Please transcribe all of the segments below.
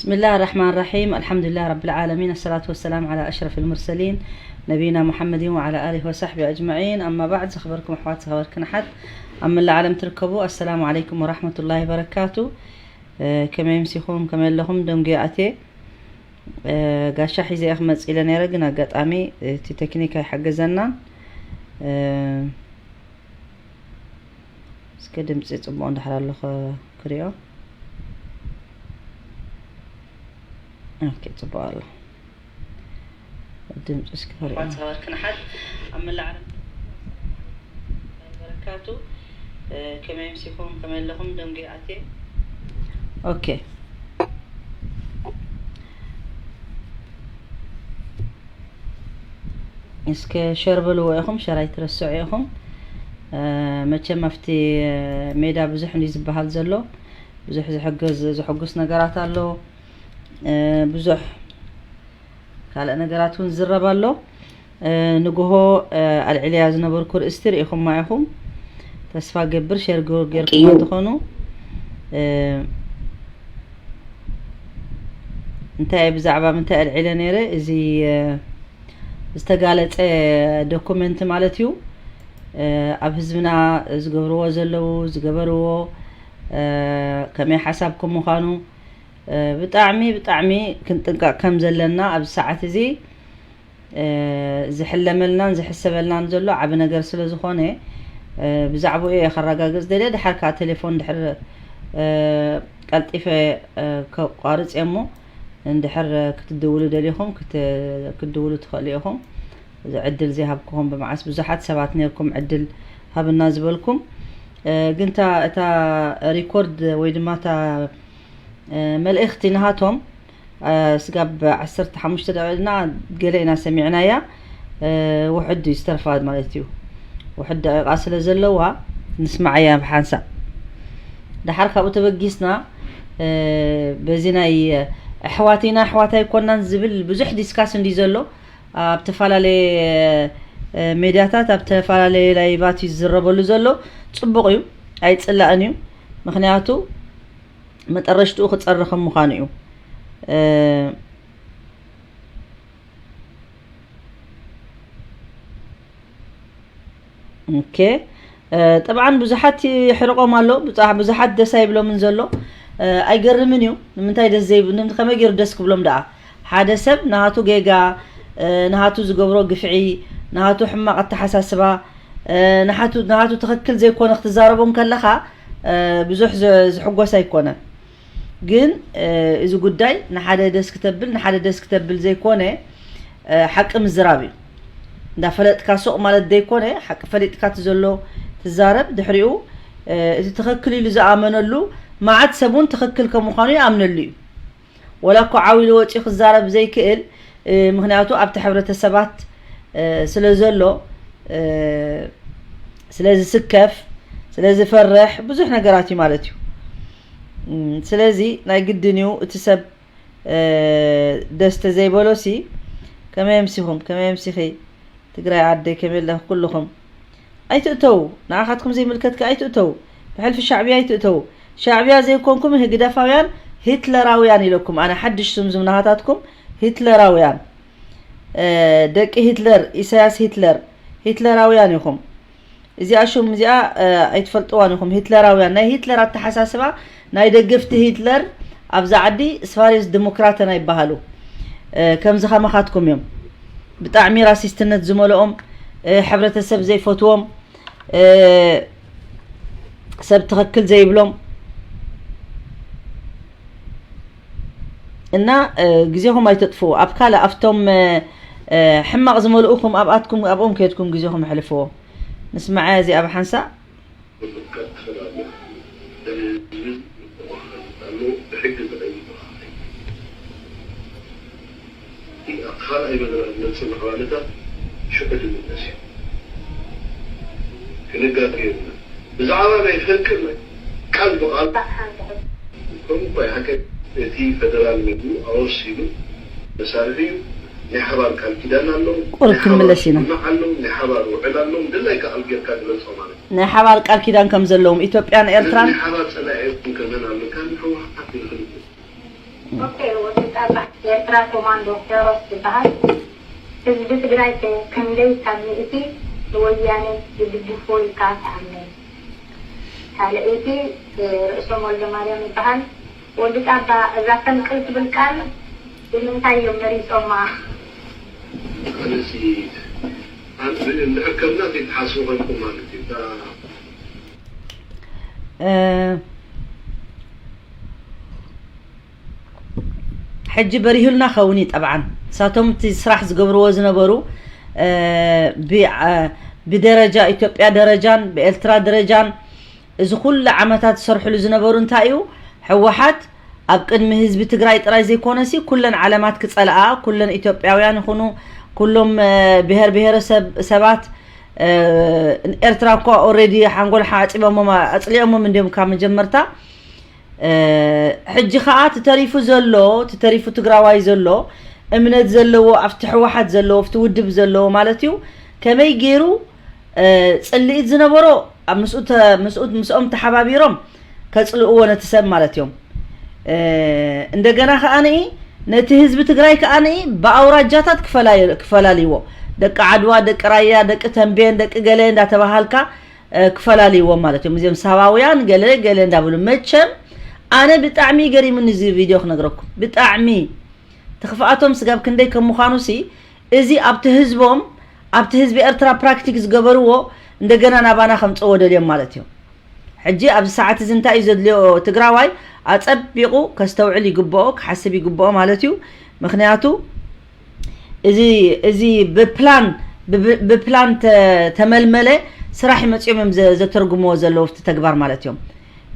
بسم الله الرحمن الرحيم. الحمد لله رب العالمين. الصلاة والسلام على أشرف المرسلين نبينا محمد وعلى آله وصحبه أجمعين. أما بعد، ዝኸበርኩም ኣሕዋት፣ ዝኸበርክን ኣሓት ኣብ መላእ ዓለም ትርከቡ፣ ኣሰላሙ ዓለይኩም ወራሕመቱላሂ ወበረካቱ። እ፣ ከመይ ምሲኹም? ከመይ ኣለኹም? ደንጉየ ኣትየ፣ እ፣ ጋሻ ሒዘ እየ ክመጽእ ኢለ ነይረ፣ ግን ኣጋጣሚ እቲ ቴክኒክ ኣይሓገዘናን። እ፣ እስከ ድምፂ ፅቡቕ እንድሕር ኣሎ ኸ-፣ ክሪኦ። ኦኬ፣ ፅቡቕ ኣሎ። ድምፂ እስከ ክሪኦ። ዝኸበርክን ኣሓት ኣብ መላእ ዓለም በረካቱ፣ እ፣ ከመይ ምሲኹም? ከመይ ኣለኹም? ደንጉየ ኣትየ። ኦኬ። እስከ ሸር በልዎ ኢኹም፣ ሸር ኣይትረስዑ ኢኹም። እ፣ መቸም ኣብቲ ሜዳ ብዙሕ እንዲ ዝበሃል ዘሎ፣ ብዙሕ ዝሕግዝ፣ ዝሕጉስ ነገራት ኣሎ። እ፣ ብዙሕ ካልእ ነገራት እውን ዝረብ ኣሎ። እ፣ ንግሆ፣ እ፣ ኣልዒለያ ዝነበርኩ ርእስቲ ርኢኹማ ኢኹም። ተስፋ ገብር ሸር ገ-፣ ጌርኩማ እዩ። እንትኾኑ፣ እ፣ እንታይ ብዛዕባ ምንታይ ኣልዒለ ነይረ? እዚ፣ እ፣ ዝተጋለጸ ዶኩመንት ማለት እዩ። እ፣ ኣብ ህዝብና ዝገብርዎ ዘለዉ፣ ዝገበርዎ፣ እ፣ ከመይ ሓሳብ ከም ምዃኑ፣ እ፣ ብጣዕሚ፣ ብጣዕሚ ክንጥንቀቕ ከም ዘለና ኣብዚ ሰዓት እዚ፣ እ፣ ዝሕለመልናን ዝሕሰበልናን ዘሎ ዓቢ ነገር ስለ ዝኾነ፣ እ፣ ብዛዕባኡ እየ ከረጋግጽ ደልየ። ድሓር ከኣ ቴሌፎን ድሕር፣ እ፣ ቀልጢፈ፣ እ፣ ከቋርጽ እየ እሞ፣ እንድሕር ክትድውሉ ደሊኹም ክት-፣ ክትድውሉ ትኽእሉ ኢኹም። እዚ ዕድል ዘይሃብኩኹም ብመዓስ ብዙሓት ሰባት ነርኩም ዕድል ሃብና ዝበልኩም። እ፣ ግን እታ፣ እታ ሪኮርድ ወይ ድማ እታ፣ እ፣ መልእኽቲ ናሃቶም፣ እ፣ ስጋብ ዓሰርተ ሓሙሽተ ደቂቕና ገለ ኢና ሰሚዕናያ። እ፣ ውሕድ እዩ ዝተርፋ ማለት እዩ። ውሕድ ደቂቓ ስለ ዘለዋ ንስማዓያ ብሓንሳእ። ደሓር ካብኡ ተበጊስና፣ እ፣ በዚ ናይ ኣሕዋት ኢና ኣሕዋት ኣይኮናን ዝብል ብዙሕ ዲስካስ እንዲ ዘሎ ኣብ ተፈላለየ፣ እ፣ ሜድያታት፣ ኣብ ተፈላለየ ላይቫት እዩ ዝዝረበሉ ዘሎ። ጽቡቕ እዩ፣ ኣይጽላእን እዩ። ምኽንያቱ መጠረሽትኡ ክጸሪ ከም ምዃኑ እዩ። እ፣ ኦኬ። እ፣ ጠብዓን ብዙሓት ይሕርቆም ኣሎ፣ ብዙ-፣ ብዙሓት ደስ ኣይብሎምን ዘሎ። እ፣ ኣይገርምን እዩ። ንምንታይ ደስ ዘይብ-፣ ንም-፣ ከመይ ገይሩ ደስ ክብሎም ደኣ? ሓደ ሰብ ናቱ ጌጋ፣ እ፣ ናቱ ዝገብሮ ግፍዒ፣ ናቱ ሕማቕ ኣተሓሳስባ፣ እ፣ ናቱ፣ ናቱ ትኽክል ዘይኮነ ክትዛረቦ እንከለኻ፣ እ፣ ብዙሕ ዘ-፣ ዝሕጎስ ኣይኮነን። ግን፣ እ፣ እዚ ጉዳይ ንሓደ ደስ ክተብል፣ ንሓደ ደስ ክተብል ዘይኮነ፣ እ፣ ሓቂ ምዝራብ እዩ። እንዳፈለጥካ ሱቕ ማለት ዘይኮነ፣ ሓቂ ፈሊጥካ እቲ ዘሎ ትዛረብ። ድሕሪኡ፣ እ፣ እቲ ትኽክል ኢሉ ዝኣመነሉ መዓት ሰብ እውን ትኽክል ከም ምዃኑ ይኣምነሉ እዩ። ወላ እኮ ዓው ኢሉ ወፂኡ ክዛረብ ዘይክእል፣ እ፣ ምኽንያቱ ኣብቲ ሕብረተሰባት፣ እ፣ ስለ ዘሎ፣ እ፣ ስለ ዝስከፍ፣ ስለ ዝፈርሕ ብዙሕ ነገራት እዩ ማለት እዩ። እም፣ ስለዚ ናይ ግድን እዩ እቲ ሰብ፣ እ፣ ደስ ተዘይበሎሲ፣ ከመይ ኣምሲኹም፣ ከመይ ኣምሲኺ፣ ትግራይ ዓደይ ከመይ ኣለኺ ኩልኹም ኣይትእተዉ፣ ንዓኻትኩም ዘይምልከትካ ኣይትእተዉ፣ ብሕልፊ ሻዕብያ ኣይትእተዉ። ሻዕብያ ዘይኮንኩም ህግደፋውያን ሂትለራውያን ኢለኩም፣ ኣነ ሓድሽ ስም ዝም ናሃታትኩም ሂትለራውያን፣ እ፣ ደቂ ሂትለር፣ ኢሳያስ ሂትለር፣ ሂትለራውያን ኢኹም። እዚኣ ሽም እዚኣ፣ እ፣ ኣይትፈልጥዋን ኢኹም። ሂትለራውያን፣ ናይ ሂትለር ኣተሓሳስባ፣ ናይ ደገፍቲ ሂትለር ኣብዚ ዓዲ ስፋሪስ ዲሞክራተን ኣይበሃሉ። እ፣ ከምዚ ከማኻትኩም እዮም። ብጣዕሚ ራሲስትነት ዝመልኦም፣ እ፣ ሕብረተሰብ ዘይፈትዎም፣ እ፣ ሰብ ትኽክል ዘይብሎም እና፣ እ፣ ግዜኹም ኣይተጥፍኡ። ኣብ ካልእ ኣብቶም፣ እ፣ እ፣ ሕማቕ ዝመልኡኹም ኣብኣትኩም፣ ኣብኦም ከድኩም ግዜኹም ኣሕልፍዎ። ንስማዓያ እዚኣ ብሓንሳእ። ምጥቃጥ ትኽእል ኣለኻ። ደም ህዝቢ ምጥንኻር ኣሎ፣ ብሕጊ ዝቐይድ ረኣይ። እቲ ኣብ ካልኣይ መድረኽ ዝመጽእ ምዕባለታት ሽዑ ዝምለስ እዩ። ክንጋገ የብልና። ብዛዕባ ናይ ፈንቅል ናይ ቃል ብቓል ከምኡ እኳ ይሓቀ፣ እቲ ፈደራል መግቢ ኣወሲኑ መሳርሒ እዩ። ናይ ሓባር ቃል ኪዳን ኣሎ። ቁሩብ ናይ ሓባር ክንምለስ ኢና። ስምምዕ ኣሎ። ናይ ሓባር ውዕል ኣሎ። ድላይካ ቃል ጌርካ ግለጾ ማለት እዩ። ናይ ሓባር ቃል ኪዳን ከም ዘለዎም ኢትዮጵያን ኤርትራን ናይ ሓባር ጸላኢ እውን ከመን ኣብ ምካን ህወሓት ንኽንብል። ኦኬ፣ ኤርትራ ኮማንዶ ሄሮስ ዝበሃል ህዝቢ ትግራይ ከ ክንደይ ካብ ሚእቲ ንወያነ ይድግፎ ኢልካ ትኣምን? ካልኣይቲ ርእሶም ወልደማርያም ይበሃል። ወዲ ጣባ፣ እዛ ፈንቅል ትብል ቃል ብምንታይ እዮም መሪጾማ? ኣነሲ እንድሕር ከምና ዘይትሓስቡ ኮንኩም ማለት እዩ። ሕጂ በሪሁልና ኸውን እዩ። ጠብዓን ንሳቶም እቲ ስራሕ ዝገብርዎ ዝነበሩ ብደረጃ ኢትዮጵያ ደረጃን ብኤርትራ ደረጃን እዚ ኩሉ ዓመታት ዝሰርሕሉ ዝነበሩ እንታይ እዩ? ህወሓት ኣብ ቅድሚ ህዝቢ ትግራይ ጥራይ ዘይኮነሲ ኩለን ዓለማት ክፀልኣ፣ ኩለን ኢትዮጵያውያን ይኹኑ ኩሎም ብሄር ብሄረሰብ ሰባት ኤርትራ እኳ ኦሬዲ ሓንጎል ሓፂቦሞም ኣፅሊኦሞም እንዲዮም ካብ መጀመርታ። ሕጂ ከዓ ትተሪፉ ዘሎ ትተሪፉ ትግራዋይ ዘሎ እምነት ዘለዎ ኣብቲ ህወሓት ዘለዎ ኣብቲ ውድብ ዘለዎ ማለት እዩ ከመይ ገይሩ ፅልኢት ዝነበሮ ኣብ ምስኡ ምስኦም ተሓባቢሮም ከፅልእዎ ነቲ ሰብ ማለት እዮም። እንደገና ከዓ ነቲ ህዝቢ ትግራይ ከዓ ብኣውራጃታት ክፈላልይዎ ደቂ ዓድዋ ደቂ ራያ ደቂ ተንቤን ደቂ ገለ እንዳተባሃልካ ክፈላልይዎም ማለት እዮም። እዚኦም ሳባውያን ገለ ገለ እንዳብሉ መቸም ኣነ ብጣዕሚ ገሪሙኒ እዚ ቪድዮ ክነግረኩም ብጣዕሚ ትኽፍኣቶም ስጋብ ክንደይ ከም ምዃኑ ሲ እዚ ኣብቲ ህዝቦም ኣብቲ ህዝቢ ኤርትራ ፕራክቲክ ዝገበርዎ እንደገና ናባና ከምፅዎ ደልዮም ማለት እዮም። ሕጂ ኣብዚ ሰዓት እዚ እንታይ እዩ ዘድልዮ ትግራዋይ ኣፀቢቑ ከስተውዕል ይግብኦ ክሓስብ ይግብኦ ማለት እዩ። ምክንያቱ እዚ እዚ ብፕላን ብፕላን ተመልመለ ስራሕ ይመፅኦም እዮም ዘተርጉምዎ ዘለዉ ኣብቲ ተግባር ማለት እዮም።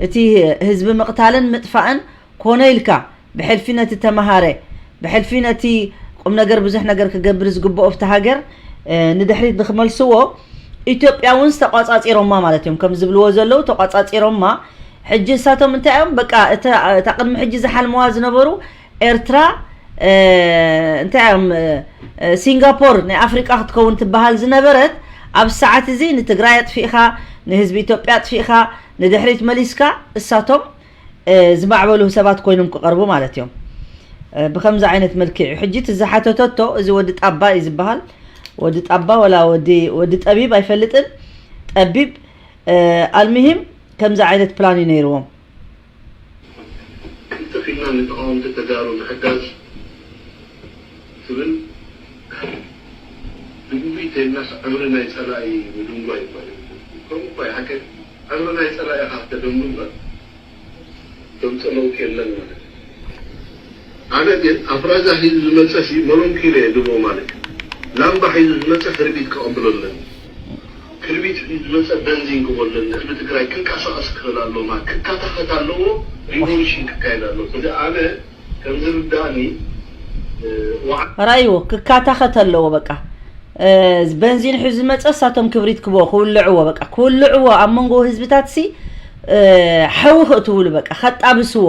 እቲ ህዝቢ ምቕታልን ምጥፋእን ኮነ ኢልካ ብሕልፊ ነቲ ተመሃረ ብሕልፊ ነቲ ቁም ነገር ብዙሕ ነገር ክገብር ዝግብኦ ኣብቲ ሃገር ንድሕሪት ንክመልስዎ ኢትዮጵያ እውን ዝተቋፃፂሮማ ማለት እዮም ከም ዝብልዎ ዘለዉ ተቋፃፂሮማ። ሕጂ ንሳቶም እንታይ እዮም በቃ እታ ቅድሚ ሕጂ ዝሓልምዋ ዝነበሩ ኤርትራ እንታይ እዮም ሲንጋፖር ናይ ኣፍሪቃ ክትከውን ትበሃል ዝነበረት ኣብ ሰዓት እዚ ንትግራይ ኣጥፊእኻ ንህዝቢ ኢትዮጵያ ኣጥፊእኻ ንድሕሪት መሊስካ እሳቶም ዝማዕበሉ ሰባት ኮይኖም ክቐርቡ ማለት እዮም። ብከምዚ ዓይነት መልክዕ እዩ ሕጂ እቲ ዝሓተተቶ እዚ ወዲ ጣባ እዩ ዝበሃል። ወዲ ጣባ ወላ ወዲ ጠቢብ ኣይፈልጥን። ጠቢብ ኣልምሂም ከምዚ ዓይነት ፕላን እዩ ነይርዎም። ክንጥፍ ኢልና ንተቃወምቲ ተጋሩ ምሕጋዝ ትብል ድግጉይ ተይልናስ ዕምሪ ናይ ፀላኢ ምድንጓይ ይባል። ከምኡ እኳ ይሓቀ ዕምሪ ናይ ፀላኢኻ ተደንጉ እምበር ተምፀ ለውጢ የለን ማለት እዩ። ኣነ ግን ኣፍራዛ ሒዙ ዝመፀ ሲ መሎንኪሎ እየ ድቦ ማለት እዩ። ላምባ ሒዙ ዝመፀ ክርቢት ክቐብሎ ኣለኒ። ክርቢት ሒዙ ዝመፀ በንዚን ክቦ ኣለኒ። ህዝቢ ትግራይ ክንቀሳቐስ ክኽእል ኣለዎ ማለት ክካታኸት ኣለዎ። ሪቮሉሽን ክካየድ ኣለዎ። እዚ ኣነ ከም ዝርዳእኒ ራእይዎ ክካታኸት ኣለዎ በቃ በንዚን ሒዙ ዝመፀ እሳቶም ክብሪት ክቦ ክውልዕዎ በቃ ክውልዕዎ ኣብ መንጎ ህዝብታት ሲ ሓዊ ክእትውሉ በቃ ከጣብስዎ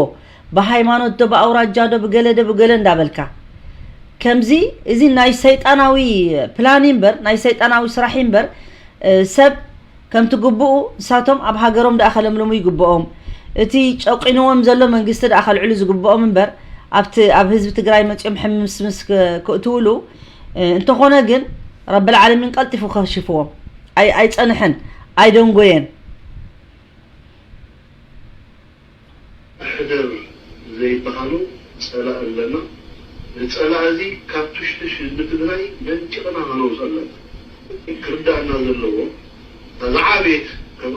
ብሃይማኖት ዶ ብኣውራጃ ዶ ብገለ ዶ ብገለ እንዳበልካ ከምዚ እዚ ናይ ሰይጣናዊ ፕላን እምበር ናይ ሰይጣናዊ ስራሕ እምበር ሰብ ከምቲ ግብኡ ንሳቶም ኣብ ሃገሮም ደኣ ከለምልሙ ይግብኦም። እቲ ጨቂንዎም ዘሎ መንግስቲ ደኣ ከልዕሉ ዝግብኦም እምበር ኣብቲ ኣብ ህዝቢ ትግራይ መፂኦም ሕምስምስ ክእትውሉ እንተኾነ ግን ረብል ዓለሚን ቀልጢፉ ከሽፍዎም ኣይፀንሐን ኣይደንጎየን። ሕደር ዘይበሃሎ ፀላኢ ኣለና። ንፀላኢ እዚ ካብ ቱሽቱሽ ህዝቢ ትግራይ መንጭቕና ከነውፅኦ ኣለና። ክርዳእና ዘለዎ እታ ዝዓበየት ከም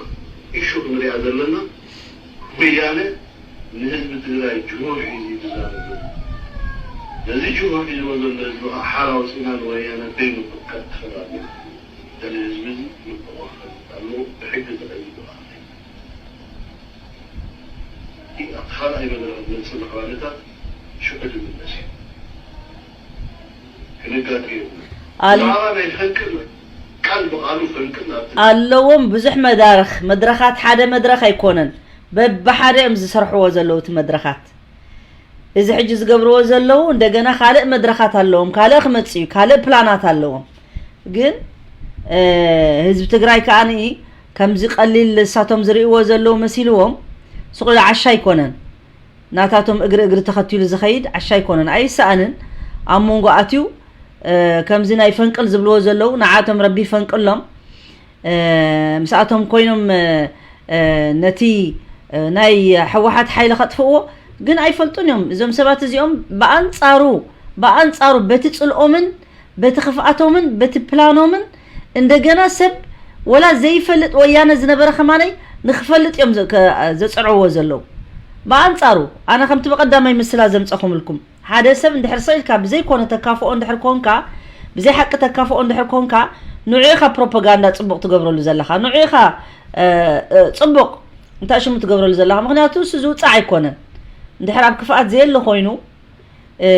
ኢሹ ክንሪኣ ዘለና ወያነ ንህዝቢ ትግራይ ጅሆ ሒዙ እዩ ዝዛረብ ዘሎ። ነዚ ጅሆ ሒዝዎ ዘሎ ህዝቢ ከዓ ሓራ ኣውፂና ንወያነ ከይምክት ክኽእል ኣለና። ገለ ህዝቢ እዚ ምክልኻል ኣለዎ ብሕጊ ተቐይዱ ከዓ። እቲ ኣብቲ ካልኣይ መድረኽ ዝመፅእ ማዕባለታት ሽዑ ዝምለስ እዩ። ክንጋገ የብሉ። ብዛዕባ ናይ ፈንቅል ቃል ብቓሉ ፈንቅል ኣብቲ ኣለዎም ብዙሕ መዳርኽ መድረኻት ሓደ መድረኽ ኣይኮነን በብሓደ እዮም ዝሰርሕዎ ዘለዉ እቲ መድረኻት። እዚ ሕጂ ዝገብርዎ ዘለዉ እንደገና ካልእ መድረኻት ኣለዎም ካልእ ክመጽእ እዩ ካልእ ፕላናት ኣለዎም። ግን ህዝቢ ትግራይ ከኣ ከምዚ ቀሊል እሳቶም ዝርእይዎ ዘለዉ መሲልዎም ስቕ ኢሉ ዓሻ ኣይኮነን። ናታቶም እግሪ እግሪ ተኸቲሉ ዝኸይድ ዓሻ ኣይኮነን፣ ኣይሰኣንን። ኣብ መንጎ ኣትዩ፣ እ፣ ከምዚ ናይ ፈንቅል ዝብልዎ ዘለዉ፣ ንዓቶም ረቢ ይፈንቅሎም። እ፣ ምስኣቶም ኮይኖም፣ እ፣ እ፣ ነቲ፣ እ፣ ናይ ህወሓት ሓይሊ ከጥፍእዎ ግን ኣይፈልጡን እዮም። እዞም ሰባት እዚኦም ብኣንጻሩ፣ ብኣንጻሩ በቲ ጽልኦምን በቲ ክፍኣቶምን በቲ ፕላኖምን እንደገና ሰብ ወላ ዘይፈልጥ ወያነ ዝነበረ ከማነይ ንክፈልጥ እዮም ዘ-፣ ከ-፣ ዘጽዕዎ ዘለዉ። ብኣንጻሩ ኣነ ከምቲ ብቐዳማይ ምስላ ዘምጸኹምልኩም ሓደ ሰብ እንድሕር ስቕ ኢልካ ብዘይኮነ ተካፍኦ እንድሕር ኮንካ፣ ብዘይ ሓቂ ተካፍኦ እንድሕር ኮንካ፣ ንዑ ኢኻ ፕሮፓጋንዳ ጽቡቕ ትገብረሉ ዘለኻ፣ ንዑ ኢኻ፣ እ፣ እ፣ ጽቡቕ እንታይ ሽሙ ትገብረሉ ዘለኻ። ምኽንያቱ እሱ ዝውጻዕ ኣይኮነን። እንድሕር ኣብ ክፍኣት ዘየለ ኮይኑ፣ እ፣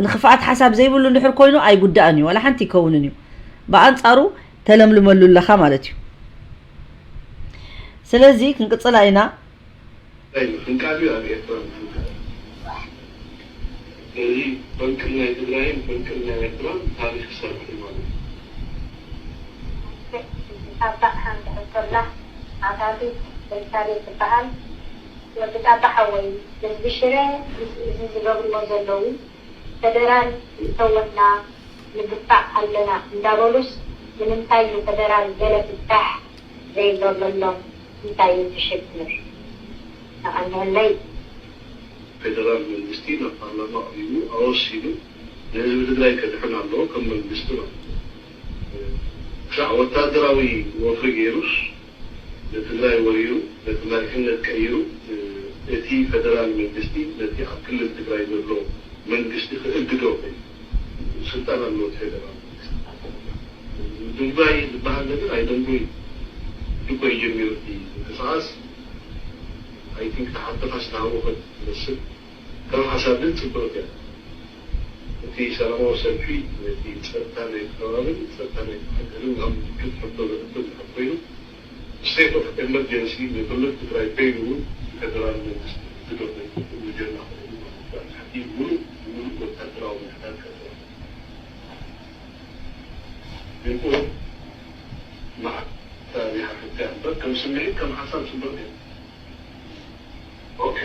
ንክፍኣት ሓሳብ ዘይብሉ እንድሕር ኮይኑ ኣይጉዳእን እዩ፣ ዋላ ሓንቲ ይከውንን እዩ። ብኣንጻሩ ተለምልመሉ ኣለኻ ማለት እዩ። ስለዚ ክንቅጽላ ኢና። እንታይ እዩ? ፍንቃል እዩ ኣብ ኤርትራ ፍንቃል። ስለዚ ፈንቅል ናይ ትግራይን ፈንቅል ናይ ኤርትራን ታሪኽ ክሰርሕ እዩ ማለት እዩ። ኣብ ባዕሓ እንድሕር ከላ ዓታቱ ኤልሳቤጥ ትበሃል። ወዲ ጣባ ሓወይ፣ ህዝቢ ሽረ ምስ እዚ ዝገብርዎ ዘለዉ ፈደራል ይእተወና ንግፋዕ ኣለና እንዳበሉስ ንምንታይ እዩ ፈደራል ገለ ፍታሕ ዘይገብረሎም? እንታይ እዩ እቲ ሽግር? የቐንየለይ። ፌደራል መንግስቲ ናብ ፓርላማ ኣቕሪቡ ኣወሲኑ ንህዝቢ ትግራይ ከድሕን ኣለዎ ከም መንግስቲ ማለት እዩ። ክሳዕ ወታደራዊ ወፍሪ ገይሩስ ንትግራይ ወሪሩ ነቲ መሪሕነት ቀይሩ እቲ ፌደራል መንግስቲ ነቲ ኣብ ክልል ትግራይ ዘሎ መንግስቲ ክእግዶ ኮይኑ ስልጣን ኣለዎ እቲ ፌደራል መንግስቲ። ምድንጓይ ዝበሃል ነገር ኣይደንጉይ ድጎይ ጀሚሩ እቲ ምንቅስቃስ I think ተሓተኻ ዝተሃወኸ ትመስል። ከም ሓሳብ ግን ጽብቕቲ እያ። እቲ ሰላማዊ ሰልፊ ነቲ ጸጥታ ናይቲ ከባብን ጸጥታ ናይቲ ሃገርን ኣብ ምልክት ሕቶ ዘእቱ እንድሕር ኮይኑ state of emergency ንክልል ትግራይ በይኑ እውን ንፌደራል መንግስቲ ክግደፍ ዘይክእል ምጀና ኮይኑ ማለት እዩ። ኣብ ትሕቲ ሙሉእ ብሙሉእ ወታደራዊ ምሕዳር ቀጠና ግን እውን መዓት እዚኣ ሕቶ እያ እምበር ከም ስምዒት ከም ሓሳብ ጽብቕቲ እያ። ኦኬ።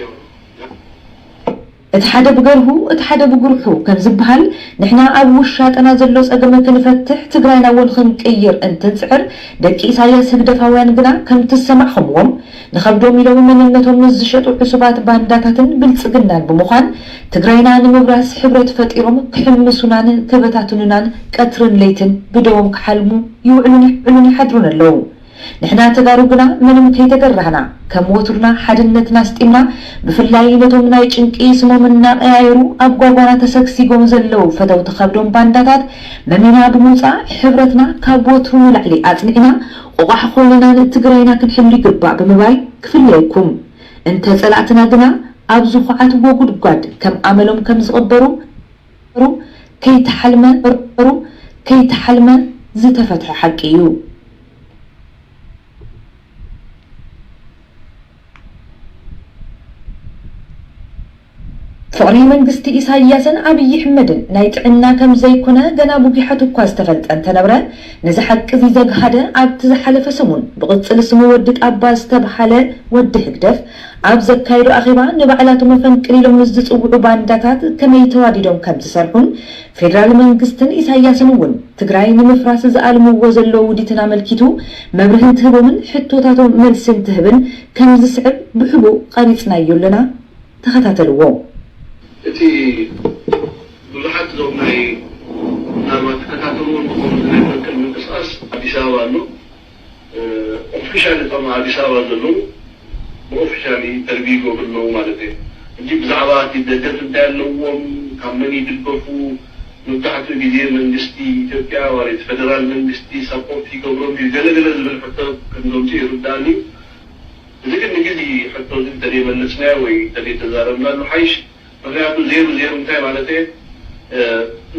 እቲ ሓደ ብገርሁ እቲ ሓደ ብጉርሑ ከም ዝበሃል ንሕና ኣብ ውሻጠና ዘሎ ጸገመ ክንፈትሕ ትግራይና እውን ክንቅይር እንትንጽዕር ደቂ ኢሳያስ ህግደፋውያን ግና ከምቲ ዝሰማዕኹምዎም ንኸብዶም ኢሎም መንነቶም ምስ ዝሸጡ ዕሱባት ባንዳታትን ብልጽግናን ብምዃን ትግራይና ንምብራስ ሕብረት ፈጢሮም ክሕምሱናን ክበታትኑናን ቀትርን ለይትን ብደዎም ክሓልሙ ይውዕሉን ይውዕሉን ይሓድሩን ኣለዉ። ንሕና ተጋሩ ግና ምንም ከይተገራህና ከም ወትሩና ሓድነትና ኣስጢምና ብፍላይ ነቶም ናይ ጭንቂ ስሞም እናቀያየሩ ኣብ ጓጓና ተሰግሲጎም ዘለዉ ፈተውቲ ከብዶም ባንዳታት መሚና ብምውፃእ ሕብረትና ካብ ወትሩ ንላዕሊ ኣፅኒዕና ቆቋሕ ኮይንና ንትግራይና ክንሕሉ ይግባእ ብምባል ክፍለየኩም። እንተ ፀላእትና ግና ኣብ ዝኹዓትዎ ጉድጓድ ከም ኣመሎም ከም ዝቕበሩ ከይተሓልመ ከይተሓልመ ዝተፈትሐ ሓቂ እዩ። ፍቕሪ መንግስቲ ኢሳያስን ኣብይ ኣሕመድን ናይ ጥዕና ከም ዘይኮነ ገና ብጒሓት እኳ ዝተፈልጠ እንተነብረ፣ ነዚ ሓቂ እዚ ዘግሃደ ኣብቲ ዝሓለፈ ሰሙን ብቕጽል ስሙ ወዲ ጣባ ዝተብሃለ ወዲ ህግደፍ ኣብ ዘካየዶ ኣኼባ ንባዕላቶም መፈንቅል ኢሎም ምስ ዝጽውዑ ባንዳታት ከመይ ተዋዲዶም ከም ዝሰርሑን ፌደራል መንግስትን ኢሳያስን እውን ትግራይ ንምፍራስ ዝኣልምዎ ዘለዉ ውዲትን ኣመልኪቱ መብርሂ እንትህቦምን ሕቶታቶም መልሲ እንትህብን ከም ዝስዕብ ብሕቡእ ቀሪጽናዮ ኣለና። ተኸታተልዎ። እቲ ብዙሓት እዞም ናይ ምናልባት ተከታተልዎ እንትኾኑ ናይ ፈንቅል ምንቅስቃስ ኣዲስ ኣበባ ኣሎ። ኦፊሻል እቶም ኣዲስ ኣበባ ዘለዉ ብኦፊሻል ኢንተርቪው ይገብሩ ኣለዉ ማለት እዩ። ሕጂ ብዛዕባ እቲ ደገፍ እንታይ ኣለዎም፣ ካብ መን ይድገፉ፣ መብዛሕትኡ ግዜ መንግስቲ ኢትዮጵያ ወይ እቲ ፌደራል መንግስቲ ሰፖርት ይገብሮም ድዩ ገለገለ ዝብል ሕቶ ከም ዘምፅኡ ይርዳእኒ እዩ። እዚ ግን ንግዜ ሕቶ እዚ እንተዘይመለስናዮ ወይ እንተዘይተዛረብናሉ ሓይሽ። ምክንያቱ ዜሩ ዜሩ እንታይ ማለት እየ?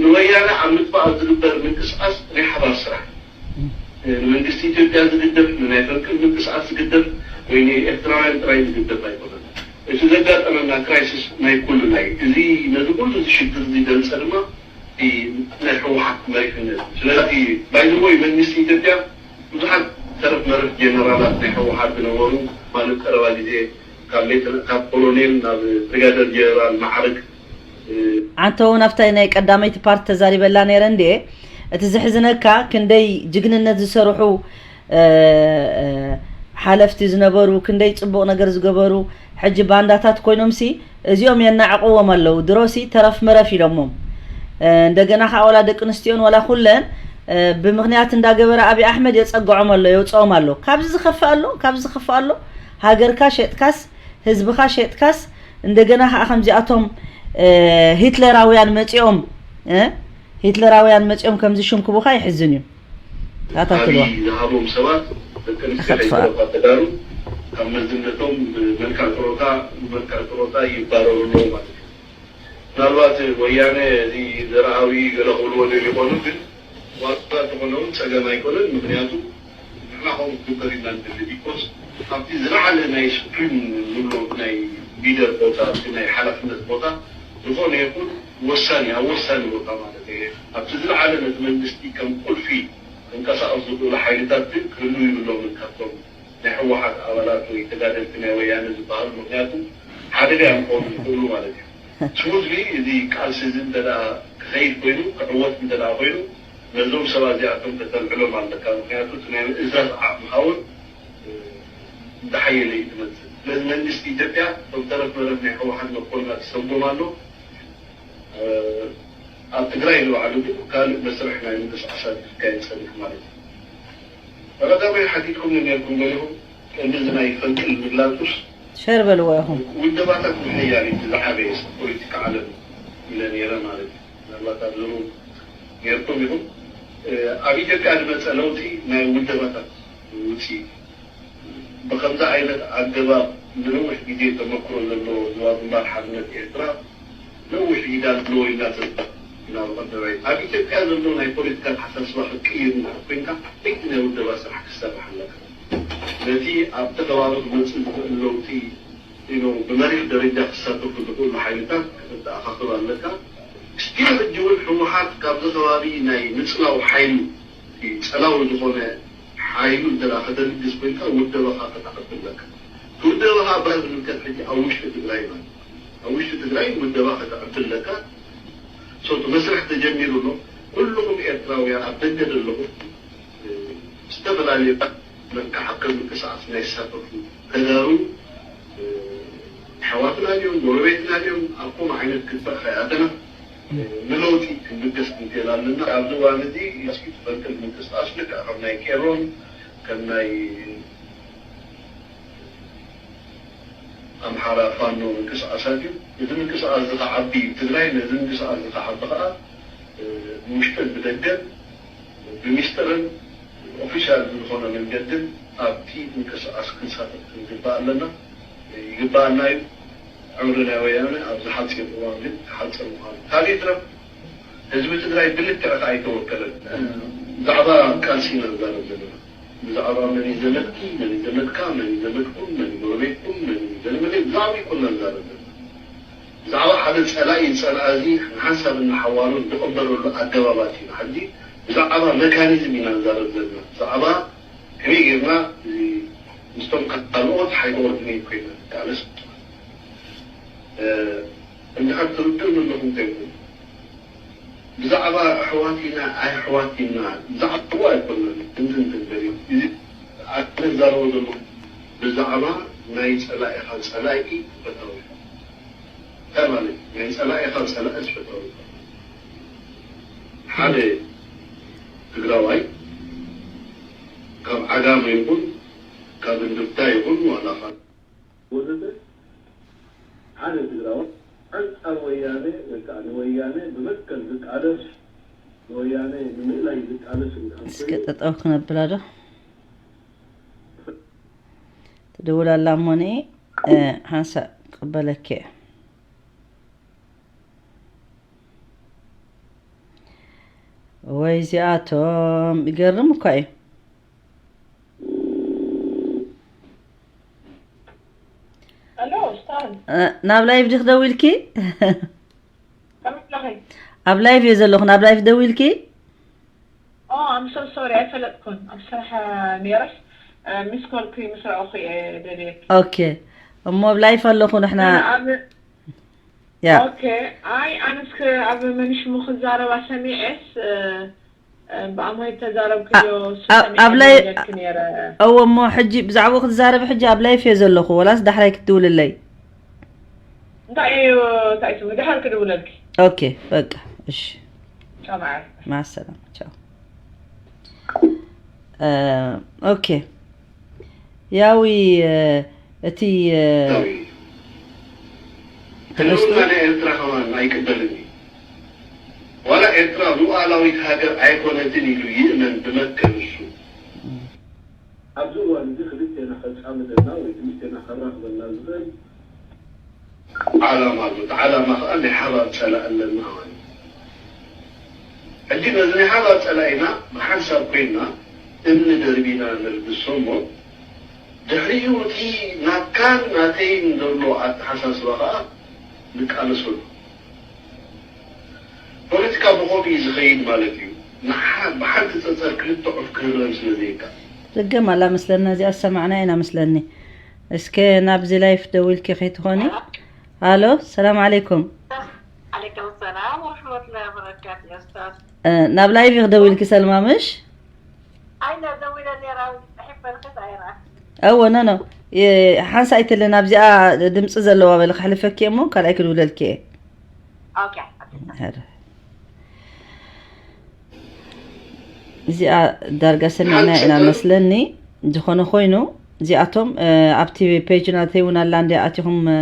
ንወያነ ኣብ ምጥፋእ ኣብ ዝግበር ምንቅስቃስ ናይ ሓባር ስራሕ ንመንግስቲ ኢትዮጵያ ዝግደፍ ንናይ ፈንቅል ምንቅስቃስ ዝግደፍ ወይ ንኤርትራውያን ጥራይ ዝግደፍ ኣይኮነን። እቲ ዘጋጠመና ክራይሲስ ናይ ኩልና እዩ። እዚ ነዚ ኩሉ እዚ ሽግር እዚ ደምፀ ድማ ናይ ህወሓት መሪሕነት። ስለዚ ባይዘወይ መንግስቲ ኢትዮጵያ ብዙሓት ተረፍ መረፍ ጀነራላት ናይ ህወሓት ዝነበሩ ማለት ቀረባ ግዜ ካብ ሌተና ካብ ኮሎኔል ናብ ብሪጋደር ጀነራል ማዕርግ። ኣንተ እውን ኣብታይ ናይ ቀዳመይቲ ፓርት ተዛሪበላ ነይረ እንዴ? እቲ ዝሕዝነካ ክንደይ ጅግንነት ዝሰርሑ ሓለፍቲ ዝነበሩ፣ ክንደይ ፅቡቕ ነገር ዝገበሩ፣ ሕጂ ባንዳታት ኮይኖምሲ እዚኦም የናዕቕዎም ኣለዉ። ድሮሲ ተረፍ መረፍ ኢሎሞም። እንደገና ከዓ ወላ ደቂ ኣንስትዮን ወላ ኩለን ብምክንያት እንዳገበረ ኣብይ ኣሕመድ የፀግዖም ኣሎ፣ የውፅኦም ኣሎ። ካብዚ ዝኸፍእ ኣሎ፣ ካብዚ ዝኸፍእ ኣሎ። ሃገርካ ሸጥካስ፣ ህዝብኻ ሸጥካስ፣ እንደገና ከዓ ከምዚኣቶም ሂትለራውያን መፂኦም ሂትለራውያን መፂኦም ከምዚ ሽንክቡኻ ይሕዝን እዩ። ኣታትልዋ ዝሃቦም ሰባት ደቂ ኣንስትዮ ተጋሩ ካብ መዝነቶም ብመልክዕ ጥሮታ ብመልክዕ ጥሮታ ይባረሩ ኣለዉ ማለት እዩ። ምናልባት ወያነ እዚ ዘርኣዊ ገለ ክብልዎ ደል ይኾኑ፣ ግን ዋጋ ዝኾነ እውን ፀገም ኣይኮነን። ምክንያቱ ንሕና ከምኡ ክግበር ኢና ንደሊ። ቢኮዝ ኣብቲ ዝለዓለ ናይ ሱፕሪም ንብሎ ናይ ሊደር ቦታ፣ ኣብቲ ናይ ሓላፍነት ቦታ ዝኾነ ይኹን ወሳኒ ኣብ ወሳኒ ቦታ ማለት እየ ኣብቲ ዝለዓለ ነቲ መንግስቲ ከም ቁልፊ ክንቀሳቀሱ ዝኽእሉ ሓይልታት ግን ክህሉ ይብሎምን ካብቶም ናይ ህወሓት ኣባላት ወይ ተጋደልቲ ናይ ወያነ ዝበሃሉ። ምክንያቱ ሓደጋ እዮም ክኾኑ ዝኽእሉ ማለት እዩ። ስሙዝሊ እዚ ቃልሲ እዚ እንተ ክኸይድ ኮይኑ ክዕወት እንተ ኮይኑ ነዞም ሰባት እዚኣቶም ከተልዕሎም ኣለካ። ምክንያቱ እቲ ናይ ምእዛዝ ዓቕምኻ እውን እንዳሓየለ እዩ ዝመፅእ። ስለዚ መንግስቲ ኢትዮጵያ እቶም ተረፍ መረፍ ናይ ህወሓት መኮንና ተሰጎም ኣሎ። ኣብ ትግራይ ንባዕሉ ግን ካልእ መስርሕ ናይ ምንቅስቃሳት ክካየድ ፀኒሑ ማለት እዩ። ፈረዳማይ ሓቲትኩም ነርኩም ገሊኹም ቅድሚ እዚ ናይ ፈንቅል ምግላጹስ ሸር በልዎ ኢኹም። ውደባታት ምሕያል እዩ ዝዓበየ ፖለቲካ ዓለም ኢለ ነይረ ማለት እዩ። ምናልባት ኣብዚ ሩም ነርኩም ኢኹም። ኣብ ኢትዮጵያ ዝመፀ ለውጢ ናይ ውደባታት ውፅኢት ብከምዚ ዓይነት ኣገባብ ንነዊሕ ግዜ ተመክሮ ዘለዎ ዞባ ግንባር ሓርነት ኤርትራ ነዊሕ ኢዳ ኣለዎ ኢልና ተስፋ ኢና ብቐዳማይ ኣብ ኢትዮጵያ ዘሎ ናይ ፖለቲካ ኣተሓሳስባ ክትቅይር እንድሕር ኮይንካ ዓበይቲ ናይ ውደባ ስራሕ ክትሰርሕ ኣለካ። ነቲ ኣብቲ ከባቢ ክመፅእ ዝኽእል ለውጢ ኢሎም ብመሪሕ ደረጃ ክሳተፉ ዝኽእሉ ሓይልታት ከተተኣኻኽብ ኣለካ። ስቲል ሕጂ እውን ህወሓት ካብዚ ከባቢ ናይ ምፅላው ሓይሉ እቲ ፀላዊ ዝኾነ ሓይሉ እንተ ከተልግስ ኮይንካ ውደባኻ ከተዕቢ ኣለካ። እቲ ውደባኻ ብዝምልከት ሕጂ ኣብ ውሽጢ ትግራይ ማለት ኣብ ውሽጢ ትግራይ ውደባ ከተዕቢ ኣለካ። ሶ እቲ መስርሕ ተጀሚሩ ኣሎ። ኩልኹም ኤርትራውያን ኣብ ደገ ዘለኹም ዝተፈላለዩ መልክዕ ኣብ ከም ምንቅስቃስ ናይ ዝሳተፉ ተጋሩ ኣሕዋትና ድዮም ጎረቤትና ድዮም ኣብ ከምኡ ዓይነት ግበር ከይኣተና ንለውጢ ክንብገስ ክንክእል ኣለና። ኣብዚ እዋን እዚ እስኪ ትፈልጥል ምንቅስቃስ ልክዕ ከም ናይ ቄሮን ከም ናይ ኣምሓራ ፋኖ ምንቅስቃሳት እዩ። እዚ ምንቅስቃስ እዚ ከዓቢ ትግራይ ነዚ ምንቅስቃስ እዚ ከዓቢ ከዓ ብውሽጥን ብደገን ብሚስጥርን ኦፊሻል ብዝኾነ መንገድን ኣብቲ ምንቅስቃስ ክንሳተፍ ክንግባእ ኣለና ይግባኣና እዩ። ዕምሪ ናይ ወያነ ኣብዚ ሓፂር እዋን ግን ክሓፅር ምዃኑ ካልእ ይትረፍ ህዝቢ ትግራይ ብልክዕ ከዓ ኣይተወከለን። ብዛዕባ ቃልሲ ኢና ንዛረብ ዘለና። ብዛዕባ መን እዩ ዘመድኪ፣ መን እዩ ዘመድካ፣ መን እዩ ዘመድኩም፣ መን እዩ ጎረቤትኩም፣ መን እዩ ዘመደይ ብዛዕባ ይኮና ንዛረብ ዘለና። ብዛዕባ ሓደ ፀላኢ ዝፀልኣ እዚ ንሓንሳብ እናሓዋሩ ዝቕበረሉ ኣገባባት ኢና ሕጂ ብዛዕባ መካኒዝም ኢና ንዛረብ ዘለና። ብዛዕባ ከመይ ጌርና ምስቶም ካልኦት ሓይሊ ኮኦርዲኔት ኮይና ንቃለስ እንድሕር ትርድእኒ ኣለኹም ዘይኮኑ ብዛዕባ ኣሕዋት ኢና ኣይ ኣሕዋት ኢና ብዛዕባ ኣይኮነን። እንትን ትንበሪ እዚ ኣነ ዛረቦ ዘለኹ ብዛዕባ ናይ ፀላኢኻ ፀላኢ ፈታዊ እንታይ ማለት ናይ ፀላኢኻ ፀላኢ ፈታዊ ሓደ ትግራዋይ ካብ ዓጋመ ይኹን ካብ እንድርታ ይኹን ዋላ ካብ ወዘተ ሓደ ትግራዋይ ኣንፃር ወያነ ወይ ከዓ ንወያነ ብመትከል ዝቃለስ ንወያነ ንምእላይ ዝቃለስ እንድሕር እስከ ኮይኑ ጠጠው ክነብላ ዶ ትድውል ኣላ እሞኒ ሓንሳ ቅበለኪ ወይ እዚኣቶም ይገርም እኳ እዩ። ኣሎ ስታን እ፣ ናብ ላይቭ ዲኽ ደዊልኪ? ከመይ ኣለኺ? ኣብ ላይቭ እየ ዘለኹ። ናብ ላይቭ ደዊልኪ? ኦ ኣም ሶ ሶሪ ኣይፈለጥኩን ኣብ ስራሕ ነይረስ ሚስ ኮልኪ ምስ ረኣኹ እየ ደልየኪ። ኦኬ። እሞ ኣብ ላይፍ ኣለኹ ንሕና። ኣብ ያ ኦኬ። ኣይ ኣነስ ከ ኣብ መንሽሙ ክዛረባ ሰሚዐስ እ፣ እ፣ ብኣምሃይ ተዛረብክዮ እሱ ኣብ- ሰሚዐ ኣብ ላይ- ነግረኪ ነይረ። እወ እሞ ሕጂ ብዛዕባኡ ክትዛረብ ሕጂ ኣብ ላይፍ እየ ዘለኹ፣ ወላስ ዳሕራይ ክትድውልለይ? እንታይ እዩ እንታይ እዩ ስሙ ድሓር ክድውለልኪ። ኦኬ በቃ እሺ። ቻው ማዓር። ማሰላማ ቻው። ኦኬ ያዊ እቲ ህልውና ናይ ኤርትራ ከማን ኣይቅበልን እዩ። ዋላ ኤርትራ ሉኣላዊት ሃገር ኣይኮነትን ኢሉ ይእመን ብመትከል እሱ። ኣብዚ እዋን እዚ ክልቴና ከጻምደና ወይ ክልቴና ከራኽበና ዝኽእል ዓላማ ኣሎ። እቲ ዓላማ ከኣ ናይ ሓባር ጸላኢ ኣለና ማለት እዩ። ሕጂ ነዚ ናይ ሓባር ጸላኢና ብሓንሳብ ኮይንና እምኒ ደርቢና ነልግሶ እሞ ድሕሪኡ እቲ ናትካን ናተይን ዘሎ ኣተሓሳስባ ከኣ ንቃለሰሉ። ፖለቲካ ብኸምኡ እዩ ዝኸይድ ማለት እዩ። ንሓ- ብሓንቲ ጸጸር ክልተ ዑፍ ክህረም ስለ ዘይከኣል። ደገም ኣላ መስለና እዚኣ ዝሰማዕና ኢና መስለኒ። እስከ ናብዚ ላይፍ ደዊልኪ ከይትኾኒ። ሃሎ ሰላም ዓለይኩም። ዓለይኩም ሰላም ወረሕመቱላሂ ወበረካቱ ኡስታዝ። እ፣ ናብ ላይፍ ኢኺ ደዊልኪ ሰልማ ምሽ? ኣይና ደዊለ ነራ ጽሒፈልክስ ኣይራ እወ ኖ ኖ። ሓንሳ ኣይትለ ናብዚኣ ድምፂ ዘለዋ በለ ክሕልፈኪ እሞ ካልኣይ ክድውለልኪ እየ። ኦኬ። ሄደ። እዚኣ ዳርጋ ሰሚዕና ኢና መስለኒ። ዝኾነ ኮይኑ እዚኣቶም እ፣ ኣብቲ ፔጅ ናተይ እውን ኣላ እንዲ ኣቲኹም እ፣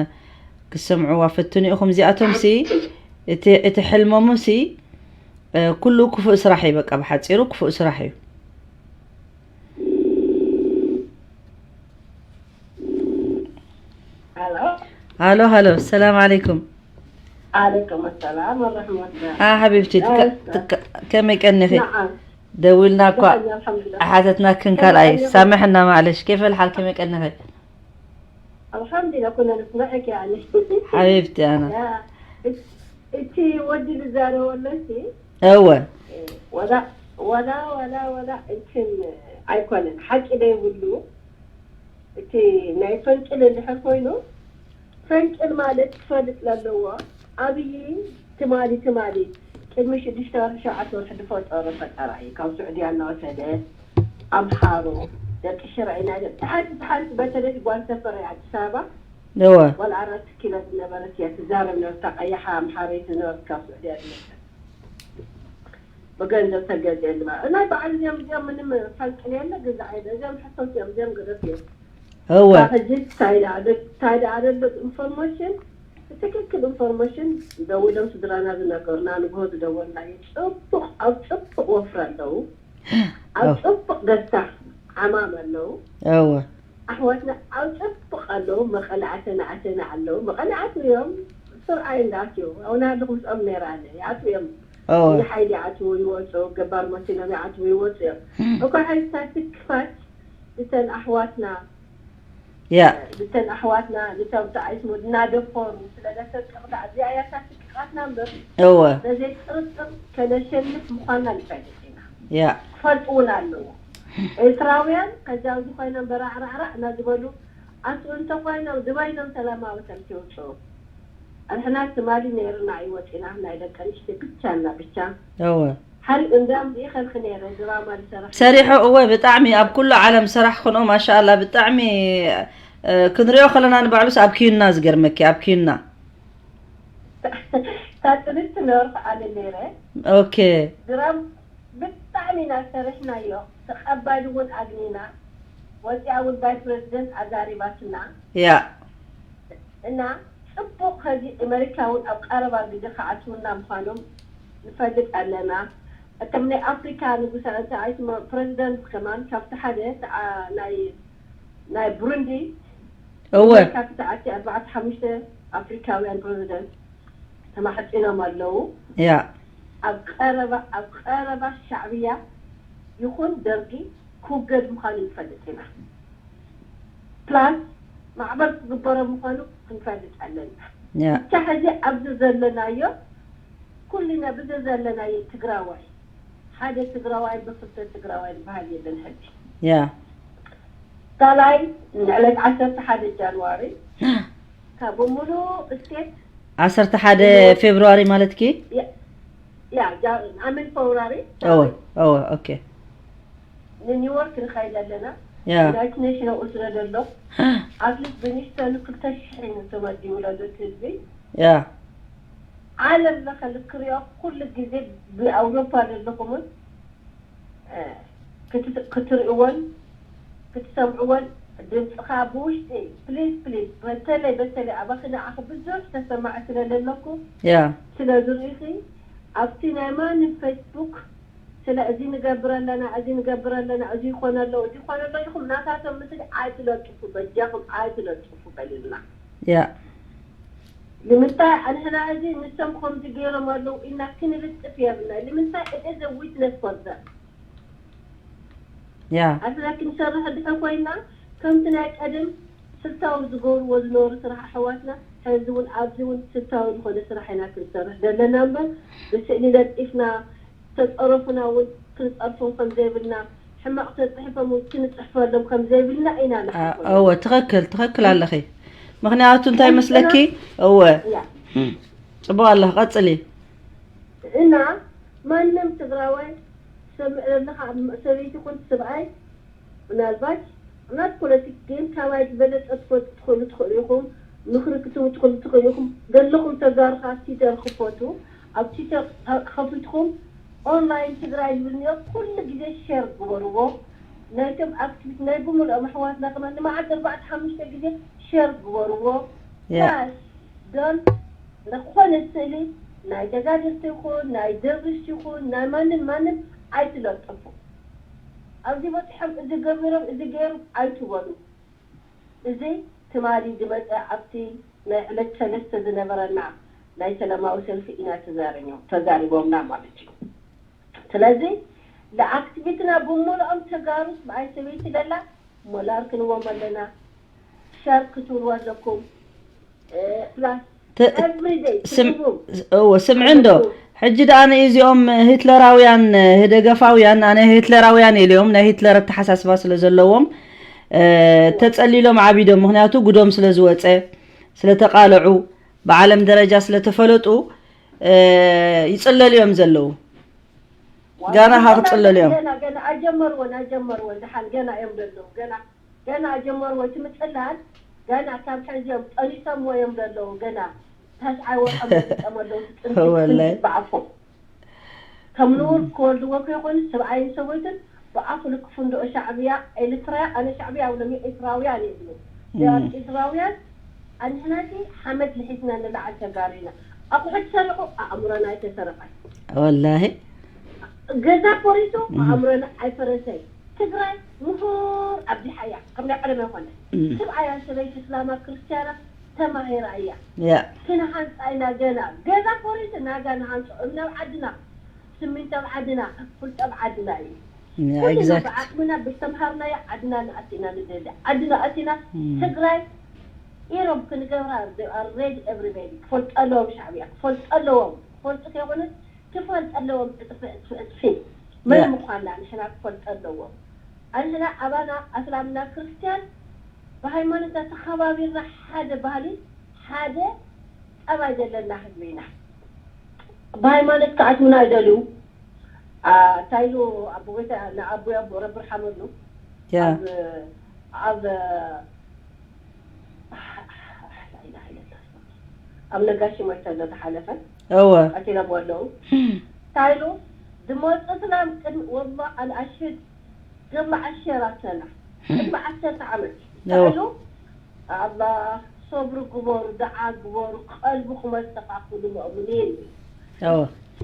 ክሰምዕዋ ፈትኑ ኢኹም። እዚኣቶም ሲ እቲ እቲ ሕልሞም ሲ እ፣ ኩሉ ክፉእ ስራሕ እዩ። በቃ ብሓፂሩ ክፉእ ስራሕ እዩ። ሄሎ ሃሎ ሃሎ ሰላም ዓለይኩም። ዓለይኩም ኣሰላም ወረሕመቱላህ። አ ሓቢብቲ ትካ- ትካ- ከመይ ቀኒኺ? ነዓም ደዊልና እኳ ደሓን ኣልሓምዱሊላህ። ሓተትናክን ካልኣይ ሳምሕና ማዕለሽ ኬፈል ሓል ከመይ ቀኒኺ? ኣልሓምዱሊላህ ኩነ ንስምዐኪ ኣነ። ሓቢብቲ ኣና ያ፣ እት- እቲ ወዲ ዝዛረበ ኣሎ ሲ እወ ወላ ወላ ወላ ወላ እንትን ኣይኮነን ሓቂ ዘይብሉ እቲ ናይ ፈንቅል እንድሕር ኮይኑ ፈንቅል ማለት ክፈልጥ ለለዎ ኣብይ ትማሊ ትማሊ ቅድሚ ሽዱሽተ ወርሒ ሸውዓተ ወርሒ ዝፈጠሮ ፈጠራ እዩ ካብ ስዑድያ እናወሰደ ኣምሓሩ ደቂ ሽረ ኢና ኢለ ብሓንቲ ብሓንቲ በተለይ ጓል ሰፈር ኣዲስ ኣበባ እወ ጓል ኣራት ኪሎ ዝነበረት እያ ትዛረብ ነበርታ ቀያሓ ኣምሓረይቲ ዝነበረት ካብ ስዑድያ ዝመፀት ብገንዘብ ተገዝአ ድማ ናይ በዓል እዚኦም እዚኦም ምንም ፈንቅል የለ ግዛዕ የለ እዚኦም ሕሶት እዮም እዚኦም ገደፍ እዮም እወ ሕጂ ታይዳ ኣደልበት ኢንፎርሜሽን ትክክል ኢንፎርሜሽን ደዊሎም ስድራና ዝነገሩና ንግሆ ዝደወልና እዩ ፅቡቅ ኣብ ፅቡቅ ወፍሪ ኣለዉ ኣብ ኦ። ፅቡቅ ገዝታ ዓማም ኣለዉ እወ ኣሕዋትና ኣብ ፅቡቅ ኣለዉ መቐላዕተ ንኣተና ኣለዉ መቐላዕቲ እዮም ስርዓይ እንዳትዩ ኣውና ኣለኹ ምስኦም ነይራ ኣነ ይኣትዉ እዮም እወ ንሓይሊ ይኣትዉ ይወፁ ገባር መኪኖም ይኣትዉ ይወፁ እዮም እኳ ሓይልታት ክፋት ብተን ኣሕዋትና ያ ብተን ኣሕዋትና ንተምቲ ኣይስሙድ እናደፈሩ ስለ ዘሰቅቕና እዚኣ እያ እታ ስቅቓትና እምበር እወ በዘይ ጥርጥር ከነሸንፍ ምዃንና ንፈልጥ ኢና ያ ክፈልጡ እውን ኣለዎ ኤርትራውያን ከዚ ኣብዚ ኮይኖም በራዕራዕራዕ እናዝበሉ ኣስኡ እንተኮይኖም ዝበይኖም ሰላማዊ ሰልፊ ይውፅኡ ኣንሕና ትማሊ ነይርና እዩ ወፂና ናይ ደቂ ኣንስትዮ ብቻ እና ብቻ እወ ሓሪቅ እንዲያም ይኸልክ ነይረ ድራማ ዝሰራሕ ሰሪሑ እወ ብጣዕሚ ኣብ ኩሉ ዓለም ሰራሕ ክንኦ ማሻኣላ ብጣዕሚ እ፣ ክንሪኦ ከለና ንባዕሉስ ኣብ ኪዩና ዝገርመኪ ኣብ ኪዩና ታጥንት ነርኩ ኣነ ነይረ ኦኬ ድራም ብጣዕሚ ኢና ሰሪሕናዮ ተቐባሊ እውን ኣግኒና ወፂኣ እውን ባይ ፕረዚደንት ኣዛሪባትና ያ እና ፅቡቅ ከዚ ኣመሪካ እውን ኣብ ቀረባ ግዜ ክኣትውና ምዃኖም ንፈልጥ ኣለና እቶም ናይ ኣፍሪካ ንጉሳት ኣይትሞ ፕረዚደንት ከማን ካብቲ ሓደ ተኣ- ናይ ናይ ብሩንዲ እወ ካብቲ ተኣቲ ኣርባዕተ ሓሙሽተ ኣፍሪካውያን ፕረዚደንት ተማሕፂኖም ኣለዉ ያ ኣብ ቀረባ ኣብ ቀረባ ሻዕብያ ይኹን ደርጊ ክውገድ ምዃኑ ንፈልጥ ኢና ፕላስ ማዕበር ክግበሮ ምዃኑ ክንፈልጥ ኣለና ያ ብቻ ሕዚ ኣብዚ ዘለናዮ ኩልና ብዚ ዘለናዮ ትግራዋይ ሓደ ትግራዋይ ብክልተ ትግራዋይ ዝበሃል የለን ሕጂ ያ ካልኣይ ንዕለት ዓሰርተ ሓደ ጃንዋሪ ካብ ብምሉእ ስቴት ዓሰርተ ሓደ ፌብርዋሪ ማለትኪ? ያ ኣመን ፌብርዋሪ እወ እወ ኦኬ ንኒውዮርክ ንኸይድ ኣለና። ያ ዩናይትድ ኔሽን ኣብኡ ስለ ዘሎ ኣትሊስት ብንሽተኑ ክልተ ሽሕ እዩ ተመዲቡ ለዘት ህዝቢ ያ ዓለም ለኸ ልክሪኦ ኩሉ ግዜ ብኣውሮፓ ዘለኹምን ክትርእዎን ክትሰምዕዎን ድምፅኻ ብውሽጢ ፕሊዝ ፕሊዝ በተለይ በተለይ ኣባኺ ንዓኺ ብዙሕ ተሰማዒ ስለ ዘለኩ ያ ስለ ዝርእኺ ኣብቲ ናይ ማንም ፌስቡክ ስለ እዚ ንገብር ኣለና እዚ ንገብር ኣለና እዚ ይኾነ ኣሎ እዚ ይኾነ ኣሎ ኢኹም ናታቶም ምስሊ ኣይትለጥፉ በጃኹም ኣይትለጥፉ በልልና ያ ንምንታይ ኣንሕና እዚ ንሶም ከምዚ ገይሮም ኣለዉ ኢልና ክንልጥፍ የብልና ንምንታይ it is a witness for them ያ ኣትና ክንሰርሕ ድሕር ኮይና ከምቲ ናይ ቀደም ስልታዊ ዝገብርዎ ዝነበሩ ስራሕ ኣሕዋትና ሕዚ እውን ኣብዚ እውን ስልታዊ ዝኾነ ስራሕ ኢና ክንሰርሕ ዘለና እምበር ብስእሊ ለጢፍና ተፀረፉና እውን ክንፀርፎም ከም ዘይብልና ሕማቕ ተፅሒፎም እውን ክንፅሕፈሎም ከም ዘይብልና ኢና ንሓስብ እወ ትኽክል ትኽክል ኣለኺ ምክንያቱ እንታይ መስለኪ እወ እያ ፅቡቅ ኣለኺ ቀፅሊ እና ማንም ትግራዋይ ትሰምዕ ዘለኻ ኣብ ሰበይቲ ኩን ስብኣይ ምናልባት ናት ፖለቲክ ግን ካባይ ዝበለፀ ትፈልጡ ትኽእሉ ትኽእሉ ኢኹም ምኽሪ ክትቡ ትኽእሉ ትኽእሉ ኢኹም ዘለኹም ተጋሩ ከዓ ትዊተር ክፈቱ ኣብ ትዊተር ከፊትኩም ኦንላይን ትግራይ ዝብል እኒኦ ኩሉ ግዜ ሸር ግበርዎ ናይቶም ኣክቲቪስት ናይ ብምልኦም ኣሕዋትና ከማ ንመዓልቲ ኣርባዕተ ሓሙሽተ ግዜ ሸር ግበርዎ ያ ፕላስ ዶን ዝኾነ ስእሊ ናይ ተጋደልቲ ይኹን ናይ ደርሽ ይኹን ናይ ማንም ማንም ኣይትለጥፉ ኣብዚ በፂሖም እዚ ገቢሮም እዚ ገይሮም ኣይትበሉ እዚ ትማሊ ዝመፀ ኣብቲ ናይ ዕለት ሰለስተ ዝነበረና ናይ ሰላማዊ ሰልፊ ኢና ተዛሪቦምና ማለት እዩ ስለዚ ለኣክቲቪስትና ብምልኦም ተጋሩስ ብኣይ ሰበይቲ ለላ ሞላር ክንዎም ኣለና ሸር ክትብልዎ ኣለኩም ፕላስ ተ- everyday ስም- ትርጉም እወ ስምዒ እንዶ ሕጂ ደኣ ንእዚኦም ሂትለራውያን ህደገፋውያን ኣነ ሂትለራውያን ኢልዮም ናይ ሂትለር ኣተሓሳስባ ስለ ዘለዎም እ፣ ተጸሊሎም ዓቢዶም ምክንያቱ ጉዶም ስለ ዝወፀ ስለ ተቃልዑ ብዓለም ደረጃ ስለ ተፈለጡ እ፣ ይፅለሉ እዮም ዘለዉ ጋና ካ ክፅለሉ እዮም ገና ገና ኣጀመርዎን ኣጀመርዎን ድሓን ገና እዮም ዘለዉ ገና ገና ኣጀመርዎ እቲ ምፅላል ገና ካብ ሕዚኦም ጠኒሶምዎ እዮም ዘለዉ ገና ታሽዓይ ወርሖም ዘፍፀሙ ኣለዉ እቲ ጥንሲ ወላሂ። ጥንሲ ብኣፎም ከም ንኡር ክወልድዎ ከይኮኑ ሰብኣይን ሰበይትን ብኣፉ ልክፉ እንዶ ሻዕብያ ኤልትራያ ኣነ ሻዕብያ ኣብሎም ኤርትራውያን ይብሉ እም። ኤርትራውያን ኣንሕናቲ ሓመድ ልሒትና ንላዓል ተጋሩ ኢና ኣቑሑት ሰሪቑ ኣእምሮና ኣይተሰረቐን ወላሂ ገዛ ፈሪሱ ኣእምሮና ኣይፈረሰይ ትግራይ ምሁር ኣብዚሓ እያ ከም ናይ ቀደም ኣይኮነ እም። ሰብኣያ ሰበይቲ እስላማ ክርስትያና ተማሂራ እያ ያ ክንሃንፃ ኢና ገና ገዛ ፈሪሱ ናጋ ንሃንፆ እምኒ ኣብ ዓድና ስሚንቶ ኣብ ዓድና ፍልጦ ኣብ ዓድና እዩ ያ ኩልና exact ብዓቅምና ብዝተምሃርናዮ ዓድና ንኣቲና ንደሊ ዓድና ኣቲና እም። ትግራይ ኢሮብ ክንገብራ they are ready everybody ክፈልጦ ኣለዎም ሻዕብያ ክፈልጦ ኣለዎም ክፈልጡ ከይኮነ ክፈልጦ ኣለዎም እጥፊ እጥፊ እጥፊ መን ያ። ምኳና ንሕና ክፈልጦ ኣለዎም ኣንሕና ኣባና ኣስላምና ክርስትያን ብሃይማኖትና ተኸባቢርና ሓደ ባህሊ ሓደ ጠባይ ዘለና ህዝቢ ኢና ብሃይማኖት ክኣትውና ይደልዩ እንታይ ኢሉ ኣቦ ጎይታ ንኣቦይ ኣቦ ረቢ ርሓመሉ ያ ኣብ ኣብ ኣብ ነጋሽ ሞይታ ዘተሓለፈ እወ ቀቲሎም ኣለዉ እንታይ ኢሉ ዝመፁ ስላም ቅድሚ ወላ ኣልኣሽድ ግርማ ዓሸራተና ቅድሚ ዓሰርተ ዓመት እንታይ ኢሉ ኣላ ሰብሪ ግበሩ ደዓ ግበሩ ቀልቢ ክመፀኻ ኩሉ መእሙኒን እወ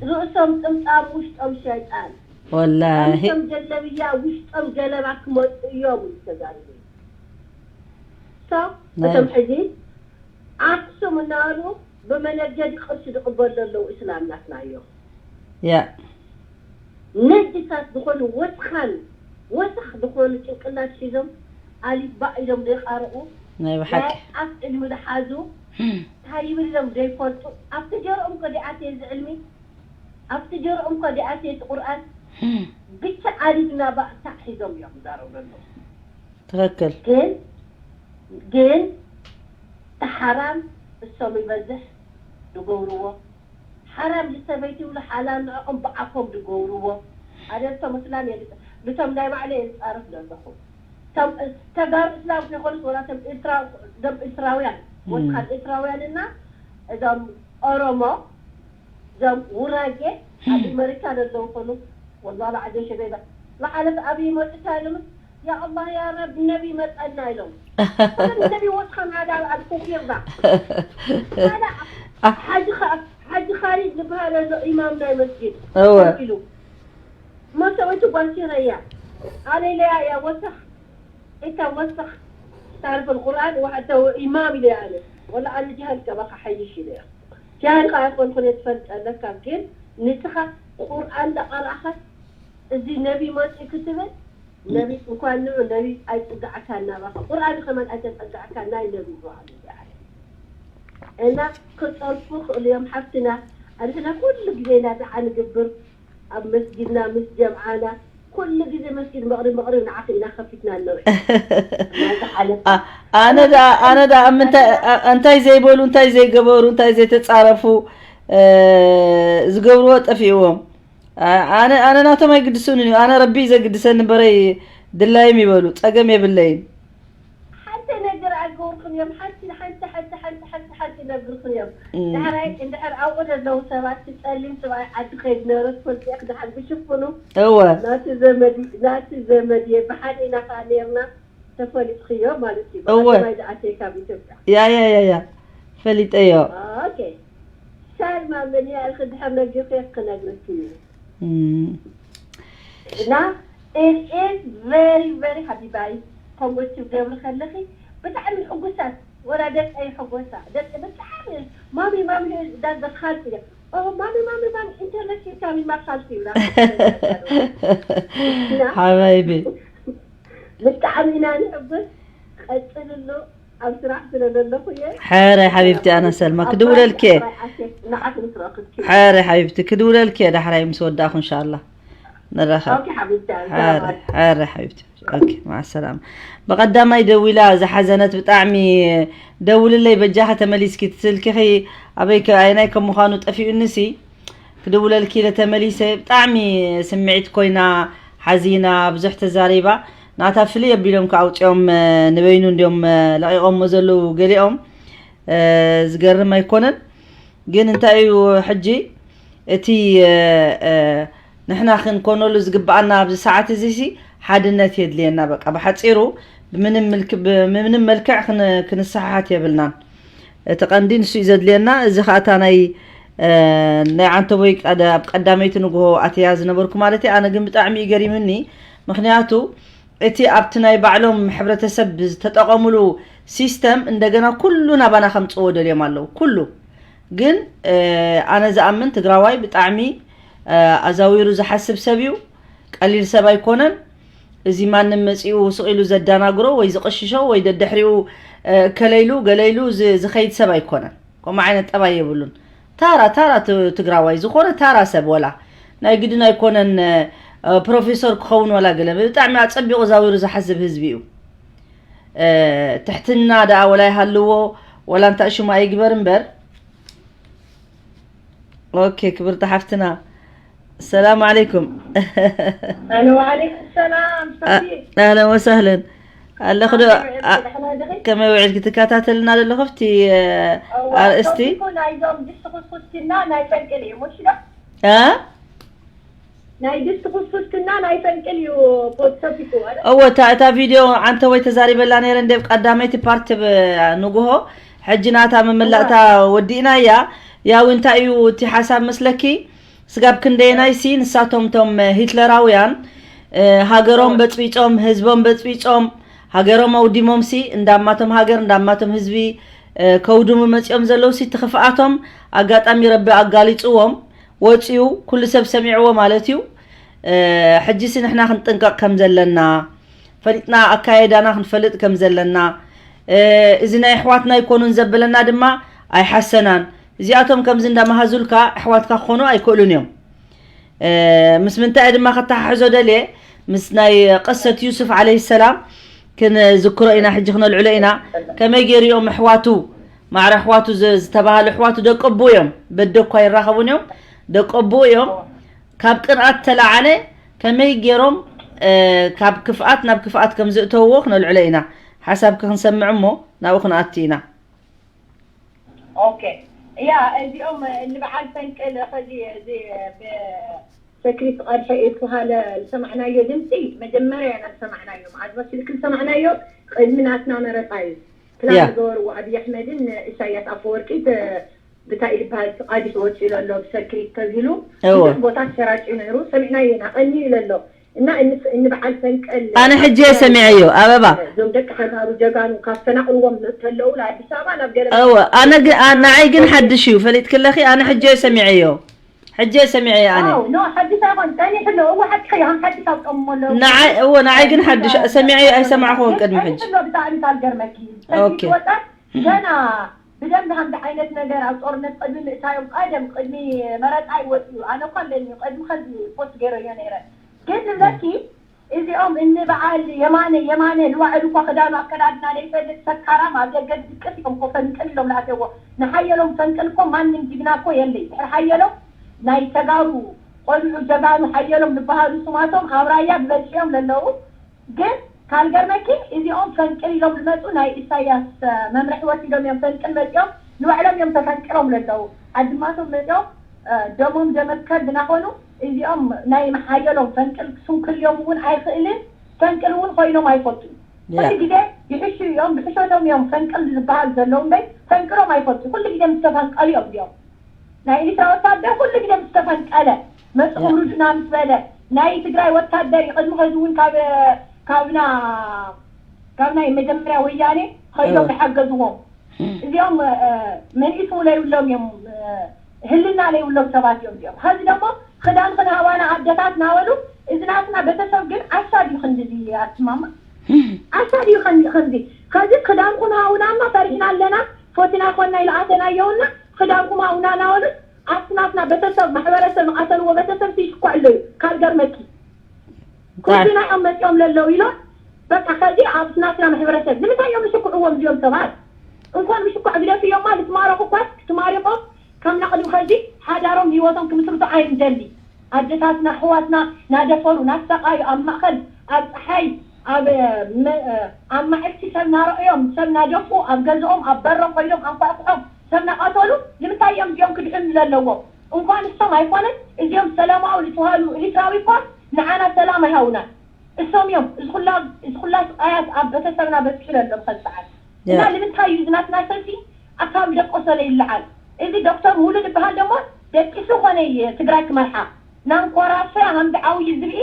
ርእሶም ጥምጣም ውሽጦም ሸይጣን ወላሂ ቀሚሶም ጀለብያ ውሽጦም ገለባ ክመፁ እዮም ተዛሪቡ ሶ ናይ- እቶም ሕዚ ኣክሱም እናበሉ ብመነገዲ ቅርሲ ዝቕበሉ ዘለዉ እስላም ናትና እዮም ያ ነጅሳት ዝኾኑ ወስኻን ወስኽ ዝኾኑ ጭንቅላት ሒዞም ኣሊባ ኢሎም ዘይቃረኡ ናይ ናይ ብሓቂ ኣፍ ዕልሚ ዝሓዙ እንታይ ይብል ኢሎም ዘይፈልጡ ኣብቲ ጀርኦም ከ ዲኣትየ እዚ ዕልሚ ኣብቲ ጀርኦም ከ ዲኣትየ እቲ ቁርኣን ብቻ ኣሊፍ ናባእ ታዕ ሒዞም እዮም ዛረቡ ዘለዉ ትኽክል። ግን ግን እቲ ሓራም እሶም ይበዝሕ ዝገብርዎ ሓራም ዝሰበይቲ ይብሉ ሓላል ንዕኦም ብዓፎም ዝገብርዎ ኣደብቶም እስላም የግጥ ብቶም ናይ ባዕለ የንፃርፍ ዘለኹ ተጋሩ እስላም ከይኮኑስ ወላ ቶም ኤርትራውያን ወስኻት ኤርትራውያን እና እዞም ኦሮሞ እዞም ውራጌ ኣብ መሪካ ዘለዉ ኮኑ ወላ ዓደ ሸበይባ ዝሓለፈ ኣብይ መፅታ ኢሎም ያ ኣላህ ያ ረብ ነቢ መፀና ኢሎም ነቢ ወስኻን ሃዳ ኣብ ኮፊርና ሓጂ ካሊድ ዝበሃል ኣሎ ኢማም ናይ መስጊድ እወ ኢሉ መሰወቱ ጓሲረያ ኣሌለያ ያ ወሰኽ እታ ወሰኽ تعرف القرآن وحتى إمام إلي أنا ولا أنا جهل كبخ حيش إلي جهل خايف ونكون يتفلت أنا كان كين نسخة قرآن دا قرأخة እዚ ነቢ መፂኡ ክትብል ነቢ እንኳን ንዑ ነቢ ኣይፅግዓካ እናባኸ ቁርኣን ከመን ኣይተፀግዓካ ናይ ነቢ ዝባዕሉ ይበሃል እና ክፀርፉ ክእሉ እዮም ሓፍትና ኣንሕና ኩሉ ግዜ ኢና ደዓ ንግብር ኣብ መስጊድና ምስ ጀምዓና ኩሉ ግዜ መስጊድ መቕሪብ መቕሪብ ንዓኺ ኢና ከፊትና ንርኢ ናዝሓለፈ ኣነ ዳ ኣነ ዳ ኣብ ምንታይ ኣ- እንታይ ዘይበሉ እንታይ ዘይገበሩ እንታይ ዘይተፃረፉ እ፣ ዝገብርዎ ጠፊእዎም ኣ- ኣነ ኣነ ናቶም ኣይግድሱን እዩ ኣነ ረቢ እዩ ዘግድሰኒ በረይ ድላይም ይበሉ ፀገም የብለይን ሓንቲ ነገር ኣገውርክን እዮም ሓንቲ ሓንቲ ሓንቲ ሓንቲ ሓንቲ ሓንቲ ነግርክን እዮም ዳሕራይ እንድሕር ኣብኡ ዘለዉ ሰባት ትፀሊም ሰብኣይ ዓዲ ከይድ ነበረ ትፈልጥያ ክድሓር ብሽፍኑ እወ ናቲ ዘመድ ናቲ ዘመድ እየ ብሓደ ኢና ከዓ ነርና ተፈሊጥክዮ ማለት እዩ እወ። ብኣደባይ ዝኣተየ ካብ ኢትዮጵያ ያ ያ ያ ያ ፈሊጠዮ ኦኬ ሳልማ መን እያ ኢልክ ድሕር ነጊርኩ ክነግርክ እዩ እም፣ እና it is very very ሓቢባይ ከምኡ ትገብሪ ከለኺ ብጣዕሚ ሕጉሳት ወላ ደቀይ ሕጎሳ ደቂ ብጣዕሚ ማሚ ማሚ ዳዘር ካልኩ እየ ኦ ማሚ ማሚ ማሚ ኢንተርነት ሂብካ ሚማ ካልኩ ይብላ ሓባይቢ ብጣዕሚ ኢና ንሕብር ቀፅልሉ ኣብ ስራሕ ስለ ዘለኹ እየ ሕራይ ሓቢብቲ ኣነ ሰልማ ክድውለልኪ እየ ንዓት ንስረክብኪ ሕራይ ሓቢብቲ ክድውለልኪ እየ ዳሕራይ ምስ ወዳእኹ እንሻላ ንራኸብ ኦኬ ሓቢብቲ ሕራይ ሕራይ ሓቢብቲ ኦኬ ማዓ ሰላም ብቐዳማይ ደዊላ ዝሓዘነት ብጣዕሚ ደውልለይ በጃኸ ተመሊስኪ ትስልክኺ ኣበይ ኣየናይ ከም ምዃኑ ጠፊኡኒ ሲ ክድውለልኪ ኢለ ተመሊሰ ብጣዕሚ ስምዒት ኮይና ሓዚና ብዙሕ ተዛሪባ ናታ ፍልይ ኣቢሎም ከ ኣውፂኦም ንበይኑ እንዲዮም ለቂቆሞ ዘለዉ ገሊኦም ዝገርም ኣይኮነን ግን እንታይ እዩ ሕጂ እቲ ንሕና ክንኮነሉ ዝግብኣና ኣብዚ ሰዓት እዚ ሲ ሓድነት የድልየና በቃ ብሓፂሩ ብምንም መልክዕ ክንሰሓሓት የብልናን እቲ ቀንዲ ንሱ እዩ ዘድልየና እዚ ከዓ እታ ናይ ናይ ዓንተቦይ ኣብ ቀዳመይቲ ንግሆ ኣትያ ዝነበርኩ ማለት ኣነ ግን ብጣዕሚ እዩ ገሪምኒ ምክንያቱ እቲ ኣብቲ ናይ ባዕሎም ሕብረተሰብ ዝተጠቐምሉ ሲስተም እንደገና ኩሉ ናባና ከምፅዎ ደልዮም ኣለዉ ኩሉ ግን ኣነ ዝኣምን ትግራዋይ ብጣዕሚ ኣዛዊሩ ዝሓስብ ሰብ እዩ ቀሊል ሰብ ኣይኮነን እዚ ማንም መፂኡ ስቕ ኢሉ ዘዳናግሮ ወይ ዝቕሽሾ ወይ ደድሕሪኡ ከለይሉ ገለይሉ ዝኸይድ ሰብ ኣይኮነን ከምኡ ዓይነት ጠባይ የብሉን ታራ ታራ ትግራዋይ ዝኾነ ታራ ሰብ ወላ ናይ ግድን ኣይኮነን ፕሮፌሰር ክኸውን ወላ ገለ ብጣዕሚ ኣፀቢቑ ዛዊሩ ዝሓስብ ህዝቢ እዩ ትሕትና ደኣ ወላ ይሃልዎ ወላ እንታይ ሽሙ ኣይግበር እምበር ኦኬ ክብርቲ ሓፍትና ሰላም ዓለይኩም ኣነ ወዓለይኩም ሰላም ሳፊ ኣህለን ወሳህለን ኣለኹ ዶ ከመይ ውዒልኪ ትከታተልና ዘለኹ ኣብቲ ኣርእስቲ ናይዞም ድስቲ ኩስኩስትና ናይ ፈንቅል እዩ ሙሽ ዶ እ ናይ ድስቲ ኩስኩስትና ናይ ፈንቅል እዩ ፖድ ሰፊቱ እወ እታ እታ ቪድዮ ዓንተ ወይ ተዛሪበላ ነይረ እንደ ቀዳመይቲ ፓርት ንጉሆ ሕጂ ናታ መመላእታ ወዲእና እያ ያው እንታይ እዩ እቲ ሓሳብ መስለኪ ስጋብ ክንደየናይ ሲ ንሳቶም ቶም ሂትለራውያን ሃገሮም በፅቢፆም ህዝቦም በፅቢፆም ሃገሮም ኣውዲሞም ሲ እንዳማቶም ሃገር እንዳማቶም ህዝቢ ከውድሙ መፂኦም ዘለዉ ሲ ትኽፍኣቶም ኣጋጣሚ ረቢ ኣጋሊፅዎም ወፂኡ ኩሉ ሰብ ሰሚዕዎ ማለት እዩ ሕጂሲ ንሕና ክንጥንቀቕ ከም ዘለና ፈሊጥና ኣካየዳና ክንፈልጥ ከም ዘለና እዚ ናይ ኣሕዋትና ኣይኮኑን ዘበለና ድማ ኣይሓሰናን እዚኣቶም ከምዚ እንዳመሃዙልካ ኣሕዋትካ ክኾኑ ኣይክእሉን እዮም ምስ ምንታይ ድማ ከተሓሕዞ ደልየ ምስ ናይ ቅሰት ዩሱፍ ዓለይ ሰላም ክንዝክሮ ኢና፣ ሕጂ ክነልዕሎ ኢና። ከመይ ገይሩ እዮም ኣሕዋቱ፣ ማዕረ ኣሕዋቱ ዝ-፣ ዝተባህሉ ኣሕዋቱ ደቂ ኣቦ እዮም። በደ እኳ ይራኸቡን እዮም፣ ደቂ ኣቦ እዮም። ካብ ቅንኣት ተለዓለ ከመይ ገይሮም፣ እ፣ ካብ ክፍኣት ናብ ክፍኣት ከም ዘእተውዎ ክነልዕሎ ኢና። ሓሳብኪ ክንሰምዕ እሞ ናብኡ ክንኣቱ ኢና። ኦኬ። ያ፣ እዚኦም ንበዓል ፈንቅል ኸዚ እዚ ብሰክሪት ቐድሐ የተባሃለ ዝሰማዕናዮ ድምፂ መጀመርያ ኢና ዝሰማዕናዮ። መዓዝ መሲልኪ ዝሰማዕናዮ? ቅድሚ ናትና መረፃ እዩ። ፕላን ያ። ዝገበርዎ ኣብይ ኣሕመድን ኢሳያስ ኣፈወርቂ ተ-፣ ብታይ ዝበሃል ተቓዲሱ ወፂኡ ኣሎ ብሰክሪት ተብሂሉ እወ። ብዙሕ ቦታ ተሰራጭዩ ነይሩ። ሰሚዕናዮ ኢና። ቀንዩ ኢሉ ኣሎ። እና እን-፣ እንበዓል ፈንቅል ኣነ ሕጂ እየ ሰሚዐዮ፣ ኣበባ። እዞም ደቂ ሓጋሩ ጀጋኑ ካፈናቕልዎም እንተለዉ ንኣዲስ ኣበባ ናብ ገለ እወ፣ ኣነ ግ-፣ ኣ-፣ ንዓይ ግን ሓድሽ እዩ፣ ፈሊጥኪ ኣለኺ? ኣነ ሕጂ እየ ሰሚዐዮ። ሕጂ እየ ሰሚዐዮ ኣነ። ኣው፣ ኖ፣ ሓድሽ ኣይኮን፣ ጸኒሑ ኣሎ። እወ፣ ሓድሽ እዩ፣ ከም ሓድሽ ኣውጾሞ ኣለዉ። ንዓይ፣ እወ፣ ንዓይ ግን ሓድሽ፣ ሰሚዐዮ ኣይሰማዕኹዎን ቅድሚ ሕጂ። ጸኒሑ ኣሎ፣ ብጣዕሚ ካልገርመኪ። ኦኬ። ሰሚዕዎ ወጣት፣ ገና ብደንቢ ከምዚ ዓይነት ነገር ኣብ ጦርነት ቅድሚ ምእታዮም፣ ቀደም ቅድሚ መረጻ ይወጽኡ። ኣነ እኳ ኣለኒ፣ ቅድሚ ከዚ ፖስት ገይረዮ ነይረ። ግን ንብለኪ፣ እዚኦም እኒ በዓል የማነ፣ የማነ ንባዕሉ እኳ ክዳኑ ኣከዳድና ዘይፈልጥ ሰካራም ኣብ ደገ ዝድቅስ እዮም እኮ ፈንቅል ኢሎም ዝኣተዎ። ንሓየሎም ፈንቅል እኮ ማንም ጅግና እኮ የለይ። ድሕሪ ሓየሎም ናይ ተጋሩ ቆልዑ ጀጋኑ ሓየሎም ዝበሃሉ ስማቶም ኣብ ራያ ብበዝሒ እዮም ለለዉ። ግን ካልገርመኪ እዚኦም ፈንቅል ኢሎም ዝመፁ ናይ ኢሳያስ መምርሒ ወሲዶም እዮም ፈንቅል መፂኦም ንባዕሎም እዮም ተፈንቅሎም ለለዉ። ዓድማቶም መፂኦም ደሞም ደመ ከልቢ እናኾኑ እዚኦም ናይ ሓየሎም ፈንቅል ስንክልዮም እውን ኣይኽእልን። ፈንቅል እውን ኮይኖም ኣይፈልጡን። ኩሉ ግዜ ይሕሹ እዮም፣ ብሕሾቶም እዮም ፈንቅል ዝበሃል ዘለዉ እምበይ ፈንቅሎም ኣይፈልጡን። ኩሉ ግዜ ምስ ተፈንቀሉ እዮም እዚኦም ናይ ኤርትራ ወታደር ኩሉ ግዜ ምስ ተፈንቀለ መፅኹም ርዱና ምስ በለ ናይ ትግራይ ወታደር እዩ። ቅድሚ ሕዚ እውን ካብ ካብና ካብ ናይ መጀመርያ ወያኔ ኸይዶም ዝሓገዝዎም እዚኦም መንኢስ ለይብሎም እዮም፣ ህልና ለይብሎም ሰባት እዮም እዚኦም። ኸዚ ደሞ ክዳን ክንሃባና ኣደታት ናበሉ እዚ ናትና ቤተሰብ ግን ዓሻ ድዩ ክንድዚ ኣትማማ ዓሻ ድዩ ከንዚ ከዚ ክዳንኩም ሃውናማ ፈሪሕና ኣለና ፎቲና ኮና ኢለኣተናየውና ክዳንኩም ሃውና ናበሉ ኣብቲ ናትና ቤተሰብ ማሕበረሰብ ዝቐተልዎ ቤተሰብ ይሽኳዕ ኣለዩ ካልገርመኪ ኩልና እዮም መፂኦም ለለው ኢሎም በቃ ከዚ ኣብ ናትና ማሕበረሰብ ንምንታይ እዮም ዝሽኩዕዎም እዚኦም ሰባት እንኳን ምሽኳዕ ግደፍዮማ ልትማረኹ እኳስ ክትማሪቖም ከም ናቕድም ከዚ ሓዳሮም ህይወቶም ክምስርቱ ኣይንደሊ ኣደታትና ኣሕዋትና ናደፈሩ ናሳቓዩ ኣብ ማእኸል ኣብ ፀሓይ ኣብ ኣብ ማዕልቲ ሰብ ናረእዮም ሰብ ናደፉ ኣብ ገዝኦም ኣብ በሮም ኮይዶም ኣንኳዕኩሖም ሰብ ናቐተሉ ንምንታይ እዮም እዚኦም ክድሕኑ ዘለዎም እንኳን እሶም ኣይኮነን እዚኦም ሰላማዊ ዝተባሃሉ ኤርትራዊ እኳ ንዓና ሰላም ኣይሃቡናን እሶም እዮም እዚ ኩላ እዚ ኩላ ስቃያት ኣብ ቤተሰብና በፂሑ ለሎም ኸዚ ሰዓት እና ንምንታይ እዩ እዚ ናትና ሰልፊ ኣካል ደቆሰለ ይለዓል እዚ ዶክተር ሙሉ ዝበሃል ደሞ ደቂሱ ኮነ ትግራይ ክመርሓ ናንኮራሶ ከምዚ ዓብይ ዝብኢ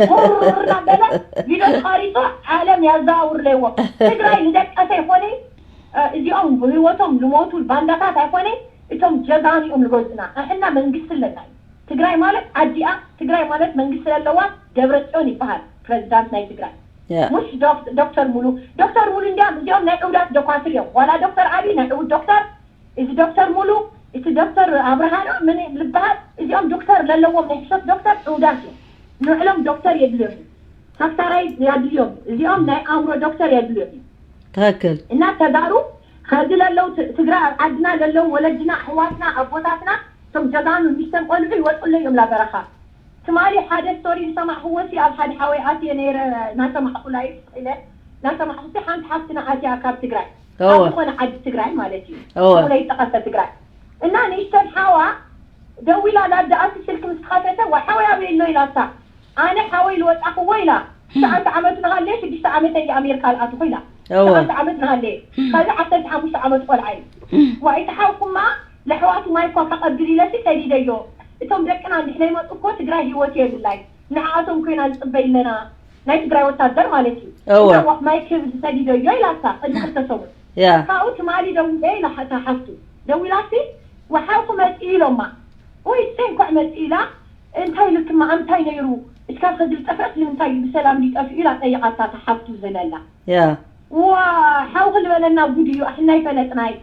ቁርር እናበለ ቪድዮ ተቐሪፁ ዓለም ያዘዋውር ለይዎ ትግራይ ዝደቀሰ ይኮነ እዚኦም ብህይወቶም ዝሞቱ ባንዳታት ኣይኮነ እቶም ጀጋኑ እዮም ዝገዝኡና ኣሕና መንግስቲ ኣለና እዩ ትግራይ ማለት ዓዲኣ ትግራይ ማለት መንግስቲ ዘለዋ ደብረፅዮን ይበሃል ፕረዚዳንት ናይ ትግራይ ሙሽ ዶክተር ሙሉ ዶክተር ሙሉ እንዲያም እዚኦም ናይ ዕውዳት ደኳትር እዮም ዋላ ዶክተር ዓብይ ናይ ዕውድ ዶክተር እዚ ዶክተር ሙሉ እቲ ዶክተር ኣብርሃኖ ምን ልበሃል እዚኦም ዶክተር ለለዎም ናይ ሕሶት ዶክተር ዕውዳት እዮም ንዕሎም ዶክተር የድልዮም እዩ ሳክታራይ ያድልዮም እዚኦም ናይ ኣእምሮ ዶክተር የድልዮም እዩ ትክክል እና ተጋሩ ከዚ ለለው ትግራይ ኣብ ዓድና ለለው ወለድና ኣሕዋትና ኣቦታትና እቶም ጀጋኑ ሚስተን ቆልዑ ይወፁለይ እዮም ላበረኻ ትማሊ ሓደ ስቶሪ ዝሰማዕክዎ ሲ ኣብ ሓደ ሓወይ ኣትየ ነይረ እናሰማዕኩ ላይፍ ኢለ እናሰማዕኩ ሲ ሓንቲ ሓፍትና ኣትያ ካብ ትግራይ ካብ ዝኾነ ዓዲ ትግራይ ማለት እዩ ስሙ ለይጠቐሰ ትግራይ እና ንእሽተን ሓዋ ደዊላ ላዳ ኣቲ ስልኪ ምስ ከፈተ ዋ ሓወይ ኣበይ ኣሎ ኢላታ ኣነ ሓወይ ልወጣኽዎ ኢላ ትሽዓተ ዓመቱ ናሃለየ ሽዱሽተ ዓመተይ ኣሜሪካ ልኣትኹ ኢላ ትሽዓተ ዓመት ናሃለየ ካዚ ዓሰርተ ሓሙሽተ ዓመት ቆልዓ እዩ ዋ እቲ ሓውኩማ ለሕዋቱ ማይ እኳ ከቐብል ኢለሲ ሰዲደዮ እቶም ደቅና እንድሕና ይመፁ እኮ ትግራይ ህይወት የብላይ ንዓኣቶም ኮይና ንፅበይ ኣለና ናይ ትግራይ ወታደር ማለት እዩ ማይ ክብል ዝሰዲደዮ ኢላታ ቅድሚ ክልተ ሰሙን ካብኡ ትማሊ ደዊለ ኢላ እታ ሓፍቱ ደዊላሲ ወሓውኩ መፂኡ ኢሎማ ወይ ሰንኳዕ መፂኡ ኢላ እንታይ ኢሉክማ ኣምታይ ነይሩ እስካብ ከዚ ዝጠፍአስ ንምንታይ እዩ ብሰላም ድዩ ጠፊኡ ኢላ ጠይቓታ እታ ሓፍቱ ዝለላ ዋ ሓው ክልበለና ጉድ እዩ ኣሕና ይፈለጥናይ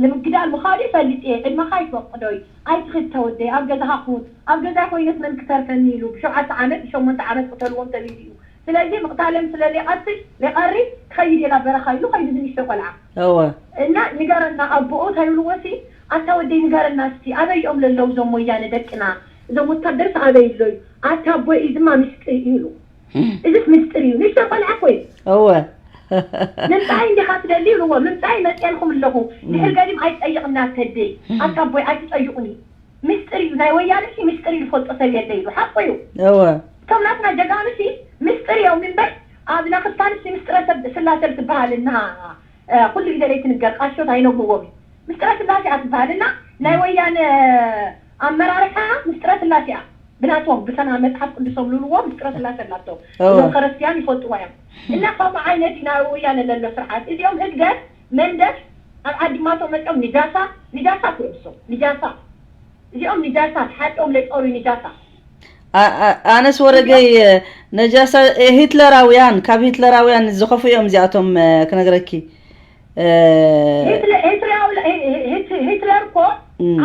ንምግዳል ምኻዱ ይፈልጥ እየ ዕድመኻ ይፈቅዶይ ኣይትኽድ ተወደይ ኣብ ገዛኻ ኩን ኣብ ገዛይ ኮይነስ መን ክተርፈኒ ኢሉ ብሸውዓተ ዓመት ብሸሞንተ ዓመት ቅተልዎም ተቢሉ እዩ ስለዚ ምቕታለም ስለ ዘይቐትል ዘይቐሪ ክኸይድ እየ ናብ በረኻ ኢሉ ኸይዱ ዝንሽቶ ቆልዓ። እወ። እና ንገረና ኣቦኡ እንታይ ይብልዎ ሲ ኣታ ወደይ ንገረና እስቲ ኣበይ እዮም ለለዉ እዞም ወያነ ደቅና እዞም ወታደርስ ኣበይ ኣለዩ ኣታ ኣቦይ እዚ ድማ ምስጢር እዩ ኢሉ። እዚስ ምስጢር እዩ ንሽቶ ቆልዓ እኮ እዩ። እወ። ምምፃይ እንዲኻ ትደሊ ይብልዎ ምምፃይ መፅኤልኩም ኣለኹ። ድሕር ገዲም ኣይትጠይቕና ተደይ ኣታ ኣቦይ ኣይትጠይቑኒ። ምስጢር እዩ ናይ ወያነ ሲ ምስጢር እዩ ዝፈልጦ ሰብ የለ ኢሉ ሓቁ እዩ። እወ። እቶም ናትና ጀጋኑ ሲ ምስጢር እዮም እምበር ኣብና ክስታንስ ምስጢረ ሰብ ስላሰ ትበሃል እና ኩሉ ግዜ ለይትንገር ቃሾት ኣይነግርዎም እዩ። ምስጢረ ስላሴ እያ ትበሃል እና ናይ ወያነ ኣመራርሓ ምስጢረ ስላሴ እያ። ብናቶም ብሰና መፅሓፍ ቅዱሶም ልብልዎ ምስጢረ ስላሴ ኣላቶም። እዞም ክርስትያን ይፈልጥዋ እዮም። እና ከምኡ ዓይነት እዩ ናይ ወያነ ለሎ ስርዓት እዚኦም ህግደፍ መንደፍ ኣብ ዓዲ ማቶም መፅኦም ንጃሳ ንጃሳ ክርእሶም ንጃሳ እዚኦም ንጃሳ ሓጦም ለይፀሩ ንጃሳ። ኣነስ ወረገይ ነጃሳ ሂትለራውያን ካብ ሂትለራውያን ዝኸፉ እዮም እዚኣቶም ክነግረኪ። ሂትለር እኮ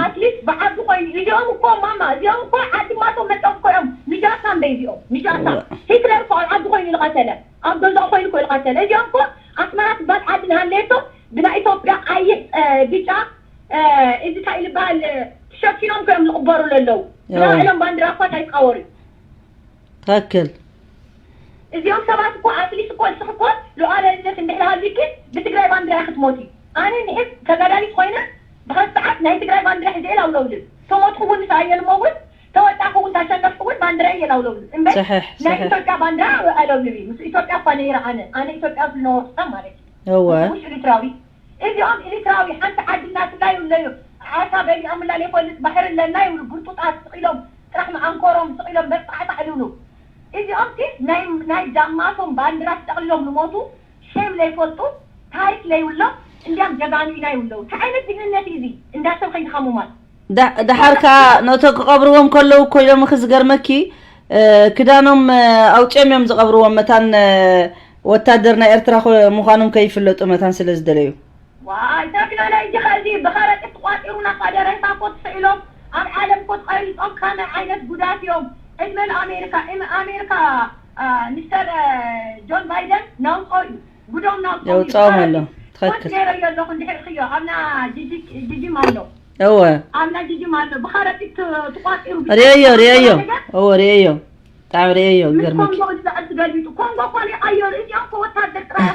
ኣትሊስት ብዓቢ ኮይኑ እዚኦም እኮ ማማ እዚኦም እኮ ዓዲ ማቶም መፅኦም እኮ እዮም ንጃሳ እምበይ እዚኦም ንጃሳ ሂትለር እኮ ኣብ ዓዲ ኮይኑ ዝቐተለ ኣብ ገዛኡ ኮይኑ እኮ ዝቐተለ እዚኦም እኮ ኣስመራ ትባል ዓዲ ዝሃለየቶ ብናይ ኢትዮጵያ ቀይሕ ቢጫ እዚ እንታይ ዝበሃል ተሸፊኖም ኮይኖም ዝቕበሩ ለለዉ ብናባዕሎም ባንዲራ እኳ እንታይ ዝቃወሩ እዩ። ትክክል። እዚኦም ሰባት እኮ ኣትሊስ እኮ እስኺ እኮ ሉዓላዊነት እንድሕር ሃልዩኪ ብትግራይ ባንዲራ ክትሞቲ ኣነ እንድሕር ተጋዳሊት ኮይነ ብኸዚ ሰዓት ናይ ትግራይ ባንዲራ ሒዘ እየ ላውለውልብ ተሞትኩ እውን ንስኣየ ልመውት ተወጣኹ እውን ታሸነፍኩ እውን ባንዲራ እየ ላውለውልብ እምበር ናይ ኢትዮጵያ ባንዲራ ኣለውልብ እዩ ምስ ኢትዮጵያ እኳ ነይረ ኣነ ኣነ ኢትዮጵያ ዝነበርኩ ሰብ ማለት እዩ። እወ። ውሽ ኤርትራዊ እዚኦም ኤርትራዊ ሓንቲ ዓዲ እናትላ ይብለዩ ዓሳ በሊዖምላ ዘይፈልጥ ባሕሪ ኣለና ይብሉ ግርጡጣት ስቕ ኢሎም ጥራሕ መዓንኮሮም ስቕ ኢሎም በጣዕጣዕ ይብሉ እዚኦም ሲ ናይ ናይ ዳማቶም ባንዲራ ተጠቕሊሎም ዝሞቱ ሼም ዘይፈልጡ ታሪክ ዘይብሎም እንዲያም ጀጋኑ ኢና ይብለው እንታይ ዓይነት ጅግንነት እዩ እዚ እንዳ ሰብ ከይድኻ ሙማት ደሓር ከዓ ነቶ ክቐብርዎም ከለዉ እኮ ኢሎም ክዝገርመኪ ክዳኖም ኣውፂኦም እዮም ዝቐብርዎም መታን ወታደር ናይ ኤርትራ ምዃኖም ከይፍለጡ መታን ስለ ዝደለዩ። ዋይ ቴክኖሎጂ ከዚ ብኸረጢት ተቋፂሩ ናብ ፋደረንካ እኮ ተስዒሎም ኣብ ዓለም እኮ ተቐሪፆም ከመይ ዓይነት ጉዳት እዮም ዕድመ ንኣሜሪካ እም ኣሜሪካ ሚስተር ጆን ባይደን ናውፅኦ እዩ ጉዶም ናውፅኦ እዩ የውፅኦም ኣሎ። ትኽክል። ገይረዮ ኣለኹ እንድሕር ክዮ ኣብና ጂጂ ጂጂ ማሎ እወ ኣብና ጂጂ ማሎ ብኸረጢት ተቋፂሩ ሪአዮ ሪአዮ እወ ሪአዮ ብጣዕሚ ርኤዮ ዝገርመኪ። ኮንጎ ዝዛዕብ ትገልቢጡ ኮንጎ እኮ ሪኣዮ እዚኦም እኮ ወታደር ጥራሕ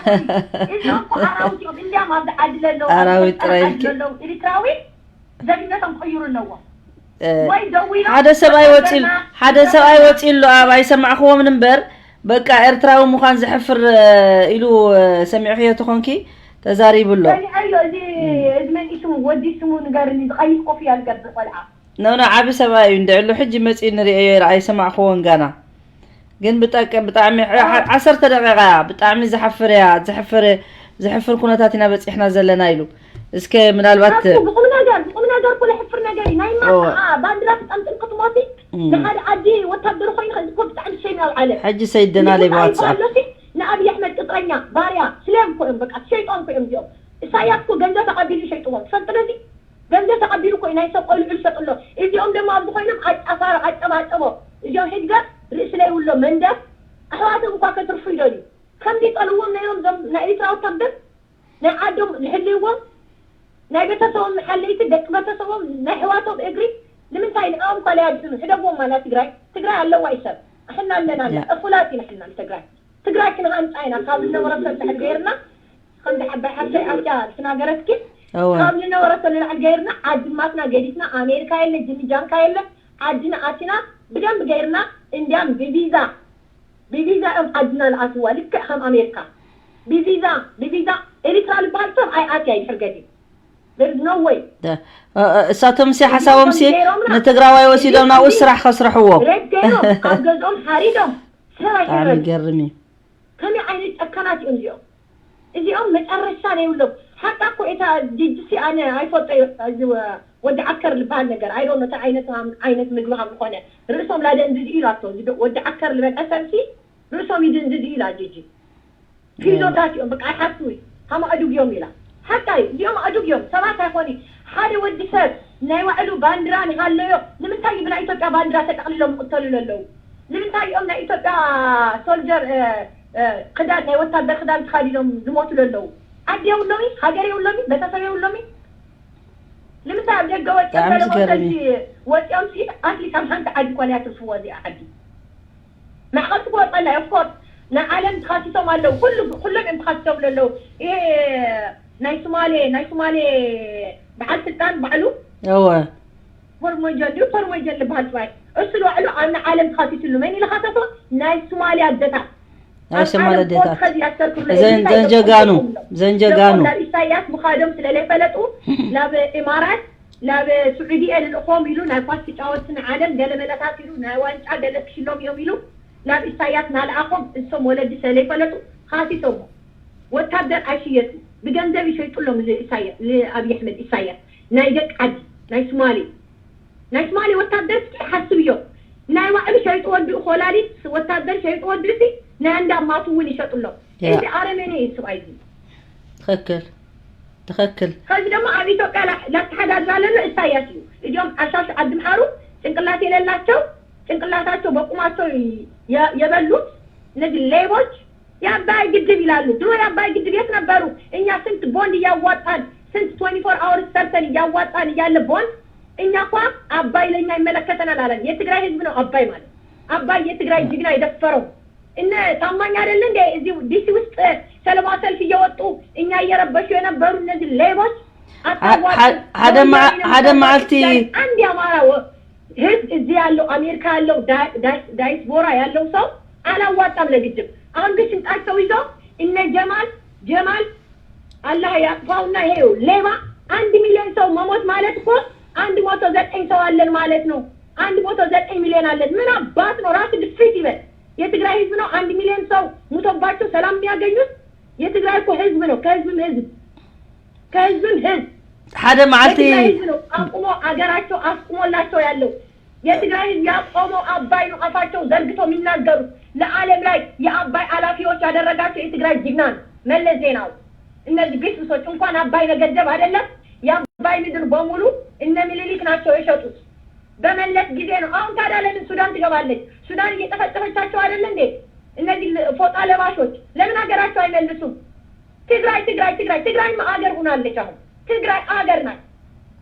እዚኦም እኮ ኣራዊት እዮም እንዲያም ኣብዚ ዓዲ ለለዉ ኣራዊት ጥራሕ ኢልኪ። ለለዉ ኤሪትራዊ ዜግነቶም ክቕይሩ ኣለዎም ወይ ደዊሎም ሓደ ሰብኣይ ወፂሉ ሓደ ሰብኣይ ወፂሉ ኣብ ኣይሰማዕክዎምን እምበር በቃ ኤርትራዊ ምዃን ዘሕፍር ኢሉ ሰሚዕክዮ ተኾንኪ ተዛሪቡ ኣሎ። ሰሚዐዮ እዚ እዚ መን እዩ ስሙ ወዲ ስሙ ንገርኒ ዝቐይሕ ኮፍያ ዝገብር ቆልዓ ኖኖ ዓቢ ሰብኣይ እዩ እንድዕሉ ሕጂ መጺኡ ንርእዮ ኢለ ኣይሰማዕክዎን ጋና ግን ብጠቅ ብጣዕሚ ሕ- ዓ- ዓሰርተ ደቂቃ እያ ብጣዕሚ ዝሓፍር እያ ዝሕፍር ዝሕፍር ኩነታት ኢና በጺሕና ዘለና ኢሉ እስከ ምናልባት ካብቲ ብቁም ነገር ብቁም ነገር እኮ ዘሕፍር ነገር እዩ ናይ እወ። ማታ ባንዲራ ትጠምጥም ክትሞቲ እም። ንሓደ ዓዲ ወታደር ኮይኑ ከዚ እኮ ብጣዕሚ ሸም ያውዓለ ሕጂ ሰይድና ለይ ብዋትሳፕ ንኣብይ ኣሕመድ ቅጥረኛ ባርያ ስሌም እኮ እዮም በቃ ሸይጦም እኮ እዮም እዚኦም ኢሳያስ እኮ ገንዘብ ተቐቢሉ ሸይጥዎም ትፈልጥዶ እዚ ገንዘብ ተቐቢሉ እኮ እዩ ናይ ሰብ ቆልዑ ዝሸጥ ኣሎ። እዚኦም ደሞ ኣብዚ ኮይኖም ኣጫፋሮ ኣጨባጨቦ እዚኦም ህግደፍ ርእሲ ለይብሎ መንደፍ ኣሕዋቶም እኳ ከትርፉ ይደልዩ። ከምዚ ይጠልዎም ነይሮም እዞም ናይ ኤርትራ ወታደር ናይ ዓዶም ዝሕልይዎም ናይ ቤተሰቦም ሓለይቲ ደቂ ቤተሰቦም ናይ ኣሕዋቶም እግሪ ንምንታይ ንዕኦም እኳ ለያድሕኑ ሕደግዎም ማና ትግራይ ትግራይ ኣለዋ እዩ ሰብ ኣሕና ኣለና እፉላት ኢና ሕና ንትግራይ ትግራይ ክንሃንፃ ኢና ካብ ዝነበረ ሰብ ድሕር ገይርና ከምዚ ዓባይ ሓፍተይ ኣትያ ዝተናገረትኪ እወ ካብ ዝነበረቶ ንላዕሊ ገይርና ዓዲ ማትና ገዲፍና ኣሜሪካ የለ ጅሚ ጃንካ የለ ዓድና ኣቲና ብደንብ ገይርና እንዲያም ብቪዛ ብቪዛ እዮም ዓድና ንኣትዋ ልክዕ ከም ኣሜሪካ ብቪዛ ብቪዛ ኤሪትራ ዝበሃል ሰብ ኣይኣትያ ይድሕር ገዲም There is no way እሳቶም ሲ ሓሳቦም ሲ ንትግራዋይ ወሲዶም ናብኡ ስራሕ ከስርሕዎ ሬፕ ገይሮም ኣብ ገዝኦም ሓሪዶም ሰብ ብጣዕሚ ኣይሕረድ ይገርም እዩ ከመይ ዓይነት ጨካናት እዮም እዚኦም እዚኦም መጨረሻ ዘይብሎም ሓቃ እኮ እታ ጅጅሲ ኣነ ኣይፈልጦ እዩ እዚ ወዲ ዓከር ዝበሃል ነገር ኣይዶን እቲ ዓይነት ሃም- ዓይነት ምግቢ ከም ዝኾነ ርእሶም ላደንዝዝ ኢሉ ኣቶ እዚ ዶ- ወዲ ዓከር ዝበልዐ ሰብሲ ርእሶም ይድንዝዝ ኢላ ጅጂ ፊዞታት እዮም በቃ ኣይሓስቡ እዩ ከም ኣእዱግ እዮም ኢላ ሓቃ እዩ እዚኦም ኣእዱግ እዮም ሰባት ኣይኮኑ ሓደ ወዲ ሰብ ናይ ባዕሉ ባንዲራ ንሃለዮ ንምንታይ እዩ ብናይ ኢትዮጵያ ባንዲራ ተጠቕሊሎም ይቕተሉ ለለዉ ንምንታይ እዮም ናይ ኢትዮጵያ ሶልጀር ክዳን ናይ ወታደር ክዳን ተኸዲኖም ዝሞቱ ዘለዉ? ዓዲ የብሎሚ? ሃገር የብሎሚ? ቤተሰብ የብሎሚ? ንምንታይ ኣብ ደገ ወፂኦም ብጣዕሚ ዝገርም እዩ። ወፂኦም ሲ ኣትሊስ ኣብ ሓንቲ ዓዲ ኮን እያ ትርፍዎ እዚኣ ዓዲ። ማዕቐብ ትወፀላ ኦፍኮርስ ናይ ዓለም ተኻሲሶም ኣለዉ። ኩሉ ኩሎም እዮም ተኻሲሶም ዘለዉ። ይሄ ናይ ሶማሌ ናይ ሶማሌ በዓል ስልጣን ባዕሉ እወ ፎርሞጀል ድዩ ፎርሞጀል ዝበሃል ጥራይ እሱ ንባዕሉ ኣብ ንዓለም ተኻሲሱሉ መን ኢሉ ካሰሶ ናይ ሶማልያ ኣደታት ናይ ኣብ ሶማልያ ዓለም ኣደታት ፖድካስት ያሰርኩ ዘን- ዘን ጀጋኑ ዘን ጀጋኑ ናብ ኢሳያስ ምኻዶም ስለለይፈለጡ ናብ ኢማራት ናብ ስዑዲ እየ ልልእኾም ኢሉ ናይ ኳስ ተጫወትቲ ንዓለም ገለ መለታት ኢሉ ናይ ዋንጫ ገለ ክሽሎም እዮም ኢሉ ናብ ኢሳያስ ናልኣኾም እሶም ወለዲ ስለለይፈለጡ ካሲሶሞ ወታደር ኣይሽየጡ ብገንዘብ ይሸይጡ ኣለዉ ንኢሳያስ ንኣብይ ኣሕመድ ኢሳያስ ናይ ደቂ ዓዲ ናይ ሶማሌ ናይ ትማሊ ወታደር እስኪ ሓስብዮ ናይ ባዕሉ ሸይጡ ወድኡ ኮላሊት ወታደር ሸይጡ ወድኡ ሲ ናይ ኣንዳ ማቱ እውን ይሸጡ ኣሎ እዚ ኣረመኔ እዩ ስብኣይ እዚ ትኽክል ትኽክል ከዚ ደግሞ ኣብ ኢትዮጵያ ላተሓዳድራ ለሎ እሳያስ እዩ እዚኦም ዓሻሽ ዓዲ ምሓሩ ጭንቅላት የለላቸው ጭንቅላታቸው በቁማቸው የበሉት እነዚህ ሌቦች የአባይ ግድብ ይላሉ። ድሮ የአባይ ግድብ የት ነበሩ? እኛ ስንት ቦንድ እያዋጣን ስንት twenty four hours ሰርተን እያዋጣን እያለ ቦንድ እኛ እኳ አባይ ለእኛ ይመለከተናል አለን። የትግራይ ህዝብ ነው አባይ ማለት። አባይ የትግራይ ጅግና የደፈረው እነ ታማኝ አይደል እንዴ? እዚህ ዲሲ ውስጥ ሰላማዊ ሰልፍ እየወጡ እኛ እየረበሹ የነበሩ እነዚህ ሌቦች ሓደ መዓልቲ አንድ የአማራ ህዝብ እዚህ ያለው አሜሪካ ያለው ዳያስፖራ ያለው ሰው አላዋጣም ለግድብ። አሁን ግን ሽንጣቸው ይዘው እነ ጀማል ጀማል አላህ ያጥፋውና ይሄው ሌባ አንድ ሚሊዮን ሰው መሞት ማለት እኮ አንድ መቶ ዘጠኝ ሰው አለን ማለት ነው። አንድ መቶ ዘጠኝ ሚሊዮን አለን። ምን አባት ነው ራሱ ድፍሪት ይበል። የትግራይ ህዝብ ነው አንድ ሚሊዮን ሰው ሙቶባቸው ሰላም የሚያገኙት። የትግራይ እኮ ህዝብ ነው፣ ከህዝብም ህዝብ ከህዝብም ህዝብ ሓደ መዓልቲ የትግራይ ህዝብ ነው አቁሞ አገራቸው አስቁሞላቸው ያለው። የትግራይ ህዝብ ያቆመው አባይ ነው። አፋቸው ዘርግቶ የሚናገሩት ለዓለም ላይ የአባይ አላፊዎች ያደረጋቸው የትግራይ ጅግና ነው መለስ ዜናዊ። እነዚህ ቢስብሶች እንኳን አባይ መገደብ አይደለም የአባይ ምድር በሙሉ እነ ምኒልክ ናቸው የሸጡት በመለስ ጊዜ ነው። አሁን ታዲያ ለምን ሱዳን ትገባለች? ሱዳን እየጨፈጨፈቻቸው አይደለ እንዴ? እነዚህ ፎጣ ለባሾች ለምን ሀገራቸው አይመልሱም? ትግራይ ትግራይ ትግራይ ትግራይማ አገር ሆናለች። አሁን ትግራይ አገር ናት።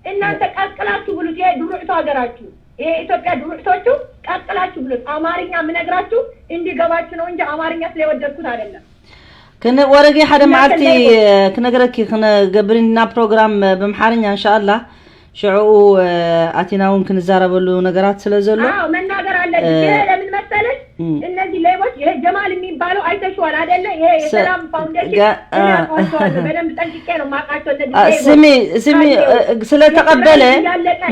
እናንተ ቀቅላችሁ ብሉት። ይሄ ድሩዕቶ ሀገራችሁ፣ ይሄ የኢትዮጵያ ድሩዕቶቹ ቀቅላችሁ ብሉት። አማርኛ የምነግራችሁ እንዲገባችሁ ነው እንጂ አማርኛ ስለወደድኩት አይደለም። ክን ወረጊ ሓደ መዓልቲ ክነግረኪ ክነገብር ኢና ፕሮግራም ብምሓርኛ እንሻኣላ። ሽዕኡ ኣቲና እውን ክንዛረበሉ ነገራት ስለ ዘሎ ኣዎ መናገር ኣለብሽ። ይሄ ለምን መሰለሽ? እነዚህ ሌቦች ይሄ ጀማል የሚባለው አይተሽዋል አይደለ? ይሄ የሰላም ፋውንዴሽን እኔ አውቀዋቸዋለሁ በደንብ ጠንቅቄ ነው የማውቃቸው። እነዚህ ሌቦች ስሚ ስሚ ስለተቀበለ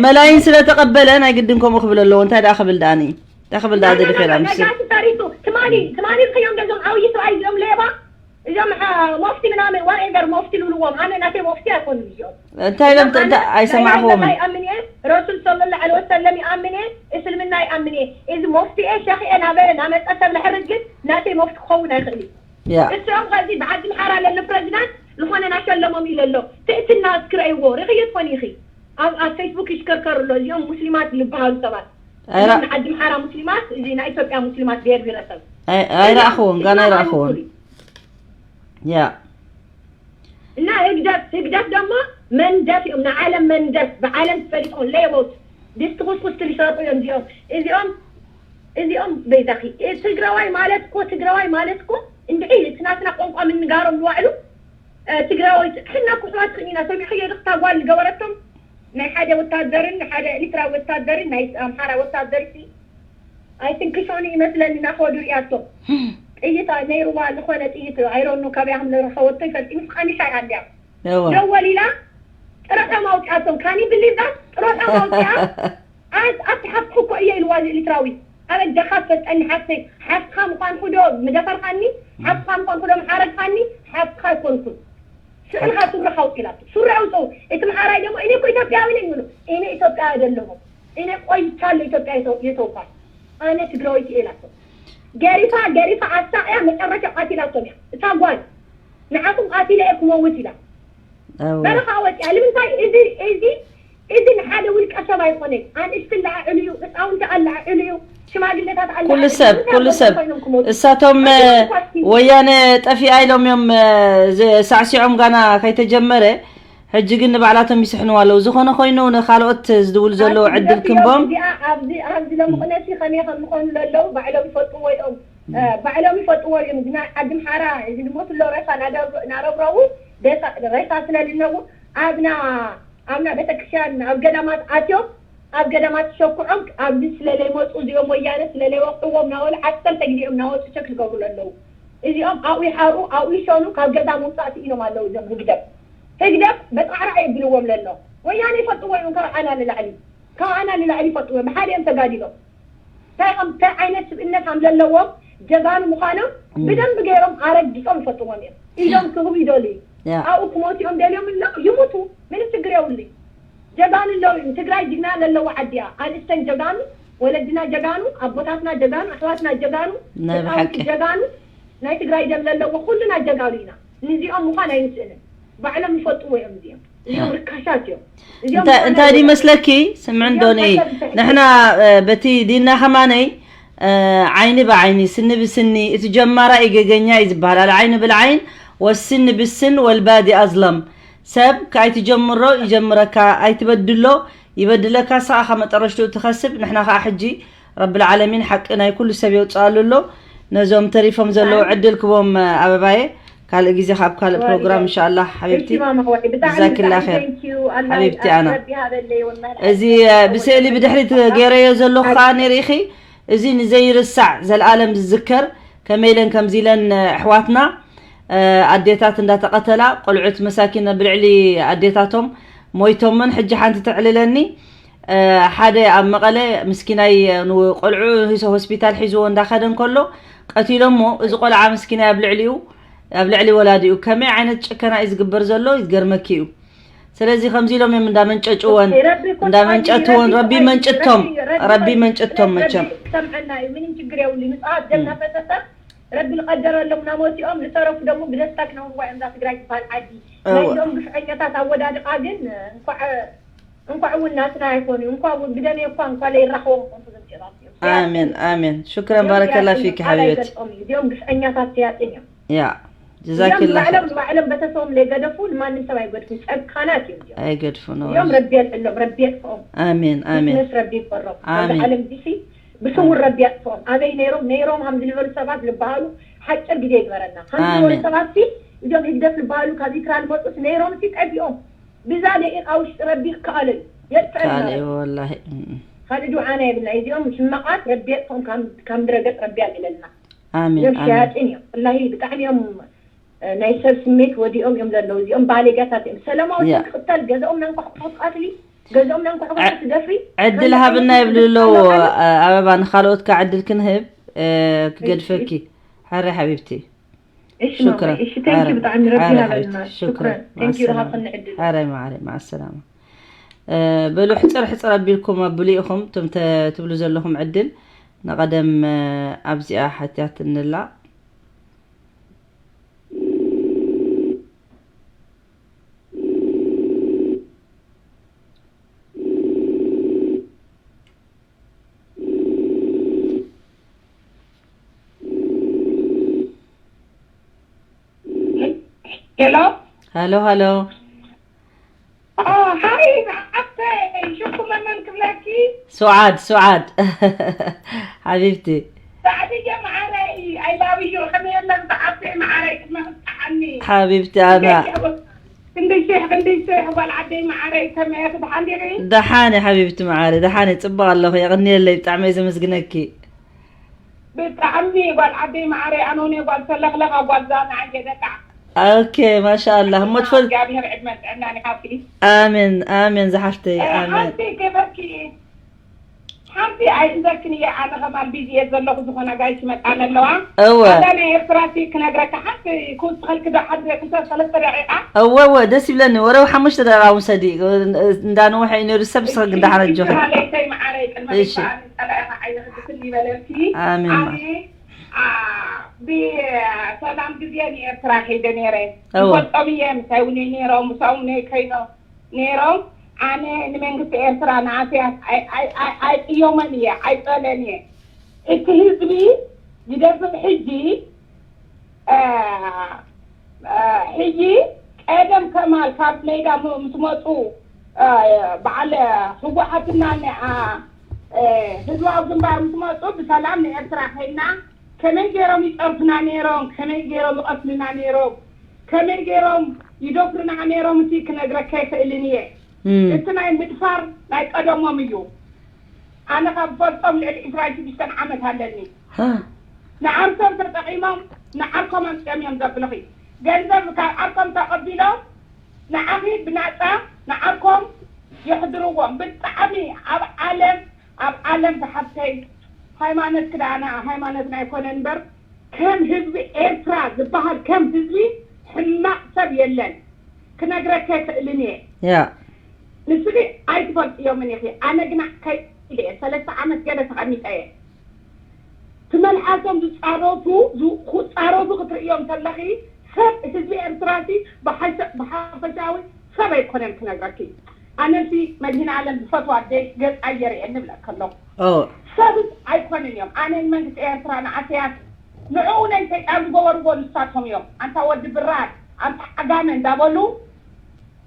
መላይን ስለተቀበለ ናይ ግድን ከምኡ ክብል ኣለዎ። እንታይ ደኣ ክብል ደኣኒ እንታይ ክብል ደኣ ደሊኸ ኢላ ምስ ነጋሲ ሰሪቱ ትማሊ ትማሊ ርክዮም ገዞም ዓብዪ ሰብኣይ እዚኦም ሌባ እዞም ሞፍቲ ምናምን ዋኤቨር ሞፍቲ ልብልዎም ኣነ ናተይ ሞፍቲ ኣይኮኑን እዚኦም እንታይ ኢሎም እንታይ ኣይሰማዕኽዎምን ኣይኣምን እየ ረሱል ሰለላሁ ዐለይሂ ወሰለም ይኣምን እየ እስልምና ይኣምን እየ እዚ ሞፍቲ እየ ሸኽ እየ ናበለ ናመፀ ሰብ ንሕርድ ግን ናተይ ሞፍቲ ክኸውን ኣይኽእል እዩ ያ እሶም ከዚ ብዓዲ ምሓራ ለሎ ፕረዚዳንት ዝኾነ ናሸለሞም ኢለ ኣሎ ትእትና እስክረእይዎ ርኽዮ ትኾን ኢኺ ኣብ ኣብ ፌስቡክ ይሽከርከሩ ኣሎ እዚኦም ሙስሊማት ዝበሃሉ ሰባት ኣይራ- እዞም ንዓዲ ምሓራ ሙስሊማት እዚ ናይ ኢትዮጵያ ሙስሊማት ብሄር ብሄረሰብ ኣይ- ኣይረኣኽዎን ጋና ኣይረኣኽዎን ያ እና ህግደፍ ህግደፍ ደሞ መንደፍ እዮም ንዓለም መንደፍ ብዓለም ተፈሊጦም ሌቦት ድስቲ ኩስኩስ ትልሸጡ እዮም እዚኦም እዚኦም እዚኦም በይዛኺ ትግራዋይ ማለት እኮ ትግራዋይ ማለት እኮ እንድዒ እቲ ናትና ቋንቋ ምንጋሮም ንባዕሉ ትግራወይቲ ሕና ኩሕዋት ኢና ሰሚዕኽዮ ዶ እታ ጓል ዝገበረቶም ናይ ሓደ ወታደርን ሓደ ኤርትራዊ ወታደርን ናይ ኣምሓራ ወታደር ሲ I think ክሾኒ ይመስለኒ ናኾዱ ሪኣቶ ጥይት ነይርዋ ዝኾነ ጥይት I don't know ካበይ ከም ዝረኸበቶ ይፈልጥ ምስ ቃኒሻ እያ እንድያ ደወል ኢላ ጥረቶም ኣውፅኣቶም can you believe that ጥረቶም ኣውፅኣ ኣቲ ሓፍትኺ እኮ እየ ኢልዋ እዚ ኤርትራዊ ኣበጃኻ ትፈልጠኒ ሓፍተይ ሓፍትኻ ምዃንኩ ዶ ምደፈርካኒ ሓፍትኻ ምዃንኩ ዶ ምሓረድካኒ ሓፍትኻ ኣይኮንኩን ስእልኻ ሱርኻ ኣውፅእ ኢላቶ ሱሪ ኣውፅኡ እቲ ምሓራይ ደሞ እኔ እኮ ኢትዮጵያዊ ነኝ ብሎ እኔ ኢትዮጵያ አይደለሁም እኔ ቆይቻለሁ ኢትዮጵያ የተውኳት ኣነ ትግራዊት እየ ኢላቶ ገሪፋ ገሪፋ ኣሳቅያ መጨረሻ ቀቲላቶም እያ እታ ጓል ንዓኹም ቀቲለ እየ ክመውት ኢላ በረኻ ወፂኣ ንምንታይ እዚ እዚ እዚ ንሓደ ውልቀ ሰብ ኣይኮነን። ኣንስቲ ኣለዓዕሉ እዩ፣ ህፃውንቲ ኣለዓዕሉ እዩ፣ ሽማግሌታት ኣለዓዕሉ ኩሉ ሰብ ኩሉ ሰብ እሳቶም ወያነ ጠፊኣ ኢሎም እዮም ሳዕሲዖም ጋና ከይተጀመረ። ሕጂ ግን ንባዕላቶም ይስሕንዋ ኣለዉ። ዝኾነ ኮይኑ ንካልኦት ዝድውሉ ዘለዉ ዕድል ክንቦም። ኣብዚ ኣብዚ ሎሚ ቅነሲ ከመይ ከም ዝኾኑ ዘለዉ ባዕሎም ይፈልጥዎ እዮም። ባዕሎም ይፈልጥዎ እዮም። ግና ዓዲ ምሓራ ዝሞቱ ኣለዉ ሬሳ ናረብረቡ ሬሳ ስለ ዝነቡ ኣብና ኣብና ቤተክርስትያን ኣብ ገዳማት ኣትዮም ኣብ ገዳማት ሸኩዖም ኣብዚ ስለለይመፁ እዚኦም ወያነ ስለለይወቅዕዎም ናበሉ ዓሰርተ ግዜ እዮም ናወፁ ቸክ ዝገብሩ ኣለዉ። እዚኦም ኣብኡ ይሓሩ ኣብኡ ይሸኑ ካብ ገዛ ምውፃእ ስኢኖም ኣለዉ እዞም ህግደፍ። ህግደፍ በፃዕራ የብልዎም ለሎ። ወያነ ይፈልጥዎ እዮም ካብ ኣና ንላዕሊ ካብ ኣና ንላዕሊ ይፈልጥዎ እዮም። ብሓደ እዮም ተጋዲሎም። እንታይ ከም እንታይ ዓይነት ስብእነት ከም ዘለዎም ጀጋኑ ምዃኖም ብደንብ ገይሮም ኣረጊጾም ይፈልጥዎም እዮም። ኢዶም ክህቡ ይደልዩ። ኣብኡ ክሞቱ እዮም ደልዮም ኣሎ ይሙቱ። ምንም ችግር የብሉይ። ጀጋኑ ኣለዉ እዮም። ትግራይ ጅግና ለለዎ ዓዲ እያ። ኣንስተን ጀጋኑ፣ ወለድና ጀጋኑ፣ ኣቦታትና ጀጋኑ፣ ኣሕዋትና ጀጋኑ፣ ናይ ብሓቂ ጀጋኑ ናይ ትግራይ ደም ለለዎ ኩልና ጀጋኑ ኢና። ንዚኦም ምዃን ኣይንስእንን። ባዕሎም ይፈልጥዎ እዮም እዚኦም። እዚኦም ርካሻት እዮም። እዚኦም እንታይ ምዃን እንታይ ድዩ ኣይወዳደሩን። መስለኪ? ስምዕ እዚኦም እንዶኒ መሰል ዝሰ- ንሕና እ፣ በቲ ዲና ከማነይ እ፣ ዓይኒ ብዓይኒ ስኒ ብስኒ እቲ ጀማራ እዩ ገገኛ እዩ ዝበሃል። ኣልዓይኑ ብልዓይን ወስኒ ብስን ወልባዲ ኣዝለም ሰብ ከኣይትጀምሮ ይጀምረካ ኣይትበድሎ ይበድለካ ስኻ ከመጠረሽትኡ ትኸስብ ንሕና ከዓ ሕጂ ረብል ዓለሚን ሓቂ ናይ ኩሉ ሰብ የውፅኣሉ ኣሎ። ነዞም ተሪፎም ዘለዉ ዕድል ክቦም ኣበባየ ካልእ ግዜ ካብ ካልእ ፕሮግራም እንሻላ ሓቢብቲ እሺ ማማ ወይ ብጣዕሚ ጀዛኪላ ብጣዕሚ ኸይር። thank you። ኣላ ሓቢብቲ ኣና። ረቢ ሃበለይ ወላሂ እዚ ብስእሊ ብድሕሪት ገይረዮ ዘለኹ ከዓ ነይ ርኢኺ እዚ ንዘይርሳዕ ዘለኣለም ዝዝከር ከመይ ኢለን ከምዚ ኢለን ኣሕዋትና ኣዴታት እንዳተቐተላ ቆልዑት መሳኪን ብልዕሊ ኣዴታቶም ሞይቶምን ሕጂ ሓንቲ ተዕልለኒ ሓደ ኣብ መቐለ ምስኪናይ ቆልዑ ሂሶ ሆስፒታል ሒዝዎ እንዳኸደ እንከሎ ቀቲሎሞ እዚ ቆልዓ ምስኪናይ ኣብ ልዕሊኡ ኣብ ልዕሊ ወላዲኡ ከመይ ዓይነት ጭከና እዩ ዝግበር ዘሎ ይገርመኪ እዩ። ስለዚ ከምዚ ኢሎም እዮም እንዳመንጨጭወን እንዳመንጨትወን ረቢ መንጭቶም ረቢ መንጭቶም መቸም ሰምዐና እዩ ምንም ችግር የብሉ ንፅሃት ደም ናፈሰሰ ረቢ ዝቀደረሎም ናሞቲኦም ዝተረፉ ደግሞ ብደስታ ክነውርዋ እዮም እዛ ትግራይ ትበሃል ዓዲ ናይዞም ግፍዐኛታት ኣወዳድቃ ግን እንኳዕ እንኳዕ እውን ናትና ኣይኮኑ እንኳ ብደም እኳ እንኳ ለይራኸቦም ኮንቱ ዝምጭራት እዮም ኣሜን ኣሜን ሽክረን ባረከላ ፊክ ሓቢበት እዚኦም ግፍዐኛታት ስያጥን እዮም ያ ጀዛኪላ ባዕሎም ባዕሎም በተሰቦም ለይገደፉ ንማንም ሰብ ኣይገድፉ ጨካናት እዮም እዚኦም ኣይገድፉን እዚኦም ረቢ የልዕሎም ረቢ የጥፍኦም ኣሜን ኣሜን ነስ ረቢ ይፈሮም ኣብዚ ዓለም ዲሲ ብስውር ረቢ ያጥፍኦም ኣበይ ነይሮም ነይሮም ከም ዝልበሉ ሰባት ዝበሃሉ ሓጭር ግዜ ይግበረና ከም ዝበሉ ሰባት ሲ እዚኦም ህግደፍ ዝበሃሉ ካብ ኢትራ ዝመፁስ ነይሮም ሲ ጠፊኦም ብዛ ደቂቃ ውሽጢ ረቢ ይከኣሎ እዩ የጥፍአና ካልእ ወላሂ ካልእ ድውዓና የብልና እዚኦም ሕማቃት ረቢ የጥፍኦም ካብ ምድረ ገፅ ረቢ ያልዕለልና ኣሜን እዮም ኣሜን ሸያጢን እዮም ወላሂ ብጣዕሚ እዮም ናይ ሰብ ስሜት ወዲኦም እዮም ዘለዉ እዚኦም ባሌጋታት እዮም ሰላማዊ ያ። ትቅተል ገዛኦም ናንኳሕኩሖ ትቀትሊ ገዛኦም ናንኳሕኩሖ ትደፍሪ ዕድል ሃብና ይብሉ ኣለዉ ኣበባ ንካልኦት ካ ዕድል ክንህብ እ፣ ክገድፈኪ ሕረ ሓቢብቲ እሺ ሽክረን ማማ፣ እሺ thank you ብጣዕሚ ረቢ ሕረ ሃበልና ሓቢብቲ ሽክረን ሽክረን thank you ማሰላማ ረሃብክኒ ዕድል ሕረ ማዕረ ማሰላማ በሉ ሕፅር ሕፅር ኣቢልኩም ኣብሉ ኢኹም እቶም ተ- ትብሉ ዘለኹም ዕድል ንቐደም ኣብዚኣ ሓትያትንላ ሄሎ ሃሎ ሃሎ ሃይ ንዓተይ ሽኩ መመን ክብለኪ ሱዓድ ሱዓድ ሓቢብቲ ሳዕድየ መዓረይ ኣይላብዩ ከመይ የለን ብዓተይ መዓረይ ክትመኽጣዓኒ ሓቢብቲ ኣና ክንደይ ሽሕ ክንደይ ሽሕ ጓል ዓደይ መዓረይ ከመይ ክትሓንዲሪ ደሓነ ሓቢብቲ መዓረ ደሓነ ፅቡቅ ኣለኹ የቕንየለይ ብጣዕሚ እየ ዘመስግነኪ ብጣዕሚ ጓል ዓደይ መዓረይ ኣነውነ ጓል ተለኽለኻ ጓል ዛና ዓየ ደቃ ኦኬ ማሻኣላ እሞ ትፈል እግዚኣብሔር ዕድመን ጥዕናን ይሃብኪ ኣሜን ኣሜን ዝሓፍተይ ኣሜን ሓንቲ ገበርኪ ሓንቲ ኣይእንዘርክን እየ ኣነ ከማን ቢዚ እየ ዘለኹ ዝኾነ ጋይሽ መጣን ኣለዋ እወ ኣታ ናይ ኤርትራ ሲ ክነግረካ ሓንቲ ክውስኸልኪ ዶ ሓደ ክልተ ሰለስተ ደቂቃ እወ እወ ደስ ይብለኒ ወረው ሓሙሽተ ደቂቃ ውሰዲ እንዳንውሐ እዩ ነይሩ ሰብ ስኸ ግዳሓን ኣጆኺ ለይተይ መዓረይ ቅድመ እሺ። ጸላኢኻ ዓይንኺ ክፍል ይበለልኪ ኣሜን ኣነ አ፣ ብሰላም ግዜ ንኤርትራ ከይደ ነይረ እወ ይፈልጦም እየ ምሳይ እውን ነይሮም ምሳኦም ነይ ከይኖ ነይሮም ኣነ ንመንግስቲ ኤርትራ ንኣስያስ ኣይቅየመን እየ፣ ኣይጸለን እየ። እቲ ህዝቢ ይደፍእ ሕጂ። ሕጂ ቀደም ከማል ካብ ሜዳ ምስ መፁ፣ በዓል ህወሓትና ህዝባዊ ግንባር ምስ መፁ ብሰላም ንኤርትራ ከይና ከመይ ገይሮም ይፀርፍና ነይሮም፣ ከመይ ገይሮም ይቐትልና ነይሮም፣ ከመይ ገይሮም ይደፍርና ነይሮም፣ እቲ ክነግረካ ይኽእልን እየ። እቲ ናይ ምድፋር ናይ ቀደሞም እዩ። ኣነ ካብ ፈልጦም ልዕሊ ዕስራን ሽዱሽተን ዓመት ኣለኒ። ንዓርሶም ተጠቒሞም ንዓርኮም ኣምፅኦም እዮም ዘብልኺ። ገንዘብ ካብ ዓርኮም ተቐቢሎም ንዓኺ ብናፃ ንዓርኮም የሕድርዎም። ብጣዕሚ ኣብ ዓለም ኣብ ዓለም ዝሓፍተይ ሃይማኖት ክዳና ሃይማኖትና ኣይኮነን እምበር ከም ህዝቢ ኤርትራ ዝበሃል ከም ህዝቢ ሕማቕ ሰብ የለን። ክነግረካ ይኽእልን እየ። ያ ንስኺ ኣይትፈልጥዮምን ኢኺ። ኣነ ግና ከይደ እየ ሰለስተ ዓመት ገለ ተቐሚጠ እየ። ትመልሓሶም ዝፃረፉ ክፃረፉ ክትርእዮም ከለኺ ሰብ ህዝቢ ኤርትራሲ ብሓፈሻዊ ሰብ ኣይኮነን ክነግረኪ። ኣነሲ መድህን ዓለም ዝፈትዋ ኣደይ ገፃ እየርእየኒ ብለካ ኣለኹ። ሰብስ ኣይኮነን እዮም። ኣነ ንመንግስቲ ኤርትራ ንኣሰያስ ንዕኡ ናይ ሰይጣን ዝገበርዎ ንሳቶም እዮም። ኣንታ ወዲ ብራድ ኣንታ ዓጋመ እንዳበሉ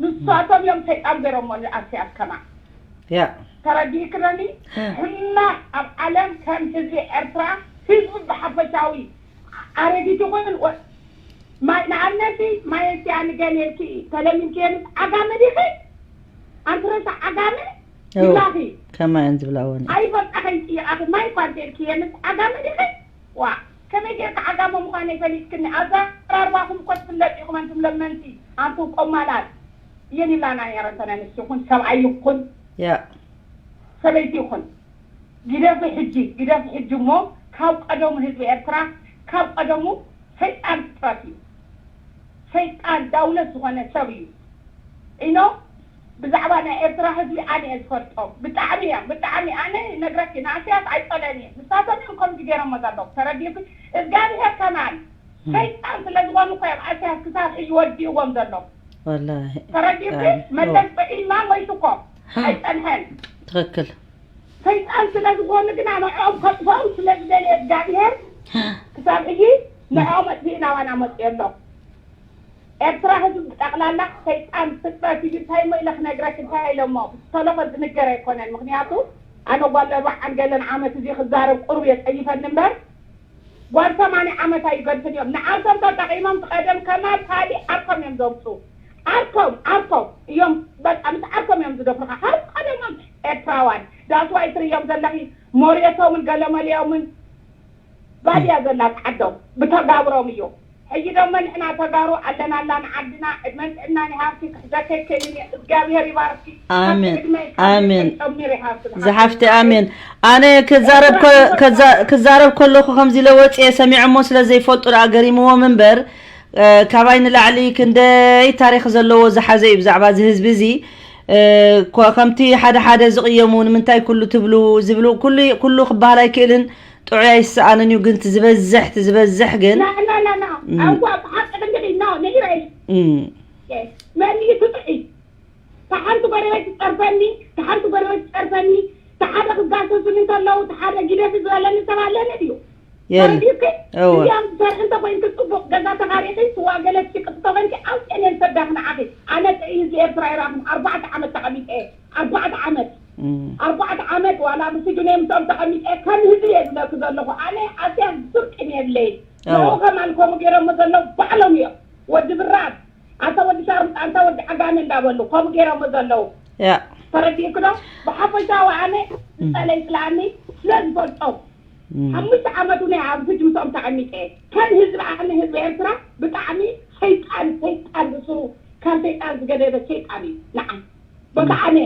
ንሳቶም እዮም ሰይጣን ገይሮሞ ንኣስያስ ከማ ያ ተረዲእክለኒ። ሕማቅ ኣብ ዓለም ከም ህዝቢ ኤርትራ ህዝቢ ብሓፈሻዊ ኣረጊት ይኹን ንኣብነቲ ማየስያ ንገሌልኪ ተለሚንክየንስ ዓጋመ ዲኺ ኣንትረሳ ዓጋመ ይብላኺ። ከማየን ዝብላወኒ ኣይፈልጣኸይ ጥይቃኺ ማይ እኳ እንተልክየንስ ዓጋመ ዲኺ ዋ ከመይ ጌርካ ዓጋመ ምዃነይ ፈሊጥክኒ። ኣዘራርባኹም እኮ ትፍለጥ ኢኹም ኣንቱም ለመንቲ ኣንቱም ቆማላት። እየን ይብላና ነይረን እተን ኣንስቲ ይኹን ሰብኣይ ይኹን ያ ሰበይቲ ይኹን ግደፊ ሕጂ ግደፊ ሕጂ እሞ ካብ ቀደሙ ህዝቢ ኤርትራ ካብ ቀደሙ ሰይጣን ፍጥረት እዩ። ሰይጣን ዳውለት ዝኾነ ሰብ እዩ። ኢኖ ብዛዕባ ናይ ኤርትራ ህዝቢ ኣነ እየ ዝፈልጦም ብጣዕሚ እዮም ብጣዕሚ ኣነ ነግረኪ ንኣስያስ ኣይጸለን እየ ንሳቶም እዮም ከምዚ ገይሮሞ ዘለዉ ተረዲእኩ እግዚኣብሔር ከማን ሰይጣን ስለ ዝኾኑ እኮ እዮም ኣስያስ ክሳብ ሕጂ ወዲእዎም ዘሎ ተረዲእኩ መለስ ጥዒማ ሞይቱ እኮ ኣይጸንሐን ትኽክል ሰይጣን ስለ ዝኾኑ ግና ንዕኦም ከጥፍኦም ስለ ዝደልየ እግዚኣብሔር ክሳብ ሕጂ ንዕኦም ኣጥፊእ ናባና መፅኡ ኣሎ። ኤርትራ ህዝቢ ብጠቕላላ ሰይጣን ፍጥረት እዩ። እንታይ እሞ ኢለ ክነግረክ እንታይ ኢለ እሞ ብተለፎን ዝንገር ኣይኮነን። ምክንያቱ ኣነ ጓል ኣርባዓን ገለን ዓመት እዚ ክዛረብ ቁሩብ የፀይፈኒ እምበር ጓል ሰማንያ ዓመት ኣይገድፍን እዮም። ንዓርሶም ተጠቒሞም ትቐደም ከማል ካሊእ ዓርኮም እዮም ዘምፁ። ዓርኮም ዓርኮም እዮም በቃ ምስ ዓርኮም እዮም ዝደፍሩኻ። ካብ ቀደሞም ኤርትራዋን that's why ትርእዮም ዘለኺ ሞርየቶምን ገለመልዮምን ባድያ ዘላ ዓዶም ብተጋብሮም እዩ። ሕጂ ደሞ ንሕና ተጋሩ ኣለናላ ንዓድና ዕድመን ጥዕናን ይሃብኪ ክሕዘከ ይክእልን እየ እግዚኣብሔር ይባርኪ ኣሜን ኣሜን ዝሓፍቲ ኣሜን ኣነ ክዛረብ ክዛረብ ከለኹ ከምዚ ኢለ ወፅየ ሰሚዖሞ ስለ ዘይፈልጡ ደኣ ገሪምዎም እምበር ካባይ ንላዕሊ ክንደይ ታሪክ ዘለዎ ዝሓዘ እዩ ብዛዕባ እዚ ህዝቢ እዚ ከምቲ ሓደ ሓደ ዝቕየሙ ንምንታይ ኩሉ ትብሉ ዝብሉ ኩሉ ክበሃል ኣይክእልን ጥዑይ ኣይሰኣንን እዩ ግን ዝበዝሕ ዝበዝሕ ግን መን እዩ ትጥዒ? ተሓንቲ ጎረቤት ትፀርፈኒ፣ ተሓንቲ ጎረቤት ትፀርፈኒ፣ ተሓደ ክጋሰሱኒ እንተለዉ ተሓደ ግደፊ ዝበለኒ ሰብ ኣለኒ ድዩ? የል ተረዲእኪ? እወ። እዚኣም ትሰርሒ እንተኮይንኪ ፅቡቅ ገዛ ተኻሪኺ ስዋ ገለ ትሽቅጢ ተኮይንኪ ኣውፅኤን እየን ሰዳኺ ንዓኺ። ኣነ ጥዒ ህዝቢ ኤርትራ ይረኣኹም ኣርባዕተ ዓመት ተቐሚጠ እየ። ኣርባዕተ ዓመት እም። ኣርባዕተ ዓመት ዋላ ብስጁን እየ ምስኦም ተቐሚጠ እየ ከም ህዝቢ እየ ዝብለኪ ዘለኹ። ኣነ ኣስያስ ስርቂ የብለይን። እወ። ንዕኡ ከማን ከምኡ ገይሮሞ ዘለዉ ባዕሎም እዮም። ወዲ ብራድ ኣንታ ወዲ ሻርሙጣ ኣንታ ወዲ ዓጋመ እንዳበሉ ከምኡ ገይሮሞ ዘለዉ ያ ተረዲእኪ ዶ ብሓፈሻዊ ኣነ ዝፀለይ ፅልኣኒ ስለ ዝፈልጦም እም። ሓሙሽተ ዓመት እውን ኣብ ፍጅ ምስኦም ተቐሚጠ እየ ከም ህዝቢ ኣነ ህዝቢ ኤርትራ ብጣዕሚ ሰይጣን ሰይጣን ብስሩ ካብ ሰይጣን ዝገደደ ሰይጣን እዩ ንዓይ በቃ ኣነ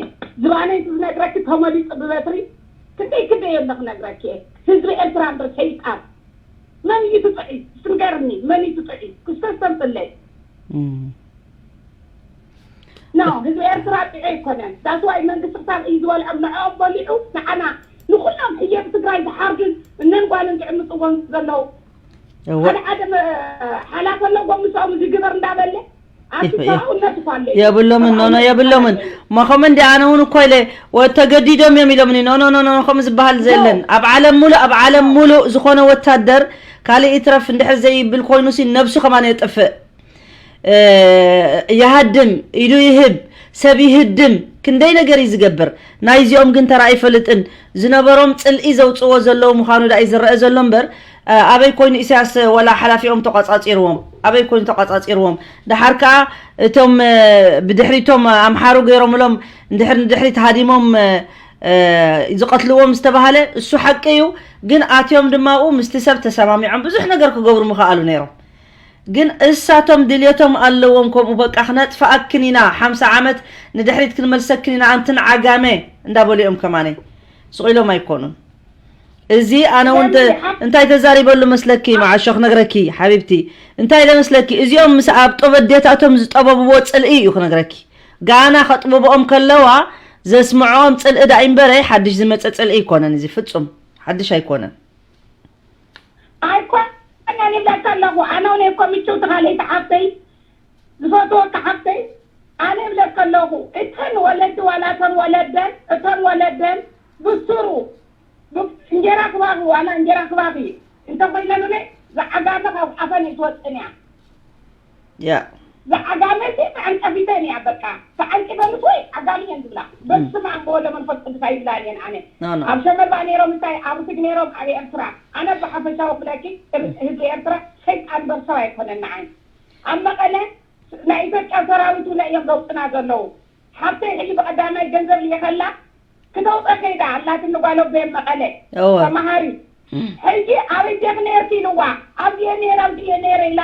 ዝባነይ ዝነግረኪ ተመሊጡ ብበትሪ ክንደይ ክንደይ የለ ክነግረኪ እየ ህዝቢ ኤርትራ እምበር ሰይጣን መን እዩ ትጥዒ? እስቲ ንገርኒ መን እዩ ትጥዒ? ክስተስ ተምፅለይ። እም። No ህዝቢ ኤርትራ ጥዒ ኣይኮነን። That's why መንግስቲ ክሳብ እዩ ዝበልዖም ንዕኦም በሊዑ ንዓና ንኩሎም ህየብ ትግራይ ዝሓርዱን እነን ጓልን ዝዕምፅዎም ዘለዉ እወ። ሓደ ሓደ መ- ሓላፍ ኣለዎም ምስኦም እዚ ግበር እንዳበለ ኣፍሪቃውነት እኳ ኣለዩ። የብሎምን፣ ኖ፣ ኖ፣ ሰብኣውነት የብሎምን። እኳ ኣለዩ። ማኾም እንዲ ኣነ እውን እኮ ኢለ፣ ወ-፣ ተገዲዶም እዮም ኢሎምኒ። ኖ፣ ኖ፣ ኖ፣ ኖ፣ ኖ፣ ከምኡ ዝበሃል ኖ። ዘየለን። ኣብ ዓለም ሙሉእ፣ ኣብ ዓለም ኖ። ሙሉእ ዝኾነ ወታደር ካልእ ይትረፍ እንድሕር ዘይብል ኮይኑሲ ነብሱ ከማን የጥፍእ። እ፣ ይሃድም፣ ኢዱ ይህብ፣ ሰብ ይህድም፣ ክንደይ ነገር እዩ ዝገብር። ናይዚኦም ግን ተራ ኣይፈልጥን። ዝነበሮም ጽልኢ ዘውጽእዎ ዘለዉ ምዃኑ ደኣ እዩ ዝረአ ዘሎ እምበር፣ እ፣ ኣበይ ኮይኑ ኢሳያስ ወላ ሓላፊኦም ተቋጻጺርዎም? ኣበይ ኮይኑ ተቋጻጺርዎም? ደሓር ከኣ እቶም፣ እ፣ ብድሕሪቶም ኣምሓሩ ገይሮምሎም እንድሕር ንድሕሪት ሃዲሞም፣ እ፣ እ፣ ዝቐትልዎም ዝተባሃለ እሱ ሓቂ እዩ። ግን ኣትዮም ድማ ኣብኡ ምስቲ ሰብ ተሰማሚዖም ብዙሕ ነገር ክገብሩ ምኸኣሉ ነይሮም። ግን እሳቶም ድልየቶም ኣለዎም፣ ከምኡ በቃ ክነጥፍኣክን ኢና፣ ሓምሳ ዓመት ንድሕሪት ክንመልሰክን ኢና፣ ኣንትን ዓጋመ እንዳበሉ እዮም ከማነይ። ስቕ ኢሎም ኣይኮኑን። እዚ ኣነ እውን ተ-፣ እንታይ ተዛሪበሉ መስለኪ፣ መዓሾ ክነግረኪ ሓቢብቲ፣ እንታይ ኢለ መስለኪ፣ እዚኦም ምስ ኣብ ጦብ ኣዴታቶም ዝጠበብዎ ጽልኢ እዩ ክነግረኪ። ጋና ከጥብብኦም ከለዋ ዘስምዖም ጽልኢ ዳኣ እምበረ ሓድሽ ዝመጸ ጽልኢ ኣይኮነን። እዚ ፍጹም ሓድሽ ኣይኮነን። ኣይኮነን ይብለካ ኣለኹ። ኣነ እውን እኮ ምችውቲ ካልኣይቲ ሓፍተይ፣ ዝፈትወካ ሓፍተይ፣ ኣነ ይብለካ ኣለኹ። እተን ወለዲ ዋላ እተን ወለደን፣ እተን ወለደን ብስሩ ብ-፣ እንጀራ ክባኺ ዋላ እንጀራ ክባኺ እንተኾይነን እኔ ዝዓጋመ ካብ ኣፈን ኣይትወፅን እያ። ያ። ዝዓጋመ ሲ ተዓንቀፊተን እያ በቃ። ተዓንቂፈንስ ወይ ዓጋመ እየን ዝብላ። በስመ ኣብ ወወልድ ወመንፈስ ቅዱስ ኣይብላን እየን ኣነ። ኖ፣ ኖ። ኣብ ሸመልባ ነይሮም እንታይ ኣብ ርትግ ነይሮም ኣብ ኤርትራ። ኣነ ብሓፈሻ ወፍለኪ ህዝቢ ኤርትራ ሰይጣን እምበር ሰብ ኣይኮነን ንዓይ። ኣብ መቐለ ናይ ኢትዮጵያ ሰራዊት እውን እዮም ለውጥና ዘለዉ። ሓፍተይ ሕጂ ብቐዳማይ ገንዘብ ልኢኸላ ክተውፀ ከይዳ ኣላትኒ ጓል ኣቦይ ኣብ መቐለ እወ። ተማሃሪ። እም። ሕጂ ኣበይ ዲኺ ነይርኪ ኢልዋ። ኣብዚ'የ ነይረ፣ ኣብዚ'የ ነይረ ኢላ።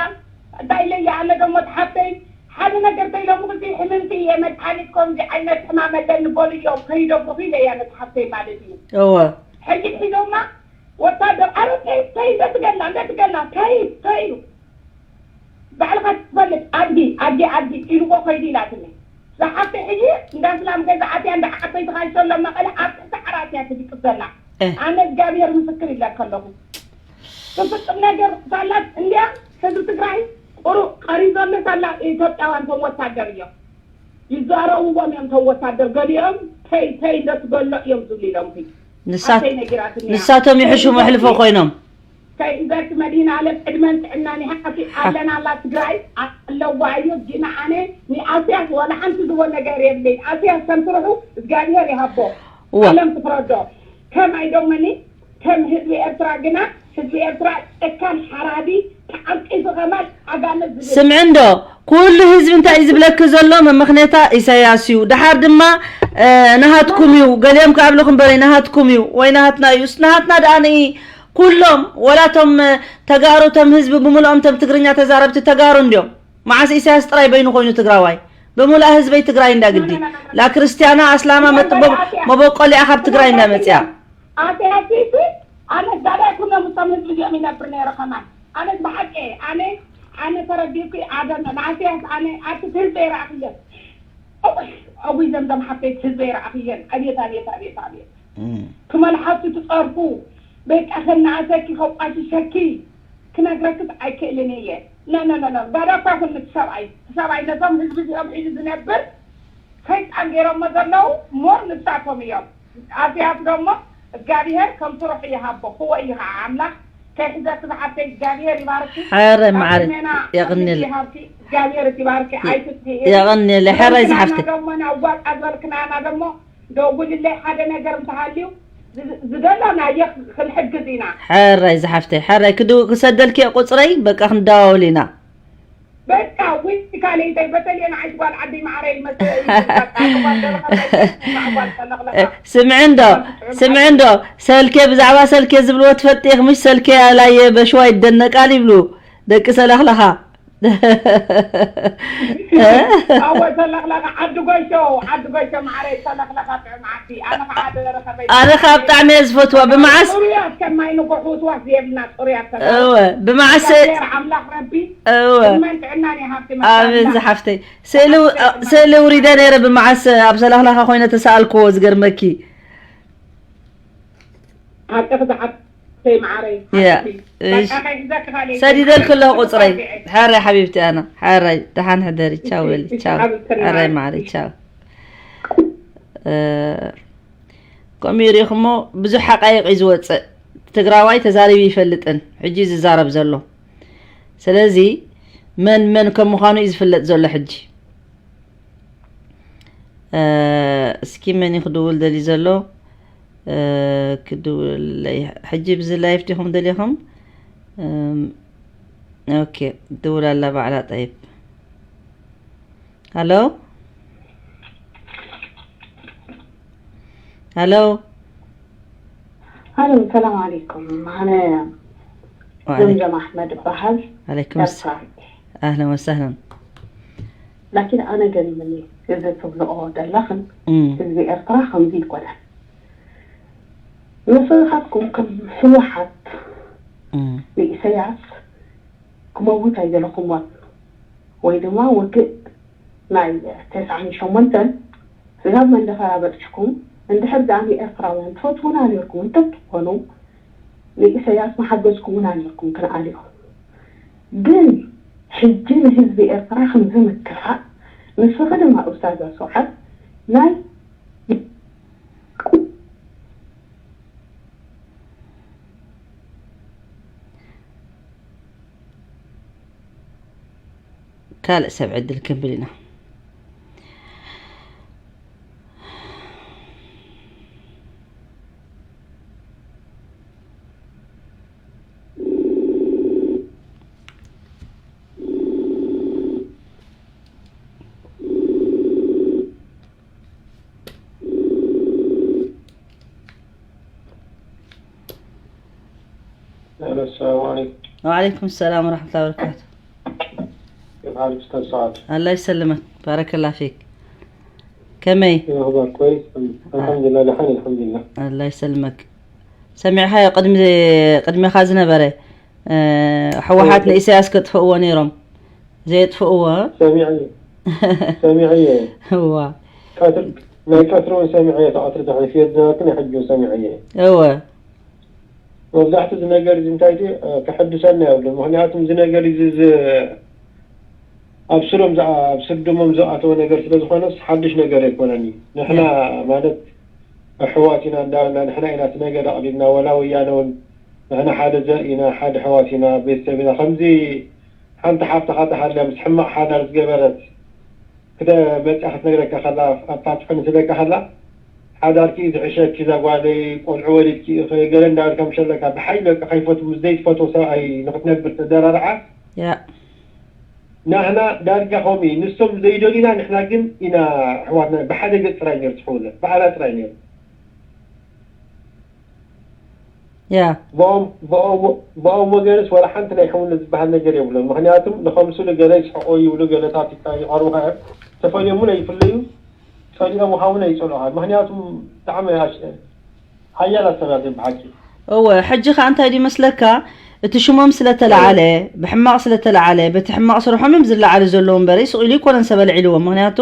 እንታይ ኢለያ ኣነ ደሞ ሓፍተይ ሓደ ነገር ተይሎምኺ እዚ ሕምምቲ እየ መድሓኒት ከምዚ ዓይነት ሕማም ኣለኒ በሉ እዮም ከይደብሩኺ ኢለያ ነቲ ሓፍተይ ማለት እዩ። እወ። ሕጂ ሒዞማ ወታደር ኣረ ተይ ተይ እንደትገላ እንደትገላ ተይ ተይ ባዕልኻ ትፈልጥ ኣድጊ ኣድጊ ኣድጊ ኢልዎ ከይዱ ኢላትኒ። ዝሓፍተይ ሕጂ እንዳ ስላም ገዛ ኣትያ እንዳ ዓበይቲ ካንሸሎ መቐለ ኣብ ትሕቲ ዓራት እያ ትድቅስ ዘላ። እ። ኣነ እግዚኣብሔር ምስክር ይብለካ ኣለኹ። ትፍጽም ነገር ሳላት እንድያ ህዝቢ ትግራይ ቁሩብ ቀሪብ ዘሎ ሳላ ኢትዮጵያውያን ከም ወታደር እዮም። ይዛረብዎም እዮም እቶም ወታደር ገሊኦም ተይ ተይ እንደትበሎ እዮም ዝብሉ ኢሎም። ንሳ-፣ ሓፍተይ ነጊራትኒ እያ። ንሳቶም ይሕሹ መሕልፎ ኮይኖም። ከይእዘኪ መድህን ኣለም ዕድመን ጥዕናን ይሃብኪ። ኣለናላ ትግራይ ኣለዋ እዩ። ግን ኣነ ንኣስያስ ዋላ ሓንቲ ዝቦ ነገር የብለይ። ኣስያስ ከም ስርሑ እግዚኣብሔር ይሃቦ። እዋ። ኣለም ትፍረዶ። ከም ኣይዶመኒ ከም ህዝቢ ኤርትራ ግና ህዝቢ ኤርትራ ጨካን ሓራዲ ተዓቂሱ ከማን ዓጋመ ዝብል። ስምዒ እንዶ ኩሉ ህዝቢ እንታይ እዩ ዝብለኪ ዘሎ? መመኽነታ ኢሳያስ እዩ። ደሓር ድማ፣ እ፣ ናሃትኩም እዩ። ገሊኦም ከኣብልኹም በለይ ናሃትኩም እዩ ወይ ናሃትና እዩ። እስ ናሃትና ደኣ ንኢ ኩሎም ወላቶም ተጋሩ፣ ቶም ህዝቢ ብምልኦም ቶም ትግርኛ ተዛረብቲ ተጋሩ እንድዮም። መዓስ ኢሳያስ ጥራይ በይኑ ኮይኑ ትግራዋይ? ብምልኣ ህዝበይ ትግራይ እንዳ ግዲ። ላ ክርስቲያና፣ ኣስላማ፣ መጥቦ-፣ መበቆሊኣ ካብ ትግራይ እንዳ መጽያ። ኣስያስ ኣነ ዛዳ ኩሎም እቶም ህዝቢ እዚኦም ይነብር ነይረ ከማን። ኣነ ብሓቂ ኣነ፣ ኣነ ተረዲእኩ ኣደነ ንኣስያስ ኣነ ኣቲ ህዝበይ ረኣኽየን። እውይ፣ እውይ ዘምዘም ሓፍተይ ህዝበይ ረኣኽየን። ኣቤት፣ ኣቤት፣ ኣቤት፣ ኣቤት። እም። ክመልሓሱ ትጸርፉ። በቃ ከነኣሰኪ ከቋሽሸኪ ክነግረክስ ኣይክእልን እየ። ኖ፣ ኖ፣ ኖ፣ ኖ። ጓዳ እኳ ኩን እቲ ሰብኣይ፣ እቲ ሰብኣይ ነቶም ህዝቢ እዚኦም ሒዙ ዝነብር ሰይጣን ገይሮሞ ዘለዉ ሞር ንሳቶም እዮም። ኣስያስ ደሞ እግዚኣብሔር ከም ስርሑ ይሃቦ። ክወ እዩ ከዓ ኣምላኽ ከይሕዘኪ ዝሓፍተይ እግዚኣብሔር ይባርኪ። ሓረ ኣብ ማዕረ ዕድሜና የቕንየለይ። ይሃብኪ። እግዚኣብሔር ይባርኪ። የ-፣ ኣይትጥፍኢ። የቕንየለይ። ሕራይ ዝሓፍተይ። ደሞ ናዋጣ ዝበልክናና ደሞ ደውልለይ ሓደ ነገር እንተሃልዩ ዝ-፣ ዝደለናዮ ክንሕግዝ ኢና። ሕራይ ዝሓፍተይ፣ ሕራይ ክድው-፣ ክሰደልኪ እየ ቁፅረይ፣ በቃ ክንደዋወል ኢና። በቃ ውይ ካልእተይ በተለየ ንዓይ ጓል ዓደይ ማዕረ ይመስለኒ። በቃ ጓል ደረኸበይ፣ ጓል ተለኽለኻ። እ፣ ስምዒ እንዶ፣ ስምዒ እንዶ፣ ሰልኬ ብዛዕባ ሰልኬ ዝብልዎ ትፈልጢ ኢኺ ምሽ? ሰልኬ ኣላየ በሽዋ ይደነቃል ይብሉ ደቂ ሰለኽለኻ። ኣወ ተለኽለኻ ዓዲ ጎሾ፣ ዓዲ ጎሾ ማዕረ ተለኽለኻ ጥዕም ዓዲ። ኣነ ከዓ ደረኸበይ ኣነ ከዓ ብጣዕሚ እየ ዝፈትዋ። ብመዓስ? ጥሩያት ከማይ ንጎ ሕውስዋስ የብልና ጥሩያት ተለኽለኻ። እወ፣ ብመዓስ? እግዚኣብሔር ኣምላኽ ረቢ እወ። ዕድመን ጥዕናን ይሃብኪ ኣሜን መሻኣላህ። ዝሓፍተይ። ስእሊ፣ ስእሊ ውሪደ ነይረ ብመዓስ ኣብ ሰለኽለኻ ኮይነ ተሰኣልክዎ ዝገርመኪ። ሓቅኺ ዝሓፍተይ። ማዓረይ። ያ፣ እሺ። በቃ ከይዛ ክፋል የለ። ሰዲደልክ ኣለኹ ቁፅረይ። ሓራይ ሓቢብቲ ኣና። ሓራይ፣ ደሓን ሕደሪ። ቻው በሊ። እሺ፣ ቻው። ሓቢብቲ ኣና። ሓራይ ማዓረይ፣ ቻው። እ፣ ከምኡ ይሪእኹሞ፣ ብዙሕ ሓቃይቕ እዩ ዝወፅእ። ትግራዋይ ተዛሪቡ ይፈልጥን፣ ሕጂ ዝዛረብ ዘሎ። ስለዚ መን መን ከም ምዃኑ እዩ ዝፍለጥ ዘሎ ሕጂ። እ፣ እስኪ መን እዩ ክድውል ደልዩ ዘሎ? እ፣ ክድውለይ ሕጂ ብዚ ላይፍ ዲኹም ደሊኹም? እም፣ ኦኬ፣ ትድውል ኣላ ባዕላ። ጠይብ፣ ሃሎ፣ ሃሎ። ሃሎ፣ ሰላም ዓለይኩም። ኣነ ወዓለይኩም ዘምዘም ኣሕመድ እበሃል። ዓለይኩም ካብ ሰ-፣ ትራምፕ። ኣህለን ወሰህለን። ላኪን ኣነ ገሪምኒ እዚ ትብልኦ ዘለኽን እም። ህዝቢ ኤርትራ ከምዚ ይኮነን። ንስኻትኩም ከም ህወሓት እም። ንኢሰያስ ክመውት ኣይደለኹሞን ወይ ድማ ውግእ ናይ ተስዓን ሸሞንተን ስጋብ መንደፈራ በፂሕኩም እንድሕር ደኣ ንኤርትራውያን ትፈትዉና ነርኩም እንተትኾኑ ንኢሰያስ መሓገዝኩምና ነርኩም ክንኣል ኢኹም። ግን ሕጂ ንህዝቢ ኤርትራ ከምዚ ምክፋእ ንስኺ ድማ ኡስታዝ ኣስውዓት ናይ ካልእ ሰብ ዕድል ክንብል ኢና። السلام عليكم. وعليكم السلام ورحمة الله وبركاته. كيف حالك أستاذ سعد؟ الله يسلمك، بارك الله فيك. كمي؟ كيف أخبارك؟ كويس؟ آه. الحمد لله، لحالي الحمد لله. الله يسلمك. سمعها قدم، قدم خازنة بري. ኣሕዋሓት ንኢሳያስ ከጥፍእዎ ነይሮም ዘየጥፍእዎ። ሰሚዐ ሰሚዐ እዋ። ቀትሪ ናይ ቀትሪ እውን ሰሚዐ እየ። ተቐትሪ ተሕሊፍ እየ ዝነበርኩ ናይ ሕጂ እውን ሰሚዐ እየ። እወ። መብዛሕትኡ እዚ ነገር እዚ እንታይ ድዩ ከሐድሰና የብሉን። ምክንያቱም እዚ ነገር እዚ ዝ ኣብ ስሮም ዝኣ- ኣብ ስርድሞም ዝኣተወ ነገር ስለ ዝኾነስ ሓድሽ ነገር ኣይኮነን እዩ። ንሕና ማለት ኣሕዋት ኢና እንዳበልና ንሕና ኢና እቲ ነገር ኣቕዲምና፣ ወላ ወያነ እውን ንሕና ሓደ ዘርኢ ኢና፣ ሓደ ኣሕዋት ኢና፣ ቤተሰብ ኢና። ከምዚ ሓንቲ ሓፍትኻ ተሃልያ ምስ ሕማቕ ሓዳር ዝገበረት ክደ መፅያ ክትነግረካ ከላ፣ ኣብታ ትሕን ስለካ ከላ ሓዳርኪ እዩ ዝሕሸኪ፣ እዛ ጓለይ ቆልዑ ወሊድኪ ኢኺ ገለ እንዳበልካ ምሸለካ ብሓይሊ በቃ ከይፈቱ ምስ ዘይትፈትዎ ሰብኣይ ንክትነብር ተደራርዓ። ያ። ናህና ዳርጋ ከምኡ እዩ። ንሶም ዘይደልዩና ንሕና ግን ኢና ኣሕዋትና። ብሓደ ገፅ ጥራይ ነይሩ ትሕውነት፣ ብኣና ጥራይ ነይሩ። ያ። ብኦም ብኦም ብኦም ወገንስ ወላ ሓንቲ ናይ ሕውነት ዝበሃል ነገር የብሎም። ምክንያቱም ንኸምስሉ ገለ ይስሕቆ ይብሉ፣ ገለታት ይቀ- ይቐርቡኻ እዮም። ተፈልዮም እውን ኣይፍለዩ፣ ጸሊኦም ውሃ እውን ኣይጸልኦኻ። ምክንያቱም ብጣዕሚ ኣሽ- ሓያላት ሰባት እዮም ብሓቂ። እወ፣ ሕጂ ከኣ እንታይ ድዩ መስለካ፣ እቲ ሽሞም ስለ ተለዓለ፣ ብሕማቕ ስለ ተለዓለ፣ በቲ ሕማቕ ስርሖም እዮም ዝለዓሉ ዘለዉ እምበር፣ ስቕ ኢሉ ኣይኮነን ሰብ ኣልዒልዎም። ምኽንያቱ፣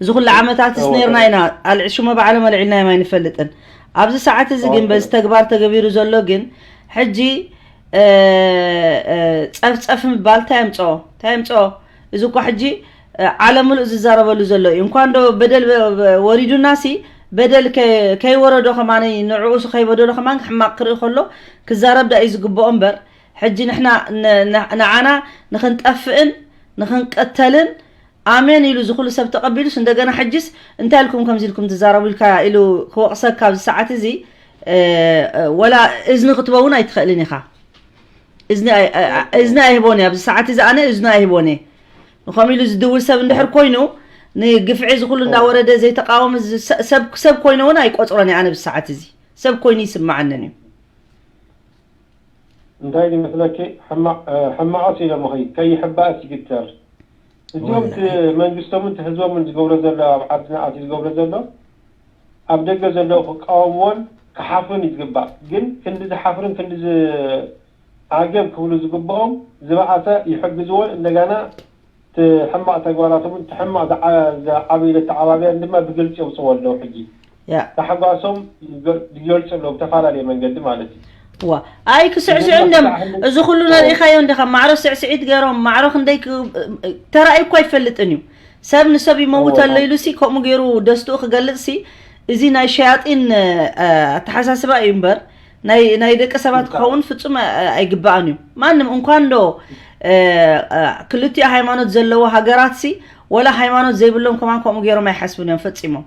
እዚ ኩሉ ዓመታትስ እወ፣ ነይርና እወ። ኢና፣ ኣልዒ-፣ ሽሞ ባዕሎም ኣልዒልናዮም ኣይንፈልጥን። ኣብዚ ሰዓት እዚ ግን፣ እወ። በዚ ተግባር ተገቢሩ ዘሎ ግን፣ ሕጂ፣ እ፣ እ፣ ጸፍጸፍ ምባል እንታይ ኣምጽኦ? እንታይ ኣምጽኦ? እዚ እኳ ሕጂ፣ እ፣ ዓለም ምሉእ ዝዛረበሉ ዘሎ እዩ። እንኳን ዶ በደል በ-፣ በ-፣ ወሪዱናሲ፣ በደል ከ-፣ ከይወረዶ ከማን፣ ንዕኡስ ከይበደሎ ከማን ሕማቕ ክርኢ ከሎ ክዛረብ ደኣ እዩ ዝግብኦ እምበር፣ ሕጂ ንሕና ን-፣ ን-፣ ንዓና ንኽንጠፍእን ንኽንቀተልን ኣሜን ኢሉ እዚ ኩሉ ሰብ ተቐቢሉስ፣ እንደገና ሕጂስ እንታይ ኢልኩም ከምዚ ኢልኩም ትዛረቡ ኢልካ ኢሉ ክወቕሰካ ኣብዚ ሰዓት እዚ፣ እ፣ እ፣ ወላ እዝኒ ክትበውን ኣይትኽእልን ኢኻ። እዝኒ ኣይ-፣ እ፣ እ፣ እዝኒ ኣይህቦን እየ። ኣብዚ ሰዓት እዚ ኣነ እዝኒ ኣይህቦን እየ። ንኸምኡ ኢሉ ዝድውል ሰብ እንድሕር ኮይኑ፣ ንግፍዒ እዚ ኩሉ እንዳወረደ ዘይተቃወም እዚ ሰ-፣ ሰብ፣ ሰብ ኮይነ እውን ኣይቆጽሮን እየ ኣነ ኣብዚ ሰዓት እዚ። ሰብ ኮይኑ ይስምዓንን እዩ። እንታይ ዝመስለኪ፣ ሕማቕ፣ እ፣ ሕማቕስ ኢሎምኺ፣ ከይሕባእስ ይግተር። እዚኦም ወላሂ። እቲ መንግስቶምን እቲ ህዝቦምን ዝገብሮ ዘሎ፣ ኣብ ዓድና ኣትዩ ዝገብሮ ዘሎ፣ ኣብ ደገ ዘለዉ ክቃወምዎን ክሓፍሩን እዩ ዝግባእ። ግን ክንዲ ዝሓፍሩን ክንዲ ዝ-፣ ዓገብ ክብሉ ዝግብኦም፣ ዝበኣሰ ይሕግዝዎን እንደገና እቲ ሕማቕ ተግባራቶምን እቲ ሕማቕ ዝዓ-፣ ዝዓበየ ኣተዓባብያን ድማ ብግልፂ የውፅዎ ኣለዉ። ሕጂ ያ። ታሕጓሶም ይገ-፣ ይገልፁ ኣለዉ፣ ብተፈላለየ መንገዲ ማለት እዩ። ዋ ኣይ ክስዕስዑ እንደም እዚ ኩሉ ነሪኢኻዮ እንዲኻ ማዕሮ ስዕስዒት ገይሮም ማዕሮ ክንደይ ክ- ተራእዩ እኳ ኣይፈልጥን እዩ። ሰብ ንሰብ ይመውት ኣሎ ኢሉ ሲ ከምኡ ገይሩ ደስትኡ ክገልጽ ሲ እዚ ናይ ሸያጢን ኣተሓሳስባ እዩ እምበር ናይ ናይ ደቂ ሰባት ክኸውን ፍጹም ኣይግባእን እዩ። ማንም እንኳን ዶ ክልቲኡ ሃይማኖት ዘለዎ ሃገራት ሲ ወላ ሃይማኖት ዘይብሎም ከማን ከምኡ ገይሮም ኣይሓስቡን እዮም ፈጺሞም።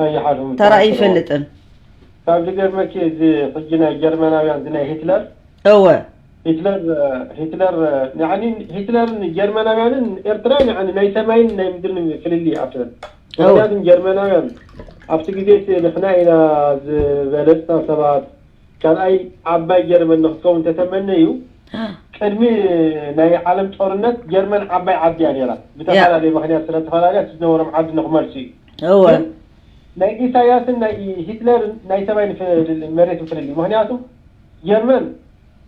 ኣይሓስቡን ተራእዩ ይፈልጥን። ካብ ዝገርመኪ እዚ ሕጂ ናይ ጀርመናውያን እዚ ናይ ሂትለር እወ ሂትለር ሂትለር ያኒ ሂትለርን ጀርመናውያንን ኤርትራን ያኒ ናይ ሰማይን ናይ ምድርን ፍልልይ ኣብተን ምክንያቱም ጀርመናውያን ኣብቲ ግዜ እቲ ንሕና ኢና ዝበለፅና ሰባት ካልኣይ ዓባይ ጀርመን ንክትከውን ተተመነዩ ቅድሚ ናይ ዓለም ጦርነት ጀርመን ዓባይ ዓዲ እያ ነራ ብተፈላለየ ምክንያት ስለተፈላለያ ዝነበሮም ዓዲ ንክመልሱ እዩ እወ ናይ ኢሳያስን ናይ ሂትለርን ናይ ሰማይ መሬት ፍልልይ ምክንያቱም ጀርመን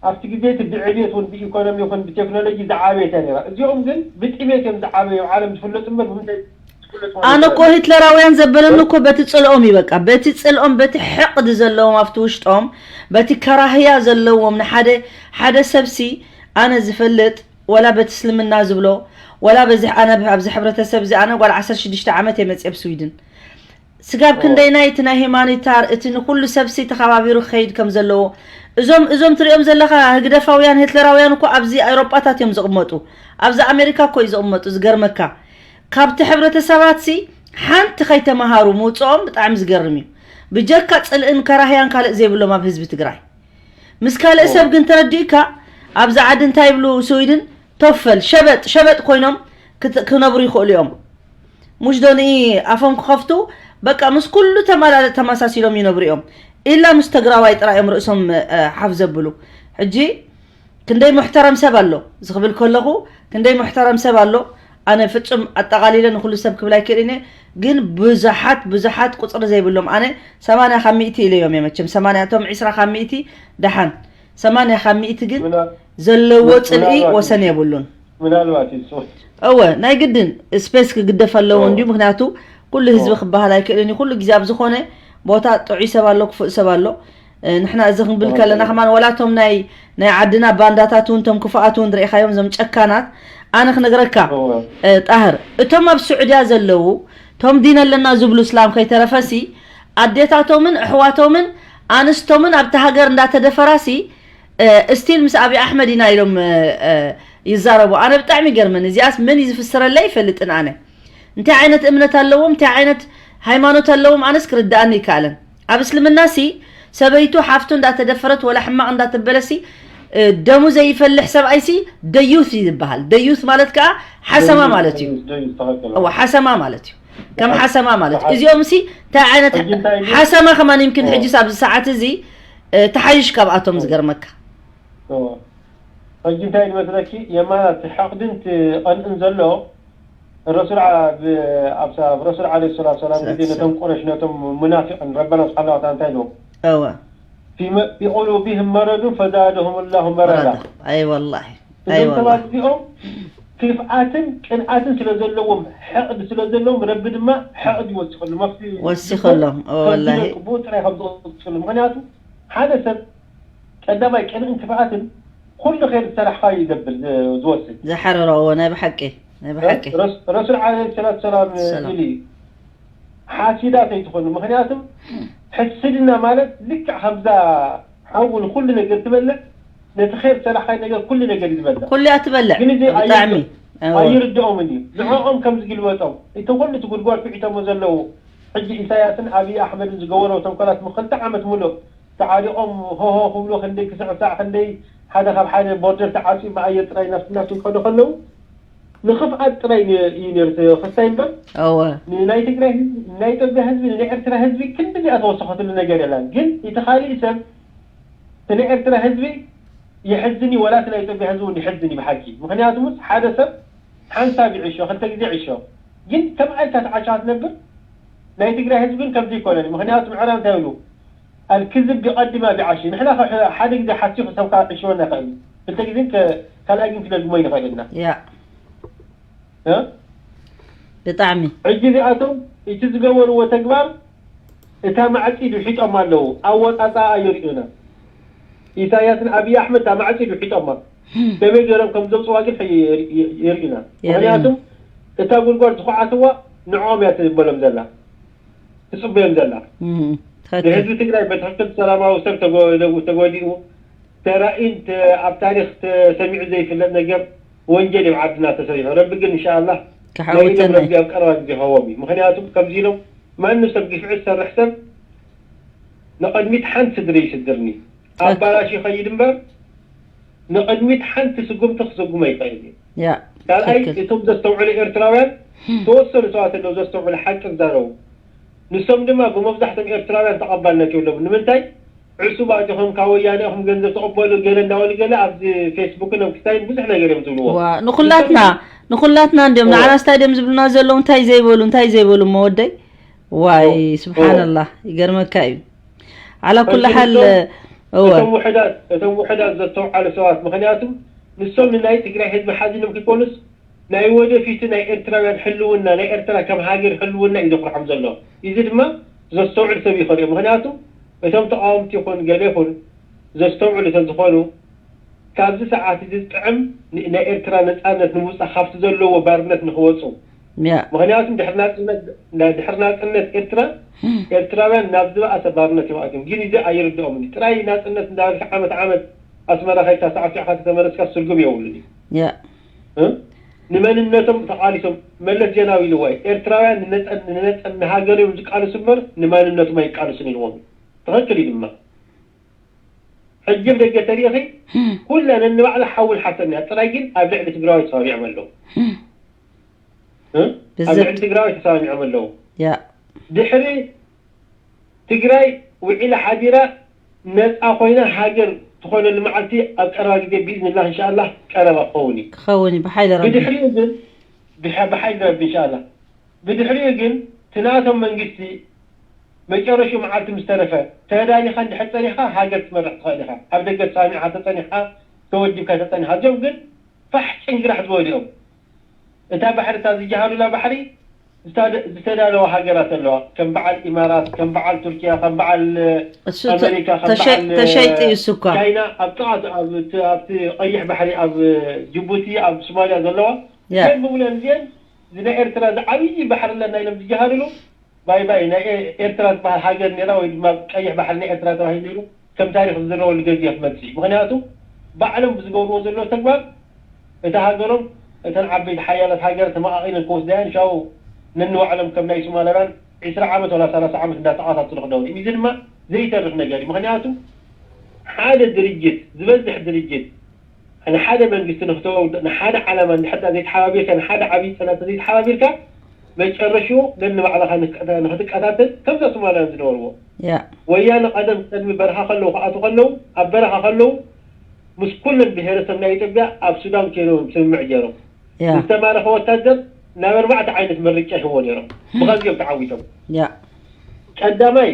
ኣብቲ ግዜ እቲ ብዕብየት እውን ብኢኮኖሚ ይኹን ብቴክኖሎጂ ዝዓበየት እያ ነራ እዚኦም ግን ብጥሜት እዮም ዝዓበዩ ዓለም ዝፍለጡ እምበር ብምንታይ ዝፍለጡ ኣነ እኮ ሂትለራውያን ዘበለኒ እኮ በቲ ፅልኦም እዩ በቃ በቲ ፅልኦም በቲ ሕቕዲ ዘለዎም ኣብቲ ውሽጦም በቲ ከራህያ ዘለዎም ንሓደ ሓደ ሰብሲ ኣነ ዝፈልጥ ወላ በቲ እስልምና ዝብሎ ወላ በዚ ኣነ ኣብዚ ሕብረተሰብ እዚ ኣነ ጓል ዓሰርተ ሽዱሽተ ዓመት እየ መፅየ ኣብ ስዊድን ስጋብ ክንደይናይ እቲ ናይ ሂማኒታር እቲ ንኩሉ ሰብሲ ተኸባቢሩ ክኸይድ ከም ዘለዎ እዞም እዞም ትሪኦም ዘለኻ ህግደፋውያን ሂትለራውያን እኮ ኣብዚ ኣውሮጳታት እዮም ዝቕመጡ ኣብዚ ኣሜሪካ እኮ እዩ ዝቕመጡ ዝገርመካ ካብቲ ሕብረተሰባትሲ ሓንቲ ከይተምሃሩ ምውፅኦም ብጣዕሚ ዝገርም እዩ ብጀካ ፅልእን ከራህያን ካልእ ዘይብሎም ኣብ ህዝቢ ትግራይ ምስ ካልእ ሰብ ግን ተረዲእካ ኣብዚ ዓዲ እንታይ ይብሉ ስዊድን ቶፈል ሸበጥ ሸበጥ ኮይኖም ክነብሩ ይኽእሉ እዮም ሙሽ ዶ ንኢ ኣፎም ክኸፍቱ በቃ ምስ ኩሉ ተማላለጥ ተመሳሲሎም ይነብሩ እዮም ኢላ ምስ ተግራዋይ ጥራይ እዮም ርእሶም ሓፍ ዘብሉ ሕጂ ክንደይ ሙሕተረም ሰብ ኣሎ ዝኽብል ከለኹ ክንደይ ሙሕተረም ሰብ ኣሎ ኣነ ፍጹም ኣጠቓሊለ ንኹሉ ሰብ ክብል ኣይክእልን እየ ግን ብዙሓት ብዙሓት ቁፅሪ ዘይብሎም ኣነ ሰማንያ ካብ ሚእቲ ኢለዮም እየ መቸም ሰማንያ እቶም ዒስራ ካብ ሚእቲ ደሓን ሰማንያ ካብ ሚእቲ ግን ዘለዎ ፅልኢ ወሰን የብሉን ምናልባት ይሱ እወ ናይ ግድን ስፔስ ክግደፍ ኣለዎ እንዲዩ ምክንያቱ ኩሉ ህዝቢ ክበሃል ኣይክእልን እዩ ኩሉ ግዜ ኣብ ዝኾነ ቦታ ጥዑይ ሰብ ኣሎ ክፉእ ሰብ ኣሎ ንሕና እዚ ክንብል ከለና ከማን ወላቶም ናይ ናይ ዓድና ባንዳታት እውን ቶም ክፉኣት እውን ርኢኻዮም ዞም ጨካናት ኣነ ክነግረካ ጣህር እቶም ኣብ ስዑድያ ዘለዉ ቶም ዲን ኣለና ዝብሉ እስላም ከይተረፈሲ ኣዴታቶምን ኣሕዋቶምን ኣንስቶምን ኣብቲ ሃገር እንዳተደፈራሲ እስቲል ምስ ኣብይ ኣሕመድ ኢና ኢሎም ይዛረቡ ኣነ ብጣዕሚ ይገርመኒ እዚኣስ መን እዩ ዝፍስረለይ ይፈልጥን ኣነ እንታይ ዓይነት እምነት ኣለዎም እንታይ ዓይነት ሃይማኖት ኣለዎም ኣነስ ክርድኣኒ ይከኣለን ኣብ እስልምና ሲ ሰበይቱ ሓፍቱ እንዳተደፈረት ወላ ሕማቕ እንዳተበለሲ ደሙ ዘይፈልሕ ሰብኣይሲ ደዩት እዩ ዝበሃል ደዩት ማለት ከዓ ሓሰማ ማለት እዩ ሓሰማ ማለት እዩ ከም ሓሰማ ማለት እዩ እዚኦም ሲ እንታይ ዓይነት ሓሰማ ከማን ይምክን ሕጂስ ኣብዚ ሰዓት እዚ ተሓይሽ ካብኣቶም ዝገርመካ ሕጂ እንታይ ዝመስለኪ የማና እቲ ሕቕድን እቲ ቐንእን ዘሎ ረሱል ኣብ ረሱል ዓለ ሰላት ሰላም ግዜ ነቶም ቁረሽ ነቶም ሙናፊቅን ረበና ስብሓን ወተዓላ እንታይ ኢልዎም እወ في قلوبهم مرض فزادهم الله مرضا ኣይ ወላሂ እዞም ሰባት እዚኦም ክፍኣትን ቅንኣትን ስለ ዘለዎም ሕቕድ ስለ ዘለዎም ረቢ ድማ ሕቕድ ይወስኸሉ መፍትሒ ወሲኸሎም ወላሂ ብኡ ጥራይ ከም ዝወስኸሉ ምክንያቱ ሓደ ሰብ ቀዳማይ ቅንእን ክፍኣትን ኩሉ ኸይር ዝሰራሕኻዮ ይገብር ዝወስድ ዝሓረሮ እዎ ናይ ብሓቂ ናይ ብሓቂ ረሱል ዓለ ሰላት ሰላም ኢሉ ሓሲዳ ከይትኾኑ ምክንያቱ ሕስድና ማለት ልክዕ ከምዛ ሓዊ ንኩሉ ነገር ትበልዕ ነቲ ኸይር ዝሰራሕኻዮ ነገር ኩሉ ነገር እዩ ዝበልዕ ኩሉ እያ ትበልዕ ግን እዚ ብጣዕሚ ኣይርድኦምን እዩ ንዕኦም ከም ዝግልበጦም እቲ ኩሉ እቲ ጉድጓድ ኩዒቶሞ ዘለዉ ሕጂ ኢሳያስን ኣብይ ኣሕመድን ዝገበሮ ተንኮላት ክልተ ዓመት ሙሉእ ተዓሪቖም ሆሆ ክብሉ ክንደይ ክስዕሳዕ ክንደይ ሓደ ካብ ሓደ ቦርደር ተዓፅዩ ብኣየር ጥራይ ናብቲ ናብቲ ክኸዱ ከለዉ ንኽፍኣት ጥራይ እዩ ነሩ ክስታይ እምበር እወ ንናይ ትግራይ ህዝቢ ንናይ ኢትዮጵያ ህዝቢ ንናይ ኤርትራ ህዝቢ ክንዲ እዚኣ ተወሰኸትሉ ነገር የላን ግን እቲ ካሊእ ሰብ እቲ ናይ ኤርትራ ህዝቢ የሕዝን እዩ ወላ እቲ ናይ ኢትዮጵያ ህዝቢ እውን የሕዝን እዩ ብሓቂ ምክንያቱ ምስ ሓደ ሰብ ሓንሳብ ይዕሾ ክልተ ግዜ ይዕሾ ግን ከም ኣልካ ተዓሻ ክትነብር ናይ ትግራይ ህዝቢ ግን ከምዚ ይኮነን ምክንያቱ ምዕራብ እንታይ ይብሉ ኣልክዝብ ቢቀድማ ቢዓሺ ንሕና ሓደ ግዜ ሓሲኹ ሰብካ ዕሽወና ይኽእል እዩ ክልተ ግዜ ካልኣይ ግን ክደግሞ ይንኽእል ኢና ያ ብጣዕሚ ሕጂ እዚኣቶም እቲ ዝገበርዎ ተግባር እታ ማዕፂድ ውሒጦም ኣለዉ ኣወፃፃኣ ይርእዩና ኢሳያስን ኣብይ ኣሕመድ እታ ማዕፂ ድሒጦማ ከመይ ገይሮም ከም ዘውፅዋ ግን የርእና። ምክንያቱም እታ ጉድጓድ ዝኳዓትዋ ንዕኦም እያ ትበሎም ዘላ፣ ትፅበዮም ዘላ። ንህዝቢ ትግራይ በትክክል ሰላማዊ ሰብ ተጎዲኡ ተራኢን ኣብ ታሪክ ተሰሚዑ ዘይፍለጥ ነገር ወንጀል እዩ ዓድና ተሰሪሑ። ረቢ ግን እንሻላ ለኢሎም ረቢ ኣብ ቀረባ ግዜ ይኸዎም እዩ። ምክንያቱም ከምዚ ኢሎም ማንም ሰብ ግፍዒ ዝሰርሕ ሰብ ንቐድሚት ሓንቲ ስድሪ ይስድርኒ ኣባላሽ ይኸይድ እምበር ንቐድሚት ሓንቲ ስጉምቲ ክስጉመ ይኽእል እዩ። ካልኣይ እቶም ዘስተውዕሉ ኤርትራውያን ተወሰኑ ሰባት ኣለዉ ዘስተውዕሉ ሓቂ ዝዛረቡ ንሶም ድማ ብመብዛሕቶም ኤርትራውያን ተቐባልነት የብሎም። ንምንታይ ዕሱባት ኢኹም ካብ ወያነ ኢኹም ገንዘብ ተቐበሉ ገለ እንዳበሉ ገለ ኣብዚ ፌስቡክን ኣብ ክስታይን ብዙሕ ነገር እዮም ዝብልዎ። ንኹላትና ንኹላትና እንዲዮም ንዓና ስታድዮም ዝብሉና ዘለዉ እንታይ ዘይበሉ እንታይ ዘይበሉ መወደይ ዋይ ስብሓንላህ ይገርመካ እዩ። ዓላ ኩሉ ሓል እወ እቶም ውሕዳት እቶም ውሕዳት ዘስተውዓሉ ሰባት ምክንያቱ ንሶም ንናይ ትግራይ ህዝቢ ሓዚኖም ከይኮኑስ ናይ ወደፊቱ ናይ ኤርትራውያን ህልውና ናይ ኤርትራ ከም ሃገር ህልውና እዩ ዘፍርሖም ዘሎ። እዚ ድማ ዘስተውዕል ሰብ ይኸድዮ። ምክንያቱ እቶም ተቃወምቲ ይኹን ገለ ይኹን ዘስተውዕሉ ተዝኾኑ ካብዚ ሰዓት እዚ ዝጥዕም ናይ ኤርትራ ነፃነት ንምውፃእ ካብቲ ዘለዎ ባርነት ንክወፁ ምክንያቱ ድሕሪ ናፅነት ኤርትራ ኤርትራውያን ናብ ዝበኣሰ ባርነት ይዋእትም ግን እዚ ኣይርድኦም ጥራይ ናፅነት እንዳበልካ ዓመት ዓመት ኣስመራ ከይድካ ሳዕሲዕካ ተተመለስካ ስርጉም የብሉን እዩ ንመንነቶም ተቃሊሶም መለስ ዜናዊ ኢልዋ እዩ ኤርትራውያን ንነፀን ንነፀን ንሃገር እዮም ዝቃልሱ እምበር ንማንነቶም ኣይቃልሱን ኢልዎም እዩ ትኽክል እዩ ድማ ሕጂ ኣብ ደገ ተሪእኺ ኩላ ነንባዕላ ሓውን ሓሰን እያ ጥራይ ግን ኣብ ልዕሊ ትግራዋይ ተሰማሚዖም ኣለዉ ኣብ ልዕሊ ትግራዋይ ተሰማሚዖም ኣለዉ ድሕሪ ትግራይ ውዒላ ሓዲራ ነፃ ኮይና ሃገር ትኾነሉ መዓልቲ ኣብ ቀረባ ግዜ ብኢዝንላህ እንሻኣላህ ቀረባ ክኸውን እዩ ክኸውን እዩ ብሓይሊ ረቢ ብድሕሪኡ ግን ብሓይሊ ረቢ እንሻኣላህ ብድሕሪኡ ግን ትናቶም መንግስቲ መጨረሽኡ መዓልቲ ምስ ተረፈ ተዳሊኻ እንድሕር ፀኒሕኻ ሃገር ክትመርሕ ትኽእል ኢኻ። ኣብ ደገ ተሳሚዕካ ተፀኒሕካ ተወዲብካ ተፀኒሕካ እዚኦም ግን ፋሕ ጭንግራሕ ዝበሉ እዮም። እታ ባሕሪ እታ ዝጀሃሉላ ባሕሪ ዝተዳለዋ ሃገራት ኣለዋ ከም በዓል ኢማራት ከም በዓል ቱርኪያ ከም በዓል ኣመሪካ ከም በዓል ተሸይጢ እዩ እሱ እኳ ቻይና ኣብ ጥቓ ኣብቲ ቀይሕ ባሕሪ ኣብ ጅቡቲ ኣብ ሶማልያ ዘለዋ ያ ከም ብሙለን እዚአን እዚ ናይ ኤርትራ እዚ ዓብዪ ባሕሪ ኣለና ኢሎም ዝጀሃርሉ ባይ ባይ ናይ ኤርትራ ዝበሃል ሃገር ነራ ወይ ድማ ቀይሕ ባሕሪ ናይ ኤርትራ ተባሂሉ ነሩ ከም ታሪክ ዝዝረበሉ ገዜ ክመፅእ እዩ ምክንያቱ ባዕሎም ብዝገብርዎ ዘለዎ ተግባር እታ ሃገሮም እተን ዓበይቲ ሓያላት ሃገር ተመቃቂለን ክወስዳያን ሻው ነንባዕሎም ከም ናይ ሶማላውያን ዕስራ ዓመት ወላ ሰላሳ ዓመት እንዳተቃታተሉ ክነብሩ እዩ እዚ ድማ ዘይተርፍ ነገር እዩ ምክንያቱ ሓደ ድርጅት ዝበዝሕ ድርጅት ንሓደ መንግስቲ ንክተወውድእ ንሓደ ዓላማ እንድሕር ዘይተሓባቢርካ ንሓደ ዓብዪ ፀላተ ዘይተሓባቢርካ መጨረሽኡ ነንባዕልኻ ንክትቀታተል ከምዛ ሶማልያን ዝነበርዎ ወያነ ቀደም ቅድሚ በረኻ ከለዉ ክኣቱ ከለዉ ኣብ በረኻ ከለዉ ምስ ኩለን ብሄረሰብ ናይ ኢትዮጵያ ኣብ ሱዳን ከይኖም ስምምዕ ገይሮም ዝተማረኸ ወታደር ናብ ኣርባዕተ ዓይነት ምርጫ ይህቦ ነይሮም ብኸዚኦም ተዓዊቶም ቀዳማይ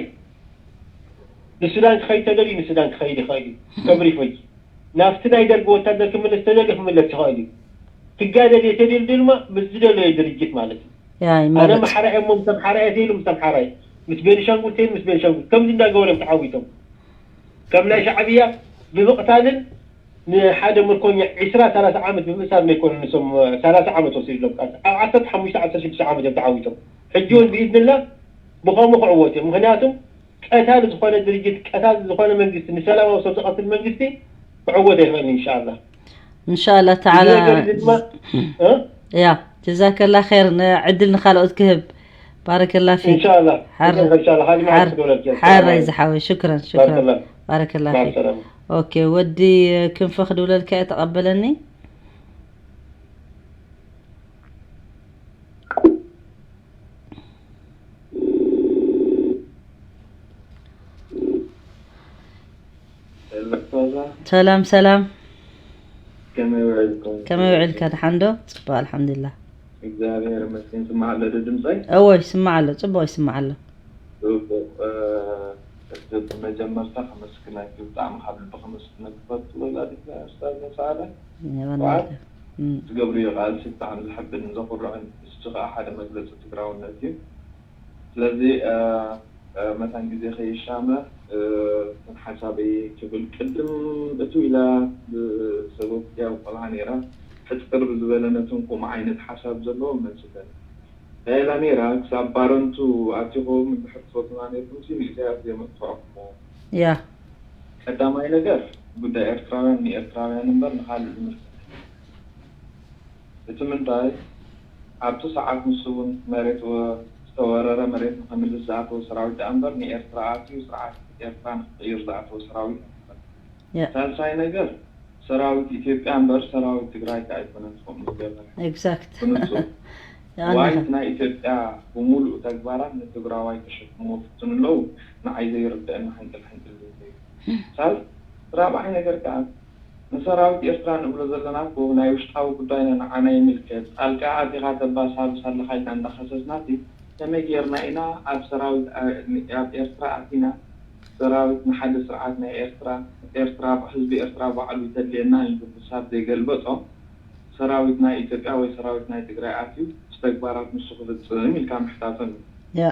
ንሱዳን ክኸይድ ተደልዩ ንሱዳን ክኸይድ ይኽእል እዩ ከም ሪፎጂ ናብቲ ናይ ደርጊ ወታደር ክምለስ ተደልዩ ክምለስ ይኽእል እዩ ክጋደል እየ ተደልዩ ድማ ምስ ዝደለዮ ድርጅት ማለት እዩ ኣነ ኣምሓራይ እሞ ምስ ኣምሓራይ እየ ተይሉ ምስ ኣምሓራይ ምስ ቤኒሻንጉል ተይሉ ምስ ቤኒሻንጉል ከምዚ እንዳገበሩ እዮም ተዓዊቶም ከም ናይ ሻዕብያ ብምቕታልን ንሓደ ምርኮኛ ዒስራ ሰላሳ ዓመት ብምእሳር ዘይኮነ ንሶም ሰላሳ ዓመት ወሲድሎም ቃልሲ ኣብ ዓሰርተ ሓሙሽተ ዓሰርተ ሽዱሽተ ዓመት እዮም ተዓዊቶም ሕጂ እውን ብኢድንላ ብኸምኡ ክዕወት እዮም ምክንያቱም ቀታሊ ዝኾነ ድርጅት ቀታሊ ዝኾነ መንግስቲ ንሰላማዊ ሰብ ዝቐትል መንግስቲ ክዕወት ኣይኽእልን ኢንሻኣላ እንሻላ ተዓላ ያ ጀዛከላ ር ዕድል ንካልኦት ክህብ ባረከላ ፊክ ሓራይ ዝሓወ ሽክረን ሽክረን ባረከላ ፊክ ኦኬ ወዲ ክንፈ ክድውለልካ እየ ተቐበለኒ ሰላም ሰላም ከመይ ውዒልካ ደሓን ዶ ፅቡቅ ኣልሓምዱላ እግዚኣብሔር ይመስገን ይስማዕ ኣሎ ዶ ድምፀይ እወ ይስማዕ ኣሎ ፅቡቅ ይስማዕ ኣሎ ፅቡቅ ብመጀመርታ ከመስግነኪ ብጣዕሚ ካብ ልቢ ከመስግነኪ ክፈቱ ወላዲት ናይ ኡስታዝ መሳለ ትገብርዮ ቃልሲ ብጣዕሚ ዘሐብንን ዘኹርዕን ንሱ ከዓ ሓደ መግለፂ ትግራውነት እዩ ስለዚ መታን ግዜ ከይሻመ እ፣ እተን ሓሳበይ ክብል ቅድም እቱ ኢላ ብሰበብ ያው ቆልዓ ነይራ ሕፅር ብዝበለ ነቶም ከምኡ ዓይነት ሓሳብ ዘለዎም መልስለን እንታይ ኢላ ነይራ? ክሳብ ባረንቱ ኣቲኹም እንድሕር ትፈትውና ነይርኩም ሲ ንኢሳያስ ዘየመጥፍዕኩሞ። ያ ቀዳማይ ነገር ጉዳይ ኤርትራውያን ንኤርትራውያን እምበር ንኻልእ ዝምልከት። እቲ ምንታይ ኣብቲ ሰዓት ንሱ እውን መሬት ወ- ዝተወረረ መሬት ንኸምልስ ዝኣተወ ሰራዊት ደኣ እምበር ንኤርትራ ኣትዩ ስርዓት ኤርትራ ንክቕይር ዝኣተወ ሰራዊት ኣይኮነን። ያ ሳልሳይ ነገር ሰራዊት ኢትዮጵያ እምበር ሰራዊት ትግራይ ከ ኣይኮነን ከምኡ ዝገበረ ኤግዛክት ብንጹር ኣነ ዋይት ናይ ኢትዮጵያ ብምሉእ ተግባራት ንትግራዋይ ተሸክሞ ፍትን ኣለዉ ንዓይ ዘይርድአኒ ሕንቅል ሕንቅል ዘይብሉ። ሳልስ ራብዓይ ነገር ከኣ ንሰራዊት ኤርትራ ንብሎ ዘለና እኮ ናይ ውሽጣዊ ጉዳይና ንዓና ይምልከት። ጣልቃ ኣቲኻ ተባሳብስ ኣለኻ ኢልና እንዳኸሰስናሲ ከመይ ጌርና ኢና ኣብ ሰራዊት ኣ- ኣብ ኤርትራ ኣቲና ሰራዊት ንሓደ ስርዓት ናይ ኤርትራ ኤርትራ ህዝቢ ኤርትራ ባዕሉ ይተድልየና ኢሉ ክሳብ ዘይገልበጦ ሰራዊት ናይ ኢትዮጵያ ወይ ሰራዊት ናይ ትግራይ ኣትዩ ምስ ተግባራት ንሱ ክፍፅም ኢልካ ምሕታቶም እዩ። ያ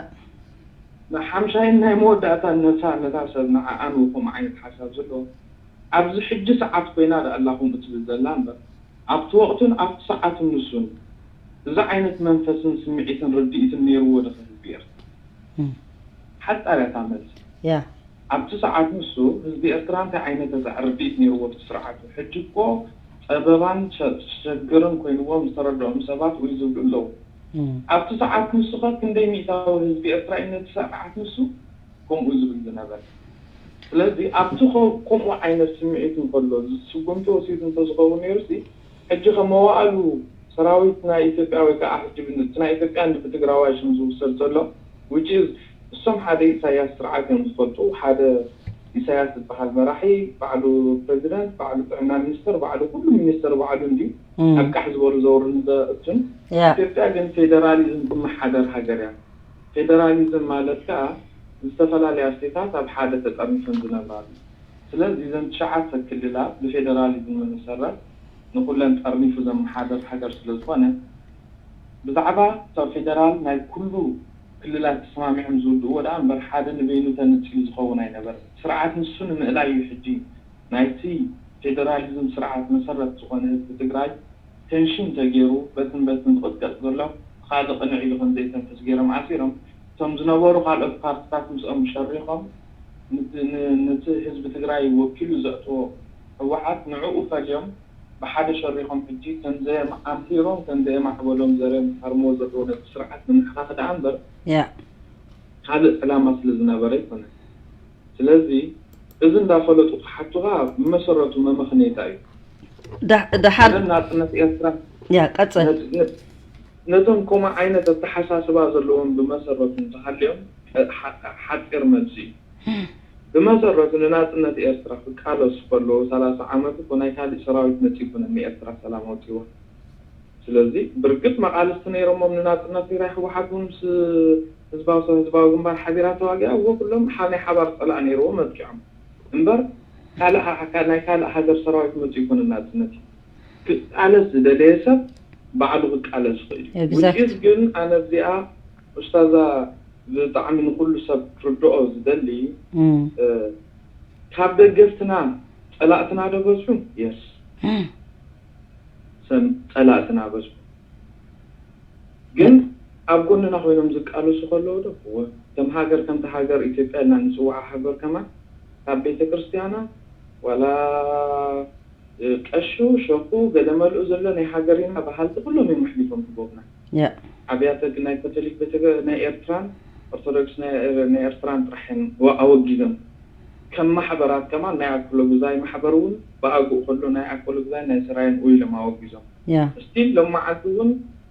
ንሓምሻይን ናይ መወዳእታን ነታ ነታ ሰብ ንዓኣ ንውኹም ዓይነት ሓሳብ ዘለዎ ኣብዚ ሕጂ ሰዓት ኮይና ደኣ ኣላ ከምኡ ትብል ዘላ እምበር ኣብቲ ወቕትን ኣብቲ ሰዓትን ንሱን እዚ ዓይነት መንፈስን ስምዒትን ርድኢትን ነይርዎ ዶ ህዝቢ ኤርትራ? እም፣ ሓጻር እያ እታ መልሲ። ያ ኣብቲ ሰዓት ንሱ ህዝቢ ኤርትራ እንታይ ዓይነት ርድኢት ነይርዎ እቲ ስርዓቱ? ሕጂ እኮ ጸበባን ሸ- ሸግርን ኮይንዎም ዝተረድኦም ሰባት ወይ ዝብሉ ኣለዉ። እም፣ ኣብቲ ሰዓት ንሱ ኸ ክንደይ ሚእታዊ ህዝቢ ኤርትራ እዩ ነቲ ስርዓት ንሱ ከምኡ ዝብል ዝነበረ? ስለዚ ኣብቲ ኸ- ከምኡ ዓይነት ስምዒት እንከሎ ስጉምቲ ወሲዱ እንተዝኸውን ነይሩሲ ሕጂ ከ መዋእሉ ሰራዊት ናይ ኢትዮጵያ ወይ ከዓ ሕጂ ብ- እቲ ናይ ኢትዮጵያ እንዲ ብትግራዋይ ሽም ዝውሰድ ዘሎ which is እሶም ሓደ ኢሳያስ ስርዓት እዮም ዝፈልጡ። ሓደ ኢሳያስ ዝበሃል መራሒ ባዕሉ ፕሬዚደንት፣ ባዕሉ ጥዕና ሚኒስተር፣ ባዕሉ ኩሉ ሚኒስተር ባዕሉ እንዲ እም፣ ኣብ ቃሕ ዝበሉ ዘውርን ዘእቱን ያ ኢትዮጵያ ግን ፌደራሊዝም ትመሓደር ሃገር እያ። ፌደራሊዝም ማለት ከዓ ዝተፈላለያ ስቴታት ኣብ ሓደ ተጠርኒፈን ዝነብራሉ። ስለዚ እዘን ትሽዓተ ክልላት ብፌደራሊዝም መሰረት ንኩለን ጠርኒፉ ዘመሓደር ሃገር ስለዝኾነ ብዛዕባ እታ ፌደራል ናይ ኩሉ ክልላት ተሰማሚዖም ዝውድእዎ ደኣ እምበር ሓደ ንበይኑ ተነፂሉ ዝኸውን ኣይነበረን። ስርዓት ንሱ ንምእላይ እዩ። ሕጂ ናይቲ ፌደራሊዝም ስርዓት መሰረት ዝኾነ ህዝቢ ትግራይ ቴንሽን ተገይሩ በትን በትን ዝቕጥቀጥ ዘሎ ብኻልእ ቅንዕ ኢሉ ከም ዘይተንፍስ ገይሮም ኣሲሮም እቶም ዝነበሩ ካልኦት ፓርትታት ምስኦም ሸሪኾም ንቲ- ን- ነቲ ህዝቢ ትግራይ ወኪሉ ዘእትዎ ህወሓት ንዕኡ ፈልዮም ብሓደ ሸሪኾም ሕጂ ከም ዘየም- ኣምሂሮም ከም ዘየማዕበሎም ዘርኦም ዝሃርምዎ ዘለዎ ነቲ ስርዓት ንምሕኻኽ ደኣ እምበር ያ ካልእ ዕላማ ስለ ዝነበረ ኣይኮነን። ስለዚ እዚ እንዳፈለጡ ክሓቱኻ ብመሰረቱ መመኽነይታ እዩ። ዳ- ደሓር ግን ናፅነት ኤርትራ ያ ቀፅል ነ- ነ- ነቶም ከምኡ ዓይነት ኣተሓሳስባ ዘለዎም ብመሰረቱ እንተሃልዮም ሐ- ሓፂር መልሲ እዩ። ብመሰረቱ ንናፅነት ኤርትራ ክቃለሱ ከለዉ ሰላሳ ዓመት እኮ ናይ ካሊእ ሰራዊት መፂኡ ኣይኮነን ንኤርትራ ሰላም ኣውፂዋ። ስለዚ ብርግፅ መቃልስቲ ነይሮሞም ንናፅነት ትግራይ ህወሓት እውን ምስ ህዝባዊ ህዝባዊ ግንባር ሓቢራ ተዋጊኣ እዎ ኩሎም ሓ- ናይ ሓባር ፀላእ ነይርዎም መጥቂዖም እምበር ካልእ ሃ- ናይ ካልእ ሃገር ሰራዊት መፂኡ ኣይኮነን ናፅነት እዩ። ክቃለስ ዝደለየ ሰብ ባዕሉ ክቃለስ ይኽእል እዩ። Exactly. ውፅኢት ግን ኣነ እዚኣ ኡስታዛ ብጣዕሚ ንኩሉ ሰብ ክርድኦ ዝደሊ እም፣ እ፣ ካብ ደገፍትና ፀላእትና ዶ በዝሑ? የስ እም፣ ሰም ፀላእትና በዝሑ ግን ኣብ ጎንና ኮይኖም ዝቃለሱ ከለዉ ዶ እወ ከም ሃገር ከምቲ ሃገር ኢትዮጵያ ኢልና ንፅውዓ ሃገር ከማን ካብ ቤተ ክርስቲያና ዋላ እ፣ ቀሹ ሸኹ ገለ መልኡ ዘሎ ናይ ሃገር ኢና በሃልቲ ኩሎም እዮም ኣሕሊፎም ሂቦምና። ያ ኣብያተ ናይ ካቶሊክ ቤተ ናይ ኤርትራን ኦርቶዶክስ ናይ ኤር- ናይ ኤርትራን ጥራሕ እዮም ወ- ኣወጊዞም። ከም ማሕበራት ከማን ናይ ኣክሎ ግዛይ ማሕበር እውን ብኣግኡ ከሎ ናይ ኣክሎ ግዛይ ናይ ስራይን ኡይሎም ኣወጊዞም። ያ ስቲል ሎም መዓልቲ እውን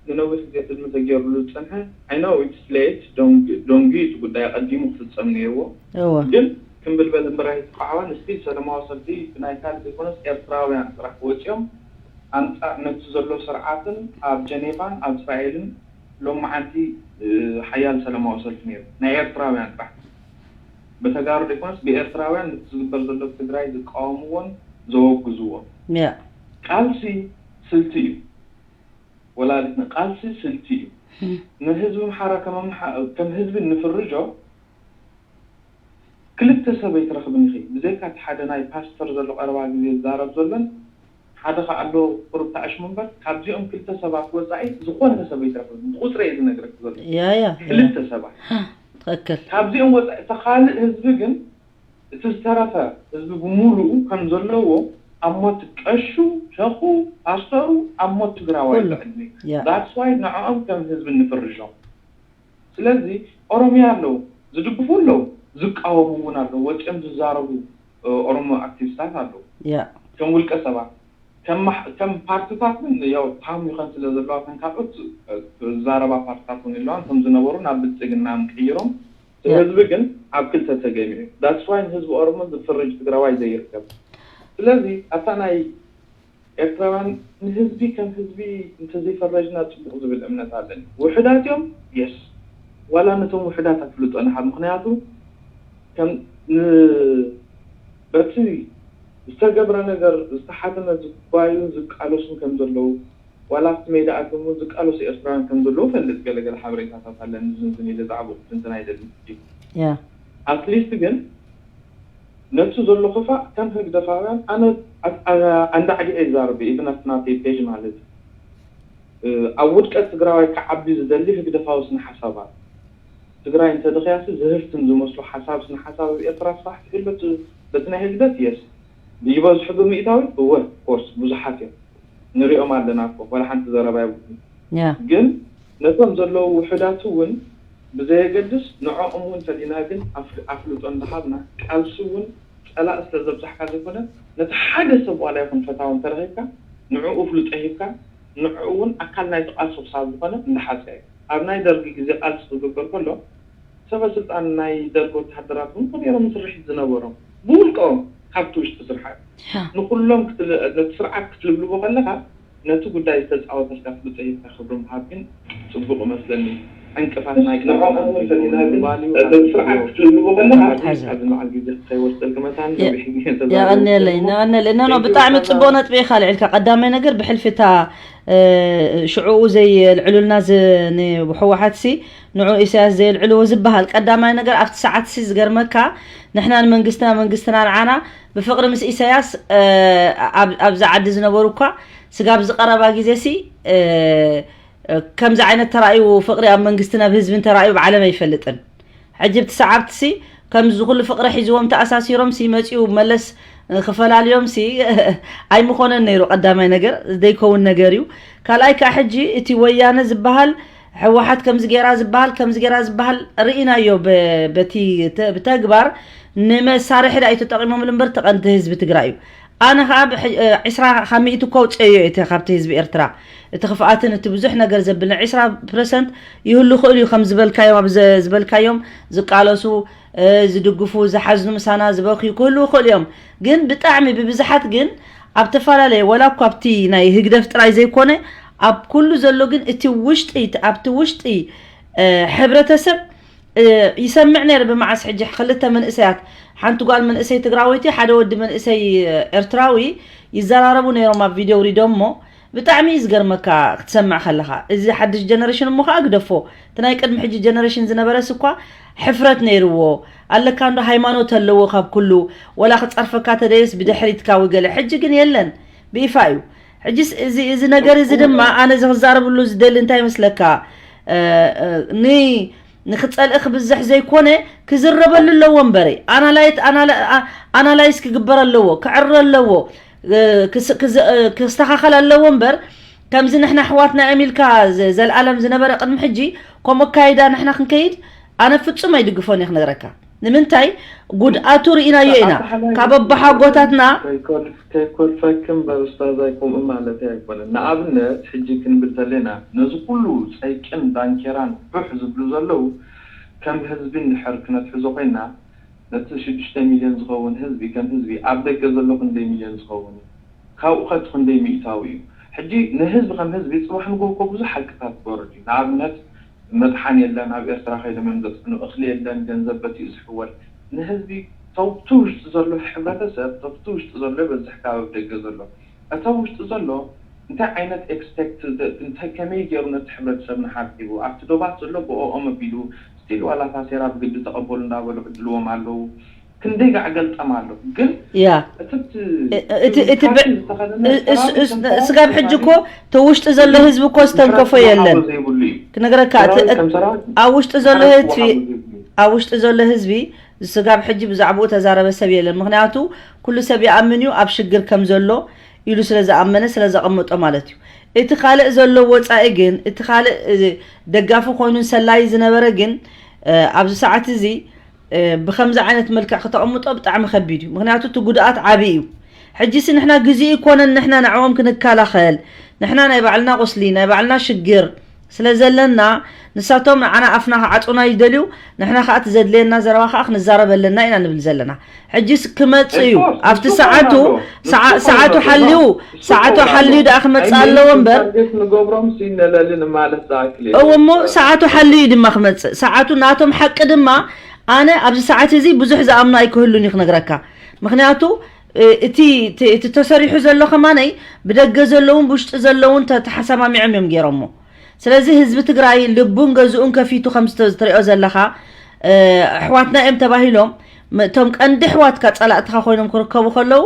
ንነዊሕ ግዜ ትልሚ ተገይሩሉ ዝፀንሐ I know it's late ዶንጊ እቲ ጉዳይ ኣቐዲሙ ክፍፀም ነይርዎ። እወ ግን ክምብል በል እምበር ኣይተቃዕዋን ስቲል ሰለማዊ ሰልፊ ብናይ ካልእ ዘይኮነስ ኤርትራውያን ጥራሕ ወፂኦም ኣንፃር ነቲ ዘሎ ስርዓትን ኣብ ጀኔቫን ኣብ እስራኤልን ሎመዓንቲ ሓያል ሰለማዊ ሰልፊ ነይሩ ናይ ኤርትራውያን ጥራሕ ብተጋሩ ዘይኮነስ ብኤርትራውያን ነቲ ዝግበር ዘሎ ትግራይ ዝቃወምዎን ዘወግዝዎን ያ ቃልሲ ስልቲ እዩ ወላዲትና ቃልሲ ስልቲ እዩ ንህዝቢ ምሓራ ከም ህዝቢ ንፍርጆ ክልተ ሰብ ኣይትረኽብን ኢኺ። ብዘይካ እቲ ሓደ ናይ ፓስተር ዘሎ ቀረባ ግዜ ዝዛረብ ዘሎን ሓደ ኸኣ ኣሎ ቁሩብ ተኣሽሙ እምበር፣ ካብዚኦም ክልተ ሰባት ወጻኢ ዝኾነ ሰብ ኣይትረኽብን። ብቁጽሪ እየ ዝነግረኪ ዘሎ። ያ ያ ያ። ክልተ ሰባት። ትኽክል። ካብዚኦም ወጻኢ እቲ ካልእ ህዝቢ ግን፣ እቲ ዝተረፈ ህዝቢ ብምሉኡ ከም ዘለዎ ኣብ ሞት ቀሹ፣ ሸኹ፣ ፓስተሩ ኣብ ሞት ትግራዋይ ኩሉ። ዝዕድሚ። ያ። That's why ንዕኦም ከም ህዝቢ ንፍርጆም። ስለዚ ኦሮሚያ ኣለዉ፣ ዝድግፉ ኣለዉ፣ ዝቃወሙ እውን ኣለዉ። ወፂኦም ዝዛረቡ እ፣ ኦሮሞ ኣክቲቪስታት ኣለዉ። ያ። ከም ውልቀ ሰባት፣ ከም ማሕ-፣ ከም ፓርቲታት ግን ያው ታም ይኸን ስለ ዘለዋ ከም ካልኦት እ፣ ዝዛረባ ፓርቲታት እውን የለዋን። ከም ዝነበሩ ናብ ብልፅግና ምቅይሮም። እቲ ያ። ህዝቢ ግን ኣብ ክልተ ተገሚዑ። That's why ንህዝቢ ኦሮሞ ዝፍርጅ ትግራዋይ ዘይርከብ። ስለዚ ኣብታ ናይ ኤርትራውያን ንህዝቢ ከም ህዝቢ እንተዘይፈረጅና ጽቡቕ ዝብል እምነት ኣለኒ። ውሑዳት እዮም፣ የስ። ዋላ ነቶም ውሑዳት ኣፍልጦ ንሃብ። ምኽንያቱ ከም ን-፣ በቲ ዝተገብረ ነገር ዝተሓተመ ዝጓዩን ዝቃለሱን ከም ዘለዉ፣ ዋላ ኣብቲ ሜዳ ኣትዮም እውን ዝቃለሱ ኤርትራውያን ከም ዘለዉ እፈልጥ። ገለ ገለ ሓበሬታታት ኣለኒ፣ ዝንዝን ኢለ ዛዕባኡ ክትንትን ኣይደልን። ያ። ኣትሊስት ግን ነቲ ዘሎ ክፋእ ከም ህግደፋውያን ኣነ ኣ-፣ ኣ-፣ ኣንዳዕዲዐ ይዛረብ፣ ኢቭን ኣብቲ ናተይ ፔጅ ማለት እዩ። እ፣ ኣብ ውድቀት ትግራዋይ ክዓቢ ዝደሊ ህግደፋዊ ስነ ሓሳባት፣ ትግራይ እንተደኽያሲ ዝህፍትም ዝመስሉ ሓሳብ ስነ ሓሳብ ኣብ ኤርትራ ስፋሕፊሑ ኣሎ። እቲ በቲ ናይ ህግደፍ የስ ይበዝሑ ብምእታዊ እወ ኮርስ ብዙሓት እዮም ንሪኦም ኣለና እኮ፣ ዋላ ሓንቲ ዘረባ የብሉን። ያ። ግን ነቶም ዘለዉ ውሑዳት እውን ብዘየገድስ ንዕኦም እውን ፈሊና ግን ኣፍ-፣ ኣፍልጦ እንዳሃብና ቃልሲ እውን ጸላእ ስለ ዘብዛሕካ ዘይኮነ ነቲ ሓደ ሰብ ዋላ ይኹን ፈታዊ እንተረኺብካ ንዕኡ ፍልጦ ሂብካ ንዕኡ እውን ኣካል ናይቲ ቃልሲ ክሳብ ዝኾነ እንዳሓዝካ እዩ። ኣብ ናይ ደርጊ ግዜ ቃልሲ ክግበር ከሎ ሰበ ስልጣን ናይ ደርጊ ወተሃደራት እውን እኮ ነይሮም ስርሒት ዝነበሮም ብውልቀኦም ካብቲ ውሽጢ ስርሓት ያ። ንኩሎም ክትል-፣ ነቲ ስርዓት ክትልብልቦ ከለኻ ነቲ ጉዳይ ዝተፃወተልካ ፍልጦ ሂብካ ክብሪ ምሃብ ግን ጽቡቕ እመስለኒ። ዕንቅፋት ናይ ቃልሲ ምባል እዩ። ኣትሓዘ። ኣብዚ መዓል ግዜ ከይወስደልኪ መታን የ-፣ ነዊሕ ግዜ ተዛሪቡ የቐንየለይ ከይወስደልኪ ነቐንየለይ። ኖ ኖ፣ Thank you ብጣዕሚ በጣም። ጽቡቕ ነጥቢ ኢኻ ኣልዒልካ። ቀዳማይ ነገር ብሕልፊ እታ እ፣ ሽዑኡ ዘየልዕሉልና ዝ-፣ ን-፣ ህወሓት ሲ ንዑ ኢሳያስ ዘየልዕልዎ ዝበሃል ቀዳማይ ነገር ኣብቲ ሰዓት ሲ ዝገርመካ ንሕና ንመንግስትና መንግስትና ንዓና ብፍቕሪ ምስ ኢሳያስ እ፣ ኣብ-፣ ኣብዚ ዓዲ ዝነበሩ እኳ ስጋብ ዝቐረባ ግዜ ሲ እ፣ እ፣ ከምዚ ዓይነት ተራእዩ ፍቕሪ ኣብ መንግስትን ኣብ ህዝብን ተራእዩ ኣብ ዓለም ኣይፈልጥን። ሕጂ ብቲ ሰዓብቲ ሲ ከምዚ ኩሉ ፍቕሪ ሒዝዎም ተኣሳሲሮም ሲ መጺኡ መለስ ክፈላልዮም ሲ ኣይምኾነን ነይሩ። ቀዳማይ ነገር ዘይከውን ነገር እዩ። ካልኣይ ከዓ ሕጂ እቲ ወያነ ዝበሃል ህወሓት ከምዚ ገይራ ዝበሃል ከምዚ ገይራ ዝበሃል ርኢናዮ በ-፣ በቲ ተ-፣ ብተግባር ንመሳርሒ ዳ እዩ ተጠቒሞምሉ እምበር ተቐንዲ ህዝቢ ትግራይ እዩ። ኣነ ከዓ ብሕ-፣ እ፣ ዕስራ ካብ ሚእቲ እኮ ኣውፅኤዮ እቲ ካብቲ ህዝቢ ኤርትራ እቲ ክፍኣትን እቲ ብዙሕ ነገር ዘብል ዒስራ ፐርሰንት ይህሉ ይኽእል እዩ ከም ዝበልካዮም ኣብ ዘ-፣ ዝበልካዮም ዝቃለሱ እ፣ ዝድግፉ ዝሓዝኑ ምሳና ዝበኽዩ ክህልዉ ይኽእሉ እዮም። ግን ብጣዕሚ ብብዝሓት ግን ኣብ ተፈላለየ ወላ እኳ ኣብቲ ናይ ህግደፍ ጥራይ ዘይኮነ ኣብ ኩሉ ዘሎ ግን እቲ ውሽጢ ኣብቲ ውሽጢ እ፣ ሕብረተሰብ እ፣ ይሰምዕ ነይሩ። ብመዓስ ሕጂ ክልተ መንእሰያት ሓንቲ ጓል መንእሰይ ትግራወይቲ ሓደ ወዲ መንእሰይ እ፣ ኤርትራዊ ይዘራረቡ ነይሮም ኣብ ቪድዮ ውሪዶም እሞ ብጣዕሚ እዩ ዝገርመካ ክትሰምዕ ከለኻ። እዚ ሓድሽ ጀነሬሽን እሞ ከዓ ግደፎ። እቲ ናይ ቅድሚ ሕጂ ጀነሬሽን ዝነበረስ እኳ ሕፍረት ነይርዎ። ኣለካ እንዶ ሃይማኖት ኣለዎ ካብ ኩሉ። ወላ ክጸርፈካ ተደየስ ብድሕሪትካ ወይ ገለ። ሕጂ ግን የለን። ብይፋ እዩ። ሕጂስ እዚ፣ እዚ ነገር እዚ ድማ ኣነ እዚ ክዛረብሉ ዝደሊ እንታይ ይመስለካ? እ፣ እ፣ ን-፣ ንክጸልእ ክብዝሕ ዘይኮነ ክዝረበሉ ኣለዎ እምበረ። ኣናላይት-፣ ኣናላ-፣ ኣ-፣ ኣናላይዝ ክግበር ኣለዎ፣ ክዕረ ኣለዎ፣ እ፣ ክስ-፣ ክዝ-፣ እ፣ ክስተኻኸል ኣለዎ እምበር ከምዚ ንሕና ኣሕዋትና እዮም ኢልካ ዘ-፣ ዘልኣለም ዝነበረ ቅድሚ ሕጂ ከምኡ ኣካይዳ ንሕና ክንከይድ ኣነ ፍጹም ኣይድግፎን እየ ክነግረካ። ንምንታይ? ጉድኣቱ ርኢናዮ ኢና። ካብ ኣባሓጎታትና ከይኮልፈኪ እምበር ኡስታዝ ኣይኮምኡ ማለተይ ኣይኮነን። ንኣብነት ሕጂ ክንብል ተለና ነዚ ኩሉ ጸይቅን ዳንኬራን ሑሕ ዝብሉ ዘለዉ ከም ህዝቢ እንድሕር ክነትሕዞ ኮይና ነቲ ሽዱሽተ ሚልዮን ዝኸውን ህዝቢ ከም ህዝቢ ኣብ ደገ ዘሎ ክንደይ ሚልዮን ዝኸውን እዩ? ካብኡ ከ እቲ ክንደይ ሚእታዊ እዩ? ሕጂ ንህዝቢ ከም ህዝቢ ጽባሕ ንግሆ እኮ ብዙሕ ሓቅታት ክወርድ እዩ። ንኣብነት መጥሓን የለን፣ ኣብ ኤርትራ ከይዶም እዮም ዘጥሕኑ፣ እኽሊ የለን፣ ገንዘብ በቲ እዩ ዝሕወል። ንህዝቢ ተውቲ ውሽጢ ዘሎ ሕብረተሰብ ተፍቲ ውሽጢ ዘሎ ይበዝሕ ካብ ኣብ ደገ ዘሎ። እታ ውሽጢ ዘሎ እንታይ ዓይነት ኤክስፔክት እንታይ ከመይ ገይሩ ነቲ ሕብረተሰብ ንሓርኪቡ ኣብቲ ዶባት ዘሎ ብኦኦም ኣቢሉ ስቲል ዋላ ታሴራ ብግዲ ተቐበሉ እንዳበሉ ዕድልዎም ኣለዉ። ክንደይ ጋዕ ገልጠም ኣሎ። ግን ያ እቲ እቲ እቲ ብዕ- እስ- እስ- ስጋብ ሕጂ እኮ እቲ ውሽጢ ዘሎ ህዝቢ እኮ ዝተንከፎ የለን። ክነግረካ እቲ- እቲ- ኣብ ውሽጢ ዘሎ ህዝቢ ኣብ ውሽጢ ዘሎ ህዝቢ ስጋብ ሕጂ ብዛዕባኡ ተዛረበ ሰብ የለን። ምክንያቱ ኩሉ ሰብ ይኣምን እዩ ኣብ ሽግር ከም ዘሎ ኢሉ ስለ ዝኣመነ ስለ ዘቐምጦ ማለት እዩ። እቲ ካልእ ዘሎ ወፃኢ ግን እቲ ካልእ እ፣ ደጋፊ ኮይኑ ሰላይ ዝነበረ ግን እ፣ ኣብዚ ሰዓት እዚ እ፣ ብከምዚ ዓይነት መልክዕ ከተቐምጦ ብጣዕሚ ከቢድ እዩ። ምክንያቱ እቲ ጉድኣት ዓብዪ እዩ። ሕጂሲ ንሕና ግዜኡ ይኮነን ንሕና ንዕኦም ክንከላኸል ንሕና ናይ ባዕልና ቁስሊ ናይ ባዕልና ሽግር ስለ ዘለና ንሳቶም ንዓና ኣፍና ክዓፁና ይደልዩ። ንሕና ከዓ እቲ ዘድልየና ዘረባ ከዓ ክንዛረብ ኣለና ኢና ንብል ዘለና። ሕጂስ ክመፅ እዩ ኣብቲ ሰዓቱ ሰዓ- ሰዓቱ ሓልዩ ሰዓቱ ሓልዩ ደኣ ክመፅእ ኣለዎ እምበር ንገብሮም ሲነለልን ማለት ዝኣክል እዩ። እዎ እሞ ሰዓቱ ሓልዩ እዩ ድማ ክመፅእ ሰዓቱ ናቶም ሓቂ ድማ ኣነ ኣብዚ ሰዓት እዚ ብዙሕ ዝኣምኖ ኣይክህሉን እዩ ክነግረካ። ምክንያቱ እ፣ እቲ እቲ- እቲ ተሰሪሑ ዘሎ ከማነይ ብደገ ዘለውን ብውሽጢ ዘለውን ተ- ተሓሰማሚዖም እዮም ገይሮሞ። ስለዚ ህዝቢ ትግራይ ልቡን ገዝኡን ከፊቱ ከም ዝተ- ዝትሪኦ ዘለካ እ፣ ኣሕዋትና እዮም ተባሂሎም ም- እቶም ቀንዲ ኣሕዋትካ ፀላእትካ ኮይኖም ክርከቡ ከለዉ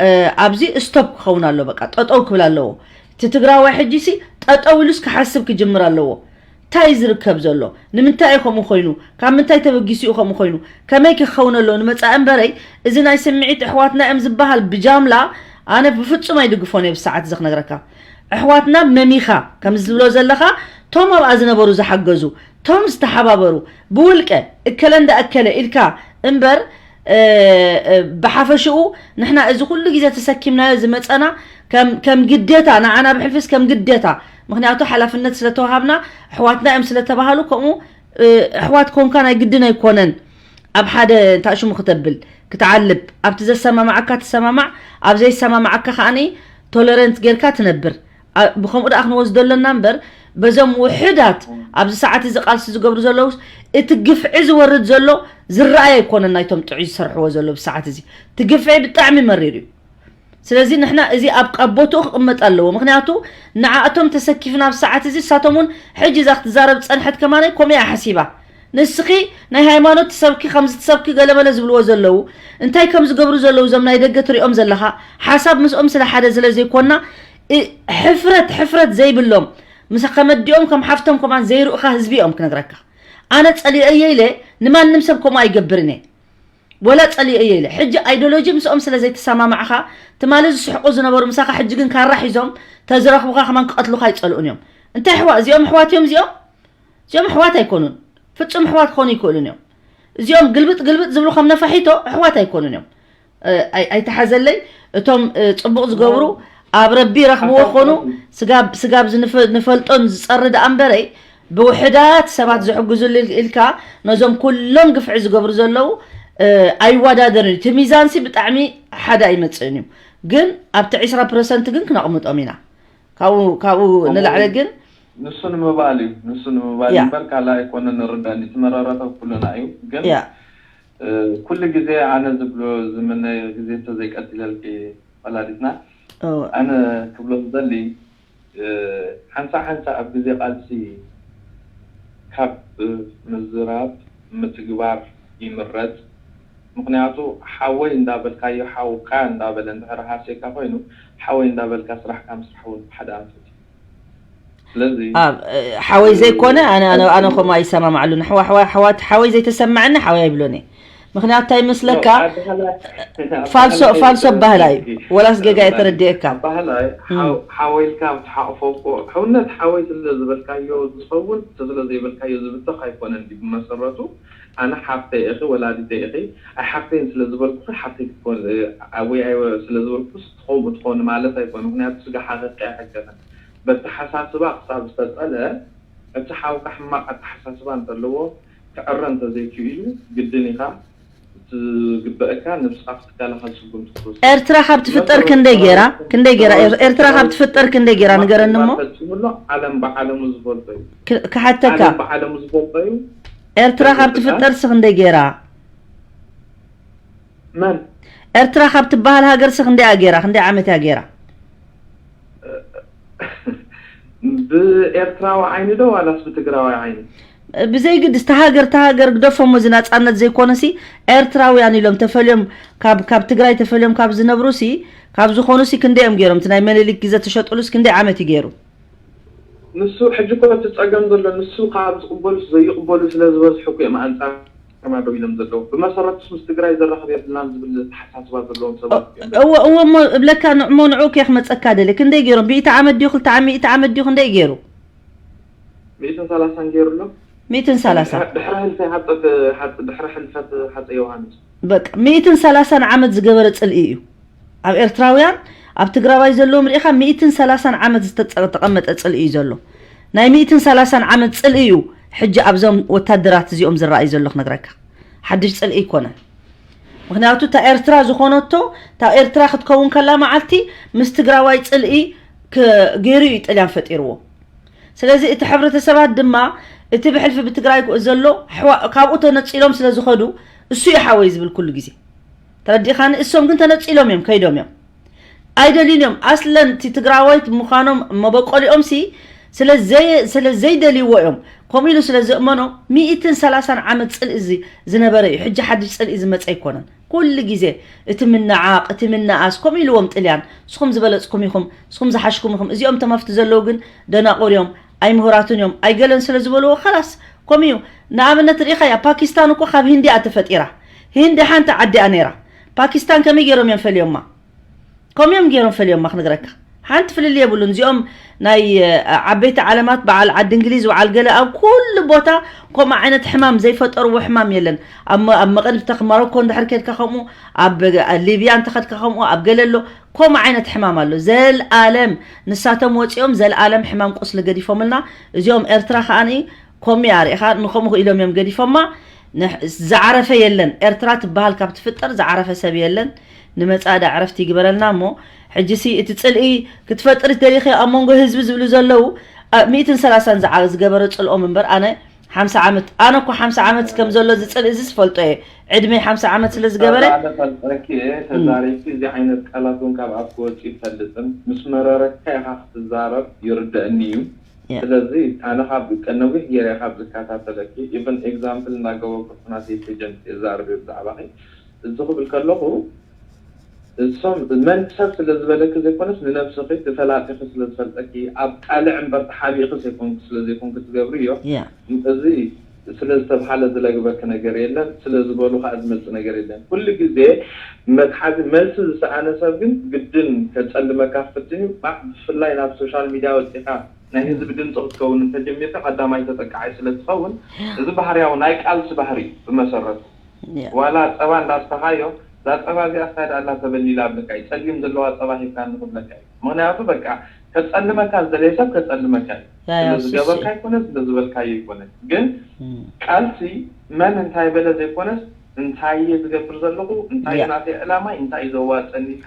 እ፣ ኣብዚ ስቶፕ ክኸውን ኣሎ በቃ ጠጠው ክብል ኣለዎ። እቲ ትግራዋይ ሕጂ ሲ ጠጠው ኢሉስ ክሓስብ ክጅምር ኣለዎ። እንታይ ዝርከብ ዘሎ ንምንታይ እዩ ከምኡ ኮይኑ ካብ ምንታይ ተበጊሱ እዩ ከምኡ ኮይኑ ከመይ ክኸውን ኣለዎ ንመፃኢ እምበረይ። እዚ ናይ ስምዒት ኣሕዋትና እዮም ዝበሃል ብጃምላ ኣነ ብፍፁም ኣይድግፎን እየ ብሰዓት እዚ ክነግረካ። ኣሕዋትና መሚኻ ከም ዝብሎ ዘለኻ ቶም ኣብኣ ዝነበሩ ዝሓገዙ ቶም ዝተሓባበሩ ብውልቀ እከለ እንዳ እከለ ኢልካ እምበር እ፣ እ፣ ብሓፈሽኡ ንሕና እዚ ኩሉ ግዜ ተሰኪምናዮ ዝመፀና ከም ከም ግዴታ ንዓና ብሕልፊስ ከም ግዴታ ምክንያቱ ሓላፍነት ስለተዋሃብና ኣሕዋትና እዮም ስለተባሃሉ ከምኡ እ፣ ኣሕዋት ኮንካ ናይ ግድን ኣይኮነን ኣብ ሓደ እንታይ ሽሙ ክተብል ክትዓልብ ኣብቲ ዘሰማማዓካ ትሰማማዕ ኣብ ዘይሰማማዓካ ከዓኒ ቶለረንት ጌርካ ትነብር ኣ- ብከምኡ ደኣ ክንወስዶ ኣለና እምበር በዞም ውሕዳት ኣብዚ ሰዓት እዚ ቃልሲ ዝገብሩ ዘለውስ እቲ ግፍዒ ዝወርድ ዘሎ ዝረኣይ ኣይኮነን ናይቶም ጥዑይ ዝሰርሕዎ ዘሎ ብሰዓት እዚ እቲ ግፍዒ ብጣዕሚ መሪር እዩ ስለዚ ንሕና እዚ ኣብ ኣብ ቦትኡ ክቕመጥ ኣለዎ ምክንያቱ ንዓእቶም ተሰኪፍና ኣብ ሰዓት እዚ እሳቶም እውን ሕጂ እዛ ክትዛረብ ዝፀንሐት ከማነይ ከምኡ እያ ሓሲባ ንስኺ ናይ ሃይማኖት ትሰብኪ ከምዚ ትሰብኪ ገለመለ ዝብልዎ ዘለዉ እንታይ ከም ዝገብሩ ዘለዉ እዞም ናይ ደገ ትሪኦም ዘለኻ ሓሳብ ምስኦም ስለ ሓደ ስለ ዘይኮና እ- ሕፍረት ሕፍረት ዘይብሎም ምስ ከመዲኦም ከም ሓፍቶም ከማን ዘይርእኻ ህዝቢ እዮም ክነግረካ ኣነ ፀሊአ እየ ኢለ ንማንም ሰብ ከምኡ ኣይገብርን እየ ወላ ፀሊአ እየ ኢለ ሕጂ ኣይዶሎጂ ምስኦም ስለ ዘይተሰማማዕኻ ትማሊ ዝስሕቁ ዝነበሩ ምሳኻ ሕጂ ግን ካራ ሒዞም ተዝረኽቡኻ ከማን ክቐትሉኻ ኣይፀልኡን እዮም እንታይ ኣሕዋ እዚኦም ኣሕዋት እዮም እዚኦም እዚኦም ኣሕዋት ኣይኮኑን ፍፁም ኣሕዋት ክኾኑ ይክእሉን እዮም እዚኦም ግልብጥ ግልብጥ ዝብሉ ከም ነፋሒቶ ኣሕዋት ኣይኮኑን እዮም እ፣ ኣይ- ኣይተሓዘለይ እቶም እ፣ ፅቡቕ ዝገብሩ ኣብ ረቢ ረኽብዎ ክኾኑ ስጋብ ስጋብ ዝንፈ- ንፈልጦን ዝፀሪ ደኣ እምበረይ ብውሕዳት ሰባት ዝሕግዙሉ ኢል- ኢልካ ነዞም ኩሎም ግፍዒ ዝገብሩ ዘለዉ እ፣ ኣይወዳደርን እዩ እቲ ሚዛንሲ ብጣዕሚ ሓደ ኣይመፅእን እዩ ግን ኣብቲ ዕስራ ፐርሰንት ግን ክነቕምጦም ኢና ካብኡ ካብኡ ንላዕሊ ግን ንሱ ንምባል እዩ ንሱ ንምባል ያ። እምበር ካልእ ኣይኮነ ንርዳኒ እቲ መረረተ ኩልና እዩ ግን ያ እ፣ ኩሉ ግዜ ኣነ ዝብሎ ዝምነዮ ግዜ እንተዘይቀቲለልኪ ወላዲትና እወ። ኣነ ክብሎ ዝደሊ እ፣ ሓንሳ ሓንሳ ኣብ ግዜ ቃልሲ ካብ ምዝራብ ምትግባር ይምረፅ ምክንያቱ ሓወይ እንዳበልካዮ ሓውካ እንዳበለ እንድሕር ሃስየካ ኮይኑ ሓወይ እንዳበልካ ስራሕካ ምስራሕ እውን ሓደ ኣንፈት እዩ ስለዚ ኣብ ሓወይ ዘይኮነ ኣነ ኣነ ኣነ ከምኡ ኣይሰማማዕሉን ኣሕዋ ኣሕዋ ኣሕዋት ሓወይ ዘይተሰማዐኒ ሓወይ ኣይብሎን እየ ምክንያቱ እንታይ ይመስለካ ፋልሶ ፋልሶ ኣባህላ እዩ ወላስ ገጋ እየ ተረዲኤካ ኣባህላይ ሓወይልካ ትሓቕፎ እኮ ሕውነት ሓወይ ስለ ዝበልካዮ ዝኸውን ስለ ዘይበልካዮ ዝብተኽ ኣይኮነን ድዩ ብመሰረቱ ኣነ ሓፍተይ ኢኺ ወላዲተይ ኢኺ ኣይ ሓፍተይን ስለ ዝበልኩኺ ሓፍተይ ክትኮን ወይ ኣይ ስለ ዝበልኩስ ትኸውን ትኸውን ማለት ኣይኮነ ምክንያቱ ስጋ ሓቐቂ ኣይሕገኸን በተሓሳስባ ክሳብ ዝተፀለ እቲ ሓውካ ሕማቕ ኣተሓሳስባ እንተለዎ ክዕረ እንተዘይክኢሉ ግድን ኢኻ ዝግበእካ ንብስኻ ክትከላኸል ስጉምቲ ክትወስድ ኤርትራ ካብ ትፍጠር ክንደይ ገይራ ክንደይ ገይራ ኤር- ኤርትራ ካብ ትፍጠር ክንደይ ገይራ ንገረኒ እሞ ፈፂሙሎ ዓለም ብዓለሙ ዝፈልጦ እዩ ክ- ክሓተካ ዓለም ብዓለሙ ዝፈልጦ እዩ ኤርትራ ካብ ትፍጠር ስ ክንደይ ገይራ መን ኤርትራ ካብ ትበሃል ሃገር ስ ክንደይ ገይራ ክንደይ ዓመት እያ ገይራ ብኤርትራዊ ዓይኒ ዶ ዋላስ ብትግራዊ ዓይኒ ብዘይግድስ ተሃገር ተሃገር ግደፎሞ፣ እዚ ናጻነት ዘይኮነሲ ኤርትራውያን ኢሎም ተፈልዮም ካብ ካብ ትግራይ ተፈልዮም ካብ ዝነብሩሲ ካብ ዝኾኑሲ ክንደይ እዮም ገይሮም? እቲ ናይ መለሊክ ግዘ ተሸጥሉስ ክንደይ ዓመት እዩ ገይሩ? ንሱ ሕጂ እኮ እቲ ጸገም ዘሎ ንሱ ካብ ዝቕበሉስ ዘይቕበሉ ስለ ዝበዝሑ እኮ እዮም ኣንጻርና ደው ኢሎም ዘለዉ። ብመሰረቱስ ምስ ትግራይ ዘራኽብ የብልናን ዝብል ኣተሓሳስባ ዘለዎም ሰባት እዮም። እወ እወ እሞ እብለካ ንዕሞ ንዑ ከይክ መጸካ ደለ ክንደይ ገይሮም? ብኢቲ ዓመት ድዩ ክልተ ዓመት ሚእቲ ዓመት ድዩ ክንደይ ገይሩ? ሚእትን ሰላሳን ገይሩ ኣሎ። ሚእትን ሰላሳን ድሕሪ ህልፈት ሃጸ ድሕሪ ሕልፈት ሃጸ ዮሃንስ በቃ ሚእትን ሰላሳን ዓመት ዝገበረ ጽልኢ እዩ። ኣብ ኤርትራውያን ኣብ ትግራዋይ ዘለዎም ርኢኻ ሚእትን ሰላሳን ዓመት ዝተቀመጠ ጽልኢ እዩ ዘሎ። ናይ ሚእትን ሰላሳን ዓመት ጽልኢ እዩ ሕጂ ኣብዞም ወታደራት እዚኦም ዝረኣዩ ዘሎ ክነግረካ። ሓድሽ ጽልኢ ኣይኮነን። ምክንያቱ እታ ኤርትራ ዝኾነቶ እታ ኤርትራ ክትከውን ከላ መዓልቲ ምስ ትግራዋይ ጽልኢ ገይሩ እዩ ጥልያን ፈጢርዎ። ስለዚ እቲ ሕብረተሰባት ድማ እቲ ብሕልፊ ብትግራይ ዘሎ ካብኡ ተነፂሎም ስለ ዝኸዱ እሱ እዩ ሓወይ ዝብል ኩሉ ግዜ ተረዲኻኒ። እሶም ግን ተነፂሎም እዮም ከይዶም እዮም ኣይደልዩን እዮም። ኣስለን እቲ ትግራዋይት ምዃኖም መበቆሊኦም ሲ ስለ ዘይደልይዎ እዮም። ከምኡ ኢሉ ስለ ዝእመኖ ሚእትን ሰላሳን ዓመት ፅልኢ ዝነበረ እዩ። ሕጂ ሓድሽ ፅልኢ ዝመፀ ኣይኮነን። ኩሉ ግዜ እቲ ምንዓቕ እቲ ምንኣስ ከምኡ ኢልዎም ጥልያን። ንስኹም ዝበለፅኩም ኢኹም፣ ንስኹም ዝሓሽኩም ኢኹም። እዚኦም ተመፍቲ ዘለዉ ግን ደናቑር እዮም፣ ኣይምሁራትን እዮም፣ ኣይገለን ስለ ዝበልዎ ኸላስ ከምኡ እዩ። ንኣብነት ርኢኻያ ፓኪስታን እኮ ካብ ሂንዲ እያ ተፈጢራ። ሂንዲ ሓንቲ ዓዲ እያ ነይራ። ፓኪስታን ከመይ ገይሮም እዮም ፈልዮማ? ከምኡ እዮም ገይሮም ፈልዮማ ክነግረካ። ሓንቲ ፍልልይ የብሉን። እዚኦም ናይ ዓበይቲ ዓለማት በዓል ዓዲ እንግሊዝ በዓል ገለ ኣብ ኩሉ ቦታ ከምኡ ዓይነት ሕማም ዘይፈጠርዎ ሕማም የለን። ኣብ መቐንፍተ መሮኮ እንድሕር ከድካ ከምኡ ኣብ ሊብያ እንተኸድካ ከምኡ ኣብ ገለ ኣሎ ከምኡ ዓይነት ሕማም ኣሎ ዘልኣለም ንሳቶም ወፂኦም ዘልኣለም ሕማም ቁስሊ ገዲፎምልና። እዚኦም ኤርትራ ከዓኒ ኮሚያ ርኢኻ ንኸምኡ ኢሎም እዮም ገዲፎማ። ዝዓረፈ የለን። ኤርትራ ትበሃል ካብ ትፍጠር ዝዓረፈ ሰብ የለን። ንመጻኢ ዕረፍቲ ይግበረልና እሞ ሕጂሲ እቲ ጽልኢ ክትፈጥሪ ደሊኺ ኣብ መንጎ ህዝቢ ዝብሉ ዘለዉ ሚእትን ሰላሳን ዝገበረ ጽልኦም እምበር ኣነ ሓምሳ ዓመት ኣነ እኮ ሓምሳ ዓመት ከም ዘሎ እዚ ጽልኢ እዚ ዝፈልጦ እየ። ዕድመይ ሓምሳ ዓመት ስለ ዝገበረ ተዛሪብኪ እዚ ዓይነት ቃላት እውን ካብ ኣፍ ክወጽእ ይፈልጥን ምስ መረረካ ኢኻ ክትዛረብ ይርደእኒ እዩ። ስለዚ ኣነ ካብ ነዊሕ ገይረ ካብ ዝከታተለኪ even example እናገበርኩ ናተይ ፔጀንት የዛርብ ብዛዕባኺ እዚ ክብል ከለኹ እሶም መን ሰብ ስለ ዝበለኪ ዘይኮነስ ንነብስኺ ትፈላጢኺ ስለ ዝፈልጠኪ ኣብ ቃልዕ እምበር ተሓቢእኺ ዘይኮንኪ ስለ ዘይኮንኪ ትገብርዮ እዚ ስለ ዝተብሃለ ዝለግበኪ ነገር የለን ስለ ዝበሉ ከዓ ዝመፅእ ነገር የለን ኩሉ ግዜ መትሓዚ መልሲ ዝሰኣነ ሰብ ግን ግድን ከፀልመካ ክፍትን እዩ ብፍላይ ናብ ሶሻል ሚድያ ወፂኻ ናይ ህዝቢ ድምፂ ክትከውን እንተጀሚርካ ቀዳማይ ተጠቃዓይ ስለ ትኸውን እዚ ባህርያዊ ናይ ቃልሲ ባህሪ እዩ ብመሰረቱ ዋላ ፀባ እንዳስተኻዮ እዛ ፀባ እዚኣ ስታይ ደኣ ኣላ ተበሊላ ኣብለካ እዩ ፀሊም ዘለዋ ፀባ ሂብካ ንኽብለካ እዩ ምኽንያቱ በቃ ከፀልመካ ዝደለየ ሰብ ከፀልመካ እዩ ስለዝገበርካ ይኮነ ስለዝበልካዮ ይኮነ ግን ቃልሲ መን እንታይ በለ ዘይኮነስ እንታይ እየ ዝገብር ዘለኹ እንታይ ናተይ ዕላማይ እንታይ እዩ ዘዋፀኒ ኢልካ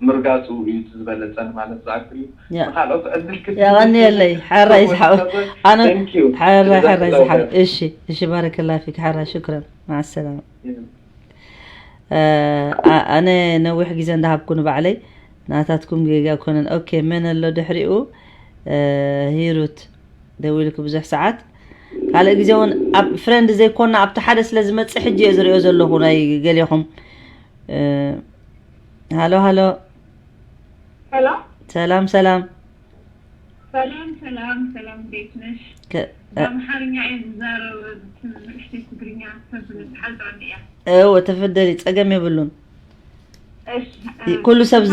ምርጋፁ እዩ እቲ ዝበለፀ ንማለት ዝኣክል እዩ ንካልኦት ዕድል ክብ የቐንየለይ ሕራይ ዝሓወ ኣነ ሕራይ ሕራይ ዝሓወ እሺ እሺ ባረከላ ፊክ ሕራይ ሽክረን ማዓሰላማ ኣነ ነዊሕ ግዜ እንዳሃብኩ ንባዕለይ ናታትኩም ጌጋ ኣይኮነን ኦኬ መን ኣሎ ድሕሪኡ ሂሩት ደዊልኪ ብዙሕ ሰዓት ካልእ ግዜ እውን ኣብ ፍረንድ ዘይኮና ኣብቲ ሓደ ስለ ዝመፅእ ሕጂ እየ ዝሪኦ ዘለኹ ናይ ገሌኹም ሃሎ ሃሎ ሰላም ሰላም ሰላም ሰላም ሰላም እንዴት ነሽ? በአምሓርኛ እየ ዝዛረብ ንእሽተይ ትግርኛ ሰብ ስለዝሓልጠኒ እያ። እወ ተፈደሊ ጸገም የብሉን። ኩሉ ሰብ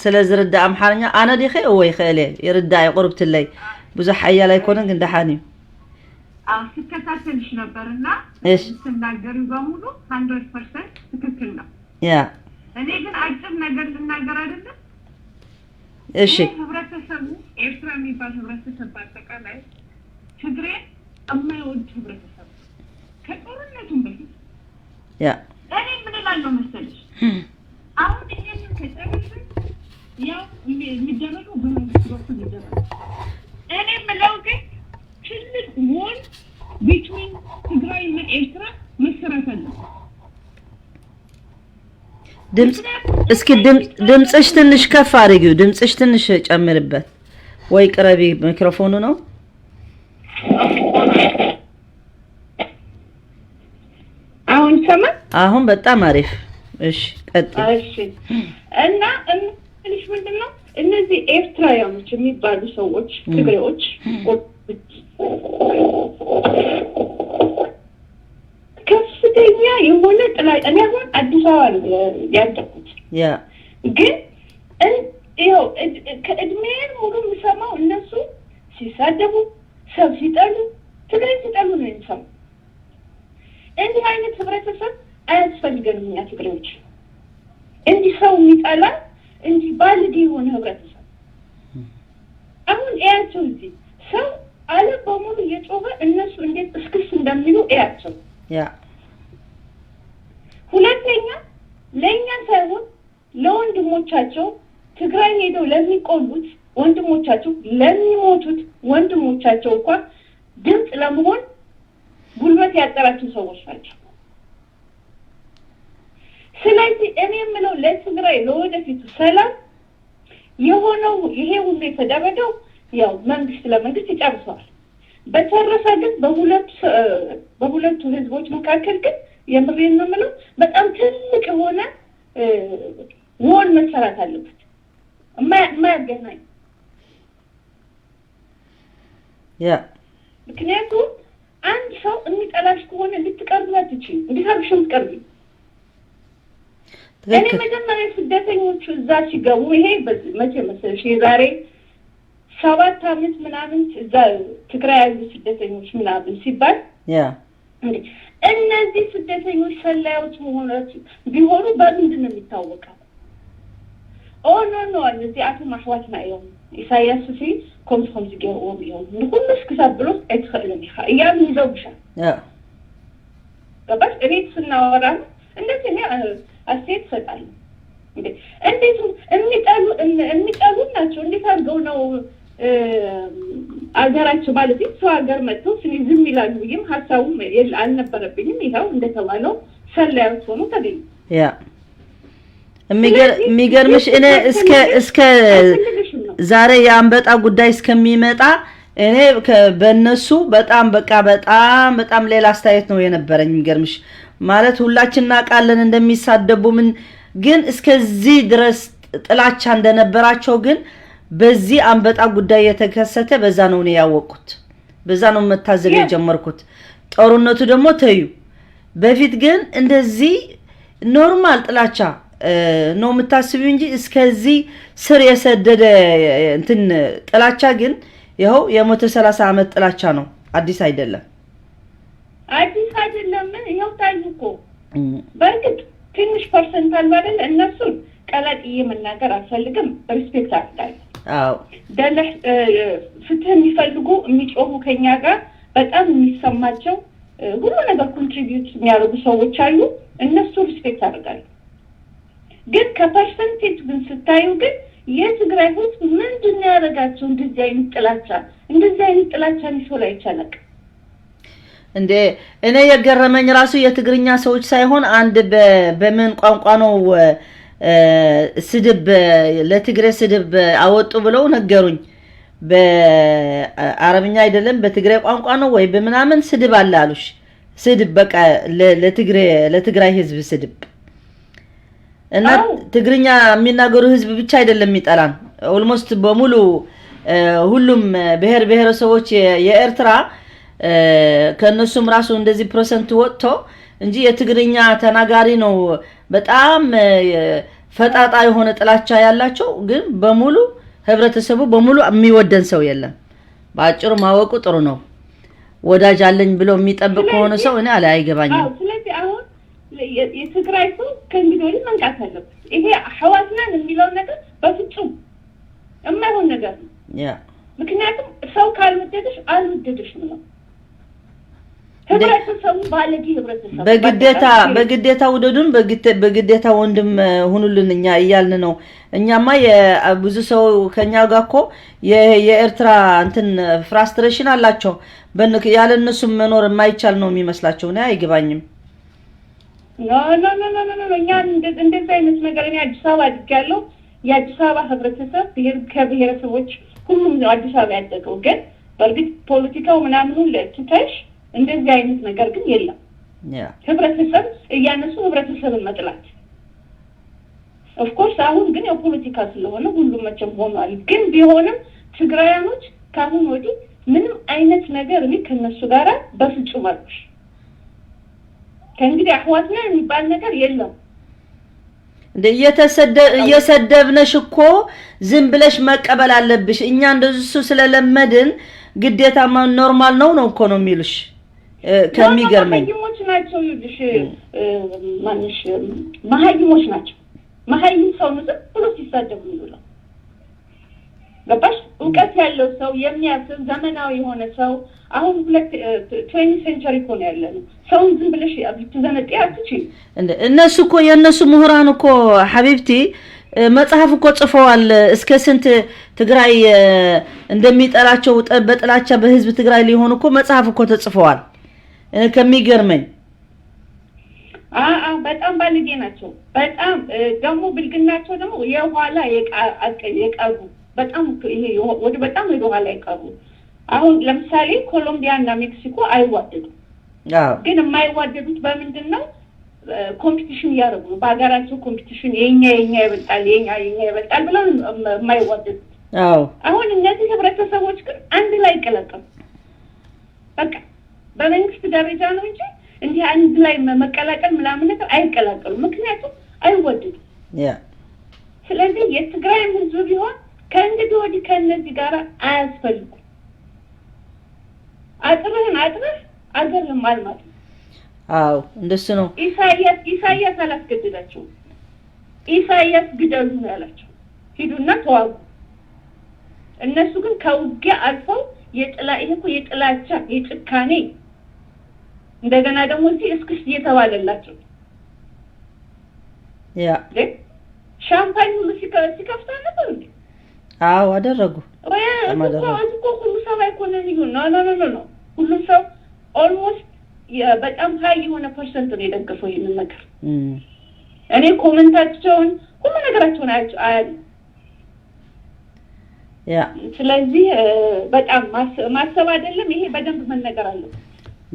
ስለ ዝርዳእ ኣምሓርኛ ኣነ ዲኸ እወ ይኽእል እየ ይርዳእ እየ ቁርብትለይ ብዙሕ ሓያል ኣይኮነን ግን ደሓን እዩ። ስከታተልሽ ነበር እና ትናገሪው በሙሉ ሀንድረድ ፐርሰንት ትክክል ነው። ያ እኔ ግን አጭር ነገር ልናገር አይደለም እሺ ህብረተሰቡ ኤርትራ የሚባል ህብረተሰብ በአጠቃላይ ትግሬ የማይወድ ህብረተሰብ ከጦርነቱም በፊት ያ እኔ ምን እላለሁ መሰለሽ አሁን ይሄንን ከጨረስን ያው የሚደረገው በመንግስት በኩል ይደረጋል። እኔ የምለው ግን ትልቅ wall between ትግራይና ኤርትራ መሰራት አለበት። ድምፅ እስኪ ድምፅሽ ትንሽ ከፍ አድርጊው፣ ድምፅሽ ትንሽ ጨምርበት ወይ ቅረቢ። ሚክሮፎኑ ነው። ይሰማል? አሁን በጣም አሪፍ። እሺ፣ ቀጥይ። እሺ። እና እምልሽ ምንድን ነው፣ እነዚህ ኤርትራውያኖች የሚባሉ ሰዎች፣ ትግሬዎች፣ ከፍተኛ የሆነ ጥላ እኔ አሁን አዲስ አበባ ነው ያደኩት። ያ ግን እን- ይኸው እድ- ከእድሜን ሙሉ የምሰማው እነሱ ሲሳደቡ፣ ሰብ ሲጠሉ፣ ትግሬ ሲጠሉ ነው የምሰማው። እንዲህ አይነት ህብረተሰብ አያስፈልገንም እኛ ትግሬዎች። እንዲህ ሰው የሚጠላ፣ እንዲህ ባልጌ የሆነ ህብረተሰብ። አሁን እያቸው እዚህ ሰው አለም በሙሉ እየጮኸ እነሱ እንዴት እስክስ እንደሚሉ እያቸው። ያ ሁለተኛ ለእኛ ሳይሆን ለወንድሞቻቸው ትግራይ ሄደው ለሚቆሉት ወንድሞቻቸው ለሚሞቱት ወንድሞቻቸው እንኳ ድምፅ ለመሆን ጉልበት ያጠራቸው ሰዎች ናቸው። ስለዚህ እኔ የምለው ለትግራይ ለወደፊቱ ሰላም የሆነው ይሄ ሁሉ የተደረገው ያው መንግስት ለመንግስት ይጨርሰዋል። በተረፈ ግን በሁለቱ በሁለቱ ህዝቦች መካከል ግን የምሬን ነው የምለው በጣም ትልቅ የሆነ ወል መሰራት አለበት። የማያገናኝ ያ ምክንያቱም አንድ ሰው የሚጠላሽ ከሆነ ልትቀርቢ አትችይም። እንዴት አድርግሽ የምትቀርቢ? እኔ ትክክል። መጀመሪያ ስደተኞቹ እዛ ሲገቡ ይሄ በዚህ መቼ መሰለሽ የዛሬ ሰባት አመት ምናምን እዛ ትግራይ ያሉ ስደተኞች ምናምን ሲባል ያ እንዴ እነዚህ ስደተኞች ሰላዮች መሆናቸው ቢሆኑ በምንድን ነው የሚታወቀው? ኦ ኖ ኖ እነዚኣቶም ኣሕዋትና እዮም፣ ኢሳያስ ሲ ከምዚ ከምዚ ገይርዎም እዮም፣ ንኩሉ ክሳብ ብሎስ ኣይትኽእልን ኢኻ እያሉ ይዘውሻል። ያ ገባሽ? እቤት ስናወራ እንደዚህ እኔ አስተያየት እሰጣለሁ። እንዴ እንዴት የሚጠሉ የሚጠሉ ናቸው። እንዴት አድርገው ነው አገራቸው ማለት ሰው ሀገር መጥተው ስኒ ዝም ይላሉ ብዬም ሀሳቡም አልነበረብኝም። ይኸው እንደተባለው ሰላዮች ሆኖ ተገኙ። ያ የሚገርምሽ እኔ እስከ እስከ ዛሬ የአንበጣ ጉዳይ እስከሚመጣ እኔ በእነሱ በጣም በቃ በጣም በጣም ሌላ አስተያየት ነው የነበረኝ። የሚገርምሽ ማለት ሁላችን እናውቃለን እንደሚሳደቡ ምን፣ ግን እስከዚህ ድረስ ጥላቻ እንደነበራቸው ግን በዚህ አንበጣ ጉዳይ የተከሰተ በዛ ነው እኔ ያወቅኩት፣ በዛ ነው መታዘብ የጀመርኩት። ጦርነቱ ደግሞ ተዩ። በፊት ግን እንደዚህ ኖርማል ጥላቻ ነው የምታስቢው እንጂ እስከዚህ ስር የሰደደ እንትን ጥላቻ ግን ይኸው የመቶ ሰላሳ አመት ጥላቻ ነው። አዲስ አይደለም። አዲስ አይደለም። ይኸው ታዩ እኮ በእርግጥ ትንሽ ፐርሰንት አሉ አይደል? እነሱን ቀላቅዬ መናገር አልፈልግም። ሪስፔክት አድርጋለሁ። አዎ ደለህ ፍትህ የሚፈልጉ የሚጮሁ ከኛ ጋር በጣም የሚሰማቸው ሁሉ ነገር ኮንትሪቢዩት የሚያደርጉ ሰዎች አሉ። እነሱ ሪስፔክት አድርጋለሁ። ግን ከፐርሰንቴጅ ግን ስታዩ ግን የትግራይ ህዝብ ምንድን ነው ያደረጋቸው? እንደዚህ አይነት ጥላቻ እንደዚህ አይነት ጥላቻ ሊሶል አይቻለቅ እንዴ እኔ የገረመኝ ራሱ የትግርኛ ሰዎች ሳይሆን አንድ በምን ቋንቋ ነው ስድብ ለትግሬ ስድብ አወጡ ብለው ነገሩኝ። በአረብኛ አይደለም በትግሬ ቋንቋ ነው ወይ በምናምን ስድብ አለ አሉሽ። ስድብ በቃ ለትግሬ ለትግራይ ህዝብ ስድብ እና ትግርኛ የሚናገሩ ህዝብ ብቻ አይደለም የሚጠላን። ኦልሞስት በሙሉ ሁሉም ብሔር ብሔረሰቦች የኤርትራ ከእነሱም ራሱ እንደዚህ ፐርሰንት ወጥቶ እንጂ የትግርኛ ተናጋሪ ነው በጣም ፈጣጣ የሆነ ጥላቻ ያላቸው። ግን በሙሉ ህብረተሰቡ በሙሉ የሚወደን ሰው የለም። በአጭሩ ማወቁ ጥሩ ነው። ወዳጅ አለኝ ብሎ የሚጠብቅ ከሆነ ሰው እኔ አለ አይገባኝም። ስለዚህ አሁን የትግራይ ሰው ከእንግዲህ ወዲህ መንቃት አለበት። ይሄ ሐዋትናን የሚለው ነገር በፍጹም የማይሆን ነገር ነው። ያ ምክንያቱም ሰው ካልወደደሽ አልወደደሽም ነው። ህብረተሰቡ ባለጌ ህብረተሰቡ በግዴታ በግዴታ ውደዱን፣ በግዴታ ወንድም ሁኑልን እኛ እያልን ነው። እኛማ ብዙ ሰው ከኛ ጋር እኮ የኤርትራ እንትን ፍራስትሬሽን አላቸው። ያለ እነሱም መኖር የማይቻል ነው የሚመስላቸው። እኔ አይገባኝም። ኖ ኖ ኖ ኖ ኖ እኛ እንደዚህ አይነት ነገር እኔ አዲስ አበባ አድጌያለሁ። የአዲስ አበባ ህብረተሰብ ብሔር ከብሔረሰቦች ሁሉም ነው አዲስ አበባ ያደገው። ግን በእርግጥ ፖለቲካው ምናምኑን ትተሽ እንደዚህ አይነት ነገር ግን የለም። ያ ህብረተሰብ እያነሱ ህብረተሰብን መጥላት። Of course አሁን ግን ያው ፖለቲካ ስለሆነ ሁሉም መቼም ሆኗል። ግን ቢሆንም ትግራያኖች ከአሁን ወዲህ ምንም አይነት ነገር እኔ ከነሱ ጋር በፍጹም አልኩሽ። ከእንግዲህ አህዋትና የሚባል ነገር የለም። እንደ እየተሰደ እየሰደብነሽ እኮ ዝም ብለሽ መቀበል አለብሽ። እኛ እንደሱ ስለለመድን ግዴታ ማ- ኖርማል ነው ነው እኮ ነው የሚሉሽ። እ፣ ከሚገርመኝ መሀይሞች ናቸው። ይኸውልሽ ማንሽ መሀይሞች ናቸው። መሀይም ሰው ነው ዝም ብሎ ሲሳደብ የሚውለው። ገባሽ? እውቀት ያለው ሰው የሚያስብ ዘመናዊ የሆነ ሰው አሁን ሁለት twenty century እኮ ነው ያለነው። ሰውን ዝም ብለሽ ልትዘነጥይ አትችይም። እንደ እነሱ እኮ የእነሱ ምሁራን እኮ ሐቢብቲ እ፣ መጽሐፍ እኮ ጽፈዋል። እስከ ስንት ትግራይ እ፣ እንደሚጠላቸው ጠ- በጥላቻ በህዝብ ትግራይ ሊሆኑ እኮ መጽሐፍ እኮ ተጽፈዋል። እ፣ ከሚገርመኝ አአ በጣም ባለጌ ናቸው። በጣም እ፣ ደግሞ ብልግናቸው ደግሞ የኋላ የቃ- አቀ- የቀሩ በጣም ይሄ የሆ- ወደ በጣም ወደ ኋላ የቀሩ። አሁን ለምሳሌ ኮሎምቢያ እና ሜክሲኮ አይዋደዱም። አዎ ግን የማይዋደዱት በምንድን ነው? ኮምፒቲሽን እያደረጉ ነው። በሀገራቸው ኮምፒቲሽን የኛ የኛ ይበልጣል፣ የኛ የኛ ይበልጣል ብለው የማይዋደዱት። አዎ አሁን እነዚህ ህብረተሰቦች ግን አንድ ላይ አይቀላቀሉ። በቃ በመንግስት ደረጃ ነው እንጂ እንዲህ አንድ ላይ መ- መቀላቀል ምናምን ነገር አይቀላቀሉም። ምክንያቱም አይዋደዱም። ያ ስለዚህ የትግራይም ህዝብ ቢሆን ከእንግዲህ ወዲህ ከእነዚህ ጋር አያስፈልጉም። አጥርህን አጥርህ አገርህን ማልማት ነው። አዎ እንደሱ ነው። ኢሳያስ ኢሳያስ አላስገደዳቸውም። ኢሳያስ ግደሉ ነው ያላቸው። ሂዱና ተዋጉ። እነሱ ግን ከውጊያ አልፈው የጥላ ይሄ እኮ የጥላቻ የጭካኔ እንደገና ደግሞ እዚህ እስክስ እየተባለላቸው ያ ሻምፓኝ ሁሉ ሲከፍታ ነበር እንዴ? አዎ አደረጉ። እሱ እኮ ሁሉ ሰው አይኮነን ይሁን ነው ነው ነው ነው ሁሉም ሰው almost በጣም ሀይ የሆነ ፐርሰንት ነው የደገፈው ይህንን ነገር። እኔ ኮመንታቸውን ሁሉ ነገራቸውን አያቸው አያሉ። ያ ስለዚህ በጣም ማሰብ አይደለም ይሄ በደንብ መነገር አለበት።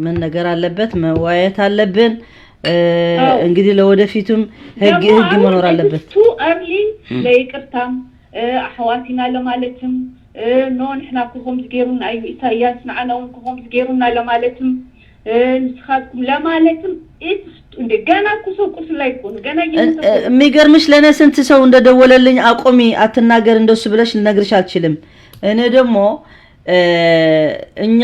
መነገር አለበት፣ መዋየት አለብን። እንግዲህ ለወደፊቱም ህግ ህግ መኖር አለበት። ቱ early ለይቅርታም ኣሕዋቲና ለማለትም ኖ ንሕና እኮ ከምዚ ገይሩና እዩ ኢሳያስ ንዓና እውን እኮ ከምዚ ገይሩና ለማለትም ንስኻትኩም ለማለትም it's እንደ ገና እኮ ሰው ቁስል ላይ እኮ ነው። ገና እየሞተ እኮ ነው። የሚገርምሽ ለእኔ ስንት ሰው እንደደወለልኝ አቆሚ አትናገር እንደሱ ብለሽ ልነግርሽ አልችልም። እኔ ደግሞ እኛ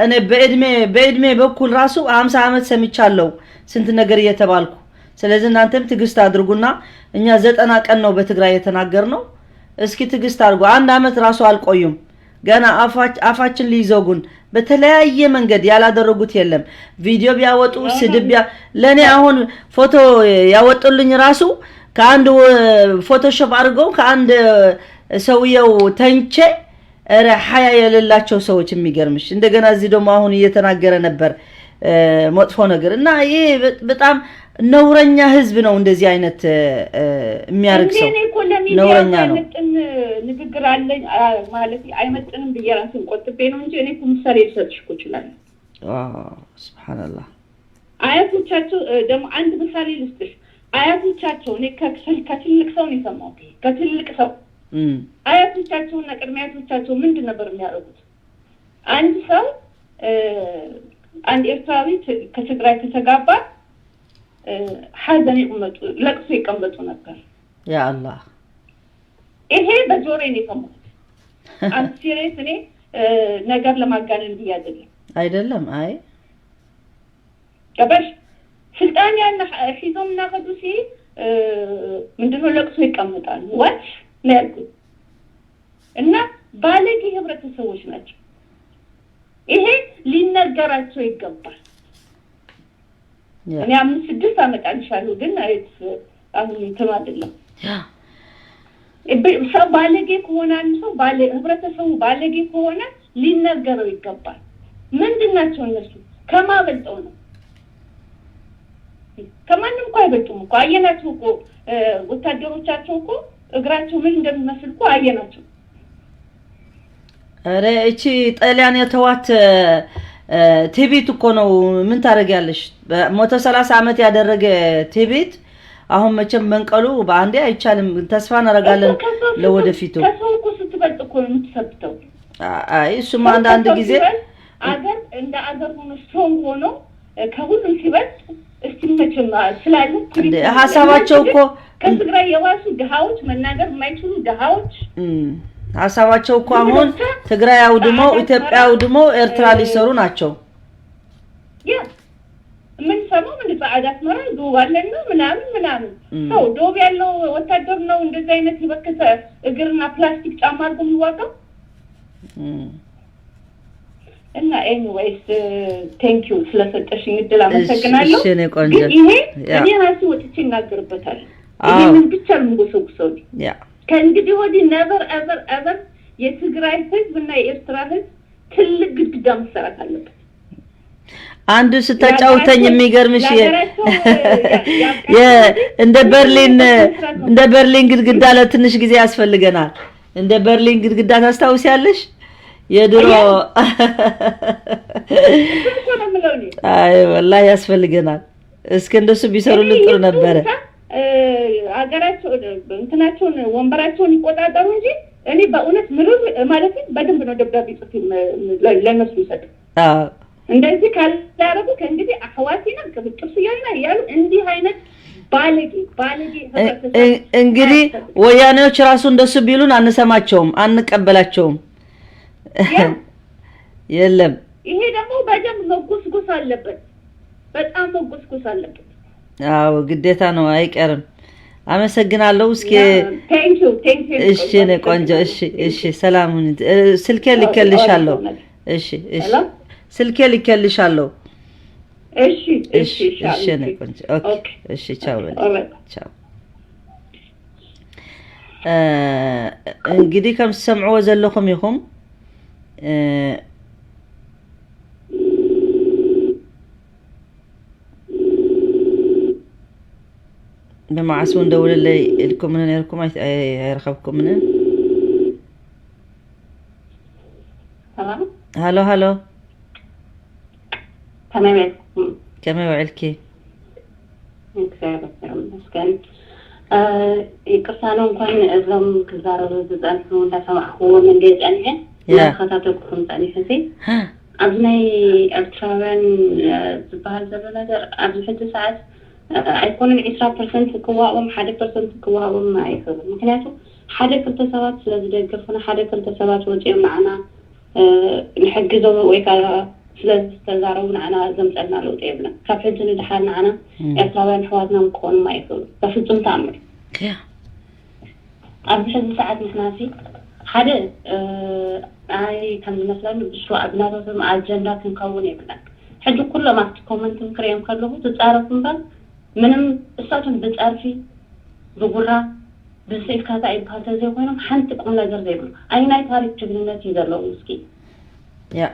እኔ በእድሜ በእድሜ በኩል ራሱ ሀምሳ ዓመት ሰምቻለሁ ስንት ነገር እየተባልኩ። ስለዚህ እናንተም ትዕግስት አድርጉና እኛ ዘጠና ቀን ነው በትግራይ የተናገርነው። እስኪ ትዕግስት አድርጉ። አንድ ዓመት ራሱ አልቆዩም። ገና አፋችን ሊዘጉን በተለያየ መንገድ ያላደረጉት የለም። ቪዲዮ ቢያወጡ ስድብ ቢያ ለእኔ አሁን ፎቶ ያወጡልኝ ራሱ ከአንድ ፎቶሾፕ አድርገው ከአንድ ሰውየው ተንቼ ረ ሀያ የሌላቸው ሰዎች የሚገርምሽ። እንደገና እዚህ ደግሞ አሁን እየተናገረ ነበር መጥፎ ነገር እና ይሄ በጣም ነውረኛ ህዝብ ነው። እንደዚህ አይነት የሚያደርግ ሰው እኔ እኮ ለሚዲያ ነውረኛ ነው። አይመጥን ንግግር አለኝ ማለት አይመጥንም ብዬ ራስን ቆጥቤ ነው እንጂ እኔ እኮ ምሳሌ ልሰጥሽ እኮ እችላለሁ። ስብሓንላህ አያቶቻቸው ደግሞ አንድ ምሳሌ ልስጥሽ። አያቶቻቸው እኔ ከትልቅ ሰው ነው የሰማሁት። ከትልቅ ሰው አያቶቻቸውና ቅድመ አያቶቻቸው ምንድን ነበር የሚያደርጉት? አንድ ሰው አንድ ኤርትራዊ ከትግራይ ከተጋባ ሀዘን ይቀመጡ ለቅሶ ይቀመጡ ነበር። ያ አላህ ይሄ በጆሮዬ ነው የሰማሁት። I'm serious እኔ ነገር ለማጋነን ብዬ አይደለም። አይደለም አይ ገባሽ? ስልጣን ያን ሒዞም እናኸዱ ሲ ምንድነው ለቅሶ ይቀመጣሉ። What ነው ያልኩት። እና ባለጌ ህብረተሰቦች ናቸው። ይሄ ሊነገራቸው ይገባል። እኔ አምስት ስድስት አመጣልሻለሁ ግን አሁን እንትን አይደለም። ሰው ባለጌ ከሆነ አንድ ሰው ህብረተሰቡ ባለጌ ከሆነ ሊነገረው ይገባል። ምንድን ናቸው እነሱ? ከማበልጠው ነው። ከማንም እኮ አይበልጡም እኮ አየናቸው እኮ ወታደሮቻቸው እኮ እግራቸው ምን እንደሚመስል እኮ አየናቸው። ኧረ እቺ ጣሊያን የተዋት ትዕቢት እኮ ነው። ምን ታደርጊያለሽ? መቶ ሰላሳ ዓመት ያደረገ ትዕቢት አሁን መቼም መንቀሉ በአንዴ አይቻልም። ተስፋ እናደርጋለን ከሰው ለወደፊቱ። ከሰው እኮ ስትበልጥ እኮ ነው የምትሰብተው። አይ እሱማ አንዳንድ ጊዜ አገር እንደ አገር ሆኖ ስትሮንግ ሆኖ ከሁሉም ሲበልጥ እስቲ መቼም ስላሉ ሀሳባቸው እኮ ከትግራይ የባሱ ድሃዎች፣ መናገር የማይችሉ ድሃዎች። ሀሳባቸው እኮ አሁን ትግራይ አውድሞ ኢትዮጵያ አውድሞ ኤርትራ ሊሰሩ ናቸው። ያ የምንሰማው ምን ጸዓዳ አስመራ ዶብ አለን ነው ምናምን ምናምን። ሰው ዶብ ያለው ወታደር ነው እንደዚህ አይነት የበከተ እግርና ፕላስቲክ ጫማ አድርጎ የሚዋጋው። እና anyways thank you ስለሰጠሽኝ እድል አመሰግናለሁ። እሺ እኔ ቆንጆ። ግን ይሄ እኔ ራሴ ወጥቼ እናገርበታለሁ። ይሄንን ብቻ ነው የምጎሰጉሰው። ከእንግዲህ ወዲህ never ever ever የትግራይ ህዝብ እና የኤርትራ ህዝብ ትልቅ ግድግዳ መሰራት አለበት። አንዱ ስታጫውተኝ የሚገርምሽ እንደ በርሊን እንደ በርሊን ግድግዳ ለትንሽ ጊዜ ያስፈልገናል። እንደ በርሊን ግድግዳ ታስታውሲያለሽ? የድሮ አይ ወላሂ ያስፈልገናል። እስኪ እንደሱ ቢሰሩልን ጥሩ ነበረ። ሀገራቸው እንትናቸውን ወንበራቸውን ይቆጣጠሩ እንጂ እኔ በእውነት ምርር ማለት በደንብ ነው ደብዳቤ ጽፌ ለእነሱ ይሰጥ። እንደዚህ ካላረጉ ከእንግዲህ አህዋሲና ቅብጥፍ እያልና እያሉ እንዲህ አይነት ባለጌ ባለጌ እንግዲህ ወያኔዎች ራሱ እንደሱ ቢሉን አንሰማቸውም፣ አንቀበላቸውም። የለም ይሄ ደግሞ በደንብ መጎስጎስ አለበት፣ በጣም መጎስጎስ አለበት። አዎ ግዴታ ነው፣ አይቀርም። አመሰግናለሁ። እስኪ እሺ እኔ ቆንጆ፣ እሺ እሺ፣ ሰላም ሁን። ስልኬ ልኬልሻለሁ። እሺ እሺ፣ ስልኬ ልኬልሻለሁ። እሺ እሺ እሺ እኔ ቆንጆ። ኦኬ እሺ፣ ቻው በል። ቻው። እንግዲህ ከም ትሰምዕዎ ዘለኹም ኢኹም። ብመዓስ እውን ደውልለይ ኢልኩምኒ ነይርኩም፣ ኣይረኸብኩምንን። ሃሎ ሃሎ፣ ከመይ ውዒልኩም? ከመይ ውዒልኪ? እግዚኣብሔር ይመስገን። ይቅርታ ነው እንኳን እዞም ክዛረቡ ዝጸንሑ እንዳሰማዕክዎም እንደ ጸኒሐ እንዳተኸታተልኩም ጸኒሐ ሲ ኣብዚ ናይ ኤርትራውያን ዝበሃል ዘሎ ነገር ኣብዚ ሕጂ ሰዓት ኣይኮነን ዕስራ ፐርሰንት ክዋሃቦም ሓደ ፐርሰንት ክዋሃቦም ኣይኽእሉ። ምክንያቱ ሓደ ክልተ ሰባት ስለ ዝደገፉና ሓደ ክልተ ሰባት ወፂኦም ንዓና ንሕግዞም ወይ ከዓ ስለ ዝተዛረቡ ንዓና ዘምፀልና ለውጢ የብለን። ካብ ሕጂ ንድሓር ንዓና ኤርትራውያን ኣሕዋትና ክኾኑ ኣይኽእሉ በፍፁም ተኣምር። ኣብዚ ሕዚ ሰዓት ንሕና ሲ ሓደ ኣይ ከም ዝመስለኒ ብሽዋ ብናታቶም ኣጀንዳ ክንከውን የብለን። ሕጂ ኩሎም ኣብቲ ኮመንት ክሪኦም ከለኹ ትፃረፉ እምበር ምንም እሳቶም ብፀርፊ ብጉራ ብስኢልካ እንታይ ይበሃል ተዘይኮይኖም ሓንቲ ቁም ነገር ዘይብሉ ኣይናይ ታሪክ ጅግንነት እዩ ዘለዎም። እስኪ ያ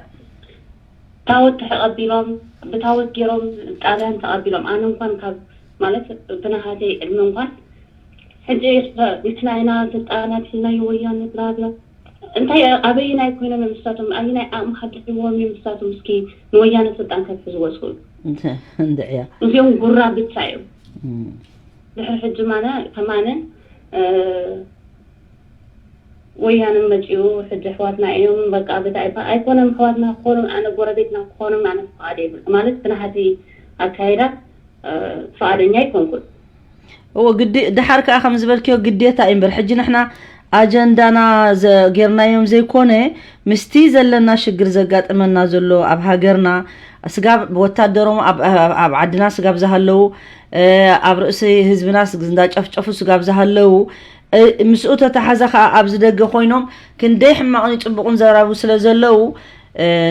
ታወት ተቐቢሎም ብታወት ገይሮም ጣልያን ተቐቢሎም ኣነ እንኳን ካብ ማለት ብናሃተይ ዕድመ እንኳን ሕጂ ንሕና ኢና ስልጣን ኣትሒዝናዮ ወያነ ብላ ብላ እንታይ ኣበይናይ ኮይኖም እዮም ንሳቶም ኣበይናይ ዓቕሚ ሓድሕዎም እዮም ንሳቶም እስኪ ንወያነ ስልጣን ከትሕዝዎ ዝኽእሉ እንድዕያ እዚኦም ጉራ ብቻ እዮም። ድሕሪ ሕጂ ማነ ከማነ ወያነ መፂኡ ሕጂ ኣሕዋትና እዮም በቃ ብታይ ኣይኮነም ኣሕዋትና ክኾኑ ኣነ ጎረቤትና ክኾኑ ኣነ ፍቃድ የብሉ ማለት ብናሓቲ ኣካይዳ ፍቃደኛ ኣይኮንኩን። እዎ ግዲ ድሓር ከዓ ከም ዝበልክዮ ግዴታ እዩ እምበር ሕጂ ንሕና ኣጀንዳና ጌርናዮም ዘይኮነ ምስቲ ዘለና ሽግር ዘጋጥመና ዘሎ ኣብ ሃገርና ስጋብ ወታደሮም ኣብ ዓድና ስጋብ ዝሃለዉ ኣብ ርእሲ ህዝብና እንዳጨፍጨፉ ስጋብ ዝሃለዉ ምስኡ ተተሓዘ ከዓ ኣብዚ ደገ ኮይኖም ክንደይ ሕማቕን ፅቡቕን ዘራቡ ስለ ዘለዉ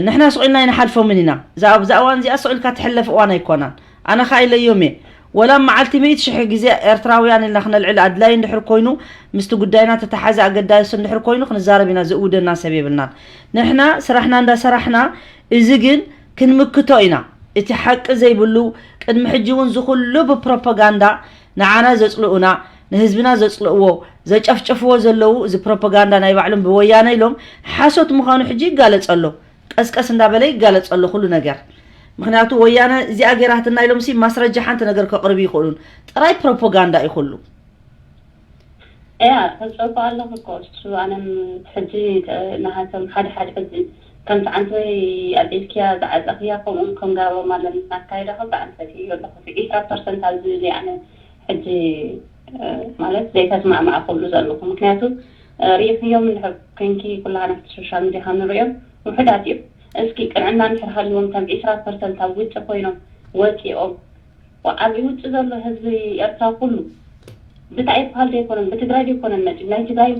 ንሕና ስቑልና ኣይንሓልፎምን ኢና። እዛ እዋን እዚኣ ስቑልካ ትሕለፍ እዋን ኣይኮናን። ኣነ ከዓ ኢለዮም እየ ወላ መዓልቲ ሚእቲ ሽሕ ግዜ ኤርትራውያን ኢልና ክነልዕል ኣድላይ እንድሕር ኮይኑ ምስቲ ጉዳይና ተተሓዘ ኣገዳሲ እንድሕር ኮይኑ ክንዛረብ ኢና። ዝእውደና ሰብ የብልናን። ንሕና ስራሕና እንዳሰራሕና እዚ ግን ክንምክቶ ኢና። እቲ ሓቂ ዘይብሉ ቅድሚ ሕጂ እውን ዝኩሉ ብፕሮፓጋንዳ ንዓና ዘፅልኡና ንህዝብና ዘፅልእዎ ዘጨፍጨፍዎ ዘለዉ እዚ ፕሮፓጋንዳ ናይ ባዕሎም ብወያነ ኢሎም ሓሶት ምዃኑ ሕጂ ይጋለፅ ኣሎ። ቀስቀስ እንዳበለ ይጋለፅ ኣሎ ኩሉ ነገር። ምክንያቱ ወያነ እዚኣ ገይራትና ኢሎም ሲ ማስረጃ ሓንቲ ነገር ከቕርቡ ይኽእሉን። ጥራይ ፕሮፓጋንዳ እዩ ኩሉ። እያ ተፅዕቆ ኣለኹ እኮ እሱ ኣነም ሕጂ ናሃቶም ሓደ ሓደ ሕጂ ከምቲ ዓንተይ ኣቢልክያ ዝዓፀኽያ ከምኡም ከም ጋቦ ማለት እናካየደ ከምቲ ዓንተት እዩ ኣለኹ ዒስራ ፐርሰንት ኣብዚ ኣነ ሕጂ ማለት ዘይተስማዕማዕ ክብሉ ዘለኹ ምክንያቱ ርኢኽዮም እንድሕር ኮንኪ ኩላና ኣብቲ ሶሻል ሚድያ ካብ ንሪኦም ውሑዳት እዮም እስኪ ቅንዕና እንድሕር ሃልዎም ከም ዒስራ ፐርሰንት ኣብ ውጭ ኮይኖም ወፂኦም ኣብ ውጭ ዘሎ ህዝቢ ኤርትራ ኩሉ ብታይ ይበሃል ዘይኮነን ብትግራይ ዘይኮነን መፂኡ ናይ ትግራይ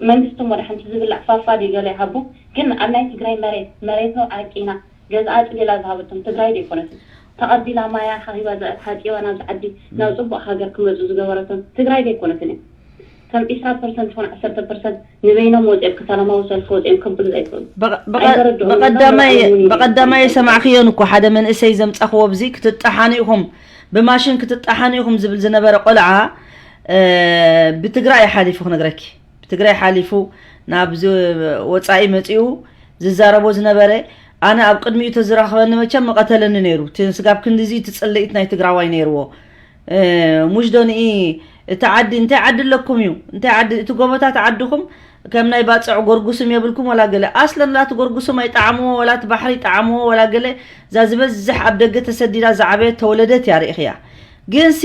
መንግስቲ እሞ ደሓንቲ ዝብላዕ ፋፋ ድዩ ገለ ይሃቡ ግን ኣብ ናይ ትግራይ መሬት መሬት ነው ዓቂና ገዝኣ ኣፅሊላ ዝሃበቶም ትግራይ ዘይኮነትን ተቐቢላ ማያ ሓኺባ ሓፂባ ናብዚ ዓዲ ናብ ፅቡቕ ሃገር ክመፁ ዝገበረቶም ትግራይ ዘይኮነትን እያ ከም ዒስራ ፐርሰንት ይኹን ዓሰርተ ፐርሰንት ንበይኖም ወፂኦም ሰላማዊ ሰልፊ ወፂኦም ከብሉ ዘይክእሉ ብቐዳማይ የሰማዕክዮን እኮ ሓደ መንእሰይ ዘምፃኽዎ ብዚ ክትጠሓኑ ኢኹም ብማሽን ክትጠሓኑ ኢኹም ዝብል ዝነበረ ቆልዓ ብትግራይ ሓሊፉ ክነግረኪ ብትግራይ ሓሊፉ ናብ ወፃኢ መፂኡ ዝዛረቦ ዝነበረ ኣነ ኣብ ቅድሚኡ ተዝረኽበኒ መቸም መቐተለኒ ነይሩ እቲ ስጋብ ክንድዚ እቲ ፅልኢት ናይ ትግራዋይ ነይርዎ ሙሽ ዶ ንኢ እቲ ዓዲ እንታይ ዓዲ ኣለኩም እዩ እንታይ ዓዲ እቲ ጎቦታት ዓድኹም ከም ናይ ባፅዕ ጎርጉስም የብልኩም ወላ ገለ ኣስለን ላ ትጎርጉስም ኣይጠዓምዎ ወላ እቲ ባሕሪ ይጠዓምዎ ወላ ገለ እዛ ዝበዝሕ ኣብ ደገ ተሰዲዳ ዝዓበየት ተወለደት እያ ርኢኽያ ግንሲ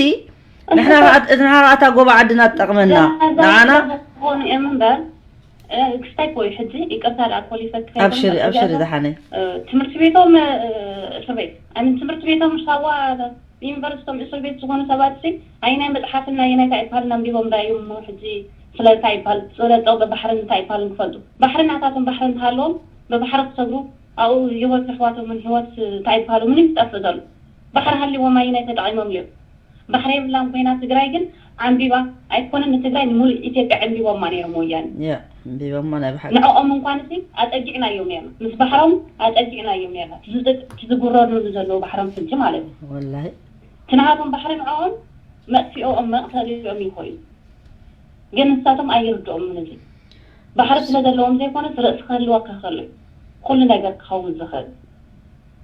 ንሕና ንሕና ራእታ ጎባ ዓድና ትጠቕመና ንዓና ሆኑ እዮም እምበር ክስታይ ኮይ ሕጂ ይቅርታ ዳ ፖሊሰት ኣብሽሪ ኣብሽሪ ዝሓነይ ትምህርቲ ቤቶም እስር ቤት ኣይ ትምህርቲ ቤቶም ሳዋ ዩኒቨርሲቶም እስር ቤት ዝኾኑ ሰባት ሲ ኣይናይ መፅሓፍን ናይ ናይ እንታይ ይበሃል ኣንቢቦም ዳ እዮም ሕጂ ስለ እንታይ ይበሃል ስለ ፀው ብባሕርን እንታይ ይበሃል ንክፈልጡ ባሕሪ ናታቶም ባሕሪ እንተሃለዎም ብባሕሪ ክሰግሩ ኣብኡ ህይወት የሕዋቶምን ህይወት እንታይ ይበሃሉ ምንም ይጠፍእ ዘሎ ባሕሪ ሃልዎም ኣይናይ ተጠቒሞም እዮም ባሕሪ የብላን ኮይና ትግራይ ግን ዓንቢባ ኣይኮነን ንትግራይ ንሙሉእ ኢትዮጵያ ዓንቢቦማ ነይሮም ወያነ ያ ዕንቢቦማ ናይ ብሓቂ ንዕኦም እንኳን ሲ ኣፀጊዕናዮም ነርና ምስ ባሕሮም ኣፀጊዕናዮም ነርና ትዝጉረርሉ ዘለዉ ባሕሮም ሕጂ ማለት እዩ ወላሂ ትናሃቶም ባሕሪ ንዕኦም መጥፊኦም መቕተሊኦም ይኾዩ ግን ንሳቶም ኣይርድኦምን እዚ ባሕሪ ስለ ዘለዎም ዘይኮነስ ርእሲ ክህልወካ ከሎ እዩ ኩሉ ነገር ክኸውን ዝኽእል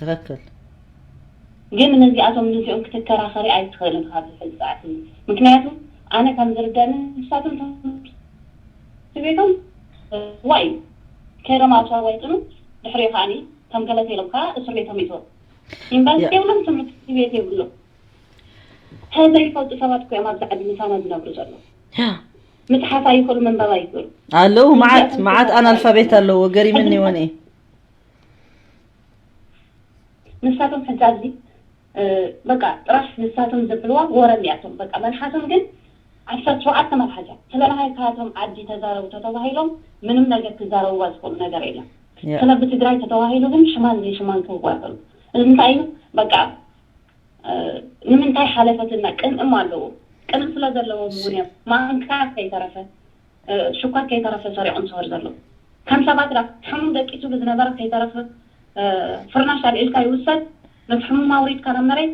ትኽክል ግን ነዚኣቶም ነዚኦም ክትከራኸሪ ኣይትኽእልን ካብዚ ሕዚ ሰዓት እዚ ምክንያቱ ኣነ ከም ዝርደኒ ንሳቶም ትምህርቲ ቤቶም ዋይ ከይዶም ኣብ ሳዋ ይፅኑ ድሕሪኡ ከዓኒ ከም ገለ ተይሎም ከዓ እስር ቤቶም ይእትዎም ዩኒቨርሲቲ የብሎም ትምህርቲ ቤት የብሎም ተዘይፈልጡ ሰባት እኮ እዮም ኣብዚ ዓዲ ምሳና ዝነብሩ ዘለዉ ምፅሓፍ ኣይኽእሉ ምንባብ ኣይኽእሉ ኣለዉ መዓት መዓት ኣናልፋቤት ኣለዎ ገሪምኒ ወኒ ንሳቶም ሕጂ ኣብዚ በቃ ጥራሕ ንሳቶም ዘብልዋ ወረ እኒኣቶም በቃ መልሓሶም ግን ዓሰርተ ሸውዓተ መልሓስ እያ ስለምንታይ ካብቶም ዓዲ ተዛረቡ ተተባሂሎም ምንም ነገር ክዛረብዋ ዝኽእሉ ነገር የለን ስለ ብትግራይ ተተባሂሉ ግን ሽማን ዘይሽማን ክህዋ ይኽእሉ እዚ እንታይ እዩ በቃ ንምንታይ ሓለፈትና ቅንእም ኣለዎ ቅንእ ስለ ዘለዎም እውን እዮም ማንካ ከይተረፈ ሽኳር ከይተረፈ ሰሪቖም ዝኸዱ ዘለዉ ከም ሰባት ዳ ሕሙም ደቂሱ ብዝነበረ ከይተረፈ ፍርናሽ ኣልዒልካ ይውሰድ ነቲ ሕሙም ኣውሪድካ ናብ መሬት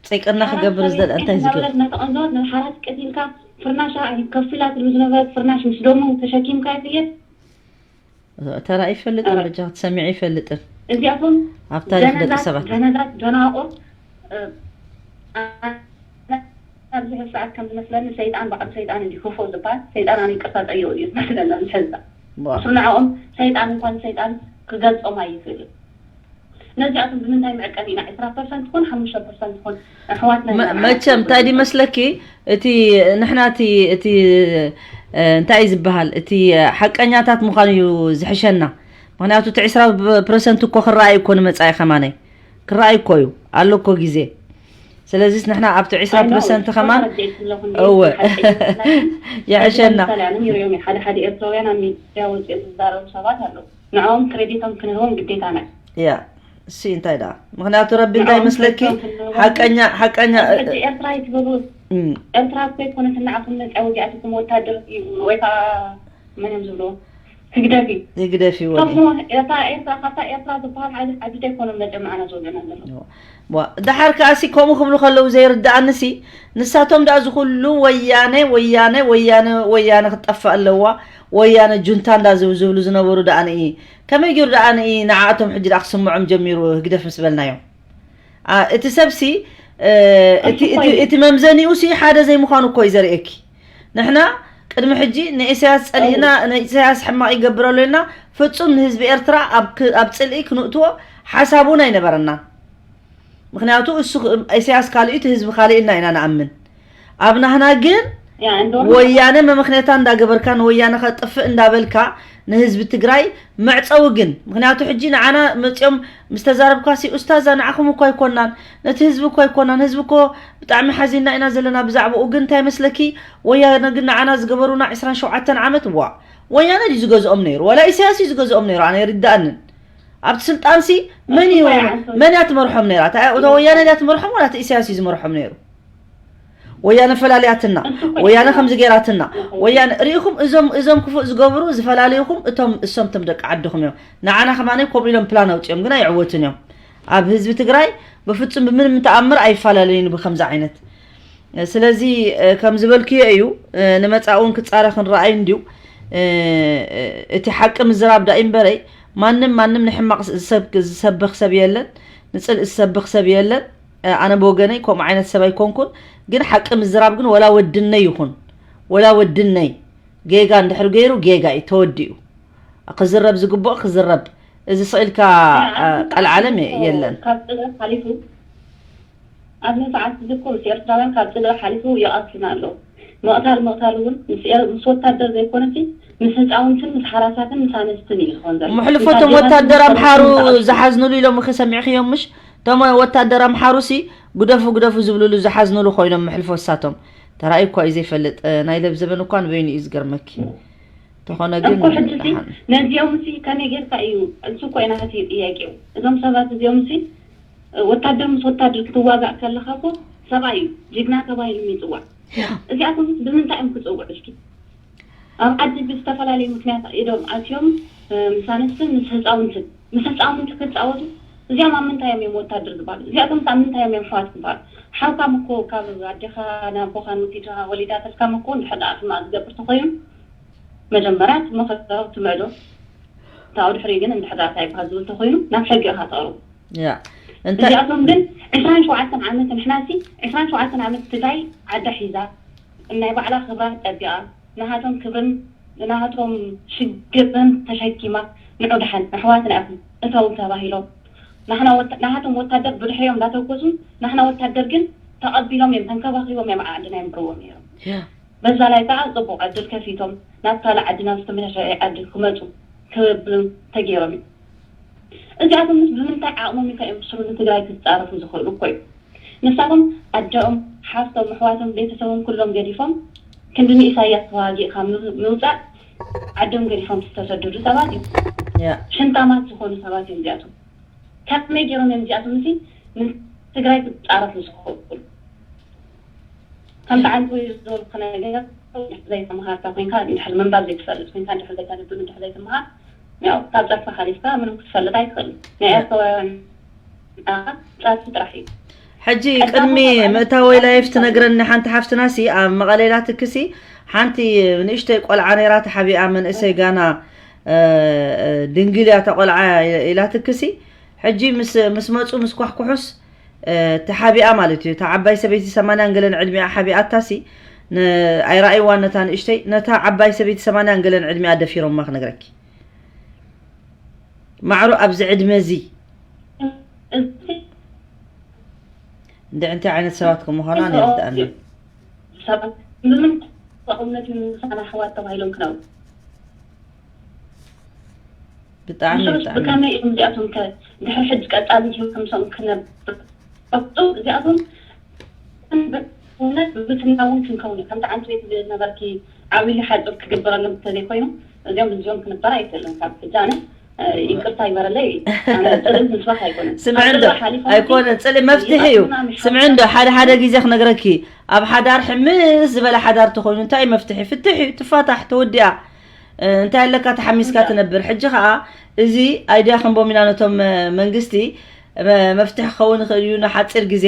ጸይቅና ክገብር ዝደል እንታይ ዝገብር እናበለት እናተቐንዘወት ንሓራት ቀቲልካ ፍርናሻ ከፊላ ትብል ዝነበረት ፍርናሽ ምስ ደሙ ተሸኪምካ ይትየት ተራ ይፈልጥን በጃ ክትሰሚዕ ይፈልጥን እዚኣቶም ኣብ ታሪክ ደቂ ሰባት ጀነዛት ደናቁር ኣብዚ ሕዚ ሰዓት ከም ዝመስለኒ ሰይጣን ባዕሉ ሰይጣን እንዲ ክፉ ዝበሃል ሰይጣን ኣነ ይቅርታ ጠየው እዩ ዝመስለና ንሕዛ እሱ ንዕኦም ሰይጣን እንኳን ሰይጣን ክገልፆም ኣይኽእልን ነዚኣቶም ብምንታይ መዕቀኒ ኢና ዕስራ ፐርሰንት ትኾን ሓሙሽተ ፐርሰንት ትኾን ኣሕዋትና ኢና መቸም እንታይ ድመስለኪ እቲ ንሕና እቲ እቲ እንታይ እዩ ዝበሃል እቲ ሓቀኛታት ምዃን እዩ ዝሕሸና ምክንያቱ እቲ ዕስራ ፐርሰንት እኮ ክረኣይ እኮ ንመፃኢ ከማነይ ክረኣይ እኮ እዩ ኣሎ እኮ ግዜ ስለዚስ ንሕና ኣብቲ ዕስራ ፐርሰንት ከማን እወ ይሕሸና ሓደ ሓደ ኤርትራውያን ኣብ ሚድያ ወፂኦም ዝዛረቡ ሰባት ኣለዉ ንዕኦም ክሬዲቶም ክንህቦም ግዴታና እዩ። ያ እሲ እንታይ ደኣ ምክንያቱ ረቢ እንታይ ይመስለኪ ሓቀኛ ሓቀኛ ሕጂ ኤርትራ ይትበሉ እም፣ ኤርትራ እኮ ይኮነት ንዓኹም ነፃ ወዲኣትኩም ወታደር እዩ ወይ ከዓ መን እዮም ዝብልዎ ህግደፍ እዩ። ህግደፍ እዩ ወዲ። ከምኡ ኤርትራ ኤርትራ ካብታ ኤርትራ ዝበሃል ሓይሊ ሓድሽ ኣይኮነን መፅኦም ንዓና ዝወግአና ዘሎ። ዋ፣ ደሓር ከኣሲ ከምኡ ክብሉ ከለዉ ዘይርድኣንሲ፣ ንሳቶም ደኣ እዚ ኩሉ ወያነ ወያነ ወያነ ወያነ ክትጠፍእ ኣለዋ፣ ወያነ ጁንታ እንዳ ዝብ- ዝብሉ ዝነበሩ ደኣ ንኢ ከመይ ገይሩ ደኣ ንኢ ንዓኣቶም ሕጂ ደኣ ክስምዖም ጀሚሩ ህግደፍ ምስ በልናዮም። ኣ፣ እቲ ሰብሲ እ፣ እቲ- እቲ- እቲ መምዘኒኡ ሲ ሓደ ዘይምዃኑ እኮ እዩ ዘርእየኪ። ንሕና ቅድሚ ሕጂ ንኢሳያስ ጸሊእና ንኢሳያስ ሕማቕ ይገብር ኣሎ ኢልና ፍጹም ንህዝቢ ኤርትራ ኣብ ክ- ኣብ ጽልኢ ክንእትዎ ሓሳብ እውን ኣይነበረናን። ምክንያቱ እሱ ክ- ኢሳያስ ካልእ እዩ፣ እቲ ህዝቢ ካልእ ኢልና ኢና ንኣምን። ኣብ ናህና ግን ያ እንዶ ወያነ መመክነታ እንዳገበርካ ንወያነ ከጥፍእ እንዳበልካ ንህዝቢ ትግራይ መዕፀዊ ግን ምክንያቱ ሕጂ ንዓና መፂኦም ምስ ተዛረብካ ሲ ኡስታዛ ንዓኹም እኮ ኣይኮናን ነቲ ህዝቢ እኮ ኣይኮናን ህዝቢ እኮ ብጣዕሚ ሓዚና ኢና ዘለና ብዛዕባኡ ግን እንታይ መስለኪ ወያነ ግን ንዓና ዝገበሩና ዕስራን ሸውዓተን ዓመት ዋ ወያነ ድዩ ዝገዝኦም ነይሩ ዋላ ኢሳያስ እዩ ዝገዝኦም ነይሩ ኣነ ይርዳእንን ኣብቲ ስልጣንሲ መን እዩ መን እያ ትመርሖም ነይራ እታ ወያነ ድያ ትመርሖም ዋላ እቲ ኢሳያስ እዩ ዝመርሖም ነይሩ ወያነ ፈላልያትና ወያነ ከምዚ ገይራትና ወያነ ርኢኹም እዞም እዞም ክፉእ ዝገብሩ ዝፈላለዩኹም እቶም እሶም ቶም ደቂ ዓድኹም እዮም ንዓና ከማነ ከምኡ ኢሎም ፕላን ኣውፅኦም ግን ኣይዕወቱን እዮም ኣብ ህዝቢ ትግራይ ብፍፁም ብምንም ተኣምር ኣይፈላለዩን ብከምዚ ዓይነት ስለዚ ከም ዝበልክዮ እዩ ንመፃእ እውን ክፃረ ክንረኣዩ እንድዩ እቲ ሓቂ ምዝራብ ዳኢ እምበረይ ማንም ማንም ንሕማቕ ዝሰብኽ ሰብ የለን ንፅልኢ ዝሰብኽ ሰብ የለን ኣነ ብወገነይ ከምኡ ዓይነት ሰብ ኣይኮንኩን ግን ሓቂ ምዝራብ ግን ወላ ወድነይ ይኹን ወላ ወድነይ ጌጋ እንድሕር ገይሩ ጌጋ እዩ ተወዲኡ ክዝረብ ዝግብኦ ክዝረብ እዚ ስቕ ኢልካ ቀልዓለም የለን ኣብዚ ሰዓት እዚ እኮ ምስ ኤርትራውያን ካብ ጽልኢ ሓሊፉ ይቐትልና ኣሎ። ምቕታል ምቕታል እውን ምስ ኤር- ምስ ወታደር ዘይኮነሲ ምስ ህፃውንትን ምስ ሓራሳትን ምስ ኣነስትን እዩ ዝኸውን ዘሎ። መሕልፎ እቶም ወታደር ኣምሓሩ ዝሓዝኑሉ ኢሎም ኸ ሰሚዕኽዮም ምሽ? እቶም ወታደር ኣምሓሩ ሲ ግደፉ ግደፉ ዝብልሉ ዝሓዝኑሉ ኮይኖም መሕልፎ እሳቶም ተራእዩ እኳ እዩ ዘይፈልጥ ናይ ለብ ዘበን እኳ ንበይኑ እዩ ዝገርመኪ ተኾነ ግን እኮ ሕጂ ሲ ነዚኦም ሲ ከመይ ጌርካ እዩ እሱ እኮ ኢና ሕጂ ጥያቄው እዞም ሰባት እዚኦም ሲ ወታደር ምስ ወታደር ክትዋጋእ ከለኻ እኮ ሰብኣይ እዩ ጅግና ተባሂሉ ይፅዋዕ እዚኣቶም ብምንታይ እዮም ክፅውዑ እስኪ ኣብ ዓዲ ብዝተፈላለዩ ምክንያት ኢዶም ኣትዮም ምስ ኣንስትን ምስ ህፃውንትን ምስ ህፃውንቲ ክፃወቱ እዚኦም ኣብ ምንታይ እዮም እዮም ወታደር ዝበሃሉ እዚኣቶም ኣብ ምንታይ እዮም እዮም ኣሕዋት ዝበሃሉ ሓውካ እኮ ካብ ኣዴኻ ናቦኻን ወሊዳትልካ እኮ እንድሕር ደኣ ሕማቕ ዝገብር ተኾይኑ መጀመርያ ትመኽሮ ትምዕዶ እታው ድሕሪ ግን እንድሕር ደኣ እንታይ ይበሃል ዝብል ተኾይኑ ናብ ሕጊ ኢኻ ተቕርቡ ያ እንታይ እዚኣቶም ግን ዕስራን ሸውዓተን ዓመት ንሕና ሲ ዕስራን ሸውዓተን ዓመት ትግራይ ዓዳ ሒዛ ናይ ባዕላ ክብራ ጠቢቓ ናሃቶም ክብርን ናሃቶም ሽግርን ተሸኪማ ንዑ ደሓን ኣሕዋትና ኢኹም እተው ተባሂሎም ናህና ወታ- ናሃቶም ወታደር ብድሕሪኦም እንዳተጎሱ ናህና ወታደር ግን ተቐቢሎም እዮም ተንከባኺቦም እዮም ዓድና የንብርዎም ነይሮም ያ በዛ ላይ ከዓ ፅቡቕ ዕድል ከፊቶም ናብ ካልእ ዓዲ ናብ ዝተመሻሸዐ ዓዲ ክመፁ ክብብሉ ተገይሮም እዩ እዚኣቶም ምስ ብምንታይ ዓቕሞም ኢልካ እዮም ብስሩ ንትግራይ ክፃረፉ ዝኽእሉ እኮ እዩ ንሳቶም ኣደኦም ሓፍቶም ኣሕዋቶም ቤተሰቦም ኩሎም ገዲፎም ክንዲ ንኢሳያስ ተዋጊእካ ምውፃእ ዓዶም ገዲፎም ዝተሰደዱ ሰባት እዮም ሽንታማት ዝኾኑ ሰባት እዮም እዚኣቶም ከመይ ገይሮም እዮም እዚኣቶም እዚ ንትግራይ ክፃረፉ ዝኽእሉ ከምቲ ዓንቱ ዝበልኩ ነገር ዘይተምሃርካ ኮይንካ እንድሕር ምንባብ ዘይትፈልጥ ኮይንካ እንድሕር ዘይተንብብ እንድሕር ዘይትምሃር ያው ካብ ፀርፊ ሓሊፍካ ምንም ክትፈልጥ ኣይትኽእል ናይ ኤርትራውያን ፀርፊ ጥራሕ እዩ ሕጂ ቅድሚ ምእታወይ ላይፍ ትነግረኒ ሓንቲ ሓፍትና ሲ ኣብ መቐሌ ኢላትክሲ ሓንቲ ንእሽተይ ቆልዓ ነይራ ተሓቢኣ መንእሰይ ጋና ድንግል እያ ተቆልዓ ኢላትክሲ ሕጂ ምስ ምስ መፁ ምስ ኳሕኩሑስ ተሓቢኣ ማለት እዩ። እታ ዓባይ ሰበይቲ ሰማንያን ገለን ዕድሚኣ ሓቢኣታ ሲ ን- ኣይረኣይዋን ነታ ንእሽተይ ነታ ዓባይ ሰበይቲ ሰማንያን ገለን ዕድሚኣ ደፊሮማ ክነግረኪ። ማዕሮ ኣብዚ ዕድመ እዚ እንድዒ እንታይ ዓይነት ሰባት ከም ምዃና ኣይርድኣንን። ሰባት ንምንታይ ብእምነት ምሳና ኣሕዋት ተባሂሎም ክነብሩ? ብጣዕሚ ብስሩስ ብጣዕሚ ብከመይ እዮም እዚኣቶም ከ ድሕሪ ሕጂ ቀጻሊ ህይወቶም ሰም ክነብር? እዚኣቶም እምነት ብብትና እውን ክንከውን እዩ። ከምቲ ዓንቱ ቤት ዝነበርኪ ዓብዪ ሓጹር ክግበረሎም እንተዘይኮይኑ እዚኦም እዚኦም ክንበር ኣይክእልን። ካብ ሕጂ ኣነ ይቅርታ ይበረለይ ኣነ ጽልም ምስባክ ኣይኮነን። ስምዒ እንዶ ኣይኮነ ጽልኢ መፍትሒ እዩ። ስምዒ እንዶ ሓደ ሓደ ግዜ ክነግረኪ ኣብ ሓዳር ሕምስ ዝበለ ሓዳር ተኾይኑ እንታይ እዩ መፍትሒ? ፍትሕ እዩ። ትፋታሕ ተወዲኣ። እንታይ ኣለካ ተሓሚስካ ትነብር። ሕጂ ከዓ እዚ ኣይድያ ክንቦም ኢና ነቶም መንግስቲ መፍትሒ ክኸውን ይኽእል እዩ ንሓፂር ግዜ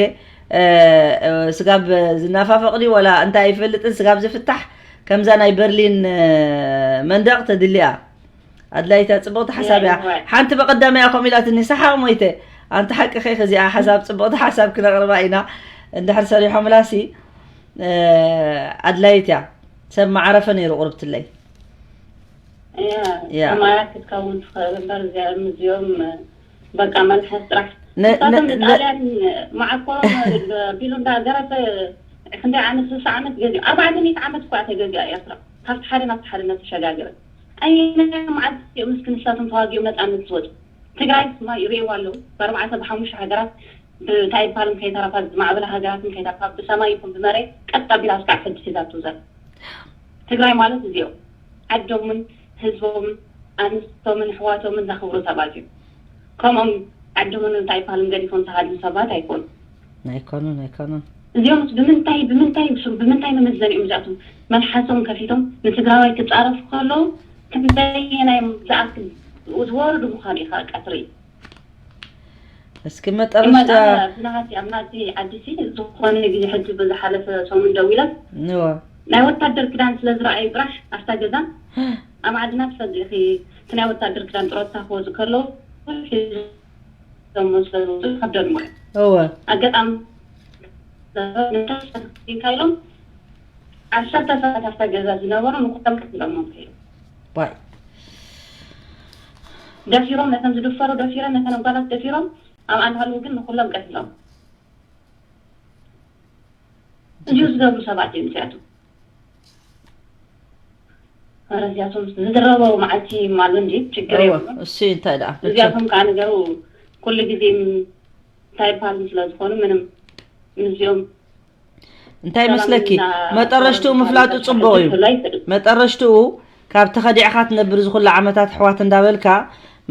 ስጋብ ዝናፋፈቕ ድዩ ወላ እንታይ ኣይፈልጥን። ስጋብ ዝፍታሕ ከምዛ ናይ በርሊን መንደቕ ተድልያ ኣድላይታ ጽብቕቲ ሓሳብ እያ። ሓንቲ በቐዳሚያ ከምኡ ኢላትኒ ሰሓቕ ሞይተ። ኣንቲ ሓቂ ኸ እዚኣ ሓሳብ ጽብቕቲ ሓሳብ ክነቕርባ ኢና። እንድሕር ሰሪሖም ላሲ ኣድላይት እያ። ሰብ መዓረፈ ነይሩ ቁርብትለይ። እያ ተማራ ክትከውን ትኽእል እምበር እዚኦም በቃ መልሓስ ጥራሕ ንሳቶም ንጣልያን መዓኮሮም ቢሉ እንዳገረፈ ክንደይ ዓመት ስሳ ዓመት ገዚኡ ኣርባዕተ ሚእቲ ዓመት እኳ ተገዚኣ ኤርትራ ካብቲ ሓደ ናብቲ ሓደ እናተሸጋገረ ኣየናይ መዓልቲ እዮም እስኪ ንሳቶም ተዋጊኦም ነፃነት ዝወፁ ትግራይ ስማ ይርእይዋ ኣለዉ ብኣርባዕተ ብሓሙሽተ ሃገራት ብታይ ይበሃልን ከይተረፋ ዝማዕበላ ሃገራትን ከይተረፋ ብሰማይ ይኹን ብመሬት ቀጥ ኣቢላ ስካዕ ሕጂ ሒዛቶ ዘላ ትግራይ ማለት እዚኦም ዓዶምን ህዝቦምን ኣንስቶምን ኣሕዋቶምን ዘኽብሩ ሰባት እዮም። ከምኦም ዓዶምን እንታይ ይበሃልን ገዲፎም ዝሃድሙ ሰባት ኣይኮኑን። ኣይኮኑን ኣይኮኑን። እዚኦምስ ብምንታይ ብምንታይ ብስሩ ብምንታይ መመዘኒኦም እዚኣቶም መልሓሶም ከፊቶም ንትግራዋይ ክፃረፉ ከለዉ ክንደየናይ ዝኣክል ዝወረዱ ምዃኑ ኢኻ ቀትሪ እስኪ መጠረሽታ ብናሃቲ ኣብ ናቲ ዓዲሲ ዝኾነ ግዜ ሕጂ ብዝሓለፈ ሰሙን ደው ኢለን ናይ ወታደር ክዳን ስለ ዝረኣዩ ጥራሕ ኣብታ ገዛ ኣብ ዓድና ትፈልጢ ኢኺ እቲ ናይ ወታደር ክዳን ጥሮታ ክወፁ ከለዉ ሒዞሞ ስለ ዝወፁ ከብደን ሙዑ እወ ኣጋጣሚ እንታይ ኢሎም ዓሰርተ ሰባት ኣብታ ገዛ ዝነበሩ ንኩሎም ቀቲሎሞም ከይዶም ዋይ ደፊሮም ነተን ዝድፈሩ ደፊሮም ነተን ኣጓላት ደፊሮም ኣብ ኣንሃሉ ግን ንኩሎም ቀቲሎም እዚኡ ዝገብሩ ሰባት እዮም እዚኣቶም ኧረ እዚኣቶም ዝድረበው መዓልቲ ማሉ እንጂ ችግር የብሉን እሱ እንታይ ደኣ እዚኣቶም ከዓ ነገሩ ኩሉ ግዜ እንታይ ይበሃል ስለ ዝኾኑ ምንም ምስዚኦም እንታይ መስለኪ መጠረሽትኡ ምፍላጡ ጽቡቕ እዩ። መጠረሽትኡ ካብቲ ከዲዕኻ ትነብር ዝኹሉ ዓመታት ኣሕዋት እንዳበልካ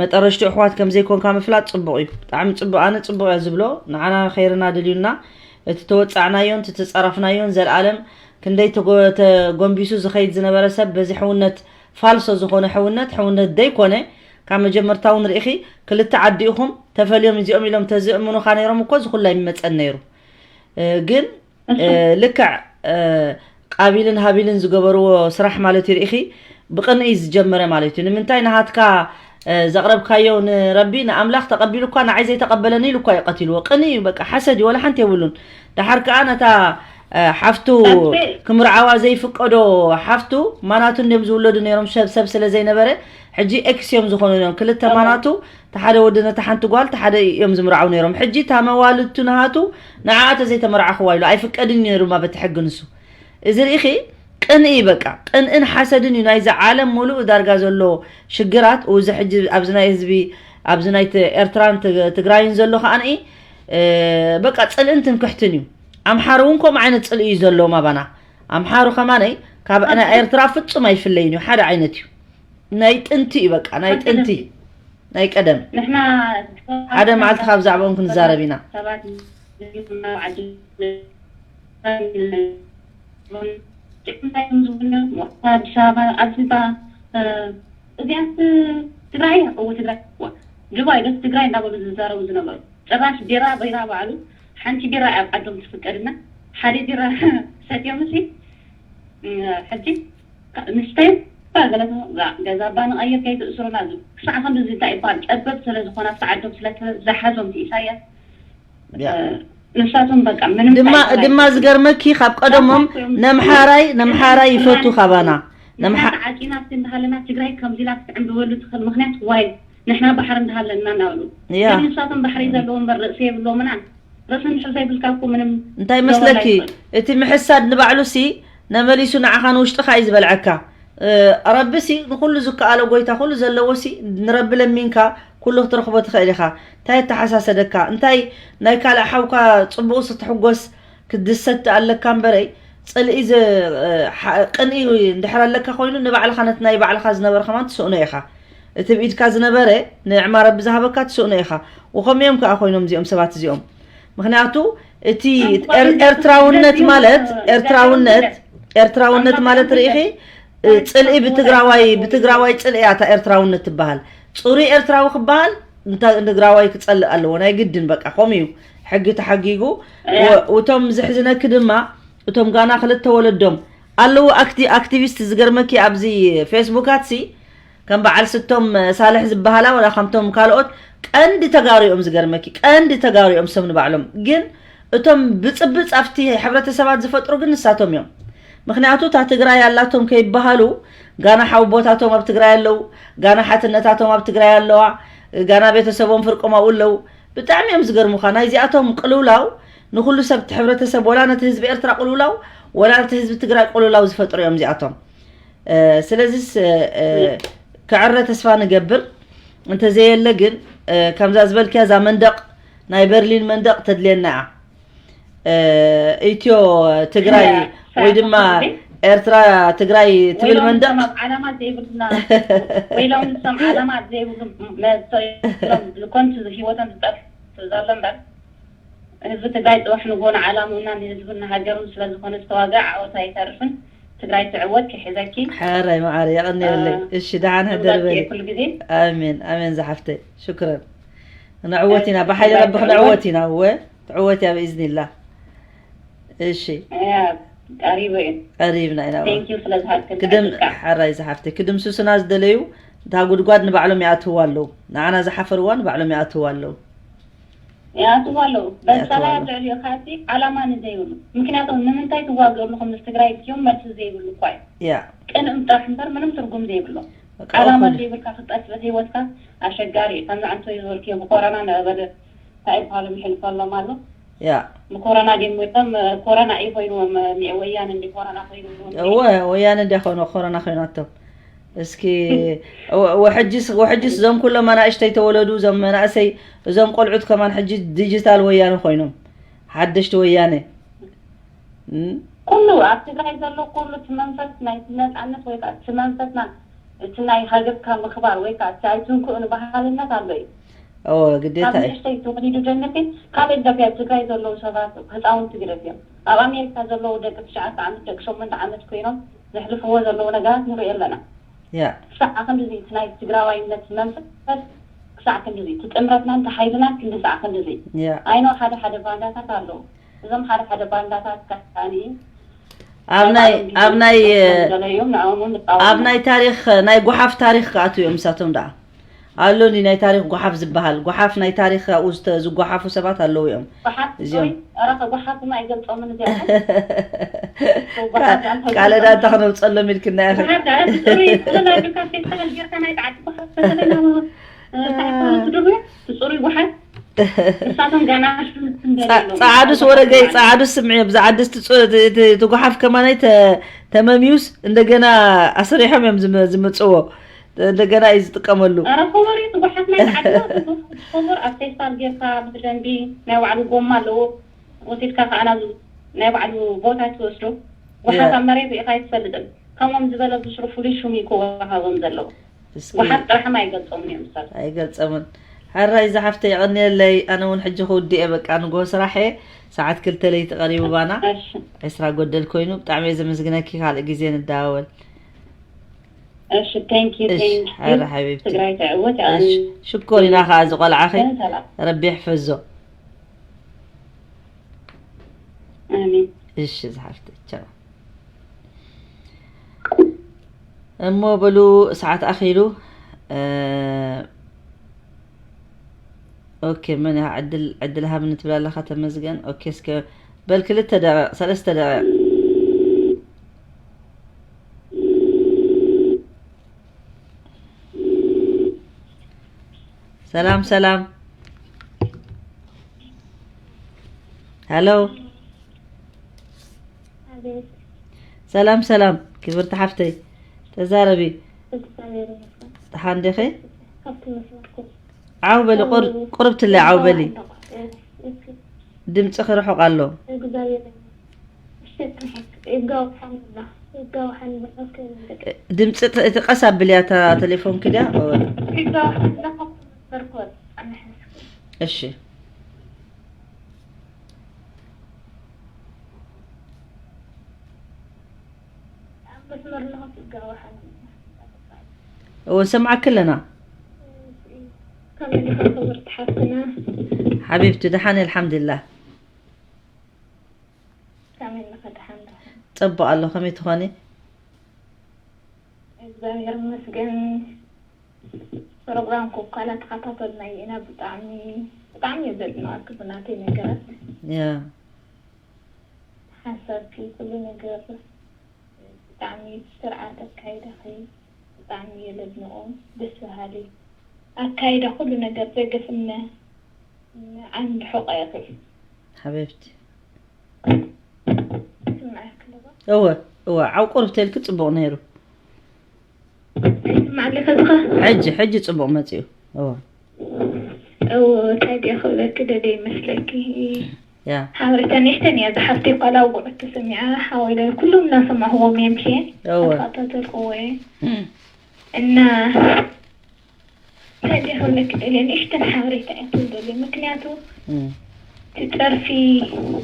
መጠረሽትኡ ኣሕዋት ከም ዘይኮንካ ምፍላጥ ጽቡቕ እዩ። ብጣዕሚ ጽቡቕ ኣነ ጽቡቕ እየ ዝብሎ ንዓና ኸይርና ድልዩና እቲ ተወጻዕናዮን እቲ ተጻረፍናዮን ዘልኣለም ክንደይ ተጎ- ተጎንቢሱ ዝኸይድ ዝነበረ ሰብ በዚ ሕውነት ፋልሶ ዝኾነ ሕውነት ሕውነት ደይኮነ ካብ መጀመርታ እውን ርኢኺ ክልተ ዓዲ ኢኹም ተፈልዮም እዚኦም ኢሎም ተዝእምኑኻ ነይሮም እኮ ዝኹላ ይመጸን ነይሩ። ግን ልክዕ ቃቢልን ሃቢልን ዝገበርዎ ስራሕ ማለት እዩ ርኢኺ ብቕንኢ ዝጀመረ ማለት እዩ ንምንታይ ንሃትካ ዘቕረብካዮ ንረቢ ንኣምላኽ ተቐቢሉ እኳ ንዓይ ዘይተቐበለኒ ኢሉ እኳ እዩ ቀቲልዎ ቅንኢ እዩ በቃ ሓሰድ እዩ ወላ ሓንቲ የብሉን ደሓር ከዓ ነታ ሓፍቱ ክምርዓዋ ዘይፍቀዶ ሓፍቱ ማናቱ እንድዮም ዝውለዱ ነይሮም ሰብ ሰብ ስለ ዘይነበረ ሕጂ ኤክስ እዮም ዝኾኑ እዮም ክልተ ማናቱ እቲ ሓደ ወዲ ነታ ሓንቲ ጓል እቲ ሓደ እዮም ዝምርዓው ነይሮም። ሕጂ እታ መዋልድቱ ናሃቱ ንዓኣ ተዘይተመርዓኽዋ ኢሉ ኣይፍቀድን እዩ ነይሩ ድማ በቲ ሕጊ ንሱ። እዚ ርኢኺ ቅንኢ በቃ ቅንእን ሓሰድን እዩ ናይዚ ዓለም ሙሉእ ዳርጋ ዘሎ ሽግራት እዚ ሕጂ ኣብዚ ናይ ህዝቢ ኣብዚ ናይ ኤርትራን ትግራይን ዘሎ ከዓንኢ በቃ ፅልእን ትምክሕትን እዩ። ኣምሓሩ እውን ከምኡ ዓይነት ፅልኢ እዩ ዘለዎም ኣባና። ኣምሓሩ ከማነይ ካብ ናይ ኤርትራ ፍፁም ኣይፍለይን እዩ ሓደ ዓይነት እዩ። ናይ ጥንቲ እዩ በቃ ናይ ጥንቲ ናይ ቀደም ንሕና ሓደ መዓልቲ ካብ ዛዕባኦም ክንዛረብ ኢና ሰባት ኣዲስ ኣበባ ኣብዚ ባ እዚኣስ ትግራይ እዎ ትግራይ ዋ ዱባይ ደስ ትግራይ እንዳበሉ ዝዛረቡ ዝነበሩ ጭራሽ ቢራ ቢራ ባዕሉ ሓንቲ ቢራ ኣብ ዓዶም ትፍቀድና ሓደ ቢራ ሰትዮም ሲ ሕጂ ንስተይ ገለቶ ገዛ ባ ንቐይር ከይትእስሩና ዝብ ክሳዕ ክንዲ እዚ እንታይ ይበሃል ጸበብ ስለ ዝኾነ ኣብቲ ዓዶም ስለ ዝሓዞም እቲ ኢሳያስ ንሳቶም በቃ ምንም ድማ እንታይ ድማ ዝገርመኪ ካብ ቀደሞም ኣባኮም ነምሓራይ ነምሓራይ ይፈቱ ካባና ንሕና ነምሓ ተዓፂና እስቲ እንዳሃለና ትግራይ ከምዚ ኢላ ክትዕምብበሉ ትኽእል ምክንያት ዋይ ንሕና ባሕሪ እንዳሃለና እናበሉ ያ ግን ንሳቶም ባሕሪ ዘለዎ እምበር ርእሲ የብሎምና ርእሲ እንድሕር ዘይብልካ እኮ ምንም እንታይ ክገብረላ መስለኪ ይኽእል እቲ ምሕሳድ ንባዕሉ ሲ ነመሊሱ ንዓኻ ንውሽጥኻ እዩ ዝበልዐካ። ረቢ ሲ ንኹሉ ዝከኣሎ ጎይታ ኩሉ ዘለዎ ሲ ንረቢ ለሚንካ ኩሉ ክትረኽቦ ትኽእል ኢኻ። እንታይ ኣተሓሳሰደካ? እንታይ ናይ ካልእ ሓውካ ጽቡቕስ ክትሕጎስ ክትድሰት ኣለካ እምበረይ ጽልኢ ዝ- ሓ- ቅንኢ እንድሕር ኣለካ ኮይኑ ንባዕልኻ ነቲ ናይ ባዕልኻ ዝነበረ ከማን ትስእኖ ኢኻ። እቲ ብኢድካ ዝነበረ ንዕማ ረቢ ዝሃበካ ትስእኖ ኢኻ። ወኸም እዮም ከኣ ኮይኖም እዚኦም ሰባት እዚኦም። ምኽንያቱ እቲ ኤር- ኤርትራውነት ማለት ኤርትራውነት ኤርትራውነት ማለት ርኢኺ ጽልኢ ብትግራዋይ ብትግራዋይ ጽልኢ እያ እታ ኤርትራውነት ትበሃል። ጽሩይ ኤርትራዊ ክበሃል እንታ ንትግራዋይ ክጸልእ ኣለዎ፣ ናይ ግድን። በቃ ከምኡ እዩ ሕጊ ተሓጊጉ። እቶም ዝሕዝነኪ ድማ እቶም ጋና ክልተ ወለዶም ኣለዉ ኣክቲ ኣክቲቪስት ዝገርመኪ ኣብዚ ፌስቡካት ሲ ከም በዓል ስቶም ሳልሕ ዝበሃላ ወላ ከምቶም ካልኦት ቀንዲ ተጋሩ እዮም። ዝገርመኪ ቀንዲ ተጋሩ እዮም። ስም ንባዕሎም ግን እቶም ብጽብጽ ኣብቲ ሕብረተሰባት ዝፈጥሩ ግን ንሳቶም እዮም። ምክንያቱ እታ ትግራይ ኣላቶም ከይበሃሉ ጋና ሓውቦታቶም ኣብ ትግራይ ኣለዉ፣ ጋና ሓትነታቶም ኣብ ትግራይ ኣለዋ፣ ጋና ቤተሰቦም ፍርቆም ኣብኡ ኣለዉ። ብጣዕሚ እዮም ዝገርሙኻ። ናይዚኣቶም ቅልውላው ንኹሉ ሰብ እቲ ሕብረተሰብ ወላ ነቲ ህዝቢ ኤርትራ ቅልውላው ወላ ነቲ ህዝቢ ትግራይ ቅልውላው ዝፈጥሩ እዮም እዚኣቶም። ስለዚስ ክዕረ ተስፋ ንገብር። እንተዘየለ ግን ከምዛ ዝበልክያ እዛ መንደቕ ናይ በርሊን መንደቕ ተድልየና እያ። ኢትዮ ትግራይ ወይ ድማ ኤርትራ ትግራይ ትብል መንደቕ። ዓላማ ዘይብሉና ወይሎም ንሶም ዓላማ ዘይብሉ መሰሎም ዝኮንቱ ህይወቶም ዝጠፍ ዘሎ እምበር ህዝቢ ትግራይ ፅባሕ ንጎ ንዓላምኡና ንህዝብን ንሃገሩን ስለዝኮነ ዝተዋግእ ዓወት ኣይተርፍን። ትግራይ ትዕወት። ክሕዘኪ። ሓራይ መዓረ የቐንየለይ። እሺ ደሓን ሕደር በሊ። ኩሉ ግዜ። ኣሜን ኣሜን ዝሓፍተይ ሽክረን። ንዕወት ኢና ብሓይሊ ረቢ ክንዕወት ኢና። እወ ትዕወት እያ ብኢዝኒላ። እሺ ቀሪቡ እዩ። ቀሪብና ኢና። Thank you ስለ ዝሃብክን ክድም ሓራይ ዝሓፍተይ ክድምስሱና ዝደለዩ እታ ጉድጓድ ንባዕሎም ይኣትውዋ ኣለዉ። ንዓና ዝሓፈርዋ ንባዕሎም ይኣትውዋ ኣለዉ። ይኣትዋ ኣለዉ። በፀላ ኣብ ልዕሊኡ ካቲ ዓላማ ንዘይብሉ ምክንያቱ ንምንታይ ትዋግእ ኣለኹም ምስ ትግራይ ኢልክዮም መልሲ ዘይብሉ እኳ እዩ። ያ ቅንእም ጥራሕ እምበር ምንም ትርጉም ዘይብሎ ዓላማ ዘይብልካ ክትጠፍእ ህይወትካ ኣሸጋሪ እዩ። ከምዚ ዓንቶ ዝበልክዮ ብኮረና ነበደ እንታይ ይበሃሉ ይሕልፈሎም ኣሎ። ያ ብኮረና ድዮም ሞይቶም? ኮረና እዩ ኮይንዎም። ወያነ እንዲ ኮረና ኮይንዎም። እወ ወያነ እንዲ ኮይኖ ኮረና ኮይናቶም። እስኪ ወ- ወሕጅስ ወሕጅስ እዞም ኩሎም ኣናእሽተይ ተወለዱ እዞም መናእሰይ እዞም ቆልዑት ከማን ሕጂ ዲጂታል ወያነ ኮይኖም ሓደሽቲ ወያነ እም? ኩሉ ኣብ ትግራይ ዘሎ ኩሉ እቲ መንፈስ ናይ ነፃነት ወይ ከዓ እቲ መንፈስና እቲ ናይ ሃገርካ ምኽባር ወይ ከዓ እቲ ኣይትንክኡ ንባህልነት ኣሎ እዩ። ኦ ግዴታ ካብ እዩ ንእሽተይ ተወሊዱ ጀሚርኪ ካብ ኢትዮጵያ ትግራይ ዘለዉ ሰባት ህፃውንቲ ግደፍ እዮም። ኣብ ኣሜሪካ ዘለዉ ደቂ ትሽዓተ ዓመት ደቂ ሸሞንተ ዓመት ኮይኖም ዘሕልፍዎ ዘለዉ ነገራት ንሪኦ ኣለና። ያ ክሳዕ ክንድዚ እቲ ናይ ትግራዋይነት መንፈስ ክሳዕ ክንድዚ እቲ ጥምረትናን እቲ ሓይልናን ክንዲ ሳዕ ክንድዚ ያ ኣይኖ ሓደ ሓደ ባንዳታት ኣለዉ። እዞም ሓደ ሓደ ባንዳታት ከዓኒ ኣብ ናይ ኣብ ናይ ዘለዮም ንዕኦም እውን ንቃወም ኣብ ናይ ታሪክ ናይ ጓሓፍ ታሪክ ክኣትዉ እዮም ንሳቶም ደኣ ኣሎ እንዲ ናይ ታሪክ ጓሓፍ ዝበሃል ጓሓፍ ናይ ታሪክ ኣብኡ ዝተ- ዝጓሓፉ ሰባት ኣለዉ እዮም ጓሓፍ እዚኦም ኧረ ከጓሓፍማ ኣይገልፆምን እዚኣ ቃለዳ እንተ ክነውፀሎም ኢልክና ኢኺ ጓሓፍ ዳኣ ብፅሩይ ዝለና ዱካ ፌስታል ጌርካ ናይ ጣዕቲ ጓሓፍ ተሰለና እንታይ ትኾኑ ትድርብዮ ትፅሩይ ጓሓፍ ንሳቶም ገና ሽም ስም ገለ የለዎም። ጸዓዱስ ወረገይ ጸዓዱስ ስምዒ ብዛዕድስ ትጎሓፍ ከማናይ ተመምዩስ እንደገና ኣስሪሖም እዮም ዝመ- ዝምጽዎ እንደገና እዩ ዝጥቀመሉ ኧረ ኮቦር እዩ ትጓሓፍ ናይ ጸዓዱ ኮቦር ኣብ ፌስታል ጌርካ ብደንቢ ናይ ባዕሉ ጎማ ኣለዎ ወሲድካ ከኣ ናብ ናይ ባዕሉ ቦታ ትወስዶ ጓሓፍ ኣብ መሬት ርኢኻ ኣይትፈልጥን ከምኦም ዝበለ ብስሩ ፍሉይ ሹም እዩ ክወሃቦም ዘለዎ እስኪ ጎሓፍ ጥራሕም ኣይገልጾምን እዮም ሰብ ኣይገልጸምን። ሕራይ ዝሓፍተይ የቐንየለይ። ኣነ እውን ሕጂ ክውድእ እየ በቃ ንግሆ ስራሕ እየ። ሰዓት ክልተ ለይቲ ቀሪቡ ባና እሺ ዕስራ ጎደል ኮይኑ ብጣዕሚ እየ ዘመስግነኪ። ካልእ ግዜ ንደዋወል። እሺ thank you እሺ thank you ሕራ ሓቢብቲ። ትግራይ ትዕወት እሺ ሽኮር ኢና ከዓ ዝቆልዓኺ ሰላም ረቢ ይሕፈዞ። ኣሜን እሺ ዝሓፍተይ ቻው። እሞ በሉ ሰዓት ኣኺሉ። ኦኬ መን እያ ዕድል ዕድል ሃብኒ ትብል ኣለኻ ተመስገን። ኦኬ እስከ በል ክልተ ደቂቕ ሰለስተ ደቂቕ። ሰላም ሰላም። ሃሎ ኣቤት ሰላም ሰላም ክብርቲ ሓፍተይ ተዛረቢ እግዚኣብሔር ይመስገን ደሓን ዲኺ ካብቲ መስመርኩ ዓው በሊ ቁር- ቁርብትለይ ዓው በሊ እስኪ ድምፅኺ ርሑቕ ኣሎ እግዚኣብሔር ይመስገን ይጋውሓንና ይጋውሓን ብሕፍከ ይንደቅ ድምፂ ት- እቲ ቀስ ኣብልያ እታ ቴሌፎንኪ ድያ ይጋውሓንና ካብቲ መስመርኩ ጸንሐ እስኪ እሺ እወ፣ ሰምዓኪ ኣለና። ከመይ ዲኻ ክብርቲ ሓፍትና? ሓቢብቲ፣ ደሓን፣ ኣልሓምዱሊላህ። ከመይ ኣለኻ? ደሓን ዶ? ጽቡቕ ኣሎ፣ ከመይ ትኾኒ? እግዚኣብሔር ይመስገን። ፕሮግራምኩም እኳ እናተኸታተልናዮ ኢና። ብጣዕሚ፣ ብጣዕሚ እየ ዘድንቐኪ ብናተይ ነገራት። ያ። ሓሳብኪ፣ ኩሉ ነገር ብጣዕሚ ስርዓት ኣካይዳኺ ብጣዕሚ እየ ዘድንቖ። ደስ በሃሊ ኣካይዳ፣ ኩሉ ነገር ዘገፍነ ዓንዲ ሑቐ ኢኺ። ሓቢብቲ። ይስምዓኪ ኣለዎ? እወ፣ እወ፣ ዓው ቁርብ ተልኪ ጽቡቕ ነይሩ። ይስማዕ ኣለካ እስኻ? ሕጂ፣ ሕጂ ጽቡቕ መጺኡ። እወ። እወ፣ እንታይ ድየ ክብለኪ ደልየ ይመስለኪ? ያ። ሓበሬታ ንእሽተን እያ ዝሓፍተይ፣ ኳላ ውጉዕ ተሰሚዓ፣ ሓወይለ ኩሎም እናሰማዕዎም እዮም ሽየ። እወ። ተኸታተልክዎ እየ። እም። እና፣ እንታይ ድየ ክብለኪ ደልየ፣ ንእሽተን ሓበሬታ እየ ክብል ደልየ። ምክንያቱ፣ እም። እቲ ጸርፊ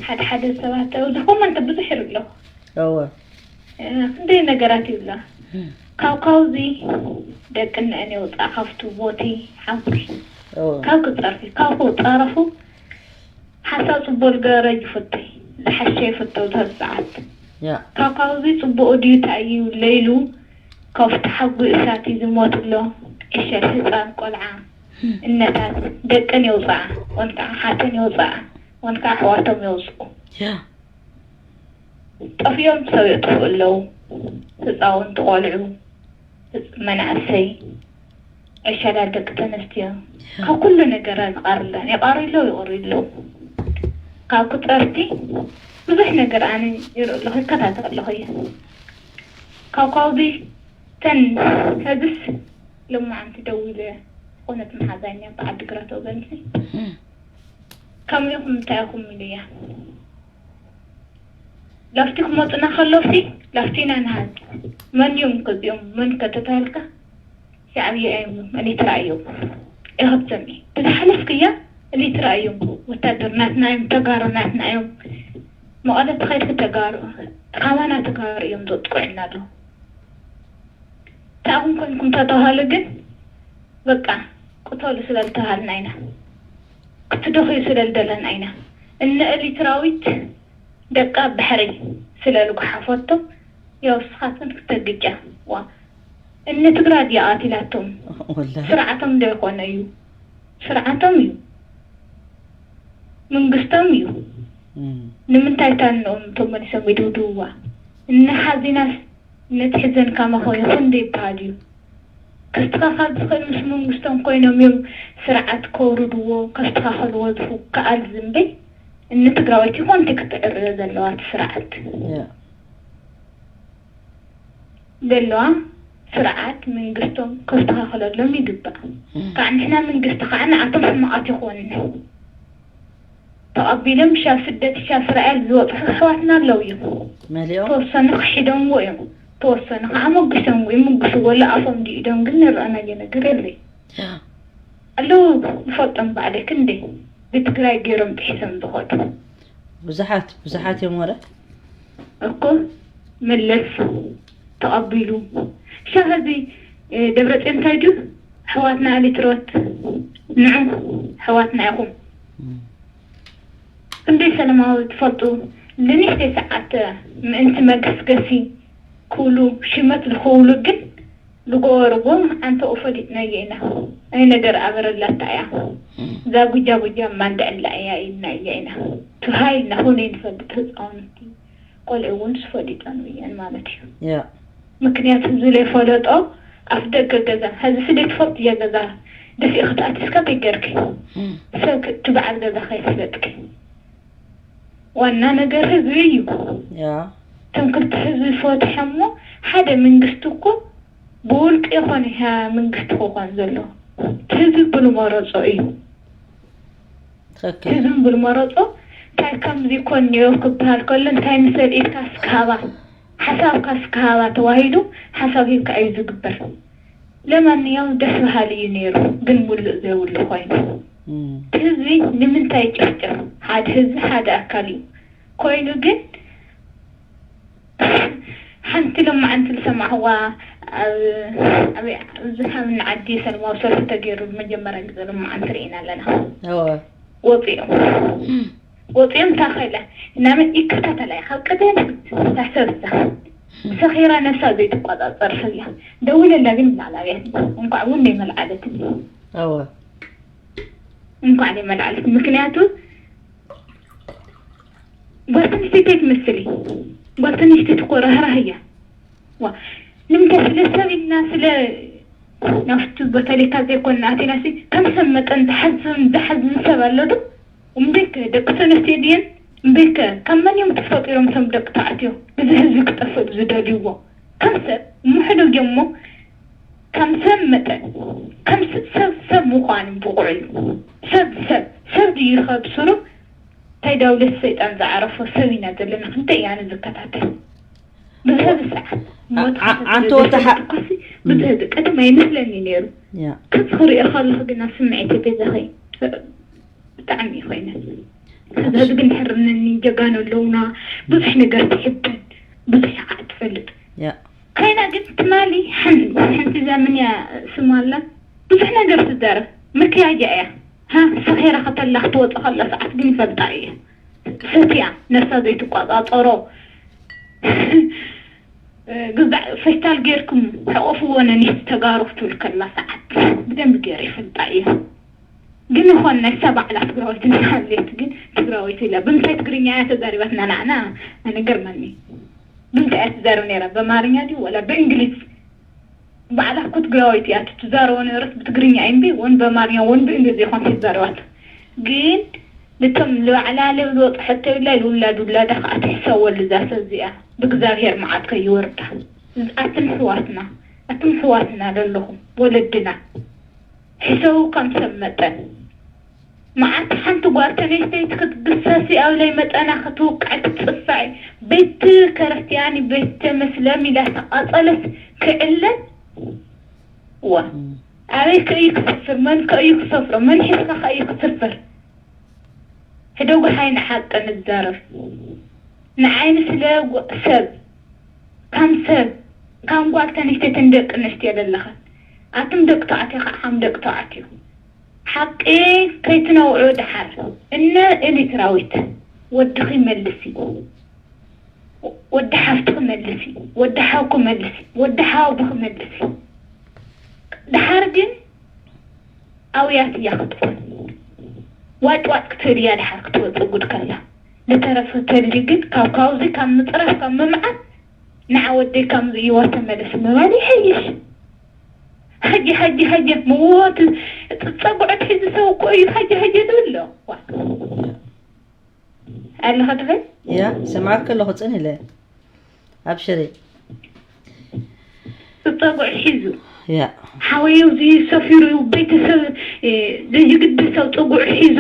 ሓደ ሓደ ሰባት፣ ኣብዚ ኮመንት ብዙሕ ይርኢ ኣለኹ። እወ። እ፣ ክንደይ ነገራት ይብላ። እም። ካብ ካብዚ ደቂ እነአን የውፅኣ፣ ካብቲ ቦቲ ሓውቲ። እወ። ካብ ክፀርፊ፣ ካብ ክፀረፉ ሓሳብ ፅቡቅ ገረጅ ይፈቱ፣ ዝሓሸ ይፈቱ ኣብዚ ሰዓት። ያ። ካብ ካብዚ ፅቡቅ ድዩ እንታይ እዩ ለይሉ፣ ካብቲ ሓጉ እሳት እዩ ዝሞት ኣሎ። ዕሸል ህፃን ቆልዓ፣ እም። እነታት ደቀን የውፅኣ፣ ወንከዓ ሓተን የውፅኣ፣ ወንከዓ ኣሕዋቶም የውፅኡ። ያ። ጠፊኦም ሰብ የጥፍኡ ኣለዉ። ህፃውንቲ ቆልዑ፣ ህፅ-፣ መናእሰይ፣ ዕሸላት ደቂ ተነስትዮ፣ ካብ ኩሉ ነገር ይቐርለን። ይቐርዩ ኣለዉ፣ ይቐርዩ ኣለዉ። ካብ ክፀርቲ ብዙሕ ነገር ኣነ ይርኢ ኣለኹ፣ ይከታተል ኣለኹ እየ። ካብ ካብዚ ተን ሐዝስ ሎማዓንቲ ደዊለ ዝኾነት መሓዛኛ ብዓዲ ግራት ወገንሲ፣ እም። ከመይ ኢኹም እንታይ ኢኹም ኢሉያ። ላፍቲ ክመፁና ከለውሲ ላፍቲና ንሃዝ። መን እዮም ከዚኦም? መን ከተተሃልካ? ሻዕብያ እዮም፣ ኤርትራ እዮም። ኢኸ ትሰምዒ? ብዝሓለፍክያ ኤርትራ እዮም። ወታደር ናትና እዮም፣ ተጋሩ ናትና እዮም። መቐለ ተኸይድኪ ተጋሩ፣ ካባና ተጋሩ እዮም ዘጥቅዑና ኣለዉ። ታኹም ኮንኩም ተተባሃሉ ግን በቃ ቅተሉ ስለ ዝተባሃልና ኢና። ክትደኽዩ ስለ ዝደለና ኢና። እነ ኤሪትራዊት ደቃ ባሕሪ ስለ ዝጓሓፈቶ፣ ያው ንስኻትክን ክተግጫ። ዋ፣ እነ ትግራ ድያ ቀቲላቶም? ወላሂ። ስርዓቶም ዶ ይኾነ እዩ? ስርዓቶም እዩ። መንግስቶም እዩ። እም። ንምንታይ ታንኦም ተመሊሶም ይድብድብዋ? እነ ሓዚናስ ነቲ ሕዘን ካማኾ ይኹን ዶ ይበሃል እዩ? ከስተኻኸል ዝኽእል ምስ መንግስቶም ኮይኖም እዮም ስርዓት ከውርድዎ፣ ከስተኻኸልዎ ዝኽኣል ዝንበይ፣ እኒ ትግራወይቲ ኮንቲ ክትዕርዮ ዘለዋ እቲ ስርዓት። ያ። ዘለዋ ስርዓት መንግስቶም ከስተኻኸለሎም ይግባእ። እም። ከዓ ንሕና መንግስቲ ከዓ ንኣቶም ሕማቓት ይኾንና። ተቐቢሎም ሻብ ስደት፣ ሻብ እስራኤል ዝበፅሑ ኣሕዋትና ኣለዉ እዮም። መሊኦም? ተወሰኑ ክሒዶምዎ እዮም። ተወሰኑ ከዓ ሞጊሶምዎ፣ ይምጉስዎ፣ ለኣፎም ድዩ ኢዶም ግን ንረኣናዮ ነገር የለይ። ያ። ኣለዉ፣ ንፈልጦም ባዕለይ ክንደይ ብትግራይ ገይሮም ጥሒሶም ዝኸዱ። ብዙሓት፣ ብዙሓት እዮም ወረ። እኮ መለስ ተቐቢሉ። ሻብ ሕዚ፣ እ፣ ደብረፅዮን እንታይ ድዩ? ኣሕዋትና ኤሪትራዎት ንዑ፣ ኣሕዋትና ኢኹም። እም። ክንደይ ሰላማዊ ትፈልጡ? ንንእሽተይ ሰዓት ምእንቲ መገስገሲ ክብሉ፣ ሽመት ዝኽብሉ ግን ዝገበርዎ ኣንተኡ ፈሊጥናዮ ኢና። ናይ ነገር ኣበረላታ እያ። እዛ ጉጃ ጉጃ ማንድዕላ እያ ኢልና እያ ኢና። ትሃይልና ኾነ ንፈልጥ ህፃውንቲ ቆልዑ እውን ዝፈሊጠን እየን ማለት እዩ። ያ። ምክንያቱ ዝለይፈለጦ ኣፍ ደገ ገዛ፣ ሕዚ ስደት ፎቅ እያ ገዛ ደፊእኺ ተኣቲስካ ከይገርኪ። እም። ሰብ ክ-፣ እቲ በዓል ገዛ ከይፈለጥኪ። ዋና ነገር ህዝቢ እዩ። ያ። እቶም ክልተ ህዝቢ ፈትሖሞ ሓደ መንግስቲ እኮ ብውልቂ ይኾነ ያ መንግስቲ ክኾን ዘሎ። እቲ ህዝቢ ብዝመረጾ እዩ። ትኽክል። ህዝቢ ብዝመረጾ እንታይ ከምዚ ይኮን ነይሩ ክበሃል ከሎ እንታይ ምሰል ኢልካ እስካባ ሓሳብካ እስካባ ተዋሂዱ ሓሳብ ሂብካ እዩ ዝግበር። ለማንኛውም ደስ በሃሊ እዩ ነይሩ፣ ግን ሙሉእ ዘይብሉ ኮይኑ። እም። እቲ ህዝቢ ንምንታይ ይጭፍጨፍ? ሓደ ህዝቢ ሓደ ኣካል እዩ ኮይኑ ግን ሓንቲ ሎማዓንቲ ዝሰማዕዋ ኣብ ኣብ ዝሃብና ዓዲ ሰለማዊ ሰልፊ ተገይሩ መጀመርያ ግዜ ሎማዓንቲ ርኢና ኣለና። እወ ወፂኦም ወፂኦም ታኸለ ናመን ይከታተላ እያ ካብ ቀደም ታሰብሳ ሰኺራ ነሳ ዘይትቆፃፀር ሰብያ ደውለላ ግን ላዕላውያት እንኳዕ እውን ዘይመልዓለትኒ እወ እንኳዕ ዘይመልዓለት ምክንያቱ ጓል ኣንስተይቲ ኣይትመስል ጓል ኣንስተይቲ እኮ ራህራህ እያ ዋ ንምንታይ ስለ ሰብ ኢልና ስለ ናብቲ በተለይ ካብ ዘይኮንና ኣቲና ሲ ከም ሰብ መጠን ዝሓዝን ዝሓዝን ሰብ ኣሎ ዶ እምበይከ ደቂ ተነስትዮ ድየን እምበይከ ካብ መን እዮም ተፈጢሮም እቶም ደቂ ተባዕትዮ እዚ ህዝቢ ክጠፍእ ዝደልይዎ ከም ሰብ ምሕደግ እሞ ከም ሰብ መጠን ከም ሰብ ሰብ ምዃን ብቑዕ እዩ ሰብ ሰብ ሰብ ድዩ ከብስሩ እንታይ ዳውለስ ሰይጣን ዝዓረፎ ሰብ ኢና ዘለና ክንተ እያነ ዝከታተል ብዝህብ ሰዓት ኣንቲ ወተሓ ብዙህብ ቀደም ኣይመስለኒ ነይሩ ያ ከዚ ክሪኦ ከለኹ ግና ስምዒት ቤዛኸይ ብጣዕሚ እዩ ኮይነ ከዚ ግን ሕርነኒ ጀጋኑ ኣለውና ብዙሕ ነገር ትሕብን ብዙሕ ከዓ ትፈልጥ ያ ካይና ግን ትማሊ ሓንቲ ሓንቲ እዛ ምን እያ ስማ ኣላ ብዙሕ ነገር ትዛረብ መክያጃ እያ ሃ ሰኺራ ከተላ ክትወፅእ ከላ ሰዓት ግን ይፈልጣ እየ ሰትያ ነፍሳ ዘይትቆፃፀሮ ግዛዕ ፈሽታል ጌርኩም ሕቆፍዎ ነኒስ ተጋሩ ክትብል ከላ ሰዓት ብደንብ ገይረ ይፈልጣ እየ ግን ይኾን ነሳ ባዕላ ትግራወይቲ እናሃለየት ግን ትግራወይቲ ኢላ ብምንታይ ትግርኛ እያ ተዛሪባትና ንዓና ኣይነገርናኒ ብምንታይ እያ ትዛረብ ነይራ በማርኛ ድዩ ወላ ብእንግሊዝ ባዕላ እኮ ትግራወይቲ እያ ትዛረቦ ነበረት ብትግርኛ እምቢ ወን በማርኛ ወን ብእንግሊዝ ይኾን ትዛረባት ግን ልቶም ልባዕላ ለብ ዝወፅሐቶ ይብላ ልውላድ ውላዳ ከዓ ትሕሰወሉ እዛ ሰብ እዚኣ ብእግዚኣብሔር መዓት ከይወርዳ ኣትም ሕዋትና ኣትም ሕዋትና ለለኹም ወለድና ሕሰቡ ከም ሰብ መጠን መዓት ሓንቲ ጓል ተነስተይቲ ክትግሰሲ ኣብ ለይ መጠና ክትውቃዕ ክትፅፋዕ ቤት ክርስቲያን ቤት መስለም ኢላ ተቃፀለት ክዕለት ዋ ኣበይ ከእዩ ክሰፍር መን ከእዩ ክሰፍሮ መን ሒዝካ ከእዩ ክሰፍር ሕደጉ ሓይ ንሓቂ ንዛረብ ንዓይኒ ስለ ሰብ ካም ሰብ ካም ጓል ተንሽተትን ደቂ ኣንስትዮ ዘለኻ ኣቱም ደቂ ተባዕትዮ ከዓ ካም ደቂ ተባዕትዮ ሓቂ ከይትነውዑ ደሓር እነ ኤሊትራዊት ወድኺ መልሲ ወዲ ሓፍትኺ መልሲ ወዲ ሓውኪ መልሲ ወዲ ሓውብኺ መልሲ ደሓር ግን ኣውያት እያ ክትኾን ዋጭ ዋጭ ክትብል እያ ደሓር ክትወፅእ ጉድ ከላ ዝተረፈ ተልዩ ግን ካብ ካብዚ ካብ ምፅራፍ ካብ ምምዓት ንዓ ወደይ ከምዚ እይዋ ተመለስ ምባል ይሐይሽ ሐጂ ሐጂ ሐጂ ምዎት ፀጉዐ ትሒዙ ሰብ እኮ እዩ ሐጂ ሐጂ ዝብሎ ኣለኸ ትብል ያ ሰማዕክ ኣለኹ ፅን ኢለ ኣብሽሪ ፀጉዕ ሒዙ ያ ሓወይ እዚ ሰፊሩ ቤተሰብ ዘይግዲ ሰብ ፀጉዕ ሒዙ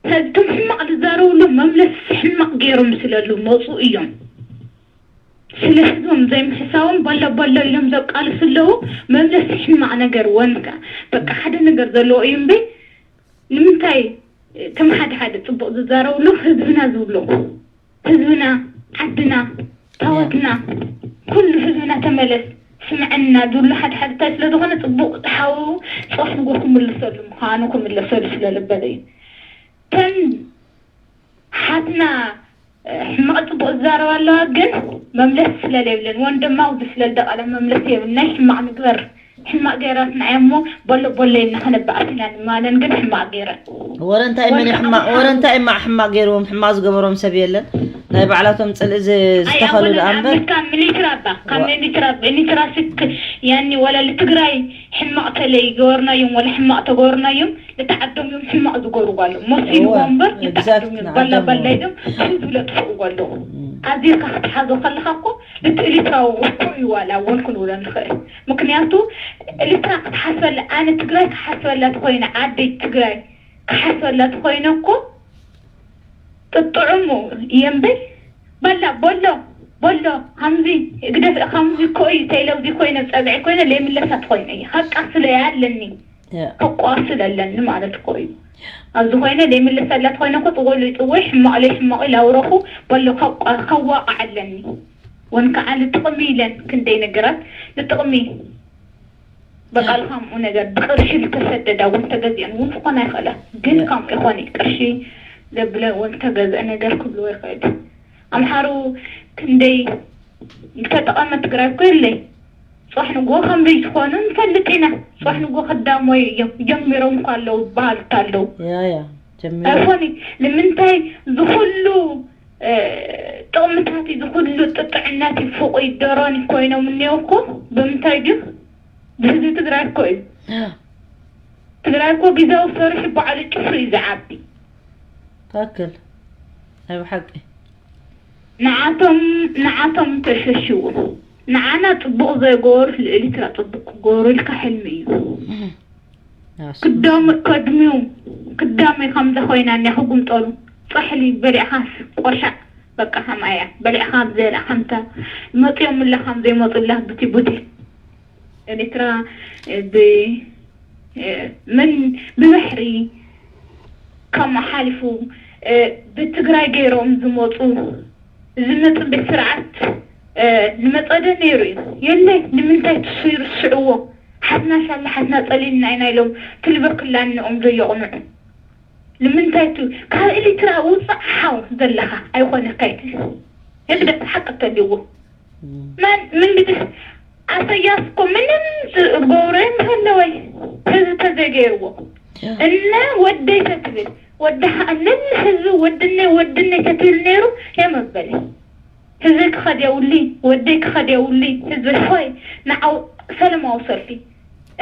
እቶም ሕማቕ ዝዛረብሉ መምለስ ሕማቕ ገይሮም ስለሉ መፁ እዮም ስለ ህዝቦም ዘይምሕሳቦም ባላ ባላ ኢሎም ዘቃልሱ ኣለዉ መምለስ ሕማቕ ነገር ወንካ በቃ ሓደ ነገር ዘለዎ እዩ እምበይ ንምንታይ ከም ሓደ ሓደ ፅቡቕ ዝዛረብሉ ህዝብና ዝብሎ ህዝብና ዓድና ታወትና ኩሉ ህዝብና ተመለስ ስምዐና ዝብሎ ሓደ ሓደ እንታይ ስለ ዝኾነ ፅቡቕ ሓው ፅባሕ ንጎ ክምልሰሉ ምዃኑ ክምለሰሉ ስለ ልበለ እዩ ተን ሓትና ሕማቕ ፅቡቕ ዝዛረባ ኣለዋ ግን መምለስ ስለ ለብለን ወንድማው ዝስለል ደቓላ መምለስ የብልናይ ሕማቕ ንግበር ሕማቕ ገይራትና እያ እሞ በሎ በሎ ኢልና ከነባኣስ ኢና ንማለን ግን ሕማቕ ገይረን ወረ እንታይ መን ሕማቕ ወረ እንታይ እማ ሕማቕ ገይርዎም ሕማቕ ዝገበሮም ሰብ የለን ናይ ባዕላቶም ፅልኢ ዝተኸሉ ደኣ እምበር ካብ ሚሊትራ ባ ካብ ሚሊትራ ሚሊትራ ስክ ያኒ ወላ ልትግራይ ሕማቕ ተለይ ገበርናዮም ወላ ሕማቕ ተገበርናዮም ልተዓዶም እዮም ሕማቕ ዝገበሩ ጓሎም መሲልዎ እምበር ልተዓዶም እዮም ባላ ባላ ኢሎም ህዝቢ ለጥፍኡ ጓሎም ኣዚርካ ክትሓዞ ከለካ እኮ ልትእሊትራዊ እኮ እዩ ዋላ እውን ክንብሎ ንኽእል ምክንያቱ ኤርትራ ክትሓስበላ ኣነ ትግራይ ክሓስበላ ተኮይነ ዓደይ ትግራይ ክሓስበላ ተኮይነ እኮ ጥጥዑሙ እየ እምበይ በላ በሎ በሎ ከምዚ ግደፍ ከምዚ እኮ እዩ ተይለ እዚ ኮይነ ፀግዒ ኮይነ ለይምለሳ ትኮይነ እየ ካብ ቃስለያ ኣለኒ ከቋስል ኣለኒ ማለት እኮ እዩ ኣብዚ ኮይነ ለይምለሰላ ተኮይነ እኮ ፅወሉ ይፅወይ ሕማቅ ለይ ሕማቅ ኢለ ኣውረኩ በሎ ከዋቃዕ ኣለኒ ወን ከዓ ንጥቕሚ ኢለን ክንደይ ነገራት ንጥቕሚ በቃል ከምኡ ነገር ብቅርሺ ዝተሰደዳ እውን ተገዚአን እውን ክኾና ይኽእላ። ግን ከምኡ ይኾን ቅርሺ ዘብለ እውን ተገዝአ ነገር ክብልዎ ይኽእል። ኣምሓሩ ክንደይ ዝተጠቐመ ትግራይ እኮ የለይ። ፅባሕ ንግሆ ከምደይ ዝኾኑ ንፈልጥ ኢና። ፅባሕ ንግሆ ክዳሞዩ እዮም ጀሚሮም እኳ ኣለዉ በሃልቲ ኣለዉ። ያ ያ ጀሚሩ ኣይኮኒ ንምንታይ ዝኩሉ ጥቕምታት ዝኩሉ ጥጥዕነት ፉቕ ደሮን ኮይኖም እኒኦ እኮ ብምንታይ ድዩ? ብህዝቢ ትግራይ እኮ እዩ። ትግራይ እኮ ግዛዊ ሰሪሑ በዓሉ ጭፍሪ እዩ ዝዓቢ። ትክክል ናይ ብሓቂ ንዓቶም ንዓቶም ተሸሽዉ ንዓና ፅቡቕ ዘይገበሩ ልዕሊትና ፅቡቕ ክገብሩ ኢልካ ሕልሚ እዩ። ክዳሙ ከድሚው ክዳሙ ከምዛ ኮይና እኒያ ክጉምጠሉ ፃሕሊ በሊዕኻስ ቆሻዕ በቃ ከምኣያ በሊዕኻ ብዘላ ከምታ መፅዮምላ ከም ዘይመፁላ ብቲ ቡቲ ኤርትራ ብ ምን ብባሕሪ ከምኡ ሓሊፉ ብትግራይ ገይሮም ዝመፁ ዝመፅእ ስርዓት ንመፀደ ነይሩ እዩ የለ ንምንታይ ትሱ ይርስዕዎ ሓትና ሻላ ሓትና ፀሊልና ኢና ኢሎም ትልበክላ እንኦም ዘየቕንዑ ንምንታይ ቱ ካብ ኤርትራ ውፃእ ሓው ዘለኻ ኣይኮነካይት ህግደፍ ሓቂ ተልዎ መን ምን ብትስ ኣሰያስ እኮ ምንም ዝገብሮ የምሃለወይ ህዝቢ ተዘገይርዎ እነ ወደይ ተትብል ወደ ሀኣንን ህዝቢ ወድነይ ወድነይ ተትብል ነይሩ የመበለ ህዝቢ ክኸድ የውሊ ወደይ ክኸድ የውሊ ህዝቢ ሆይ ንዓው ሰለማዊ ሰልፊ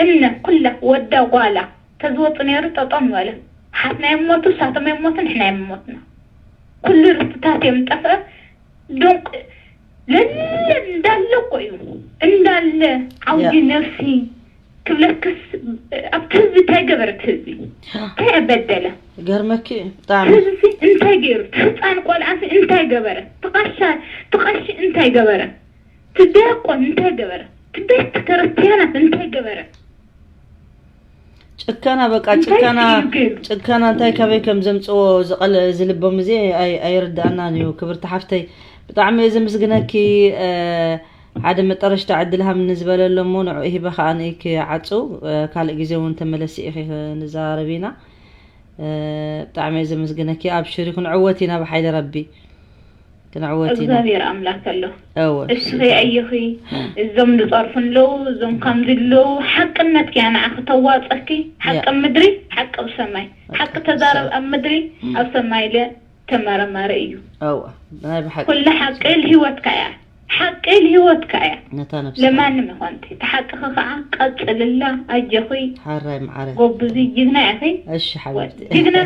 እነ ኩላ ወዳ ጓላ ተዝወፁ ነይሩ ጠጠው ምበለ ሓትና የሞቱ ሳቶም የሞቱ ንሕና የሞትና ኩሉ ርስትታት እዮም ጠፍአ ዶንቅ ለለ እንዳለ እኮ እዩ እንዳለ ዓውዲ ነፍሲ ክብለክስ ኣብቲ ህዝቢ እንታይ ገበረት ህዝቢ እንታይ ኣበደለ ገርመኪ ብጣዕሚ ህዝቢ እንታይ ገይሩ ህፃን ቆልዓሲ እንታይ ገበረ ትቃሻ ትቃሺ እንታይ ገበረ ትደቆን እንታይ ገበረ ትቤት ክርስቲያናት እንታይ ገበረ ጭከና በቃ ጭከና ጭከና እንታይ ካበይ ከም ዘምፅዎ ዝቀለ ዝልቦም እዚ ኣይርዳእናን እዩ ክብርቲ ሓፍተይ ብጣዕሚ እየ ዘምስግነኪ ሓደ መጠረሽታ ዕድል ሃምኒ ዝበለ ኣሎ እሞ ንዑ ሂበ ከዓ ንኢኪ ዓፁ ካልእ ግዜ እውን ተመለሲ ኢኺ ንዘራረብ ኢና ብጣዕሚ እየ ዘምስግነኪ ኣብሽሪ ክንዕወት ኢና ብሓይሊ ረቢ ክንዕወት ኢና እግዚኣብሔር ኣምላክ ኣሎ እወ እስኺ ኣየኺ እዞም ዝፀርፉ ኣለዉ እዞም ከምዚ ኣለዉ ሓቅነት ክያ ንዓኺ ተዋፀኪ ሓቂ ምድሪ ሓቂ ኣብ ሰማይ ሓቂ ተዛረብ ኣብ ምድሪ ኣብ ሰማይ ለ ተመራማሪ እዩ እወ ናይ ብሓቂ ኩሉ ሓቂ ል ህይወትካ እያ ሓቂ ል ህይወትካ እያ ነታ ነብሲ ለማንም ይኾንቲ ተሓቅኺ ከዓ ቀፅልላ ኣጀኺ ሓራይ መዓረ ጎብዚ ጅግና ኢኺ እሺ ሓቢብቲ ጅግና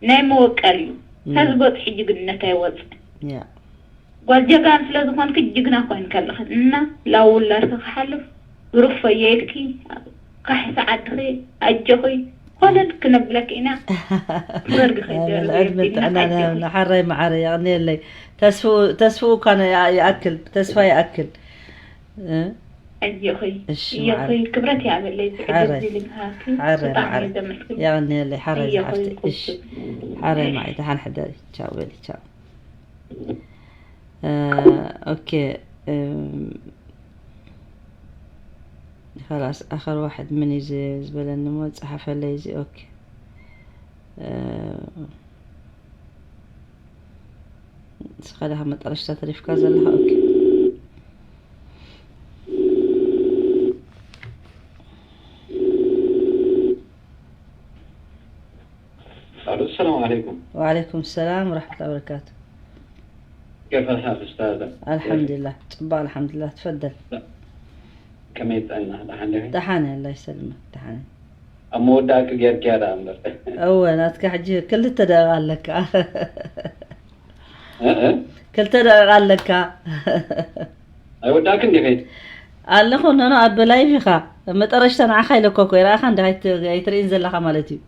ናይ መወቀል እዩ ተዝበፅሒ ጅግንነት ኣይወፅእ ያ ጓል ጀጋን ስለ ዝኾንኪ ጅግና ኮይንኪ ኣለኺ እና ላውላድኪ ክሓልፍ ብሩክ ፈየ ኢልኪ ካሕሲ ዓድኺ ኣጆኺ ኮለል ክነብለኪ ኢና ክበርግኺ ዕድመ ጥዕና ንሓራይ መዓረ የቕንየለይ ተስፍኡ እኳ ይኣክል ተስፋ ይኣክል ኣጆኺ እዮኺ ክብረት ይኣበለይ ዝዕድል ዝልምሃኪ ብጣዕሚ ዘመስግን የቕንየለይ ሓራይ ዝሓፍቲ እሺ ሓራይ ማዓይ ደሓን ሕደሪ ቻው በሊ ቻው ኦኬ خلاص آخر واحد من እዩ ዝበለኒ እሞ ዝፀሓፈለይ እዚ ኦኬ እስኻ ዳኻ መጠረሽታ ተሪፍካ ዘለኻ ኦኬ السلام عليكم وعليكم السلام ورحمة الله وبركاته كيف الحال أستاذة؟ الحمد لله ጽቡቕ الحمد لله تفضل كمية أنا دحان لك دحان الله يسلمك دحان ኣብ መወዳእኪ ጌርኪያ ደኣ እምበር እወ ናትካ ሕጂ ክልተ ደቂቃ ኣለካ እ እ ክልተ ደቂቃ ኣለካ ኣይወዳእክን ዲኺ ኣለኹ ኖኖ ኣብ ላይቭ ኢኻ መጠረሽታ ንዓኻ ኢለኮ እኮ ይረኣኻ እንዲ ኣይትርእይን ዘለኻ ማለት እዩ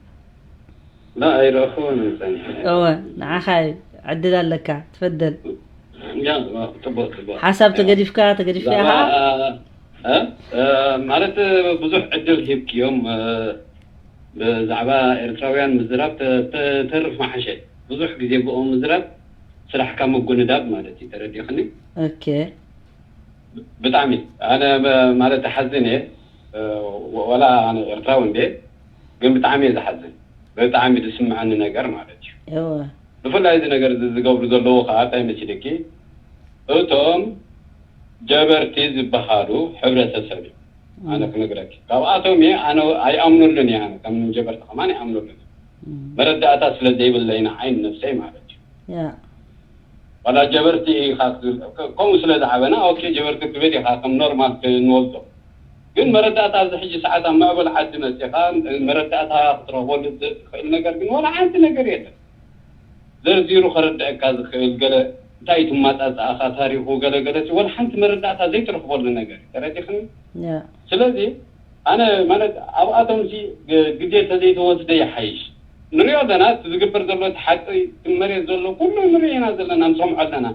ላ ኣይረእኽዎን ጸኒሐ እወ ንዓኻ እዩ ዕድል ኣለካ ትፈደል ያ ጽቡቅ ጽቡቅ ሓሳብ ተገዲፍካ ተገዲፍካ ኢኻ ማለት ብዙሕ ዕድል ሂብክዮም ብዛዕባ ኤርትራውያን ምዝራብ ተርፍ መሓሸ ብዙሕ ግዜ ብኦም ምዝራብ ስራሕካ ምጉንዳብ ማለት እዩ ተረዲእክኒ ኦኬ ብጣዕሚ ኣነ መ- ማለት እሓዝን እየ። እ፣ ወ- ወላ ኣነ ኤርትራዊ እንደ ግን ብጣዕሚ እየ ዝሓዝን። ብጣዕሚ ዝስምዐኒ ነገር ማለት እዩ። እወ ብፍላይ እዚ ነገር እዚ ዝገብሩ ዘለዉ ከዓ እንታይ መሲልኪ፣ እቶም ጀበርቲ ዝበሃሉ ሕብረተሰብ እዩ። ኣነ ክነግረኪ ካብኣቶም እየ። ኣነ ኣይኣምነሉን እየ። ኣነ ከም ጀበርቲ ከማን ኣይኣምነሉን እየ። መረዳእታ ስለ ዘይብለይ ንዓይን ነብሰይ ማለት እዩ። ያ ዋላ ጀበርቲ ኢኻ ክትብል፣ ከ- ከምኡ ስለ ዝዓበና ኦኬ ጀበርቲ ክትብል ኢኻ ከም ኖርማል ክንወስዶ። ግን መረዳእታ ኣብዚ ሕጂ ሰዓት ኣብ ምዕቡል ዓዲ መፂኻ መረዳእታ ክትረኽበሉ ትኽእል ነገር ግን ዋላ ሓንቲ ነገር የለን። ዘርዚሩ ከረድአካ ዝኽእል ገለ እንታይ ትማፃፃእኻ ታሪኹ ገለ ገለ ሲ ወላ ሓንቲ መረዳእታ ዘይትረኽበሉ ነገር እዩ። ተረዲኽኒ? ያ ስለዚ ኣነ ማለት ኣብኣቶም ሲ ግ- ግዜ ተዘይተወስደ ይሓይሽ። ንሪኦ ኣለና እቲ ዝግበር ዘሎ እቲ ሓቂ እቲ መሬት ዘሎ ኩሉ ንሪኦ ኢና ዘለና ንሰምዖ ኣለና።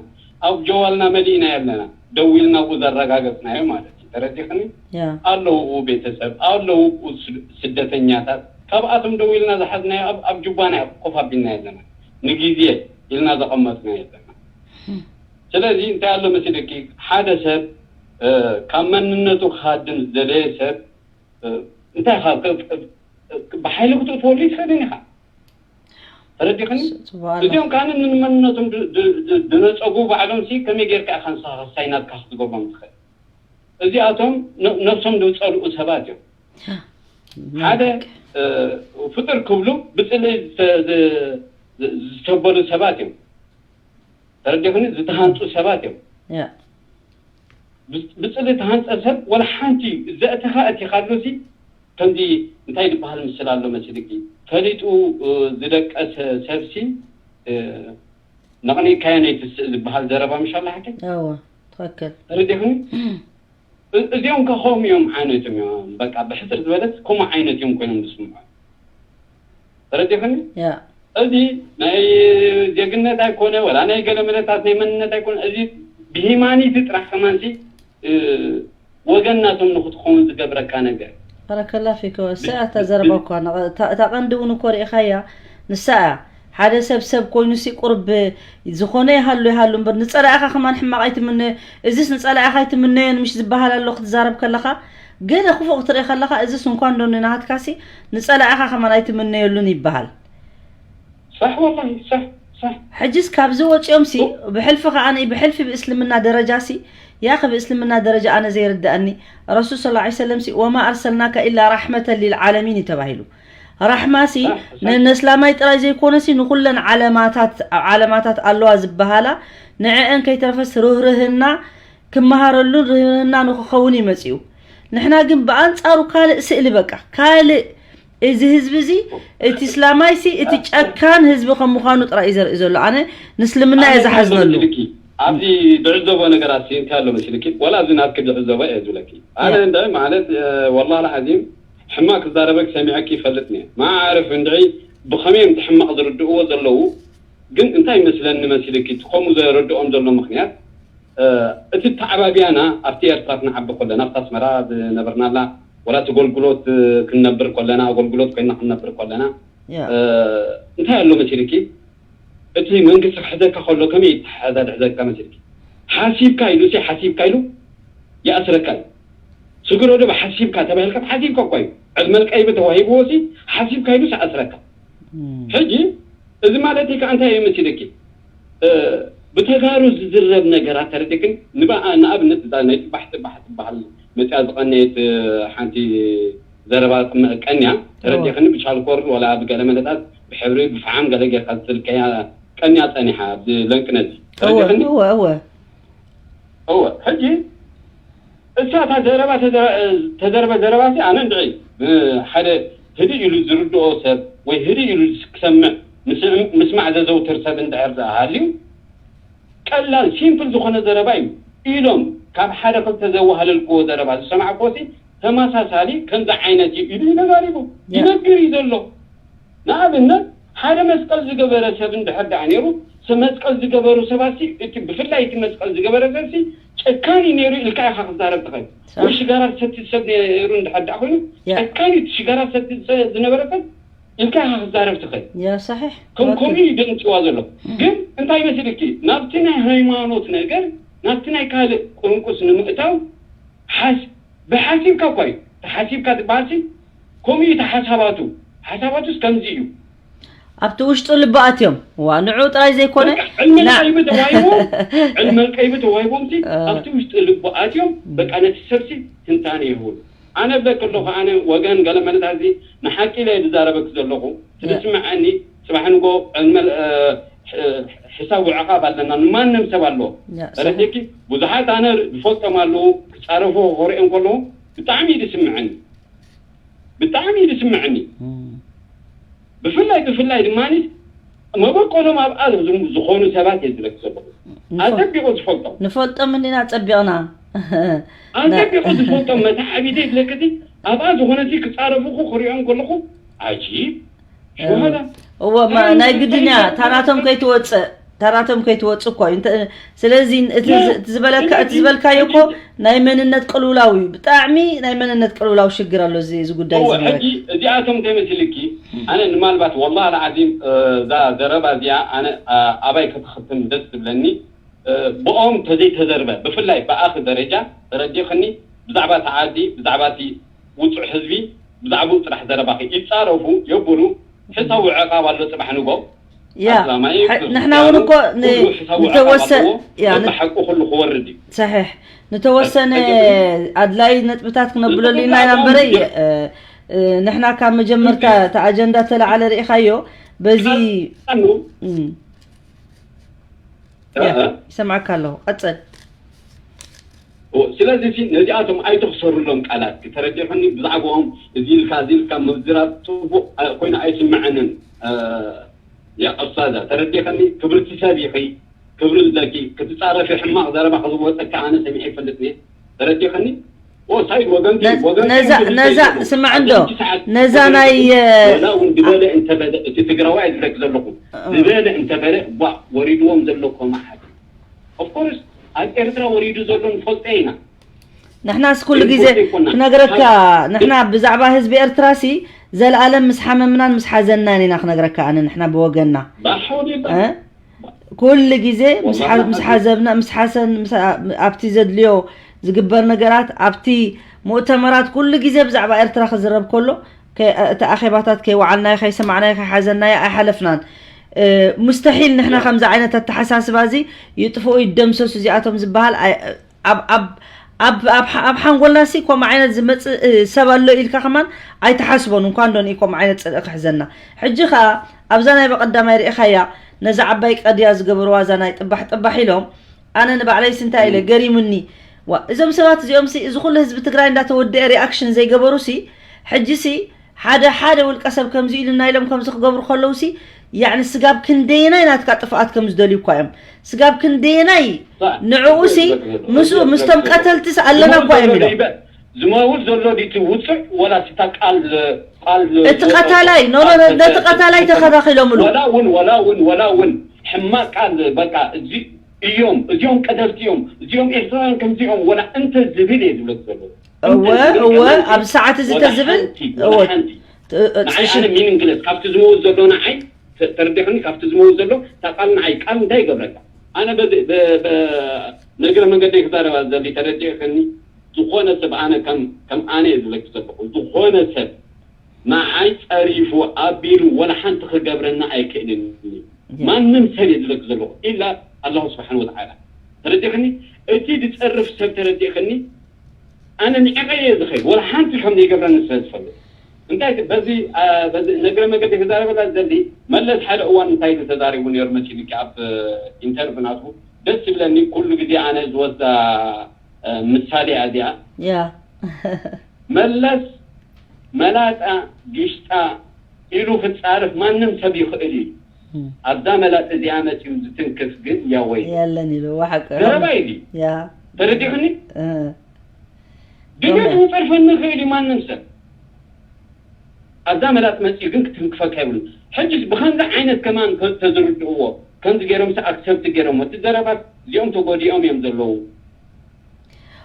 ኣብ ጀዋልና መሊእና ኣለና። ደው ኢልና ኣብኡ ዘረጋገፅናዮ ማለት እዩ። ተረዲኽኒ? ያ ኣለዉ ቤተሰብ ኣለዉ ስ- ስደተኛታት ካብኣቶም ደው ኢልና ዝሓዝናዮ ኣብ- ኣብ ጁባና ኮፍ ኣቢልና ኣለና። ንግዜ ኢልና ዘቐመጥናዮ ኣለና። ስለዚ እንታይ ኣሎ መሲልኪ ሓደ ሰብ እ፣ ካብ መንነቱ ክሃድም ዝደለየ ሰብ እ፣ እንታይ ካብ ከ- ከ- ብሓይሊ ክትእትወሉ ይትኽእልን ኢኻ። ተረዲኽኒ? ጽቡቕ ኣሎ እዚኦም ከዓኒ ንመንነቶም ድ- ድ- ድ- ድነጸጉ ባዕሎም ሲ ከመይ ጌርካ ኢኻ ንስኻ ክሳይ ናትካ ክትገብሮም ትኽእል? እዚኣቶም ነ- ነብሶም ዝጸልኡ ሰባት እዮም። ሓደ እ፣ ፍጡር ክብሉ ብጽልኢ ዝተ- ዝ- ዝ- ዝተበሉ ሰባት እዮም። ተረዲኽኒ? ዝተሃንጹ ሰባት እዮም። ያ ብፅሊ ተሃንፀ ሰብ ወላ ሓንቲ ዘእተኻ እቲኻሉ ሲ ከምዚ እንታይ ዝበሃል ምስል ኣሎ መሲልኪ ፈሊጡ ዝደቀሰ ሰብ ሲ ነቕኒእካዮ ነይትስእ ዝበሃል ዘረባ ምሻላ ሓቂ እወ ትኽክል ተረዲኽኒ እዚኦም ከ ከምኡ እዮም ዓይነት እዮም በቃ ብሕፅር ዝበለት ከምኡ ዓይነት እዮም ኮይኖም ዝስምዑ ተረዲኽኒ ያ እዚ ናይ ዜግነት ኣይኮነ ወላ ናይ ገለ መለታት ናይ መንነት ኣይኮነ እዚ ብሂማኒቲ ጥራሕ ከማንሲ ወገን ናቶም ንክትኸውን ዝገብረካ ነገር ባረከላ ፊክ ወስያ እታ ዘረባ እኳ እታ ቀንዲ እውን እኮ ርኢኻያ ንሳ እያ ሓደ ሰብ ሰብ ኮይኑ ሲ ቁርብ ዝኾነ ይሃሉ ይሃሉ እምበር ንፀላኢኻ ከማን ሕማቕ ኣይትምነ እዚስ ንፀላኢኻ ኣይትምነዮን ምሽ ዝበሃል ኣሎ ክትዛረብ ከለኻ ገለ ክፉእ ክትርኢ ከለኻ እዚስ እንኳ እንዶ ንናሃትካሲ ንፀላኢኻ ከማን ኣይትምነየሉን ይበሃል صح والله صح صح ሕጅስ ካብዚ ወፂኦም ሲ ብሕልፊ ከኣ ብሕልፊ ብእስልምና ደረጃ ሲ ያኸ ብእስልምና ደረጃ ኣነ ዘይርድኣኒ ረሱል ስ ላ ሰለም ሲ ወማ ኣርሰልናካ ኢላ ራሕመተን ሊልዓለሚን እዩ ተባሂሉ ራሕማ ሲ ነስላማይ ጥራይ ዘይኮነ ሲ ንኩለን ዓለማታት ኣብ ዓለማታት ኣለዋ ዝበሃላ ንዕአን ከይተረፈስ ርህርህና ክመሃረሉን ርህርህና ንክኸውን እዩ መፂኡ ንሕና ግን ብኣንፃሩ ካልእ ስእሊ በቃ ካልእ እዚ ህዝቢ እዚ እቲ እስላማይ ሲ እቲ ጨካን ህዝቢ ከም ምዃኑ ጥራይ እዩ ዘርኢ ዘሎ ኣነ ንእስልምና እየ ዝሓዝነሉ ኣብዚ ዝዕዘቦ ነገራት ሲ እንታይ ኣሎ መሲልኪ ዋላ ኣብዚ ናትኪ ዝዕዘቦ እየ ዝብለኪ ኣነ እንደ ማለት ወላ ዓዚም ሕማቅ ክዛረበክ ሰሚዐክ ይፈልጥ ነ ማዓርፍ እንድዒ ብኸመይ እዮም ሕማቅ ዝርድእዎ ዘለዉ ግን እንታይ መስለኒ መሲልኪ እቲ ከምኡ ዘረድኦም ዘሎ ምክንያት እቲ ተዓባቢያና ኣብቲ ኤርትራ ክንዓቢ ከለና ኣብቲ ኣስመራ ዝነበርናላ ወላ እቲ ጎልግሎት ክንነብር ከለና ኣጎልግሎት ኮይና ክንነብር ከለና እንታይ ኣሎ መሲልኪ እቲ መንግስቲ ክሕዘካ ከሎ ከመይ ይተሓዛ ድሕዘካ መሲልኪ ሓሲብካ ኢሉ ሲ ሓሲብካ ኢሉ ይኣስረካ እዩ ስግሮ ዶ ሓሲብካ ተባሂልካ ሓሲብካ እኳ እዩ ዕድመ ቀይቢ ተዋሂብዎ ሲ ሓሲብካ ኢሉ ይኣስረካ ሕጂ እዚ ማለት ከዓ እንታይ እዩ መሲልኪ ብተጋሩ ዝዝረብ ነገራት ተረዲክን ንኣብነት እዛ ናይ ፅባሕ ፅባሕ ትበሃል መፅያ ዝቀነየት ሓንቲ ዘረባ ቀንያ ተረዲክኒ ብቻልኮር ወላ ብገለ መለታት ብሕብሪ ብፍዓም ገለ ጌርካ ዝፅልቀያ ቀንያ ፀኒሓ ኣብዚ ለንቅነዚ ተረዲክኒ እወ እወ እወ ሕጂ እሳ እታ ዘረባ ተዘረበ ዘረባ ሲ ኣነ እንድዒ ሓደ ህድእ ኢሉ ዝርድኦ ሰብ ወይ ህድእ ኢሉ ክሰምዕ ምስማዕ ዘዘውትር ሰብ እንድሕር ዝኣሃልዩ ቀላል ሲምፕል ዝኾነ ዘረባ እዩ ኢሎም ካብ ሓደ ክልተ ዘዋሃለልክዎ ዘረባ ዝሰማዕክዎ ሲ ተመሳሳሊ ከምዚ ዓይነት እዩ ኢሉ እዩ ተዛሪቡ ይነግር እዩ ዘሎ ንኣብነት ሓደ መስቀል ዝገበረ ሰብ እንድሕር ደኣ ነይሩ መስቀል ዝገበሩ ሰባት ሲ እቲ ብፍላይ እቲ መስቀል ዝገበረ ሰብ ሲ ጨካን እዩ ነይሩ ኢልካ ኢኻ ክዛረብ ትኽእል ወይ ሽጋራ ዝሰቲ ሰብ ነይሩ እንድሕር ደኣ ኮይኑ ጨካን እዩ እቲ ሽጋራ ዝሰቲ ዝነበረ ሰብ ኢልካ ኢኻ ክዛረብ ትኽእል ያ ሰሒሕ ከም ከምኡ እዩ ደንጭዋ ዘሎ ግን እንታይ መስልኪ ናብቲ ናይ ሃይማኖት ነገር ናብቲ ናይ ካልእ ቁርንቁስ ንምእታው ሓስ-፣ ብሓሲብካ እኳ እዩ። ተሓሲብካ ዝበሃልሲ ከምኡ እዩ። ተሓሳባቱ፣ ሓሳባቱስ ከምዚ እዩ። ኣብቲ ውሽጡ ልቢ ኣትዮም፣ ዋ፣ ንዑ ጥራይ ዘይኮነ፣ በቃ ዕልመ ና- ቀይቢ ተዋሂቦም፣ ዕልመ ቀይቢ ተዋሂቦምሲ እ። ኣብቲ ውሽጢ ልቢ ኣትዮም፣ በቃ ነቲ ሰብሲ ትንታነ ይህቡ። ኣነ እብለኪ ኣለኹ፣ ኣነ ወገን ገለ መለታት እዚ ንሓቂ ኢለ ዝዛረበኪ ዘለኹ። ያ። ትስምዐኒ፣ ጽባሕ ንጎ ዕልመ፣ እ፣ ሕ-፣ ሕሳብ ውዕቓብ ኣለና፣ ንማንም ሰብ ኣለዎ። ያ፣ ተረዲእኪ? ብዙሓት ኣነ ዝፈልጦም ኣለዉ፣ ክጻረፉ ክሪኦም ከለዉ ብጣዕሚ እዩ ዝስምዐኒ። ብጣዕሚ እዩ ዝስምዐኒ። እም። ብፍላይ፣ ብፍላይ ድማ መበቆሎም ኣብኣ ዝም-፣ ዝኾኑ ሰባት እየ ዝብለኪ ዘለኹ። ንፈ-፣ ኣጸቢቑ ዝፈልጦም። ንፈልጦም እንዲና ጸቢቕና። ኣጸቢቑ ዝፈልጦም መተዓቢተይ ዝብለኪ፣ ኣብኣ ዝኾነሲ ክጻረፉኹ ክሪኦም ከለኹ፣ ዓጂብ፣ እ፣ ሽወሃዳ። እወ፣ ማ-፣ ኣይ፣ ናይ ግድን እያ። እንታይ ታናቶም ከይትወጽእ፣ ታናቶም ከይትወጽእ እኮ እዩ። እንተ-፣ ስለዚ እቲ ያ፣ ዝ-፣ እቲ ዝበለካ-፣ እቲ ስለዚ ዝበልካዮ እኮ ናይ መንነት ቅልውላው እዩ። ብጣዕሚ ናይ መንነት ቅልውላው ሽግር ኣሎ እዚ፣ እዚ ጉዳይ እወ፣ እዚ ማለት። ሕጂ እዚኣቶም እንታይ መሲልኪ? ኣነ ንማልባት ወላሂ ኣልዓዚም፣ እ፣ እዛ ዘረባ እዚኣ ኣነ፣ እ፣ ኣባይ ከተኸትም ደስ ዝብለኒ፣ እ፣ ብኦም ተዘይተዘርበ፣ ብፍላይ ብኣኺ ደረጃ ተረዲእኽኒ፣ ብዛዕባ እቲ ዓዲ፣ ብዛዕባ እቲ ውጹዕ ህዝቢ፣ ብዛዕባኡ ጥራሕ ዘረባኺ ይጻረፉ የብሉ። ሕሳዊ ዕቓብ ኣሎ ጽባሕ ንጎ። ያ፣ ኣስላማይ፣ ሕ-፣ ክርስትያኑ፣ ንሕና እውን እኮ ን-፣ ኩሉ ሕሳዊ ዕቓብ ንተወሰ-፣ ኣለዎ። ያ፣ ን-፣ ብሓቂ ኩሉ ክወርድ እዩ። ሰሒሕ። ንተወሰነ በቃ፣ ኣድላይ ነጥብታት ክነብለሉ ኢና ኢና እምበረይ፣ እ፣ እ፣ ንሕና ካብ መጀመርታ እቲ ኣጀንዳ ተለዓለ ርኢኻዮ፣ በዚ፣ ቃል፣ እም። ያ፣ እ፣ እ። ይሰምዓካ ኣለኹ። ቀጽል። ኦ፣ ስለዚ ሲ ነዚኣቶም ኣይትኽሰሩሎም ቃላት፣ ተረዲእኽኒ? ብዛዕባኦም እዚ ኢልካ፣ እዚ ኢልካ ምዝራብ ጽቡቕ፣ እ፣ ኮይኑ ኣይስምዐንን። እ፣ ያ ኡስታዛ፣ ተረዲእኽኒ? ክብርቲ ሰብ ኢኺ፣ ክብሪ ኣለኪ። ክትጻረፊ፣ ሕማቕ ዘረባ ከዝወጸኪ ኣነ ሰሚዐ ይፈልጥ እየ። ተረዲእኽኒ? ኦ፣ ሳይድ ወገንኪ፣ ነ-፣ ወገንኪ ነዛ፣ እዮም ነዛ፣ ዝብለኪ ዘለዉ። ስማዕ እንዶ፣ ኣብዚ ሰዓት ነዛ ናይ፣ እ፣ ወላ እውን ዝበለ እንተበለ፣ እቲ ትግራዋይ ዝብለኪ ዘለኹ፣ እ። ዝበለ እንተበለ፣ ቧ፣ ወሪድዎም ዘሎ ኮማሓት። ኦፍ ኮርስ፣ ኣብ ኤርትራ ወሪዱ ዘሎ ንፈልጦ ኢና። ንሕናስ ኩሉ ግዜ ክንፈልጦ ኣይኮና። ክነግረካ፣ ካብ ንሕና ብዛዕባ ህዝቢ ኤርትራሲ፣ ዘልኣለም ምስ ሓመምናን ምስ ሓዘንናን ኢና ክነግረካ፣ ኣነ ንሕና ብወገንና። ባሕ ወዲባ። እ? ኩሉ ግዜ ምስ ወላሂ ሓ-፣ ምስ ሓዘብና፣ ምስ ሓሰን፣ ምስ ኣ-፣ ኣብቲ ዘድልዮ ዝግበር ነገራት፣ ኣብቲ ሙእተመራት ኩሉ ግዜ ብዛዕባ ኤርትራ ክዝረብ ከሎ፣ ከ-፣ እቲ ኣኼባታት ከይወዓልናዮ፣ ከይሰማዕናዮ፣ ከይሓዘናዮ ኣይሓለፍናን። እ፣ ሙስተሒል ንሕና ያ። ከምዚ ዓይነት ኣተሓሳስባ እዚ ይጥፍኡ፣ ይደምሰሱ እዚኣቶም ዝበሃል ኣይ-፣ ኣብ፣ ኣብ፣ ኣብ፣ ኣብ ሓ-፣ ኣብ ሓንጎልናሲ ከምኡ ዓይነት ዝመጽእ፣ እ፣ ሰብ ኣሎ ኢልካ ከማን ኣይትሓስቦን። እንኳን ዶ ንኢ ከምኡ ዓይነት ጽልኢ ክሕዘና። ሕጂ ኸኣ ኣብዛ ናይ በቐዳማይ ርኢኻያ፣ ነዛ ዓባይ ቀድያ ዝገበርዋ፣ እዛ ናይ ጥባሕ ጥባሕ ኢሎም፣ ኣነ ንባዕለይሲ እንታይ ኢለ ም። ገሪሙኒ። ዋ፣ እዞም ሰባት እዚኦምሲ፣ እዚ ኩሉ ህዝቢ ትግራይ እንዳተወደአ ሪኣክሽን ዘይገበሩሲ፣ ሕጂሲ ሓደ ሓደ ውልቀ ሰብ ከምዚ ኢሉና ኢሎም ከምዚ ክገብሩ ከለውሲ፣ ያዕኒ ስጋብ ክንደየናይ ናትካ ጥፍኣት ከም ዝደልዩ እኳ እዮም። ስጋብ ክንደየናይ ሳ-፣ ንዕኡሲ በ-፣ በ-፣ ምስኡ፣ በ-፣ ምስቶም በ-፣ ቀተልትስ ኣለና ዝመውት እኳ እዮም ዘሎ ኢሎም። ይበ-፣ ዝመውት ዘሎ ዲቲ ውፅዕ ወላ ሲታ ቃል፣ ቃል እቲ ቀታላይ፣ ኖ፣ ኖ፣ ኖ፣ ቃል ነቲ ቀታላይ ተተ-፣ ተኸታኺሎምሉ። ወላ እውን፣ ወላ እውን፣ ወላ እውን ሕማቅ ቃል በቃ እዚ እዮም፣ እዚኦም ቀደልቲ እዮም፣ እዚኦም ኤርትራውያን ከምዚኦም ወላ እንተ ዝብል እየ ዝብለክ ዘሎ። እወ፣ እንተ ዝብል እወ፣ ከማን ኣብዚ ሰዓት እዚ ወላ ተዝብል፣ ሓንቲ፣ ወላ እወ፣ ሓንቲ። ት-፣ እ፣ ንዓይ እሺ። ኣነ ሚኒንግለስ ካብቲ ዝመውት ዘሎ ንዓይ ተ-፣ ተረዲእኽኒ? ካብቲ ዝመውት ዘሎ እታ ቃል ንዓይ ቃል እንታይ ይገብረካ? ኣነ በዚ፣ በ-፣ በ-፣ ንእግረ መንገደይ ክዛረባ ዘሊ ተረዲእኽኒ? ዝኾነ ሰብ ኣነ ከም፣ ከም ኣነ እየ ዝብለኪ ዘለኹ። ዝኾነ ሰብ ንዓይ ጸሪፉ ኣቢሉ ወላ ሓንቲ ክገብረና ኣይክእልን እዩ። ያ። ማንም ሰብ እየ ዝብለኪ ዘለኹ ኢላ ኣላሁ ስብሓን ወተዓላ። ተረዲእኽኒ? እቲ ዝጸርፍ ሰብ ተረዲእኽኒ? ኣነ ንዕቐ እየ ዝኸይድ፣ ወላ ሓንቲ ከም ዘይገብረኒ ስለ ዝፈልጥ። እንታይ በዚ፣ ኣ፣ በዚ ነግረ መገዲ ክዛረበላ ዝደሊ፣ መለስ ሓደ እዋን እንታይ ኢሉ ተዛሪቡ ነይሩ መሲልኪ ኣብ ኢንተርቪው ናቱ? ደስ ይብለኒ፣ ኩሉ ግዜ ኣነ ዝወስዳ፣ እ፣ ምሳሌ እያ እዚኣ። ያ። መለስ መላጣ ጊሽጣ ኢሉ ክጻረፍ ማንም ሰብ ይኽእል እዩ። እም። ኣብዛ መላጥ እዚኣ መጺኡ ዝትንክፍ ግን ያወይ። የለን ኢሉ፣ ወሓቂ። ዘረባ ኢሉ። ያ። ተረዲእኽኒ? እ። ድንገት ዶመ። ክጸርፈኒ ይኽእል እዩ ማንም ሰብ። ኣብዛ መላጥ መጺኡ ግን ክትንክፈካ ይብሉ። ሕጅስ ብኸምዚ ዓይነት ከማን ከ-፣ ተዝርድእዎ፣ ከምዚ ገይሮምስ ኣክሰፕት ገይሮም፣ እቲ ዘረባት እዚኦም ተጎዲኦም እዮም ዘለዉ።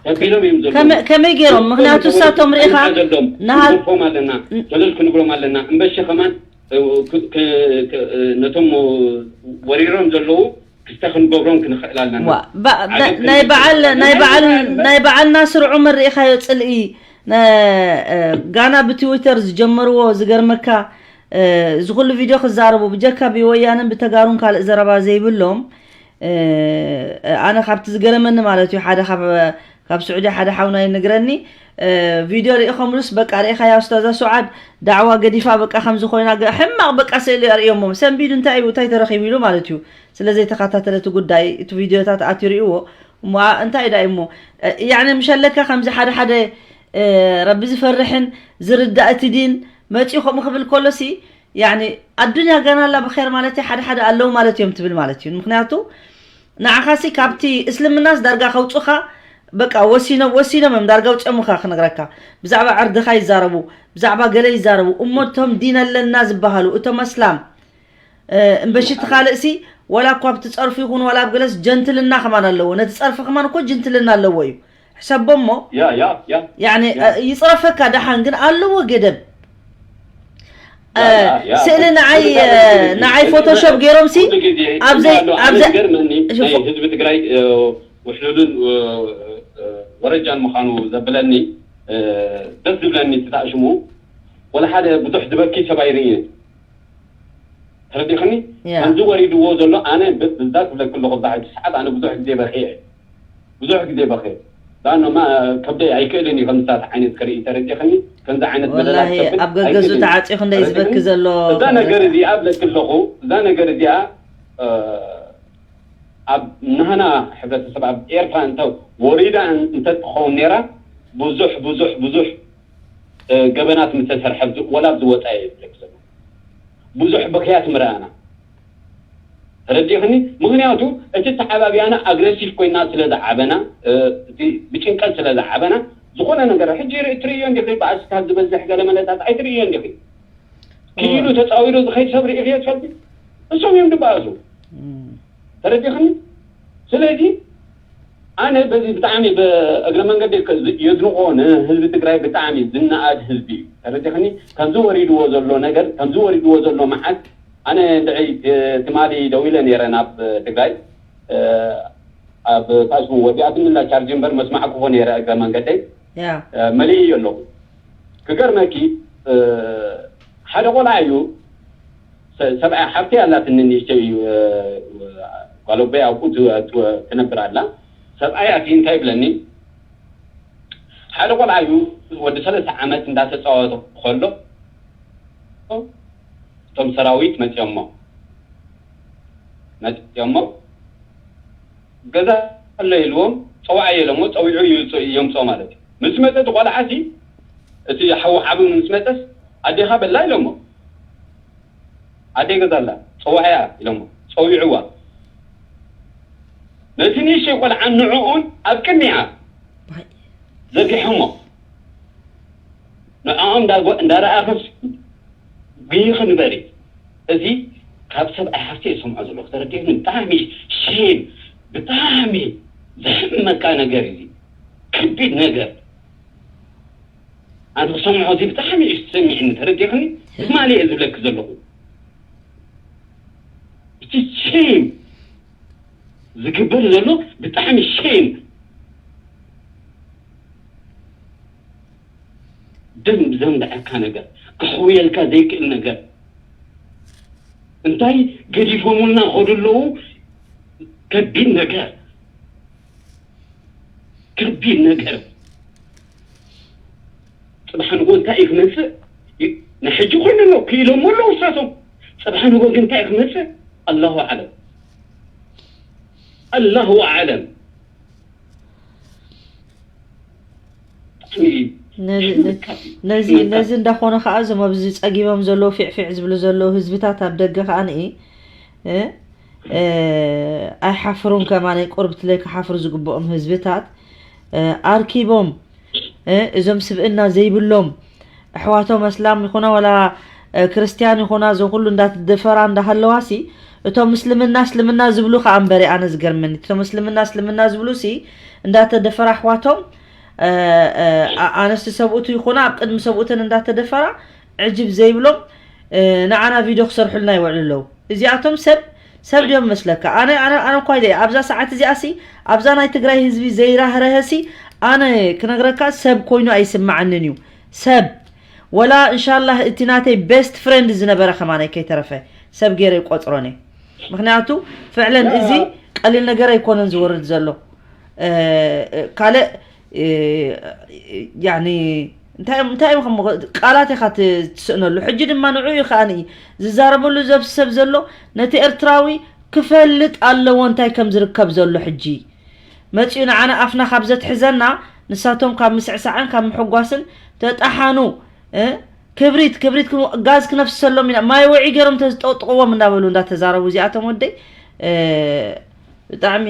ተቢሎም እዮም ዘለዉ። ከመ-፣ ከመይ ገይሮም? ምኽንያቱ እሳቶም ርኢኻ ዘለዎም። ንሃል- ክንፎም ኣለና፣ ን- ሰለል ክንብሎም ኣለና። እምበሺ ከማን፣ እ፣ ክ-፣ ክ-፣ ክ-፣ ነቶም ወሪሮም ዘለዉ ክስተ ክንገብሮን ክንኽእል ኣለና። ዋ፣ ባ- ና- ናይ በዓል ናይ በዓል ናይ በዓል ናስር ዑመር ርኢኻዮ ጽልኢ ነ- እ፣ ጋና ብትዊተር ዝጀመርዎ ዝገርመካ፣ እ፣ እዚ ኩሉ ቪድዮ ክዛረቡ ብጀካ ብወያንን ብተጋሩን ካልእ ዘረባ ዘይብሎም። እ፣ ኣነ ካብቲ ዝገረመኒ ማለት እዩ፣ ሓደ ካብ ካብ ስዑዲ ሓደ ሓውና ይነግረኒ። እ፣ ቪድዮ ርኢኸምሉስ በቃ ርኢኻ ያ ኡስታዛ ሱዓድ ዳዕዋ ገዲፋ በቃ ከምዚ ኮይና ገ- ሕማቕ በቃ ስእሊ ኣርእዮሞም ሰንቢዱ እንታይ እዩ እንታይ ተረኺቡ ኢሉ ማለት እዩ። ስለ ዘይተኸታተለ እቲ ጉዳይ እቲ ቪድዮታት ኣትዩ ርእይዎ እሞ ኣ- እንታይ ዳ እሞ እ፣ ያዕኒ ምሸለካ ከምዚ ሓደ ሓደ እ፣ ረቢ ዝፈርሕን ዝርዳእ እቲ ዲን መፂኡ ከምኡ ክብል ከሎ ሲ ያኒ ኣዱንያ ገና ኣላ ብኸር ማለት ሓደ ሓደ ኣለዉ ማለት እዮም ትብል ማለት እዩ። ምክንያቱ ንዓኻሲ ካብቲ እስልምናስ ዳርጋ ከውፁኻ በቃ ወሲኖም ወሲኖም እዮም ዳርጋ ውፅኦምኻ ክነግረካ። ብዛዕባ ዕርድኻ ይዛረቡ፣ ብዛዕባ ገለ ይዛረቡ። እሞ እቶም ዲን ኣለና ዝበሃሉ እቶም ኣስላም እ፣ እምበሺ እቲ ካልእሲ ወላ እኳ ኣብቲ ፀርፊ ይኹን ዋላ ኣብ ገለስ ጀንትልና ከማን ኣለዎ። ነቲ ፀርፊ ከማን እኮ ጅንትልና ኣለዎ እዩ። ሕሰቦ እሞ ያ ያ ያ ያኒ ያ እ፣ ይፅረፈካ ደሓን ግን ኣለዎ ገደብ። ያ እ፣ ያ ያ ስእሊ ንዓይ ኩሉ እ፣ ግዜ ንዓይ ኩሉ ፎቶሾፕ ግዜ ገይሮም ሲ ኩሉ ግዜ ኣብ ዘይ ኩሉ ኣብ ኣነ ዘ ዝገርመኒ ናይ ሽፎ ህዝቢ ትግራይ እ፣ ውሕሉልን እ፣ እ፣ ወረጃን ምዃኑ ዘብለኒ እ፣ ደስ ዝብለኒ እቲ ተኣሽሙ ወላ ሓደ ብዙሕ ዝበኪ ሰብ ኣይርእየን። ተረዲኽኒ? ያ ከምዚ ወሪድዎ ዘሎ ኣነ ብ- ብዛት ዝብለኪ ኣለኹ ኣብዚ ሕጂ ሰዓት ኣነ ብዙሕ ግዜ በኺዐ ብዙሕ ግዜ በኺዐ ዳኖማ ከብደይ ኣይክእልን እዩ ከምዚታት ዓይነት ክርኢ ተረዲኽኒ? ከምዚ ዓይነት በደላት ወላሂ ከብል ኣብ ገገዙ ኣይክእልን እዩ። ተዓፂኹ እንደይ ዝበኪ ተረዲኽኒ? ዘሎ እዛ ነገር ክብለካ እዚኣ ብለኪ ኣለኹ እዛ ነገር እዚኣ እ፣ ኣብ ናህና ሕብረተሰብ ኣብ ኤርትራ እንተ ወሪዳ እን- እንተትኸውን ነይራ ብዙሕ ብዙሕ ብዙሕ እ፣ ገበናት ምተሰርሐ ኣብዚ- ወላ ኣብዚ ወፃኢ እየ ዝብለኪ ዘለኹ ብዙሕ ብኽያት ምረኣና ተረዲእኽኒ ምኽንያቱ እቲ ተዓባቢያና ኣግረሲቭ ኮይና ስለ ዝዓበና እ፣ እቲ ብጭንቀት ስለ ዝዓበና ዝኾነ ነገር ሕጂ ርኢ- ትርእዮ እንዲኺ በኣስታት ዝበዝሕ ገለ መለታት ኣይትርእዮ እንዲኺ ክኢሉ ተፃዊሩ ዝኸይድ ሰብ ርኢኽዮ ትፈልጢ እሶም እዮም ዝበኣሱ ተረዲኽኒ ስለዚ ኣነ በዚ ብጣዕሚ ብእግረ መንገዲ የድንቆ ንህዝቢ ትግራይ ብጣዕሚ ዝነኣድ ህዝቢ እዩ ተረዲኽኒ ከምዚ ወሪድዎ ዘሎ ነገር ከምዚ ወሪድዎ ዘሎ መዓት ኣነ እንድዒ ትማሊ ደዊለ ነይረ ናብ ትግራይ ኣብ ታሽሙ ወዲኣትኒ ላ ቻርጅ እምበር መስማዕኩ ኮ ነይረ እግረ መንገደይ መሊእ ኣለኹ ክገርመኪ ሓደ ቆልዓ እዩ ሰብኣይ ሓብተይ ኣላትኒ ንእሽተይ እዩ ጓሎበይ ኣብኡ ትነብር ኣላ ሰብኣይ ኣቲ እንታይ ይብለኒ ሓደ ቆልዓ እዩ ወዲ ሰለስተ ዓመት እንዳተፃወተ ከሎ እቶም ሰራዊት መፅኦሞ መፅኦሞ ገዛ ኣሎ ኢልዎም ፀዋዓ የለሞ ፀዊዑ የምፅኦ ማለት እዩ ምስ መፀ እቲ ቆልዓ ሲ እቲ ሓዊ ዓብን ምስ መፀስ ኣዴኻ በላ ኢሎሞ ኣደይ ገዛ ኣላ ፀዋዕያ ኢሎሞ ፀዊዕዋ ነቲ ንእሽተይ ቆልዓ ንዕኡን ኣብ ቅድሚኣ ዘርጊሖሞ ንዕኦም እንዳረኣኽስ ግይኽ ንበሪ እዚ ካብ ሰብ ኣይሓፍተ ይሰምዖ ዘለኹ ተረዲእኒ ብጣዕሚ ሼም ብጣዕሚ ዘሕመካ ነገር እዚ ከቢድ ነገር ኣነ ክሰምዖ እዚ ብጣዕሚ እዩ ዝሰሚዕኒ ተረዲእኽኒ ትማሊ እየ ዝብለኪ ዘለኹ እቲ ሼም ዝግበር ዘሎ ብጣዕሚ ሼም ደም ዘንብዐካ ነገር ክሕውየልካ ዘይክእል ነገር እንታይ ገዲፎሙልና ከዱ ኣለዉ ከቢድ ነገር ከቢድ ነገር ፅባሕ ንጎ እንታይ እዩ ክመፅእ ንሕጂ ኮይኑ ኣሎ ክኢሎሞ ኣለዉ እሳቶም ፅባሕ ንጎ ግን እንታይ እዩ ክመፅእ ኣላሁ ኣለም ኣላሁ ኣለም ነዚ ነዚ እንዳኾነ ከዓ እዞም ኣብዚ ፀጊቦም ዘለዉ ፊዕፊዕ ዝብሉ ዘለዉ ህዝብታት ኣብ ደገ ከዓ ንኢ ኣይሓፍሩን ከማን ቁርብትለይ ክሓፍሩ ዝግብኦም ህዝብታት ኣርኪቦም እዞም ስብእና ዘይብሎም ኣሕዋቶም ኣስላም ይኹና ወላ ክርስትያን ይኹና እዞ ኩሉ እንዳተደፈራ እንዳሃለዋ ሲ እቶም ምስልምና እስልምና ዝብሉ ከዓ እምበሪ ኣነ ዝገርመኒ እቶም ምስልምና እስልምና ዝብሉ ሲ እንዳተደፈራ ኣሕዋቶም ኣነስቲ ሰብኡቱ ይኹና ኣብ ቅድሚ ሰብኡተን እንዳተደፈራ ዕጅብ ዘይብሎም ንዓና ቪድዮ ክሰርሑልና ይውዕሉ ኣለዉ እዚኣቶም ሰብ ሰብ ድዮም መስለካ? ኣነ ኣነ ኣነ እኳ ኢለ ኣብዛ ሰዓት እዚኣ ሲ ኣብዛ ናይ ትግራይ ህዝቢ ዘይራህረሀ ሲ ኣነ ክነግረካ ሰብ ኮይኑ ኣይስምዓንን እዩ። ሰብ ወላ እንሻላህ እቲ ናተይ ቤስት ፍሬንድ ዝነበረ ከማነይ ከይተረፈ ሰብ ገይረ ይቆፅሮን እየ። ምክንያቱ ፍዕለን እዚ ቀሊል ነገር ኣይኮነን ዝወርድ ዘሎ። ካልእ ያኒ እንታይ እዮም እንታይ እዮም ከም ቃላት ኢኻ ትስእነሉ። ሕጂ ድማ ንዑ እዩ ከኣ ዝዛረበሉ ዘብሰብ ዘሎ ነቲ ኤርትራዊ ክፈልጥ ኣለዎ እንታይ ከም ዝርከብ ዘሎ። ሕጂ መጺኡ ንዓና ኣፍና ካብ ዘትሕዘና ንሳቶም ካብ ምስዕሳዕን ካብ ምሕጓስን ተጣሓኑ። ክብሪት ክብሪት ጋዝ ክነፍሰሎም ኢና ማይ ወዒ ገይሮም ተዝጠውጥቕዎም እናበሉ እንዳተዛረቡ እዚኣቶም ወደይ ብጣዕሚ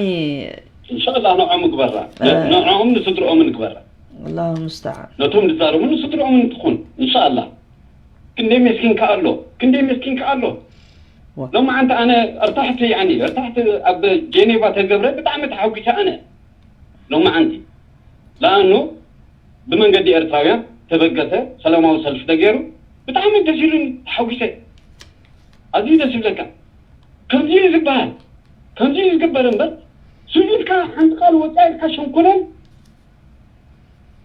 እንሻላ ንዖም ምግበራ ንዖም ንስድርኦም ንግበራ። الله المستعان ነቶም ዝዛረቡ ንስድርኦም ትኹን እንሻላ። ክንደይ መስኪን ከኣሎ ክንደይ መስኪን ከኣሎ። ሎማዓንቲ ኣነ እርታሕቲ ያኒ እርታሕቲ ኣብ ጀኔቫ ተገብረ ብጣዕሚ ተሓጒሰ ኣነ ሎማዓንቲ ለኣኑ ብመንገዲ ኤርትራውያን ተበገሰ ሰላማዊ ሰልፊ ተገይሩ ብጣዕሚ ደስ ኢሉኒ ተሓጒሰ። ኣዝዩ ደስ ይብለካ። ከምዚ እዩ ዝበሃል ከምዚ እዩ ዝግበር እምበር ስኢልካ ሓንቲ ቃል ወፃ ኢልካ ሸንኮለል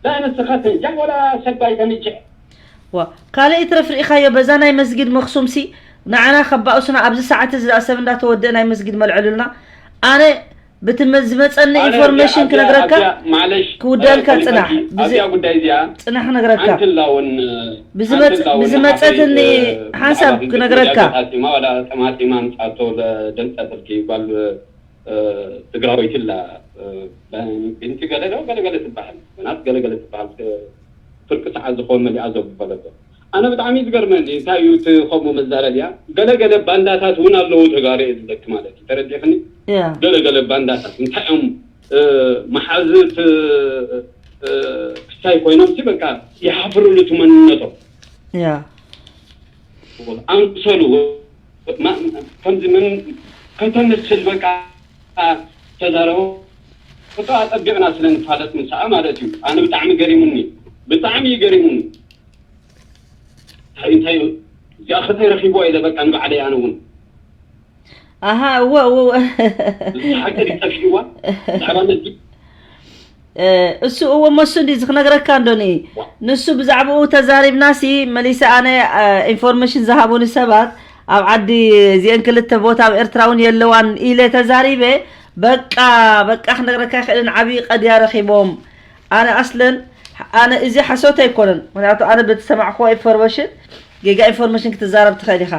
لا نسخة تنجح ولا سباي تنجح ዋ ካልእ ይትረፍ ርኢኻዮ በዛ ናይ መስጊድ መክሱም ሲ ንዓና ከባእሱና ኣብዚ ሰዓት እዚ ደኣ ሰብ እንዳተወደእ ናይ መስጊድ መልዐሉልና ኣነ ብቲ ዝመፀኒ ኢንፎርሜሽን ክነግረካ ማለሽ ክውደልካ ፅናሕ ኣብዚኣ ጉዳይ እዚኣ ፅናሕ ክነግረካ ሓንቲ ላውን ብዝመፀትኒ ሓንሳብ ክነግረካ ጠማጢማ ምፃቶ ደንፀትልኪ ጓል ትግራወይቲ ላ ቢንቲ ገለለ ገለገለ ትበሃል ናት ገለገለ ትበሃል ፍርቂ ሰዓት ዝኸውን መሊኣ ዘብበለቶ ኣነ ብጣዕሚ ዝገርመኒ እንታይ እዩ እቲ ከምኡ መዛረብ እያ ገለገለ ባንዳታት እውን ኣለዉ ተጋሩ እየ ዝብለኪ ማለት እዩ ተረዲእክኒ ገለገለ ባንዳታት እንታይ እዮም መሓዝት ክስታይ ኮይኖም ሲ በቃ ይሓፍርሉ እቲ መንነቶም ኣምሰሉ ከምዚ ምን ከተምስል በቃ ተዛረቡ እቶ ኣፀቢቕና ስለ ንፋለጥ ምሳኣ ማለት እዩ ኣነ ብጣዕሚ ገሪሙኒ ብጣዕሚ እዩ ገሪሙኒ እንታይ እንታይ እዚኣ ከተይ ረኪብዋ ኢለ በቃ ንባዕለይ ኣነ እውን ኣሃ እወ እወ እወ ሓቂ ጠፊእዋ ብዛዕባ ነዚ እሱ እወ መሱ እንዲ ዝክነግረካ እንዶኒ ንሱ ብዛዕባኡ ተዛሪብና ሲ መሊሰ ኣነ ኢንፎርሜሽን ዝሃቡኒ ሰባት ኣብ ዓዲ እዚአን ክልተ ቦታ ኣብ ኤርትራ እውን የለዋን ኢለ ተዛሪበ በቃ በቃ ክነግረካ ይኽእልን ዓብዪ ቀድያ ረኺቦም ኣነ ኣስለን ኣነ እዚ ሓሶት ኣይኮነን ምክንያቱ ኣነ በቲ ሰማዕክዎ ኢንፎርሜሽን ጌጋ ኢንፎርሜሽን ክትዛረብ ትኽእል ኢኻ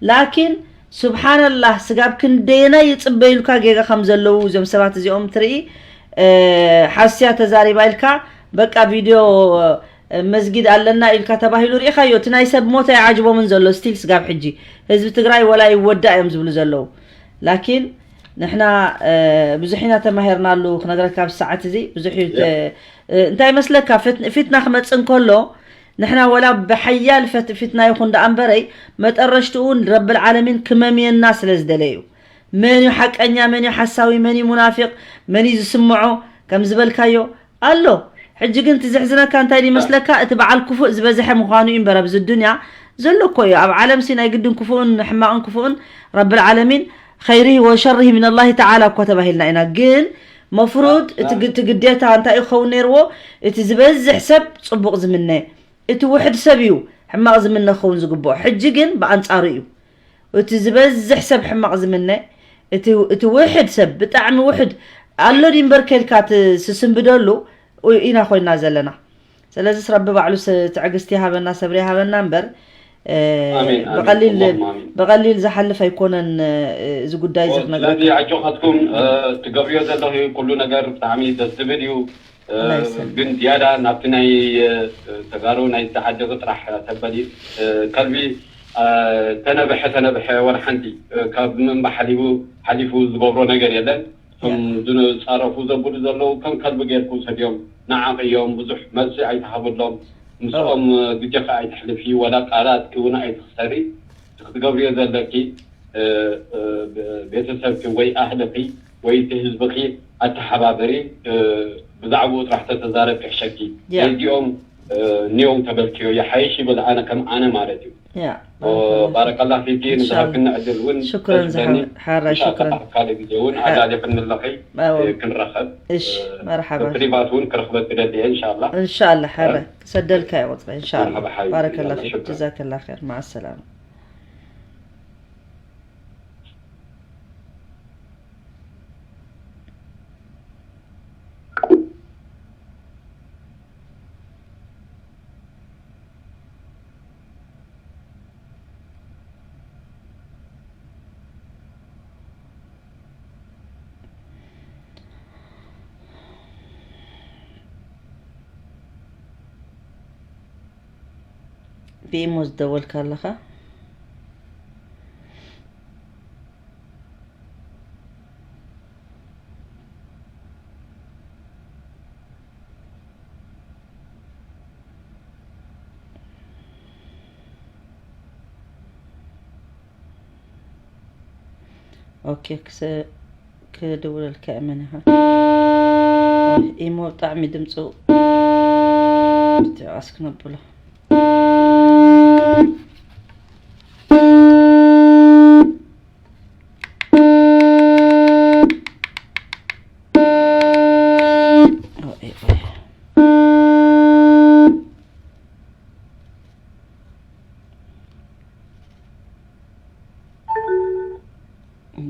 ላኪን ስብሓንላህ ስጋብ ክንደየናይ ይፅበዩልካ ጌጋ ከም ዘለዉ እዞም ሰባት እዚኦም ትርኢ ሓስያ ተዛሪባ ኢልካ በቃ ቪድዮ መስጊድ ኣለና ኢልካ ተባሂሉ ርኢኻዮ እቲ ናይ ሰብ ሞት ኣይዓጅቦምን ዘሎ ስቲል ስጋብ ሕጂ ህዝቢ ትግራይ ወላ ይወዳእ እዮም ዝብሉ ዘለዉ ላኪን ንሕና ብዙሕ ኢና ተማሂርናሉ ክነግረካ ኣብዚ ሰዓት እዚ ብዙሕ እዩ እንታይ መስለካ ፊትና ክመፅእ እንከሎ ንሕና ወላ ብሓያል ፊትና ይኹን ደኣ እምበረይ መጠረሽትኡ ረብል ዓለሚን ክመምየና ስለ ዝደለዩ መን እዩ ሓቀኛ መን እዩ ሓሳዊ መን እዩ ሙናፊቅ መን እዩ ዝስምዖ ከም ዝበልካዮ ኣሎ ሕጂ ግን ትዝሕዝነካ እንታይ ይመስለካ እቲ በዓል ክፉእ ዝበዝሐ ምዃኑ እዩ እምበር ኣብዚ ዱንያ ዘሎ እኮ እዩ ኣብ ዓለም ሲ ናይ ግድን ክፉእን ሕማቕን ክፉእን ረብል ዓለሚን ኸይርሂ ወሸርሂ ምን ኣላሂ ተዓላ እኮ ተባሂልና ኢና ግን መፍሩድ እቲ ግዴታ እንታይ ክኸውን ነይርዎ እቲ ዝበዝሕ ሰብ ፅቡቕ ዝምነ እቲ ውሕድ ሰብ እዩ ሕማቕ ዝምነ ክኸውን ዝግብኦ ሕጂ ግን ብኣንፃሩ እዩ እቲ ዝበዝሕ ሰብ ሕማቕ ዝምነ እቲ ውሕድ ሰብ ብጣዕሚ ውሕድ ኣሎ ድምበር ከልካ ትስንብደሉ ኢና ኮይና ዘለና ስለዚስ ረቢ ባዕሉ ትዕግስቲ ይሃበና ሰብሪ ይሃበና እምበር ብቐሊል ዝሓልፍ ኣይኮነን እዚ ጉዳይ እዚ ክነግረካ ስለዚ ኣጆኻትኩም ትገብርዮ ዘለኺ ኩሉ ነገር ብጣዕሚ ደስ ዝብል እዩ ግን ዝያዳ ናብቲ ናይ ተጋሩ ናይ ዝዓደጉ ጥራሕ ተበሊ ከልቢ ተነብሐ ተነብሐ ወላ ሓንቲ ካብ ምንባ ሓሊፉ ሓሊፉ ዝገብሮ ነገር የለን እቶም ዝፃረፉ ዘብሉ ዘለዉ ከም ከልቢ ጌርኩ ውሰድዮም ንዓቕ እዮም ብዙሕ መልሲ ኣይትሃብሎም ምስኦም ግጀኻ ኣይትሕልፊ ወላ ቃላት እውን ኣይትኽሰሪ ክትገብርዮ ዘለኪ ቤተሰብኪ ወይ ኣህልኺ ወይ እቲ ህዝብኺ ኣተሓባበሪ ብዛዕባኡ ጥራሕ ተተዛረብ ይሕሸኪ ናይዚኦም ኒው ተበልክዮ ይሓይሽ ይብል ኣነ ከም ኣነ ማለት እዩ። ያ ባረከላ ፊኪ ንዝሃብክኒ ዕድል እውን ሽኩረን ዝሓወይ ሓራይ ሽኩረን ካልእ ግዜ እውን ኣዳሊ ክንለኺ ክንረኸብ እሺ መርሓባ ፕሪቫት እውን ክረኽበ ትደሊ እየ እንሻላ እንሻላ ሓራይ ክሰደልካ እየ ቁፅሪ እንሻላ ባረከላ ፊክ ጀዛከላ ር ማዓ ሰላማ ብኢሞ ዝደወልካ ኣለኻ ኦኬ ክሰ ክድውለልካ እየ መን ኢኻ ኢሞ ብጣዕሚ ድምፁ ትዕስ ክነብሎ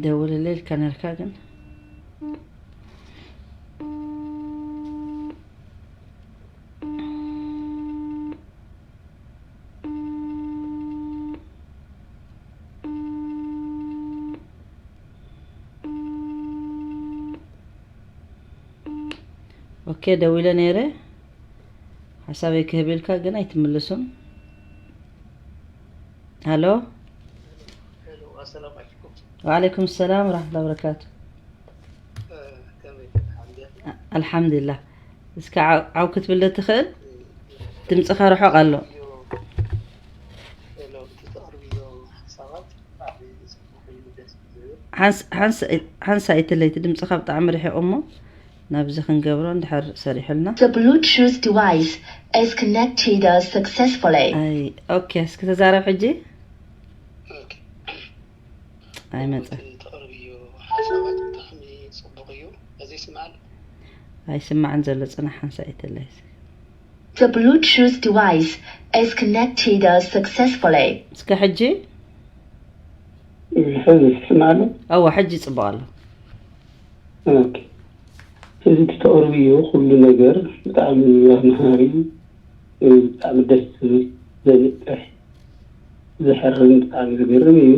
ደውልለይ ኢልካ ነርካ ግን ኦኬ ደዊለ ነይረ ሓሳበይ ክህብ ኢልካ ግን ኣይትምልሱን ሃሎ وعليكم السلام ورحمة الله وبركاته الحمد لله እስከ ዓው ክትብለ ትኽእል ድምፅኻ ርሑቕ ኣሎ ሓንሳ ኣይትለይቲ ድምፅኻ ብጣዕሚ ርሒቑ እሞ ናብዚ ክንገብሮ እንድሕር ሰሪሑልና The Bluetooth device is connected successfully. ኦኬ እስኪ ተዛረብ ሕጂ ኣይመፀ ኣይስማዕን ዘሎ ፅና ሓንሳ ኣይትለይቲ The Bluetooth device is connected successfully. እስከ ሕጂ ሕዚ ትስማዕ ኣሎ? እወ ሕጂ ይፅቡቕ ኣሎ። ኦኬ። ሕዚ እቲ ተቕርብዮ ኩሉ ነገር ብጣዕሚ ኣምሃሪ፣ ብጣዕሚ ደስ ዝብል፣ ዘንቅሕ፣ ዘሕርም፣ ብጣዕሚ ዝገርም እዩ።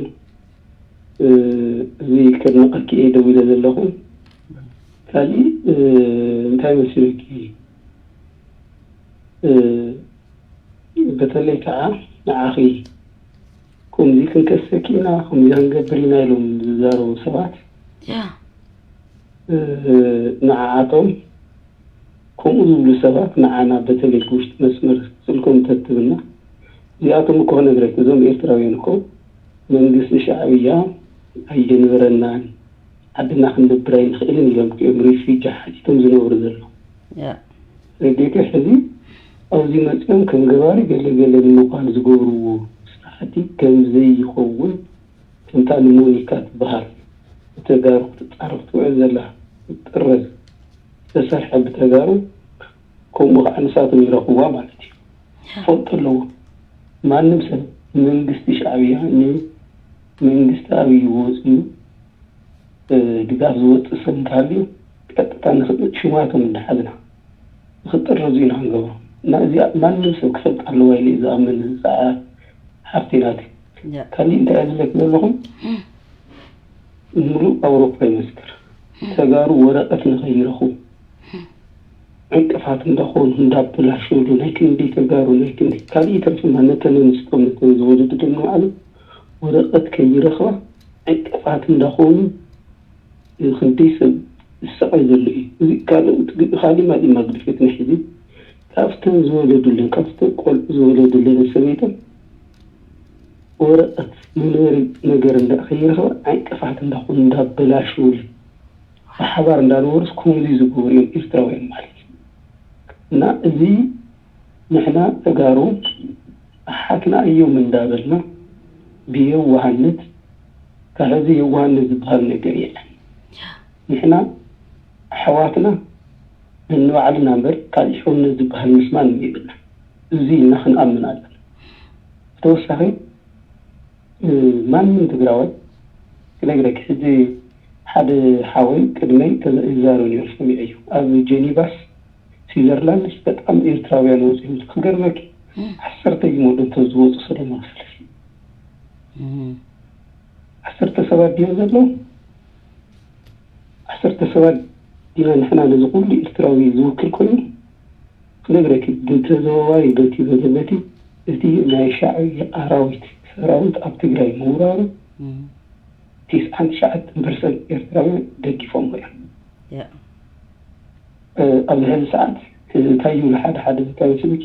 እዚ ከድንቐኪ እየ ደዊለ ዘለኹ። ካሊእ እንታይ መሲሉኪ? በተለይ ከዓ ንዓኺ ከምዚ ክንከሰኪ ኢና ከምዚ ክንገብር ኢና ኢሎም ዝዛረቡ ሰባት ንዓዓቶም ከምኡ ዝብሉ ሰባት ንዓና በተለይ ብውሽጢ መስመር ስልኮም ተትብና እዚኣቶም እኮ ክነግረኪ እዞም ኤርትራውያን እኮ መንግስቲ ሻዕብያ ኣየንበረናን ዓድና ክንነብር ኣይንኽእልን ኢሎም እዮም ሪፊጂ ሓቲቶም ዝነብሩ ዘለዉ። ሬድዮቴ ሕዚ ኣብዚ መፅኦም ከም ገባሪ ገለ ገለ ንምዃን ዝገብርዎ ስራሕቲ ከም ዘይኸውን ከምታ ንሞኒካ ትበሃል ብተጋሩ ክትፃረፍ ትውዕል ዘላ ክትጥረዝ ዝተሰርሐ ብተጋሩ ከምኡ ከዓ ንሳቶም ይረኽብዋ ማለት እዩ። ክፈልጡ ኣለዎ። ማንም ሰብ ንመንግስቲ ሻዕብያ ንመንግስቲ ኣብይ ወፅዩ ድጋፍ ዝወፅእ ሰብ እንተሃልዩ ቀጥታ ንክእል ሽማቶም እንዳሓዝና ንክጥረዙ ኢና ክንገብሮ እና እዚኣ ማንም ሰብ ክፈልጥ ኣለዋ ኢለ እዩ ዝኣምን። እዛ ሓፍቲ ናት ካሊእ እንታይ እያ ዝብለኪ ዘለኹም? ሙሉእ ኣውሮፓ ይመስክር ተጋሩ ወረቀት ንከይረኽቡ ዕንቅፋት እንዳኾኑ እንዳበላሸሉ ናይ ክንደይ ተጋሩ ናይ ክንደይ ካልእ ይተርፍና ነተን ኣንስቶም ነተን ዝወለዱ ደን ንባዕሉ ወረቀት ከይረኽባ ዕንቅፋት እንዳኾኑ ክንደይ ሰብ ዝሰቃይ ዘሎ እዩ። እዚ ካልእ ካልእ ማሊእ ማግድፌት ናይ ሕዚ ካብተን ዝወለዱለን ካብተን ቆልዑ ዝወለዱለን ሰበይተን ወረቀት መንበሪ ነገር ከይረኽባ ዕንቅፋት እንዳኾኑ እንዳበላሸውለን ብሓባር እንዳነበሩስ ከምዚ ዝገብሩ እዮም ኤርትራውያን ማለት እዩ። እና እዚ ንሕና ተጋሩ ኣሓትና እዮም እንዳበልና ብየዋህነት፣ ካብ ሕዚ የዋህነት ዝበሃል ነገር የለን። ንሕና ኣሕዋትና ንንባዕልና እምበር ካልእ ሕውነት ዝበሃል ምስማን የብልና። እዚ ኢልና ክንኣምን ኣለና። ብተወሳኺ ማንም ትግራዋይ ክነግረኪ፣ ሕዚ ሓደ ሓወይ ቅድመይ ይዛረብ ነይሩ ሰሚዐ እዩ። ኣብ ጀኒቫስ ስዊዘርላንድስ በጣም ኤርትራውያን ወፂኦም። ክገርመኪ ዓሰርተ ይመዱ እንተ ዝወፁ ሰለማ ሰለፊ ዓሰርተ ሰባት ድዮም ዘለዉ? ዓሰርተ ሰባት ዲና ንሕና ነዚ ኩሉ ኤርትራዊ ዝውክል ኮይኑ ክነግረኪ፣ ብተዘዋዋሪ በቲ በለ በቲ እቲ ናይ ሻዕብያ ኣራዊት ሰራዊት ኣብ ትግራይ ምውራሩ ቲስዓን ትሽዓተን ፐርሰንት ኤርትራውያን ደጊፎም እዮም። ኣብዚ ሕዚ ሰዓት እንታይ ይብሉ ሓደ ሓደ እንታይ መስልኪ፣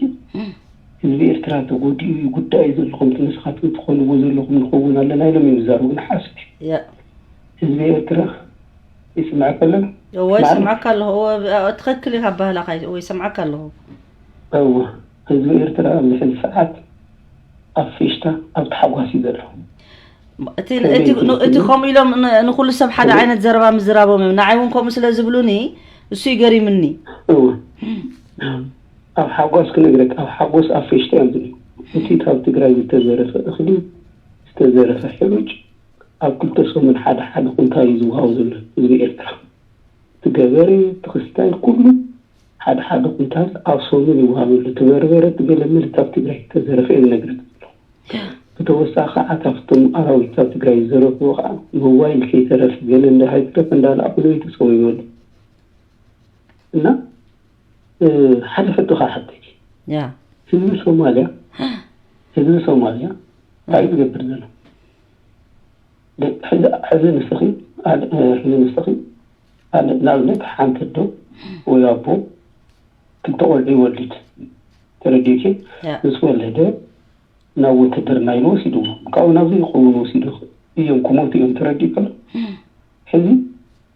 ህዝቢ ኤርትራ ተጎዲኡ እዩ ጉዳዩ ዘለኹም እቲ ንስኻትኩም ትኾንዎ ዘለኹም ንኸውን ኣለና ኢሎም እዮም ዝዛረቡ። ንሓሶት እዩ። ህዝቢ ኤርትራ ይስምዐካ ኣሎ? እወ ይስምዓካ ኣለኹ። እወ ትኽክል ኢኻ ኣባህላኻ። እወ ይሰምዓካ ኣለኹ። እወ ህዝቢ ኤርትራ ኣብዚ ሕዚ ሰዓት ኣብ ፌሽታ ኣብ ተሓጓስ እዩ ዘሎ። እቲ ከምኡ ኢሎም ንኹሉ ሰብ ሓደ ዓይነት ዘረባ ምዝራቦም እዮም። ንዓይ እውን ከምኡ ስለ ዝብሉኒ እሱ ይገሪምኒ። እወ ኣብ ሓጎስ ክነግረካ፣ ኣብ ሓጎስ ኣብ ፌሽታ እዮም ዝብሉ። እቲ ካብ ትግራይ ዝተዘረፈ እኽሊ፣ ዝተዘረፈ ሕሩጭ ኣብ ክልተ ሰሙን ሓደ ሓደ ኩንታል እዩ ዝወሃብ ዘሎ ህዝቢ ኤርትራ። እቲ ገበሬ፣ እቲ ክስታይ፣ ኩሉ ሓደ ሓደ ኩንታል ኣብ ሰሙን ይወሃብ ኣሎ። እቲ በርበረ፣ እቲ ገለመለ ካብ ትግራይ ዝተዘረፈ እዮም ዝነግረካ ዘለዉ። ብተወሳኺ ከዓ ካብቶም ኣራዊት ካብ ትግራይ ዝዘረፍዎ ከዓ ሞባይል ከይተረፈ ገለ እንዳ ሃይትረፍ እንዳለኣኹ ንቤተሰቦም ይበሉ። እና ሓደ ሕቶ ከዓ ሓተኪ፣ ህዝቢ ሶማልያ ህዝቢ ሶማልያ እንታይ ዝገብር ዘሎ? ሕዚ ንስኺ ሕዚ ንስኺ ንኣብነት ሓንቲ ኣዶ ወይ ኣቦ ክልተ ቆልዑ ይወልድ፣ ተረዲእኪ? ምስ ወለደ ናብ ውትድርና ኢሉ ወሲድዎ። ካብኡ ናብ ዘይኸውን ወሲዱ እዮም ክሞቱ እዮም። ተረዲእኪ ኣሎ? ሕዚ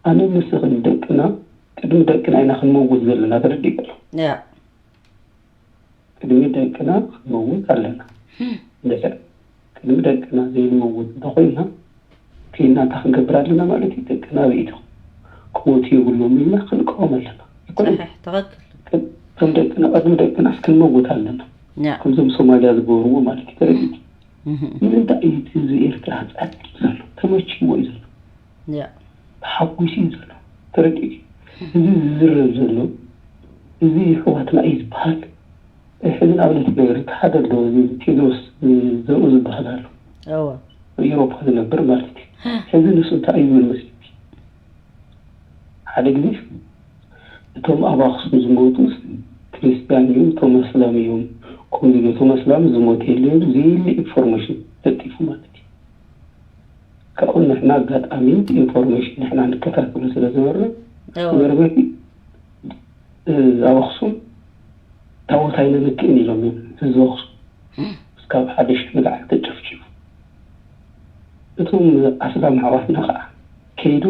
ኣነ ንስኽን ደቅና ቅድሚ ደቅና ኢና ክንመውት ዘለና። ተረዲእኪ ኣሎ? ቅድሚ ደቅና ክንመውት ኣለና። እንድሕር ቅድሚ ደቅና ዘይንመውት እንተኾይና፣ ከይድና እንታይ ክንገብር ኣለና ማለት እዩ? ደቅና ኣበይ ኢቶም ክሞቱ የብሎም ኢልና ክንቃወም ኣለና። ኣይኮነን? እቶም ደቅና ቅድሚ ደቅናስ ክንመውት ኣለና። ከምዞም ሶማልያ ዝገበርዎ ማለት እዩ። ተረዲእኪ? ንምንታይ እዩ እቲ ህዝቢ ኤርትራ ጸጥ ኢሉ ዘሎ? ተመችይዎ እዩ ዘሎ። ተሓጒሱ እዩ ዘሎ። ተረዲእኪ? እዚ ዝዝረብ ዘሎ፣ እዚ ኣሕዋትና እዩ ዝበሃል። ሕዚ ንኣብነት ክነግረኪ፣ ሓደ ኣሎ፣ እዚ ቴድሮስ ዘርኡ ዝበሃል ኣሎ። ኣብ ኤውሮፓ ዝነብር ማለት እዩ። ሕዚ ንሱ እንታይ እዩ ዝብል መስለኪ? ሓደ ግዜ እቶም ኣብ ኣኽሱም ዝሞቱስ ክርስትያን እዮም፣ እቶም ኣስላም እዮም፣ ከምዚ ኢሉ እቶም ኣስላም ዝሞተ የለን፣ ዘየለ ኢንፎርሜሽን ለጢፉ ማለት እዩ። ካብኡ ንሕና ኣጋጣሚ ኢንፎርሜሽን ንሕና ንከታተሎ ስለ ዝነበርና፣ መርበቲ ኣብ ኣኽሱም ታቦት ኣይነምክእን ኢሎም እዮም ህዝቢ ኣኽሱም እስካብ ሓደ ሽሕ ንላዕሊ ተጨፍጭፉ። እቶም ኣስላም ኣሕዋትና ከዓ ከይዱ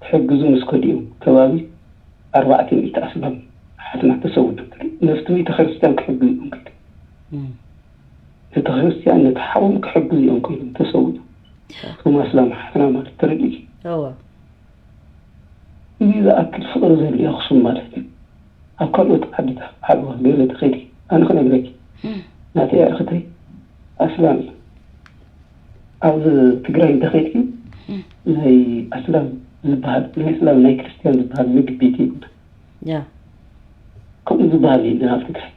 ክሕግዙ ምስ ከዱ እዮም ከባቢ ኣርባዕተ ሚእቲ ኣስላም ኣሓትና ተሰዊኦም። ነፍቲ ቤተ ክርስቲያን ክሕግዙ እዮም ከይዶም። ቤተ ክርስቲያን ነቲ ሓዎም ክሕግዙ እዮም ከይዶም ተሰዊኦም። እቶም ኣስላም ኣሓትና ማለት ተረዲእኪ? እዚ ዝኣክል ፍቕሪ ዘልዩ ኣኽሱም ማለት እዩ። ኣብ ካልኦት ዓድታት ዓድዋ ገለ ተኸይድኪ ኣነ ክነግረኪ ናተይ ኣዕርኽተይ ኣስላም እዩ። ኣብ ትግራይ እንተኸይድኪ ናይ ኣስላም ዝበሃል ናይ ኣስላም ናይ ክርስትያን ዝበሃል ምግቢ ቤት የብሉን። ከምኡ ዝበሃል የለን ኣብ ትግራይ።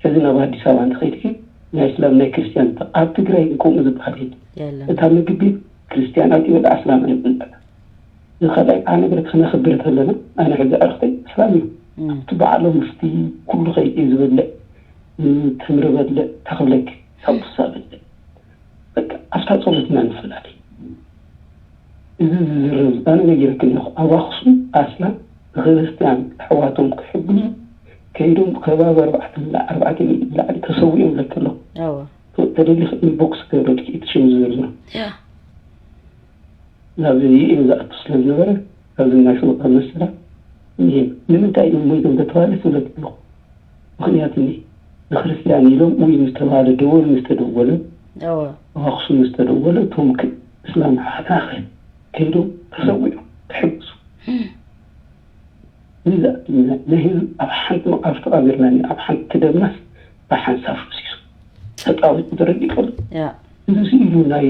ሕዚ ናብ ኣዲስ ኣበባ እንተኸይድኪ ናይ እስላም ናይ ክርስትያን ኣብ ትግራይ ከምኡ ዝበሃል የለን። እታ ምግቢ ቤት ክርስትያን ኣትዩ ይበልዕ ኣስላም ኣይበልዕ። እዚ ካልኣይ ከዓ ነገር ክነኽብር ተለና ኣነ ሕዚ ኣዕርኽተይ እስላም እዩ። ኣብቲ በዓሎም ምስቲ ኩሉ ከይድ እዩ ዝበልዕ። ተምሪ በልዕ ታኽብለክ ሳቡሳ በልዕ በቃ ኣብታ ጸሎት ኢና ንፈላለ። እዚ ዝዝረብ ኣነ ነጊረኪ ኣለኹ። ኣብ ኣኽሱም ኣስላም ንክርስትያን ኣሕዋቶም ክሕግዙ ከይዶም ከባቢ ኣርባዕተ ሚእቲ ኣርባዕተ ሚእቲ ንላዕሊ ተሰዊኦም ኢለኪ ኣለኹ። ተደሊኺ ኢንቦክስ ክገብረልኪ እቲ ሽም ዝዝርዝር ናብ ዩኤን ዝኣቱ ስለ ዝነበረ ካብዚ ናይ ሰብኣዊ መሰላት ንምንታይ እዮም ሞይቶም ተተባሃለ ክብለኪ ኣለኹ። ምኽንያት እኒ ንክርስትያን ኢሎም ወይ ምስ ተባህለ ደወል ምስ ተደወለ እወ ኣብ ኣኽሱም ምስ ተደወለ እቶም ክ- እስላም ኣሓትናኸ ከይዶም ተሰዊዖም ተሐግሱ። እዚ ናይ ህዝብ ኣብ ሓንቲ መቃብር ተቃቢርና እኒ ኣብ ሓንቲ ደምናስ ብሓንሳብ ፈሲሱ ተጣቢቁ ተረዲፈሉ። ያ እዚ ስኢሉ ናይ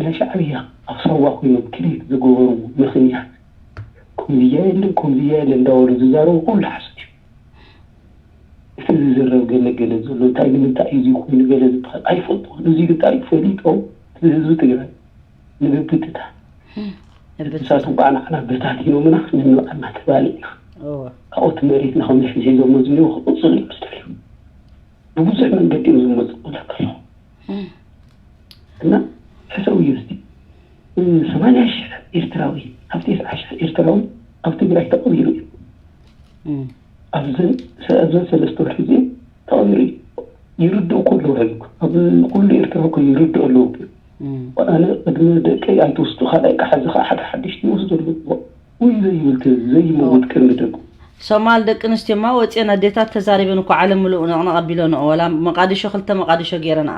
ናይ ሻዕብያ ኣብ ሳዋ ኮይኖም ክሬት ዝገበሩ ምኽንያት ከምዚያ የለን ከምዚያ የለን እንዳበሉ ዝዛረቡ ኩሉ ሓሶት እዩ። እቲ ዝዝረብ ገለ ገለ ዘሎ እንታይ ንምንታይ እዩ እዚ ኮይኑ ገለ ዝበሃል ኣይፈልጡን። እዚ እንታይ ፈሊጦም እቲ ህዝቢ ትግራይ ንምብትታ ንሳቶም ከዓ ንዓና በታቲኖምና ንንባዕልና ተባሊዕና እወ ካብኦቲ መሬትና ከም ሕዚ ሒዞሞ ዝኒው ክቕፅሉ እዮም ዝደልዩ። ብብዙሕ መንገዲ እዮም ዝመፁ ክብለካ ኣለኹ። እና ሕሰብ እዩ እስቲ ሰማንያ ሽሕ ኤርትራዊ ኣብ ተስዓ ሽሕ ኤርትራዊ ኣብ ትግራይ ተቐቢሩ እዩ። ኣብዘን ኣብዘን ሰለስተ ወርሒ እዚአን ተቐቢሩ እዩ። ይርድኡ እኮ ኣለዉ ሕዚ እኮ ኣብ ኩሉ ኤርትራ እኮ ይርድኡ ኣለዉ። ኣነ ቅድሚ ደቀይ ኣይትውስዱ ካልኣይ ከዓ ሕዚ ከዓ ሓደ ሓድሽ ይወስዱ ኣለዉ። ውይ ዘይብል ዘይመውት ቅድሚ ደቁ ሶማል ደቂ ኣንስትዮማ ወፅየን ኣዴታት ተዛሪበን እኮ ዓለም ምሉእ ነቕነቕ ኣቢለንኦ። ወላ መቃዲሾ ክልተ መቃዲሾ ገይረንኣ።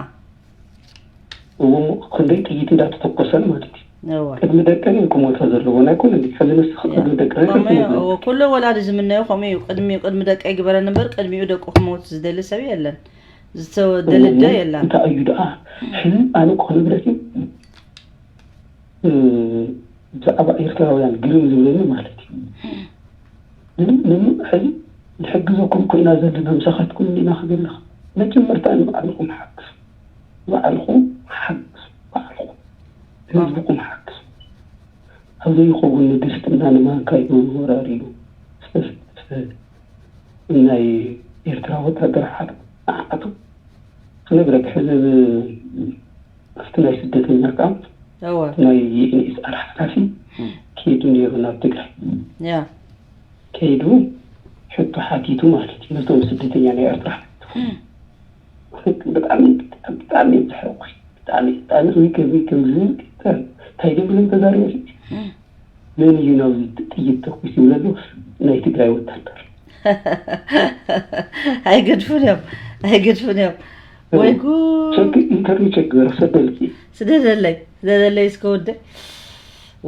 እሞ ክንደይ ጥይት እንዳተተኮሰን ማለት እዩ። እወ ቅድሚ ደቀን እዮም ክሞታ ዘለዎ ናይ ኩሉ እንዲ ሕዚ ንስኺ ቅድሚ ደቀን ከምኡ እዩ። እወ ኩሉ ወላዲ ዝምነዮ ከምኡ እዩ። ቅድሚ ቅድሚ ደቀይ ግበረን እምበር ቅድሚኡ ደቁ ክመውት ዝደሊ ሰብ የለን። ዝተደልደ የለን። እንታይ እዩ ደኣ ሕዚ ኣነ እኮ ንብረት እዩ ብዛዕባ ኤርትራውያን ግርም ዝብለኒ ማለት እዩ። ን- ን- ሕዚ ንሕግዘኩም ኮይና ዘለና ምሳኻትኩም ኢና ክብል ኣለኻ። መጀመርታ ንባዕልኹም ሓግዙ፣ ንባዕልኹም ሓግዙ፣ ባዕልኹም ህዝብኩም ሓግዙ። ኣብ ዘይኸውን ንድስትና ንማንካ ይገብሩ ወራር ኢሉ ዝተስተ ናይ ኤርትራ ወታደር ሓቱ ንዓቱ ክነግረክ ሕዚ ኣብቲ ናይ ስደተኛ ካምፕ እወ ናይ ዩኤንኤችሲኣር ሓላፊ ከይዱ ነይሩ ናብ ትግራይ ያ ከይዱ ሕቶ ሓቲቱ ማለት እዩ ነቶም ስደተኛ ናይ ኤርትራ ሓቲቱ ብጣዕሚ ብጣዕሚ እዮም ዝሕረቁ ብጣዕሚ ኣነ ከመይ ከመይ ከምዚ እንታይ ደብሎም ተዛሪበ መን እዩ ናብዚ ጥይት ተኩስ ይብለሉ ናይ ትግራይ ወታደር ኣይገድፉን እዮም ኣይገድፉን እዮም ወይ ጉድ ኢንተርቪው ቸክ ግበር ክሰደልኪ ስደደለይ ስደደለይ እስከ ወደ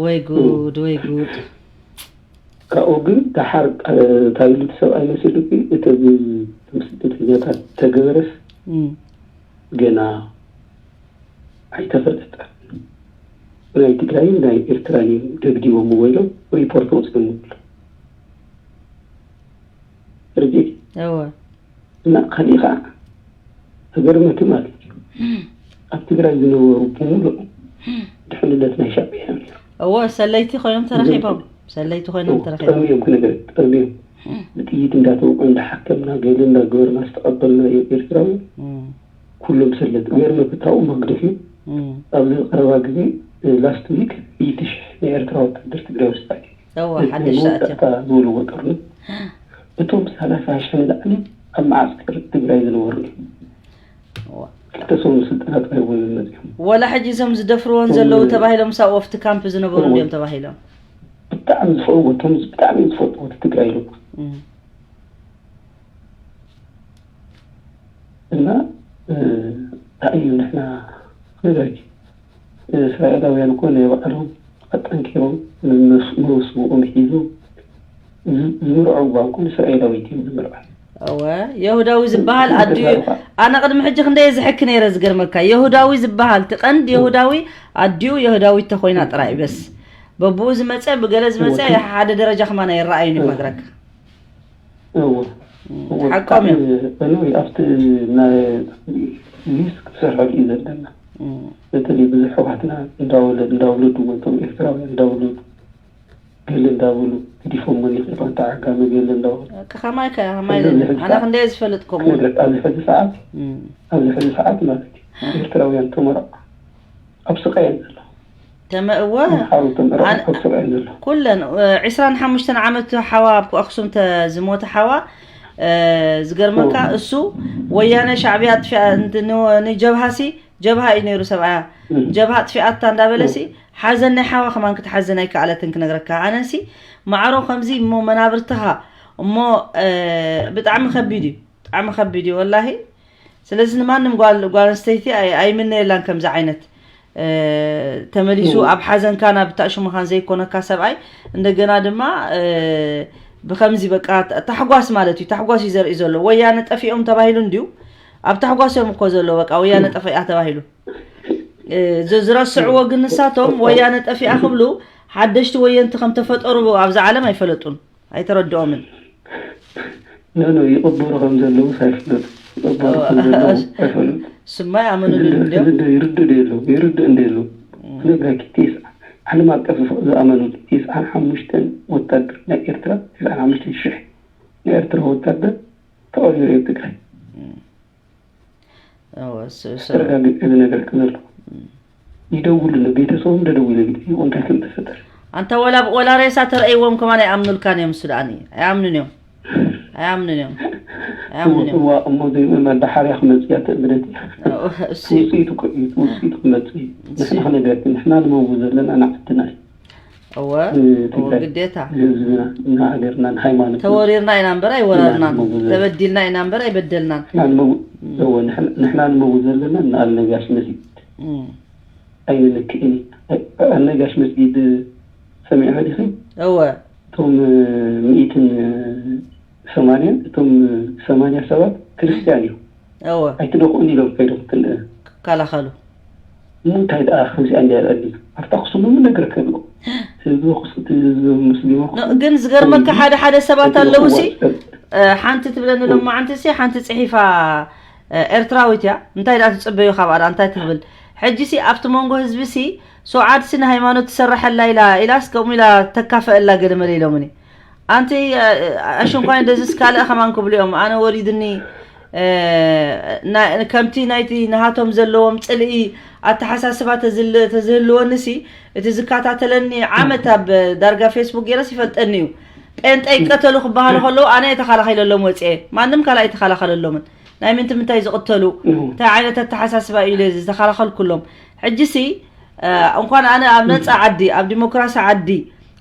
ወይ ጉድ ወይ ጉድ ካብኡ ግን ደሓር ታይሉ ሰብኣይ መሲሉ እተዚ ስደተኛታት ተገበረስ ገና ኣይተፈለጠን ናይ ትግራይን ናይ ኤርትራን እዮም ደብዲቦም ወይሎም ሪፖርት ወፅኦም ይብሉ ርጌት እወ እና ካሊእ ከዓ ተገርመቲ ማለት እዩ ኣብ ትግራይ ዝነበሩ ብምሉእ ድሕንነት ናይ ሻዕብያ እዮም ነይሮም እወ ሰለይቲ ኮይኖም ተረኪቦም ሰለይቲ ኮይኖም ተረኪቦም ጠርሚዮም ክነገር ጠርሚዮም ብጥይት እንዳተወቁ እንዳሓከምና ገለ እንዳገበርና ዝተቐበልናዮ ኤርትራዊ ኩሎም ሰለት ገርመ ፍታው መግደፊ ኣብዚ ቀረባ ግዜ ላስት ዊክ ሚእቲ ሽሕ ናይ ኤርትራ ወታደር ትግራይ ውስጥ ኣትዩ እወ ሓደሽ ኣትዮም መወዳእታ ዝበልዎ ጥርኒ እቶም ሰላሳ ሽሕ ንላዕሊ ኣብ መዓስከር ትግራይ ዝነበሩ እዮም ክልተ ሰው ንስልጠና ጥራይ እውን መፅኦም ወላ ሕጂ እዞም ዝደፍርዎን ዘለዉ ተባሂሎም ሳብ ኦፍቲ ካምፕ ዝነበሩ እንዲዮም ተባሂሎም ብጣዕሚ ዝፈትዎ እቶም ብጣዕሚ ዝፈትዎ እቲ ትግራይ ኣለኩ እና እንታይ እዩ ንሕና ክነግረኪ እስራኤላውያን እኮ ናይ ባዕሎም ኣጠንኪሮም ንስውኦም ሒዞም ዝምርዖ እዋን ኩሉ እስራኤላዊት እዮም ዝምርዖ እወ የሁዳዊ ዝበሃል ኣዲኡ ኣነ ቅድሚ ሕጂ ክንደየ ዝሕኪ ነይረ ዝገርመካ የሁዳዊ ዝበሃል ትቐንድ የሁዳዊ ኣዲኡ የሁዳዊት ተኮይና ጥራይ በስ በብኡ ዝመፀ ብገለ ዝመፀ ሓደ ደረጃ ከማና ይረኣዩ እዩ ክነግረካ እዎ ሓቆም እዮም እኖ ኣብቲ ሊስት ክትሰርሐሉ እዩ ዘለና በተለይ ብዙሕ ኣሕዋትና እንዳወለድ እንዳውለዱ ወቶም ኤርትራውያን እንዳውለዱ ገለ እንዳበሉ ገዲፎሞ ይኽእሉ ኣንታ ዓጋመ ገለ እንዳበሉ ከማይ ከማይ ኣነ ክንደየ ዝፈልጥ ከምኡ ክነግረካ ኣብዚ ሕዚ ሰዓት ኣብዚ ሕዚ ሰዓት ማለት እዩ ኤርትራውያን ተመረቑ ኣብ ስቃይ እዮም ዘለዉ ተመ እወ ሓሩቶም ዕረቑ ኣብ ስቃይ እዮም ዘለዉ ኩለን ዒስራን ሓሙሽተን ዓመት ሓዋ ኣብ ኣክሱም ዝሞተ ሓዋ ዝገርመካ እሱ ወያነ ሻዕብያ ኣጥፊኣ ንጀብሃሲ ጀብሃ እዩ ነይሩ ሰብኣያ ጀብሃ ኣጥፊኣታ እንዳበለሲ ሓዘን ናይ ሓዋ ከማን ክትሓዘን ኣይከኣለትን ክነግረካ ኣነሲ ማዕሮ ከምዚ እሞ መናብርትኻ እሞ ብጣዕሚ ከቢድ እዩ። ብጣዕሚ ከቢድ እዩ ወላሂ። ስለዚ ንማንም ጓል ጓል ኣንስተይቲ ኣይምነየላን ከምዚ ዓይነት ተመሊሱ ኣብ ሓዘንካ ናብ ታሽሙኻን ዘይኮነካ ሰብኣይ። እንደገና ድማ ብከምዚ በቃ ታሕጓስ ማለት እዩ። ታሕጓስ እዩ ዘርኢ ዘሎ። ወያነ ጠፊኦም ተባሂሉ እንድዩ። ኣብ ታሕጓስ እዮም እኮ ዘሎ። በቃ ወያነ ጠፊኣ ተባሂሉ ዝረስዕዎ ግን ንሳቶም ወያነ ጠፊኣ ክብሉ ሓደሽቲ ወየንቲ ከም ተፈጠሩ ኣብዚ ዓለም ኣይፈለጡን። ኣይተረድኦምን። ኖ ኖ ይቕበሩ ከም ዘለዉ ኣይፍለጡ። ይቕበሩ ከም ዘለዉ ኣይፈለጡ። ስማ ይኣመኑልን እንዲዮም። ይርድእ ደሎ ይርድእ እንደሎ ነጋኪ ቴስዓ ዓለም ኣቀፍ ዝኣመኑ ቴስዓን ሓሙሽተን ወታደር ናይ ኤርትራ ቴስዓን ሓሙሽተን ሽሕ ናይ ኤርትራ ወታደር ተቐቢሩ ኣብ ትግራይ። ተረጋግጥ እዚ ነገር ክዘርኩ ይደውሉ ነው ቤተሰቡም ደደውለ ቢት ይቆንታ ከም ተፈጠር ኣንተ ወላ ወላ ሬሳ ተረእይዎም ከማን ኣይኣምኑልካን እዮም። ሱዳኒ ኣይኣምኑን እዮም። ኣይኣምኑን እዮም። ኣይኣምኑን እዮም። እዋ እሞ ዘይምእመን ዳሓርያ ክመፅእ እያ ትእምነት እያ። እሱ ውፅኢቱ ውፅኢቱ ክመፅእ እዩ። ንሕና ክነግረክ ንሕና ንመው ዘለና ንዓድና እዩ። እወ እ፣ እወ ትግራይ ግዴታ ንህዝብና ንሃገርና ንሃይማኖትና ተወሪርና ኢና እምበር ኣይወረርናን። ንመው ዘለና። ተበዲልና ኢና እምበር ኣይበደልናን። ንሕና ንመው- እወ፣ ንሕና- ንሕና ንመው ዘለና ንኣል ነጋሽ መስጊድ እም። ኣይንልክእን እዩ። ኣል ነጋሽ መስጊድ ሰሚዕኻ ዲኺ? እወ እቶም ሚእትን ሰማንያን እቶም ሰማንያ ሰባት ክርስትያን እዮም። እወ ኣይትደኽኡን ኢሎም ከይዶም ክል- ክከላኸሉ እሞ እንታይ ደኣ ከምዚኣ እንዲያ ኣሊ ኣብታ ክስሉ ምን ነገር ከብሎ ህዝቢ ክስ- ህዝቢ ሙስሊም ኖ፣ ግን ዝገርመካ ሓደ ሓደ ሰባት ኣለዉ ሲ እ፣ ሓንቲ ትብለኒ ሎማዓንቲ ሲ ሓንቲ ፅሒፋ እ፣ ኤርትራዊት እያ። እንታይ ደኣ ትፅበዩ ካብ ኣዳ እንታይ ትብል? ሕጂ ሲ ኣብቲ መንጎ ህዝቢ ሲ ሶዓድ ሲ ንሃይማኖት ትሰርሐላ ኢላ ኢላስ ከምኡ ኢላ ተካፈአላ ገለ መለ ኢሎምኒ። ኣንቲ እ፣ ኣሽንኳይ እንደዚስ ካልእ ከማን ክብሉ እዮም ኣነ ወሪድኒ እ፣ ና- ከምቲ ናይቲ ንሃቶም ዘለዎም ፅልኢ ኣተሓሳስባ ተዝል- ተዝህልወኒ ሲ እቲ ዝከታተለኒ ዓመት ኣብ ዳርጋ ፌስቡክ ገይረስ ይፈልጠኒ እዩ። ጴንጠ ይቀተሉ ክበሃሉ ከለዉ ኣነ እየ ተኸላኺለሎም ወፅኤ። ማንም ካልእ ኣይተኸላኸለሎምን። ናይ ምንቲ ምንታይ ዝቕተሉ እንታይ ዓይነት ኣተሓሳስባ እዩ ኢለ ዝተኸላኸልኩሎም። ሕጂ ሲ እ፣ እንኳን ኣነ ኣብ ነፃ ዓዲ ኣብ ዲሞክራሲ ዓዲ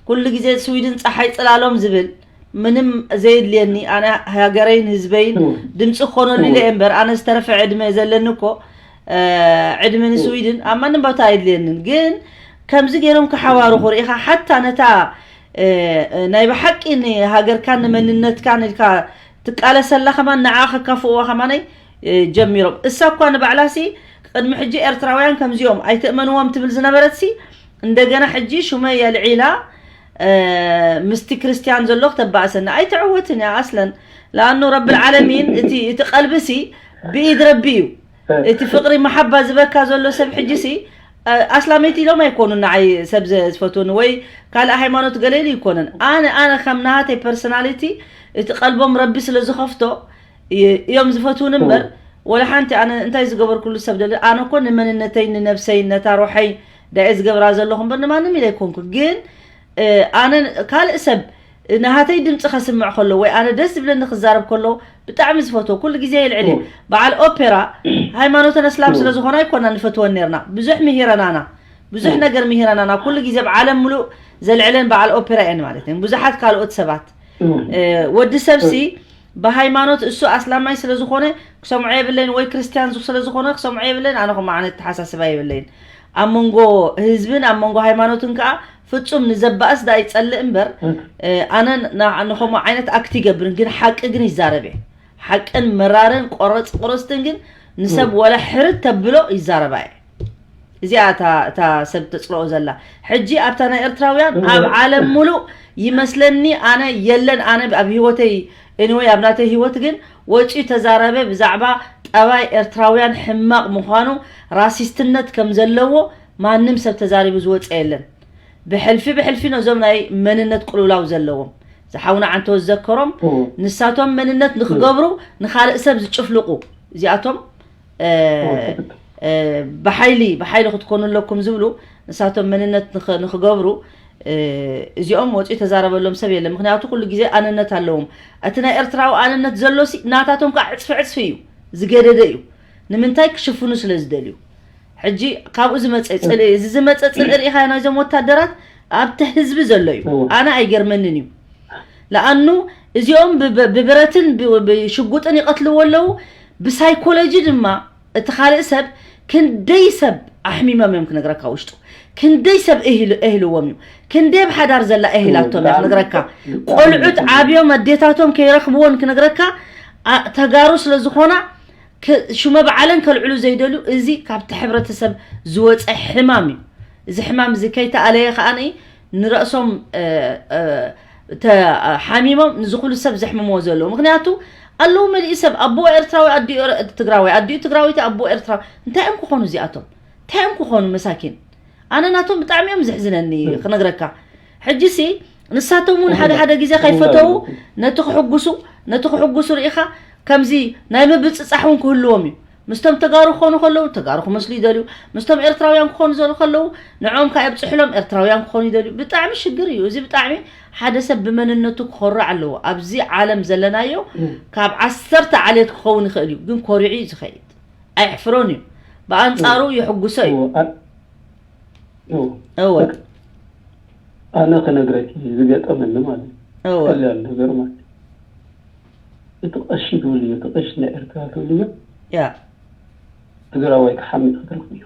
ኩሉ ግዜ ስዊድን ፀሓይ ፅላሎም ዝብል ምንም ዘየድልየኒ ኣነ ሃገረይን ህዝበይን ድምፂ ክኾነሉ ኢለ እየ እምበር ኣነ ዝተረፈ ዕድመ ዘለኒ እኮ እ፣ ዕድመ ንስዊድን ኣብ ማንም ቦታ ኣየድልየንን። ግን ከምዚ ገይሮም ክሓባሩ ክርኢኻ ሓታ ነታ እ፣ ናይ ብሓቂ ንሃገርካን ንመንነትካን ኢልካ ትቃለሰላ ከማን ንዓ ከካፍእዋ ከማነይ እ፣ ጀሚሮም። እሳ እኳ ንባዕላ ሲ ቅድሚ ሕጂ ኤርትራውያን ከምዚኦም ኣይትእመንዎም ትብል ዝነበረት ሲ እንደገና ሕጂ ሹመይ የልዒላ እ፣ ምስቲ ክርስትያን ዘሎ ክተባእሰና ኣይትዕወትን እያ ኣስለን። ለኣኑ ረብል ዓለሚን እቲ እቲ ቀልቢ ሲ ብኢድ ረቢ እዩ። እቲ ፍቕሪ መሓባ ዝበካ ዘሎ ሰብ ሕጂ ሲ እ፣ ኣስላመይቲ ኢሎም ኣይኮኑ ንዓይ ሰብ ዘ- ዝፈትውኒ ወይ ካልእ ሃይማኖት ገለ ኢሉ ይኮነን። ኣነ ኣነ ከም ናሃተይ ፐርሶናሊቲ እቲ ቀልቦም ረቢ ስለ ዝኸፍቶ እ- እዮም ዝፈትውኒ እምበር ወላ ሓንቲ ኣነ እንታይ ዝገበርኩሉ ሰብ ደለ ኣነ እኮ ንመንነተይ ንነብሰይ ነታ ሮሐይ ዳየ ዝገብራ ዘለኹ እምበር ንማንም ኢለ ኣይኮንኩ። ግን እ፣ ኣነ ካልእ ሰብ ናሃተይ ድምፂ ከስምዕ ከሎ ወይ ኣነ ደስ ዝብለኒ ክዛረብ ከሎ ብጣዕሚ ዝፈትዎ ኩሉ ግዜ ይልዕል እየ። በዓል ኦፔራ ሃይማኖተን እስላም ስለ ዝኾና ኣይኮና ንፈትወን ነርና። ብዙሕ ምሂረናና ብዙሕ ነገር ምሂረናና ኩሉ ግዜ ብዓለም ሙሉእ ዘልዕለን በዓል ኦፔራ እየን ማለት እየን። ብዙሓት ካልኦት ሰባት እ፣ ወዲ ሰብሲ ብሃይማኖት እሱ ኣስላማይ ስለ ዝኾነ ክሰምዖ የብለይን ወይ ክርስትያን ስለ ዝኾነ ክሰምዖ የብለይን። ኣነ ከምኡ ዓይነት ተሓሳስባ የብለይን። ኣብ መንጎ ህዝብን ኣብ መንጎ ሃይማኖትን ከዓ ፍጹም ንዘባእስ ደኣ ይጸልእ እምበር እ፣ ኣነ ና- ንኸምኡ ዓይነት ኣክት ይገብርን ግን ሓቂ ግን ይዛረብ እየ። ሓቅን መራርን ቆረፅ ቆረፅትን ግን ንሰብ ወላ ሕርድ ተብሎ ይዛረባ እየ። እዚኣ እታ እታ ሰብ ተፅልኦ ዘላ ሕጂ ኣብታ ናይ ኤርትራውያን ኣብ ዓለም ሙሉእ ይመስለኒ ኣነ የለን ኣነ ኣብ ህይወተይ anyway ኣብ ናተይ ህይወት ግን ወፂኡ ተዛረበ ብዛዕባ ጠባይ ኤርትራውያን ሕማቕ ምዃኑ ራሲስትነት ከም ዘለዎ ማንም ሰብ ተዛሪቡ ዝወፀ የለን። ብሕልፊ ብሕልፊ ነዞም ናይ መንነት ቅልውላው ዘለዎም ዝሓውና ዓንተወት ዘከሮም ንሳቶም መንነት ንክገብሩ ንካልእ ሰብ ዝጭፍልቁ እዚኣቶም እ፣ እ፣ ብሓይሊ ብሓይሊ ክትኮኑ ኣለኩም ዝብሉ ንሳቶም መንነት ንክ- ንክገብሩ እ፣ እዚኦም ወፂኡ ተዛረበሎም ሰብ የለን። ምክንያቱ ኩሉ ግዜ ኣነነት ኣለዎም። እቲ ናይ ኤርትራዊ ኣነነት ዘሎ ሲ ናታቶም ከዓ ዕፅፊ ዕፅፊ እዩ ዝገደደ እዩ። ንምንታይ ክሽፍኑ ስለ ዝደልዩ። ሕጂ ካብኡ ዝመፀ ፅልኢ እዚ ዝመፀ ፅልኢ ርኢኻ ናይዞም ወታደራት ኣብቲ ህዝቢ ዘሎ እዩ። ኣነ ኣይገርመንን እዩ። ለኣኑ እዚኦም ብብረትን ብሽጉጥን ይቐትልዎ ኣለዉ። ብሳይኮሎጂ ድማ እቲ ካልእ ሰብ ክንደይ ሰብ ኣሕሚሞም እዮም ክነግረካ፣ ውሽጡ ክንደይ ሰብ እህልዎም እዩ፣ ክንደይ ኣብ ሓዳር ዘላ እህላቶም እያ ክነግረካ። ቆልዑት ዓብዮም ኣዴታቶም ከይረኽብዎን ክነግረካ። ተጋሩ ስለ ዝኾና ሽመ በዓለን ከልዕሉ ዘይደልዩ፣ እዚ ካብቲ ሕብረተሰብ ዝወፀ ሕማም እዩ። እዚ ሕማም እዚ ከይተኣለየ ከኣ ንርእሶም ሓሚሞም ንዚ ኩሉ ሰብ ዘሕምምዎ ዘለዉ። ምክንያቱ ኣለዉ መሊኡ ሰብ፣ ኣቦ ኤርትራዊ፣ ኣዲኡ ትግራዋይ፣ ኣዲኡ ትግራወይቲ፣ ኣቦ ኤርትራዊ። እንታይ እዮም ክኾኑ እዚኣቶም? እንታይ እዮም ክኾኑ መሳኪን? ኣነ ናቶም ብጣዕሚ እዮም ዘሕዝነኒ ክነግረካ። ሕጂሲ ንሳቶም እውን ሓደ ሓደ ግዜ ከይፈተዉ ነቲ ክሕጉሱ ነቲ ክሕጉሱ ርኢኻ ከምዚ ናይ ምብጽጻሕ እውን ክህልዎም እዩ። ምስቶም ተጋሩ ክኾኑ ከለዉ ተጋሩ ክመስሉ ይደልዩ፣ ምስቶም ኤርትራውያን ክኾኑ ዘሉ ከለዉ ንዕኦም ከኣ የብጽሕሎም ኤርትራውያን ክኾኑ ይደልዩ። ብጣዕሚ ሽግር እዩ እዚ። ብጣዕሚ ሓደ ሰብ ብመንነቱ ክኾርዕ ኣለዎ። ኣብዚ ዓለም ዘለናዮ ካብ ዓሰርተ ዓሌት ክኸውን ይኽእል እዩ፣ ግን ኮሪዑ እዩ ዝኸይድ። ኣየሕፍሮን እዩ፣ ብኣንጻሩ የሕጉሶ እዩ። እወ። ኣነ ክነግረኪ ዝገጠመኒ ማለት እዩ። ቀላል ነገር ማለት እዩ። እቲ ቀሺ ትብልዮ፣ እቲ ቀሺ ናይ ኤርትራ ትብልዮ፣ ያ ትግራዋይ ክሓምድ ክትረኽብዮ።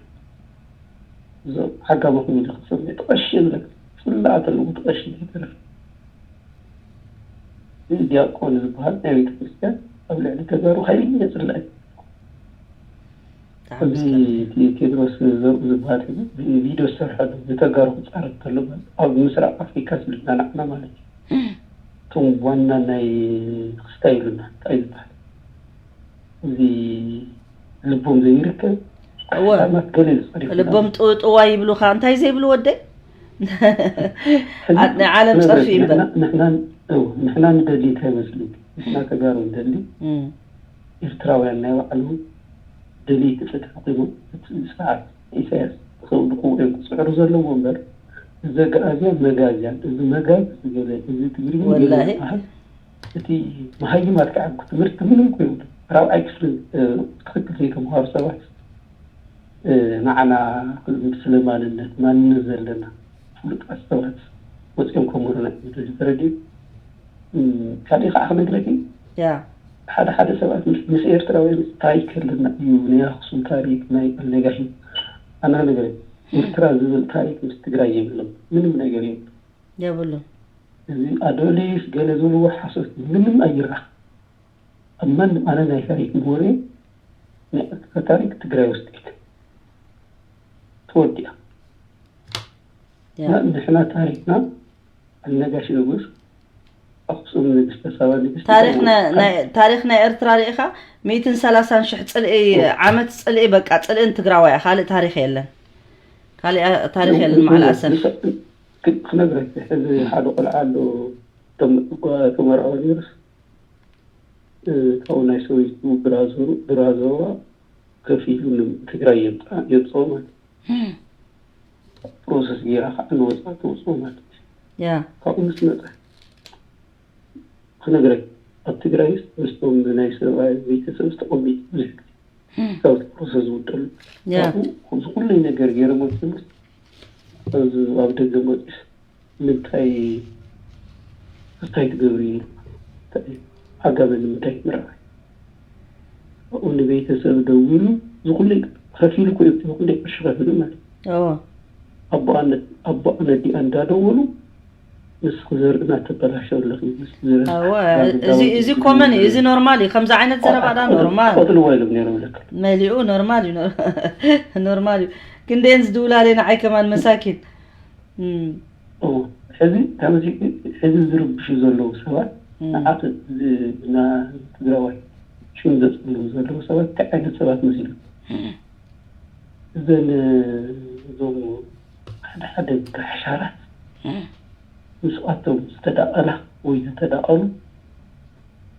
እዞም ዓጋመ ኮይኑ ኢለ ክሰምዕ፣ እቲ ቀሺ ይብለካ። ጽላኣት ኣለዎ፣ እቲ ቀሺ ዘይተረፈ። እዚ ዲያቆን ዝበሃል ናይ ቤተክርስትያን ኣብ ልዕሊ ተጋሩ ሓይለኛ ጽላኢ። እዚ እቲ ቴድሮስ ዘርኡ ዝበሃል ቪድዮ ዝሰርሐሉ ንተጋሩ ክጻረፍ ከሎ ማለት ኣብ ምስራቕ ኣፍሪካ ስልትና ንዓና ማለት እዩ። እቶም ዋና ናይ ክስታይ ኢሉና እንታይ ዝበሃል እዚ ልቦም ዘይርከብ እወ። ሓሳማት ገለ ዝጸሪፉ ልቦም ጥውጥዋ ይብሉኻ እንታይ ዘይብሉ ወደይ ናይ ዓለም ጸርፊ ይበል። ንሕና ንደሊ እንታይ መስሉ ንሕና ተጋሩ ንደሊ ኤርትራውያን ናይ ባዕሉ ደለይቲ ፍትሒ ኮይኖም እቲ ስርዓት ኢሳያስ ብኸብድኹ እዮም ክፅዕሩ ዘለዎ እምበር፣ እዚ ኣግኣዝያን መጋዝያን፣ እዚ መጋዝ እዚ ገለ፣ እዚ ትግርኛ ገለ ወላሂ። ዝበሃል፣ እቲ መሃይማት ከዓ ትምህርቲ ምንም ኮይብሉ፣ ራብዓይ ክፍሊ፣ እ፣ ትኽክል ዘይተምሃሩ ሰባት፣ እ፣ ንዓና ስለ ማንነት፣ ማንነት ዘለና ፍሉጣት ሰባት ወፂኦም ከምህሩና እዩ ተረዲኡ። እም፣ ካሊእ ከዓ ክነግረኪ፣ ያ። ሓደ ሓደ ሰባት ምስ፣ ምስ ኤርትራውያን ታሪክ ኣለና እዩ፣ ናይ ኣኽሱም ታሪክ፣ ናይ ኣልነጋሺ። ኣነ ክነግረኪ፣ ኤርትራ ዝብል ታሪክ ምስ ትግራይ የብሎም፣ ምንም ነገር የብሎም። የብሉን። እዚ ኣዶሊስ ገለ ዝብልዎ ሓሶት እዩ፣ ምንም ኣይረኣኽ። ኣብ ማንም ኣነ ናይ ታሪክ ምሁር እየ፣ ናይ ኤርትራ ታሪክ ትግራይ ውስጥ የለን። ተወዲኣ። ያ። እና ንሕና ታሪክና ኣልነጋሽ ንጉስ ኣኽሱም ንግስተ ሳባ ንግስቲ ታሪክ ዳግማዊት ናይ- ናይ- ታሪክ ናይ ኤርትራ ርኢኻ ሚእትን ሰላሳን ሽሕ ጽልኢ ዓመት ጽልኢ በቃ ጽልእን ትግራዋይ ካልእ ታሪክ የለን ካልእ ታሪክ የለን ማዕላ ኣሰን ክነግረክ ሕዚ ሓደ ቆልዓ ኣሎ ተመርዖ ነይሩስ ካብኡ ናይ ሰበይቱ ብራዘሩ ብራዘዋ ከፊሉ ንትግራይ የምፅኦ ማለት ፕሮሰስ ገይራ ከዓ ንወፃ ተውፅኦ ማለት እዩ። ካብኡ ምስ መፀ ክነግረክ ኣብ ትግራይስ ምስቶም ናይ ሰብኣይ ቤተሰብ ዝተቐሚጡ ብዙሕ ግዜ ካብቲ ፕሮሰስ ዝውደሉ ካብኡ እዚ ኩለይ ነገር ገይረ መፅንስ ኣብዚ ኣብ ደገ መፂስ ንምንታይ እንታይ ትገብሪ ኢሉ ዓጋመ ንምንታይ ምርኣይ ኣብኡ ንቤተሰብ ደዊሉ ዝኩሉ ከፊሉ እኮ እዩ ዝኩሉ ቅርሺ ከፊሉ ማለት ኣቦኣ ነዲኣ እንዳደወሉ ንስኺ ዘርእና ተበላሸ ኣለኺ እዚ ኮመን እዩ እዚ ኖርማል እዩ ከምዚ ዓይነት ዘረባ ዳ ኖርማል ቆጥልዋ ኢሎም ነይሮም ለካ መሊኡ ኖርማል እዩ ኖርማል እዩ ክንደየን ዝድውላለ ንዓይ ከማን መሳኪን ሕዚ ሕዚ ዝርብሹ ዘለዉ ሰባት ንዓኺ ትግራዋይ ሽም ዘፅልዉ ዘለዉ ሰባት እንታይ ዓይነት ሰባት መሲሉ እዘን እዞም ሓደ ሓደ ጋሕሻራት ምስኣቶም ዝተዳቐላ ወይ ዝተዳቐሉ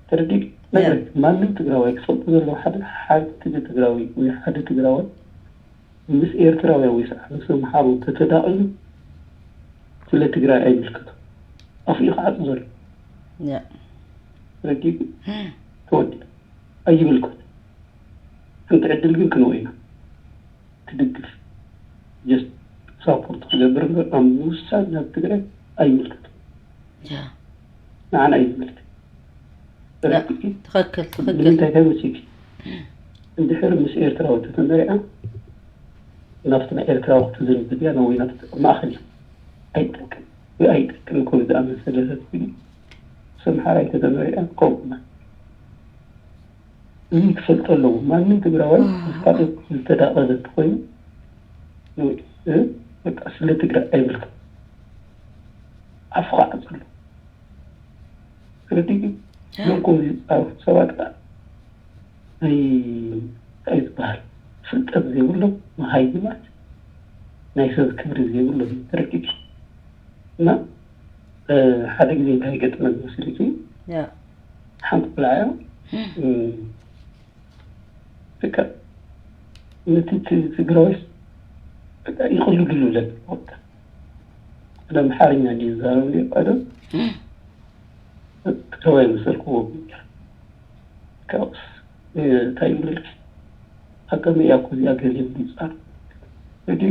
ተረዲእ ነገር ማንም ትግራዋይ ክፈልጡ ዘለዎ ሓደ ሓንቲ ትግራዊ ወይ ሓደ ትግራዋይ ምስ ኤርትራውያን ወይ ሰዓብ ምስ ኣምሓሩ ተተዳቒሉ ስለ ትግራይ ኣይምልከቶ ኣፍኡ ክዓፁ ዘሎ ረጊብ ተወዲኡ ኣይምልከቶ ሓንቲ ዕድል ግን ክንወ ኢና ትድግፍ ጀስት ሳፖርት ክገብር እምበር ኣብ ምውሳን ናብ ትግራይ ኣይምልከቶ ንዓና ኣይምልከት ትኽክል ትኽክል። ንምንታይ ተመሲኪ? እንድሕር ምስ ኤርትራዊ ተተመሪዓ ናብቲ ናይ ኤርትራዊ ክትዘንብት እያ፣ ወይ ናብቲ ማእኸል እዩ። ኣይጠቅም ወይ ኣይጠቅም። ከምኡ ዝኣመሰለ ሰብ እዩ። ምስ ኣምሓራይ ተተመሪዓ ከምኡ። እዚ ክፈልጦ ኣለዎ። ማንም ትግራዋይ ምስ ካልኦት ዝተዳቐለ እንተኾይኑ፣ እ፣ በቃ ስለ ትግራይ ኣይብልካ። ኣፉ ክዓጽ ኣለዎ። ስለዚ እዞም ከምዚ ዝፃረፉ ሰባት ከዓ ናይ እንታይ ዝበሃል ፍልጠት ዘይብሎም መሃይማት፣ ናይ ሰብ ክብሪ ዘይብሎም ተረዲእኪ። እና ሓደ ግዜ እንታይ ገጥመን መሲልኪ ሓንቲ ቆልዓ እያ በቃ ነቲ ትግራዋይስ በቃ ይቕልድሉ ለካ ወጣ ኣደ ኣምሓርኛ እንዲ ዝዛረብ እንዲ ቀደም ትግራዋይ መሰልክዎ ካብስ እንታይ ይብለልኪ ኣቀሚ እያ እኮ እዚኣ ገሊም ምፃር እዲ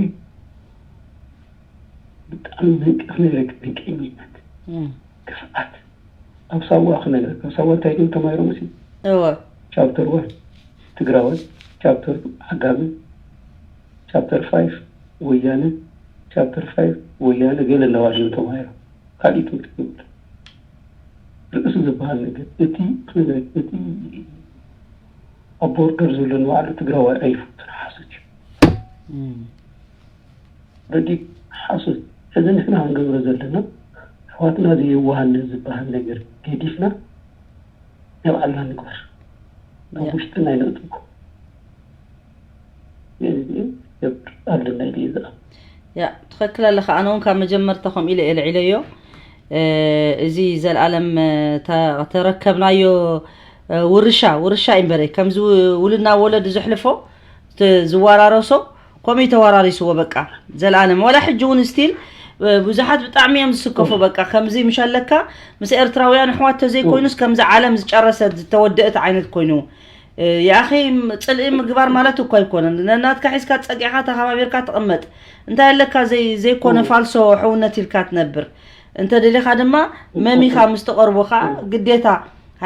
ብጣዕሚ መንቀፍ ነይረ። ምንቀኝነት ክፍኣት ኣብ ሳዋ ክነግረካ። ኣብ ሳዋ እንታይ ድዮም ተማሂሮም? እሲ እወ ቻፕተር ዋን ትግራዋይ፣ ቻፕተር ቱ ዓጋመ፣ ቻፕተር ፋይቭ ወያነ፣ ቻፕተር ፋይቭ ወያነ ገለ እናባሉ እዮም ተማሂሮም። ካልእ ትምህርቲ የብሉ። ርእሲ ዝበሃል ነገር እቲ እቲ ኣብ ቦርደር ዘሎ ንባዕሉ ትግራዋይ ኣይፈቱን ሓሶት እዩ። ረዲ ሓሶት። ሕዚ ንሕና ክንገብሮ ዘለና ኣሕዋትና እዚ የዋህነት ዝበሃል ነገር ገዲፍና ናይ ባዕልና ንግበር። ኣብ ውሽጥና ኣይነእትዎ። ኣለና ኢለ እየ ዝኣምን። ያ ትኽክል ኣለኻ። ኣነ እውን ካብ መጀመርታ ከምኡ ኢለ እየ ልዒለዮ። እዚ ዘልኣለም ተረከብናዮ ውርሻ ውርሻ እዩ እምበረይ ከምዚ ውልና ወለድ ዘሕልፎ ዝወራረሶ ከምኡ ተወራሪስዎ በቃ ዘልኣለም ወላ ሕጂ እውን ስቲል ብዙሓት ብጣዕሚ እዮም ዝስከፉ በቃ ከምዚ ምሸለካ ምስ ኤርትራውያን ኣሕዋት ተዘይኮይኑስ ከምዚ ዓለም ዝጨረሰት ዝተወደእት ዓይነት ኮይኑ ያኺ ጽልኢ ምግባር ማለት እኮ ኣይኮነን ነናትካ ሒዝካ ጸቂዕካ ተኸባቢርካ ትቕመጥ እንታይ ኣለካ ዘይኮነ ፋልሶ ሕውነት ኢልካ ትነብር እንተ ደሊኻ ድማ መሚኻ ምስ ተቐርቦኻ ግዴታ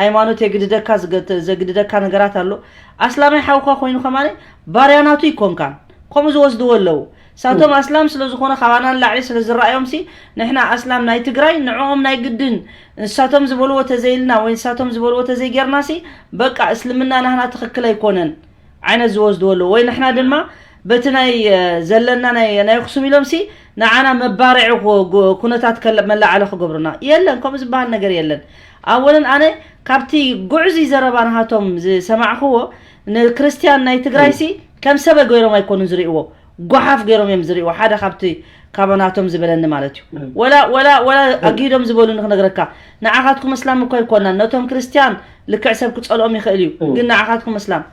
ሃይማኖት የግድደካ ዘግድደካ ነገራት ኣሎ ኣስላማይ ሓውካ ኮይኑ ከማነ ባርያ ናቱ ይኮንካ ከምኡ ዝወስድዎ ኣለዉ ሳቶም ኣስላም ስለ ዝኾነ ካባና ንላዕሊ ስለ ዝረኣዮም ሲ ንሕና ኣስላም ናይ ትግራይ ንዕኦም ናይ ግድን ንሳቶም ዝበልዎ ተዘይልና ወይ ንሳቶም ዝበልዎ ተዘይጌርና ሲ በቃ እስልምና ናህና ትኽክል ኣይኮነን ዓይነት ዝወስድዎ ኣለዉ ወይ ንሕና ድማ በቲ ናይ ዘለና ናይ ናይ ኣክሱም ኢሎም ሲ ንዓና መባርዒ ኩነታት መላዓለ ክገብሩና የለን ከምኡ ዝበሃል ነገር የለን ኣወለን ኣነ ካብቲ ጉዕዙይ ዘረባ ናሃቶም ዝሰማዕክዎ ንክርስትያን ናይ ትግራይ ሲ ከም ሰበ ገይሮም ኣይኮኑን ዝርእዎ ጓሓፍ ገይሮም እዮም ዝርእዎ ሓደ ካብቲ ካባናቶም ዝበለኒ ማለት እዩ ወላ ወላ ወላ ኣጊዶም ዝበሉ ንክነግረካ ንዓኻትኩም እስላም እኮ ኣይኮናን ነቶም ክርስትያን ልክዕ ሰብ ክፀልኦም ይኽእል እዩ ግን ንዓኻትኩም እስላም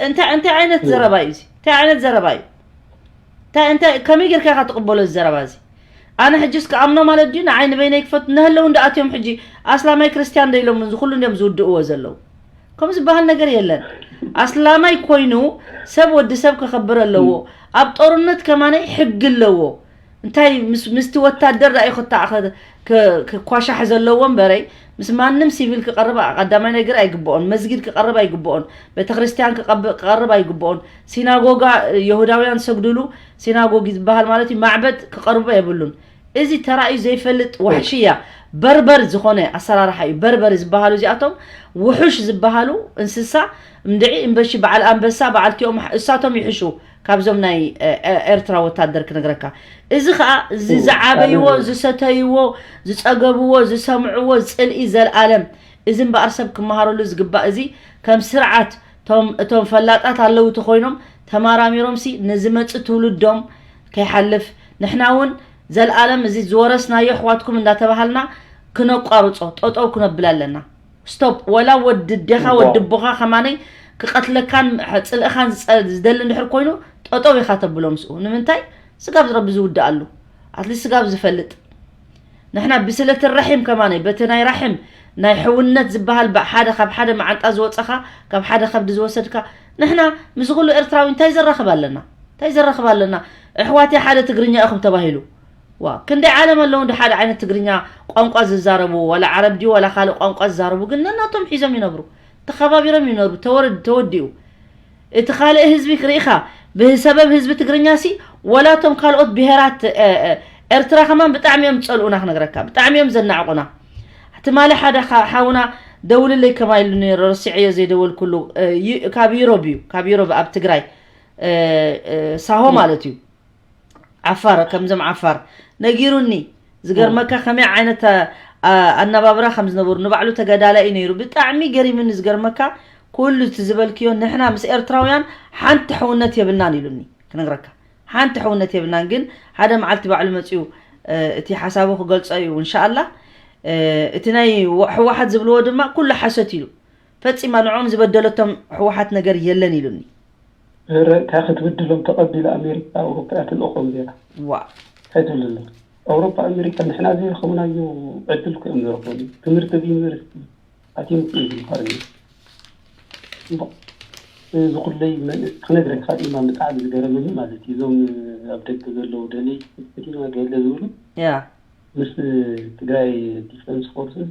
እንታይ እንታይ ዓይነት ዘረባ እዩ እንታይ ዓይነት ዘረባ እዩ እንታይ እንታይ ከመይ ጌርካ ኢኻ ትቕበሎ እዚ ዘረባ እዚ ኣነ ሕጂ እስከ ኣምኖ ማለት ድዩ ንዓይ ንበይነይ ክፈት ነህለዉ እንዳ ኣትዮም ሕጂ ኣስላማይ ክርስትያን ዶ ኢሎም እዚ ኩሉ እንዲዮም ዝውድእዎ ዘለዉ ከም ዝበሃል ነገር የለን ኣስላማይ ኮይኑ ሰብ ወዲ ሰብ ከኸብር ኣለዎ ኣብ ጦርነት ከማነይ ሕጊ ኣለዎ እንታይ ምስቲ ወታደር ዳዩ ክታዕ ክኳሻሕ ዘለዎ እምበረይ ምስ ማንም ሲቪል ክቐርብ ቀዳማይ ነገር ኣይግብኦን መስጊድ ክቐርብ ኣይግብኦን ቤተክርስትያን ክቐርብ ኣይግብኦን ሲናጎጋ የሁዳውያን ዝሰግድሉ ሲናጎግ ዝበሃል ማለት እዩ ማዕበድ ክቐርቡ የብሉን እዚ ተራእዩ ዘይፈልጥ ዋሕሽያ በርበር ዝኾነ ኣሰራርሓ እዩ በርበር ዝበሃሉ እዚኣቶም ውሑሽ ዝበሃሉ እንስሳ እምድዒ እምበሺ በዓል ኣንበሳ በዓልቲኦም እሳቶም ይሕሹ ካብዞም ናይ ኤርትራ ወታደር ክነግረካ እዚ ከዓ እዚ ዝዓበይዎ ዝሰተይዎ ዝፀገብዎ ዝሰምዕዎ ፅልኢ ዘለኣለም እዚ እምበኣር ሰብ ክመሃረሉ ዝግባእ እዚ ከም ስርዓት እቶም ፈላጣት ኣለዉ ተኮይኖም ተማራሚሮም ሲ ንዝመፅ ትውልዶም ከይሓልፍ ንሕና እውን ዘለኣለም እዚ ዝወረስናዮ ኣሕዋትኩም እንዳተባሃልና ክነቋርፆ ጠጠው ክነብል ኣለና stop ወላ ወዲ ኣዴኻ ወዲ ኣቦኻ ከማነይ ክቐትለካን ፅልእኻን ዝደሊ እንድሕር ኮይኑ ጠጠው ኢኻ ተብሎ ምስኡ ንምንታይ ስጋብ ዝረቢ ዝውድኣሉ ኣትሊስት ስጋብ ዝፈልጥ ንሕና ብስለት ራሒም ከማነይ በቲ ናይ ራሒም ናይ ሕውነት ዝበሃል ሓደ ካብ ሓደ መዓንጣ ዝወፀኻ ካብ ሓደ ከብዲ ዝወሰድካ ንሕና ምስ ኩሉ ኤርትራዊ እንታይ ዘራኽብ ኣለና እንታይ ዘራኽብ ኣለና ኣሕዋትይ ሓደ ትግርኛ ኢኹም ተባሂሉ ዋ ክንደይ ዓለም ኣለዉ እንደ ሓደ ዓይነት ትግርኛ ቋንቋ ዝዛረቡ፣ ዋላ ዓረብ ድዩ ዋላ ካልእ ቋንቋ ዝዛረቡ፣ ግን ነናቶም ሒዞም ይነብሩ፣ ተኸባቢሮም ይነብሩ። ተወረድ ተወዲኡ። እቲ ካልእ ህዝቢ ርኢኻ፣ ብሰበብ ህዝቢ ትግርኛ ሲ፣ ወላ እቶም ካልኦት ብሄራት፣ እ፣ እ፣ ኤርትራ ከማን ብጣዕሚ እዮም ዝጸልኡና ክነግረካ፣ ብጣዕሚ እዮም ዘናዕቑና። ትማሊ ሓደ ሓ-፣ ሓውና ደውልለይ ከማ ኢሉ ነይሩ፣ ረሲዐዮ ዘይደወልኩሉ፣ እ፣ ዩ-፣ ካብ ዩሮብ እዩ፣ ካብ ዩሮብ ኣብ ትግራይ፣ እ፣ እ፣ ሳሆ ማለት እዩ። ዓፋር፣ ከምዞም ዓፋር ነጊሩኒ። ዝገርመካ ከመይ ዓይነት፣ ኣ-፣ ኣ-፣ ኣነባብራ ከም ዝነበሩ፣ ንባዕሉ ተጋዳላይ እዩ ነይሩ። ብጣዕሚ ገሪምኒ። ዝገርመካ ኩሉ እቲ ዝበልክዮ፣ ንሕና ምስ ኤርትራውያን ሓንቲ ሕውነት የብልናን ኢሉኒ። ክነግረካ፣ ሓንቲ ሕውነት የብልናን። ግን ሓደ መዓልቲ ባዕሉ መጺኡ፣ እ፣ እቲ ሓሳቡ ክገልጾ እዩ እንሻኣላ። እ፣ እቲ ናይ ወ-፣ ህወሓት ዝብልዎ ድማ ኩሉ ሓሶት ኢሉ። ፈጺማ ንዕኦም ዝበደለቶም ህወሓት ነገር የለን ኢሉኒ። እረ፣ እንታይ ክትብድሎም፣ ተቐቢላ ኣሜሪካ ኣውሮጳ እያ ትልእኾም ዜና። ዋ እንታይ ትብል ኣለኻ? ኣውሮጳ ኣሜሪካ ንሕና ዘይረኸብናዮ ዕድል እኮ እዮም ዝረኸቡ። ትምህርቲ ኣብ ዩኒቨርሲቲ ኣትዮም እኮ እዮም ዝምሃሩ ነይሮም። እምበ-፣ እዚ ኩለይ መን-፣ ክነግረካ ድማ ብጣዕሚ ዝገረመኒ ማለት እዩ፣ እዞም ኣብ ደገ ዘለዉ ደለይቲ ፍትሒ ገለ ዝብሉ ያ ምስ ትግራይ ዲፈንስ ፎርስስ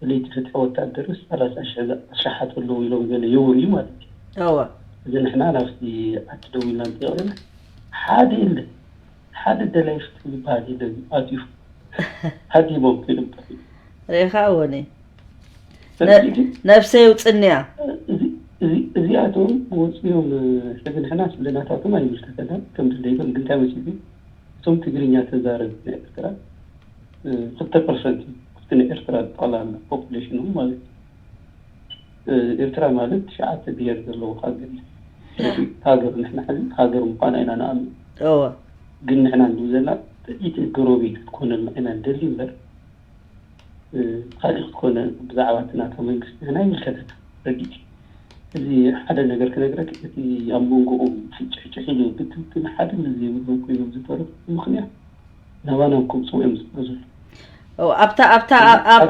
ለይቲ ፍትሒ ወታደርስ ሰላሳ ሺሕ ዝኣሽሓት ኣለዉ ኢሎም ገለ የውርዩ ማለት እዩ። እወ እዚ ንሕና ናብቲ ዓዲ ደው ኢልና እንተይቕርና ሓደ የለ፣ ሓደ ደላይ ፍትሒ ዝበሃል የለን ኣትዩ ሃዲሞም ከይዶም ጠፊኡ። ርኢኻ እወኒ ስለዚ ነብሰይ ውፅንያ እዚ- እዚ- እዚኣቶም ወፂኦም ሕዚ ንሕና ስለናታቶም ኣይምልከተናን ከም ድሌቶም ግንታይ መሲሉ እቶም ትግርኛ ተዛረብ ናይ ኤርትራ ክልተ ፐርሰንት እዩ። ክፍቲ ናይ ኤርትራ ጠቕላላ ፖፑሌሽን ማለት እዩ። ኤርትራ ማለት ትሽዓተ ብሄር ዘለዎ ሃገር እዩ። ስለዚ ሃገር ንሕና ሕዚ ሃገር ምዃና ኢና ንኣምን። እወ ግን ንሕና ንብል ዘለና ጥዒቲ ጎረቤት ክትኮነልና ኢና ንደሊ እምበር ካልእ ክትኮነ ብዛዕባ እቲ ናታ መንግስቲ ንሕና ይምልከተና። ረዲት እዚ ሓደ ነገር ክነግረክ እቲ ኣብ መንጎኦም ፍጭሕጭሕ ኢሉ ብትንትን ሓደ ዘይብሎም ኮይኖም ዝተረፉ ምኽንያት ናባና ክምፅኡ እዮም ዝፅበ ዘሎ። ኣብታ ኣብታ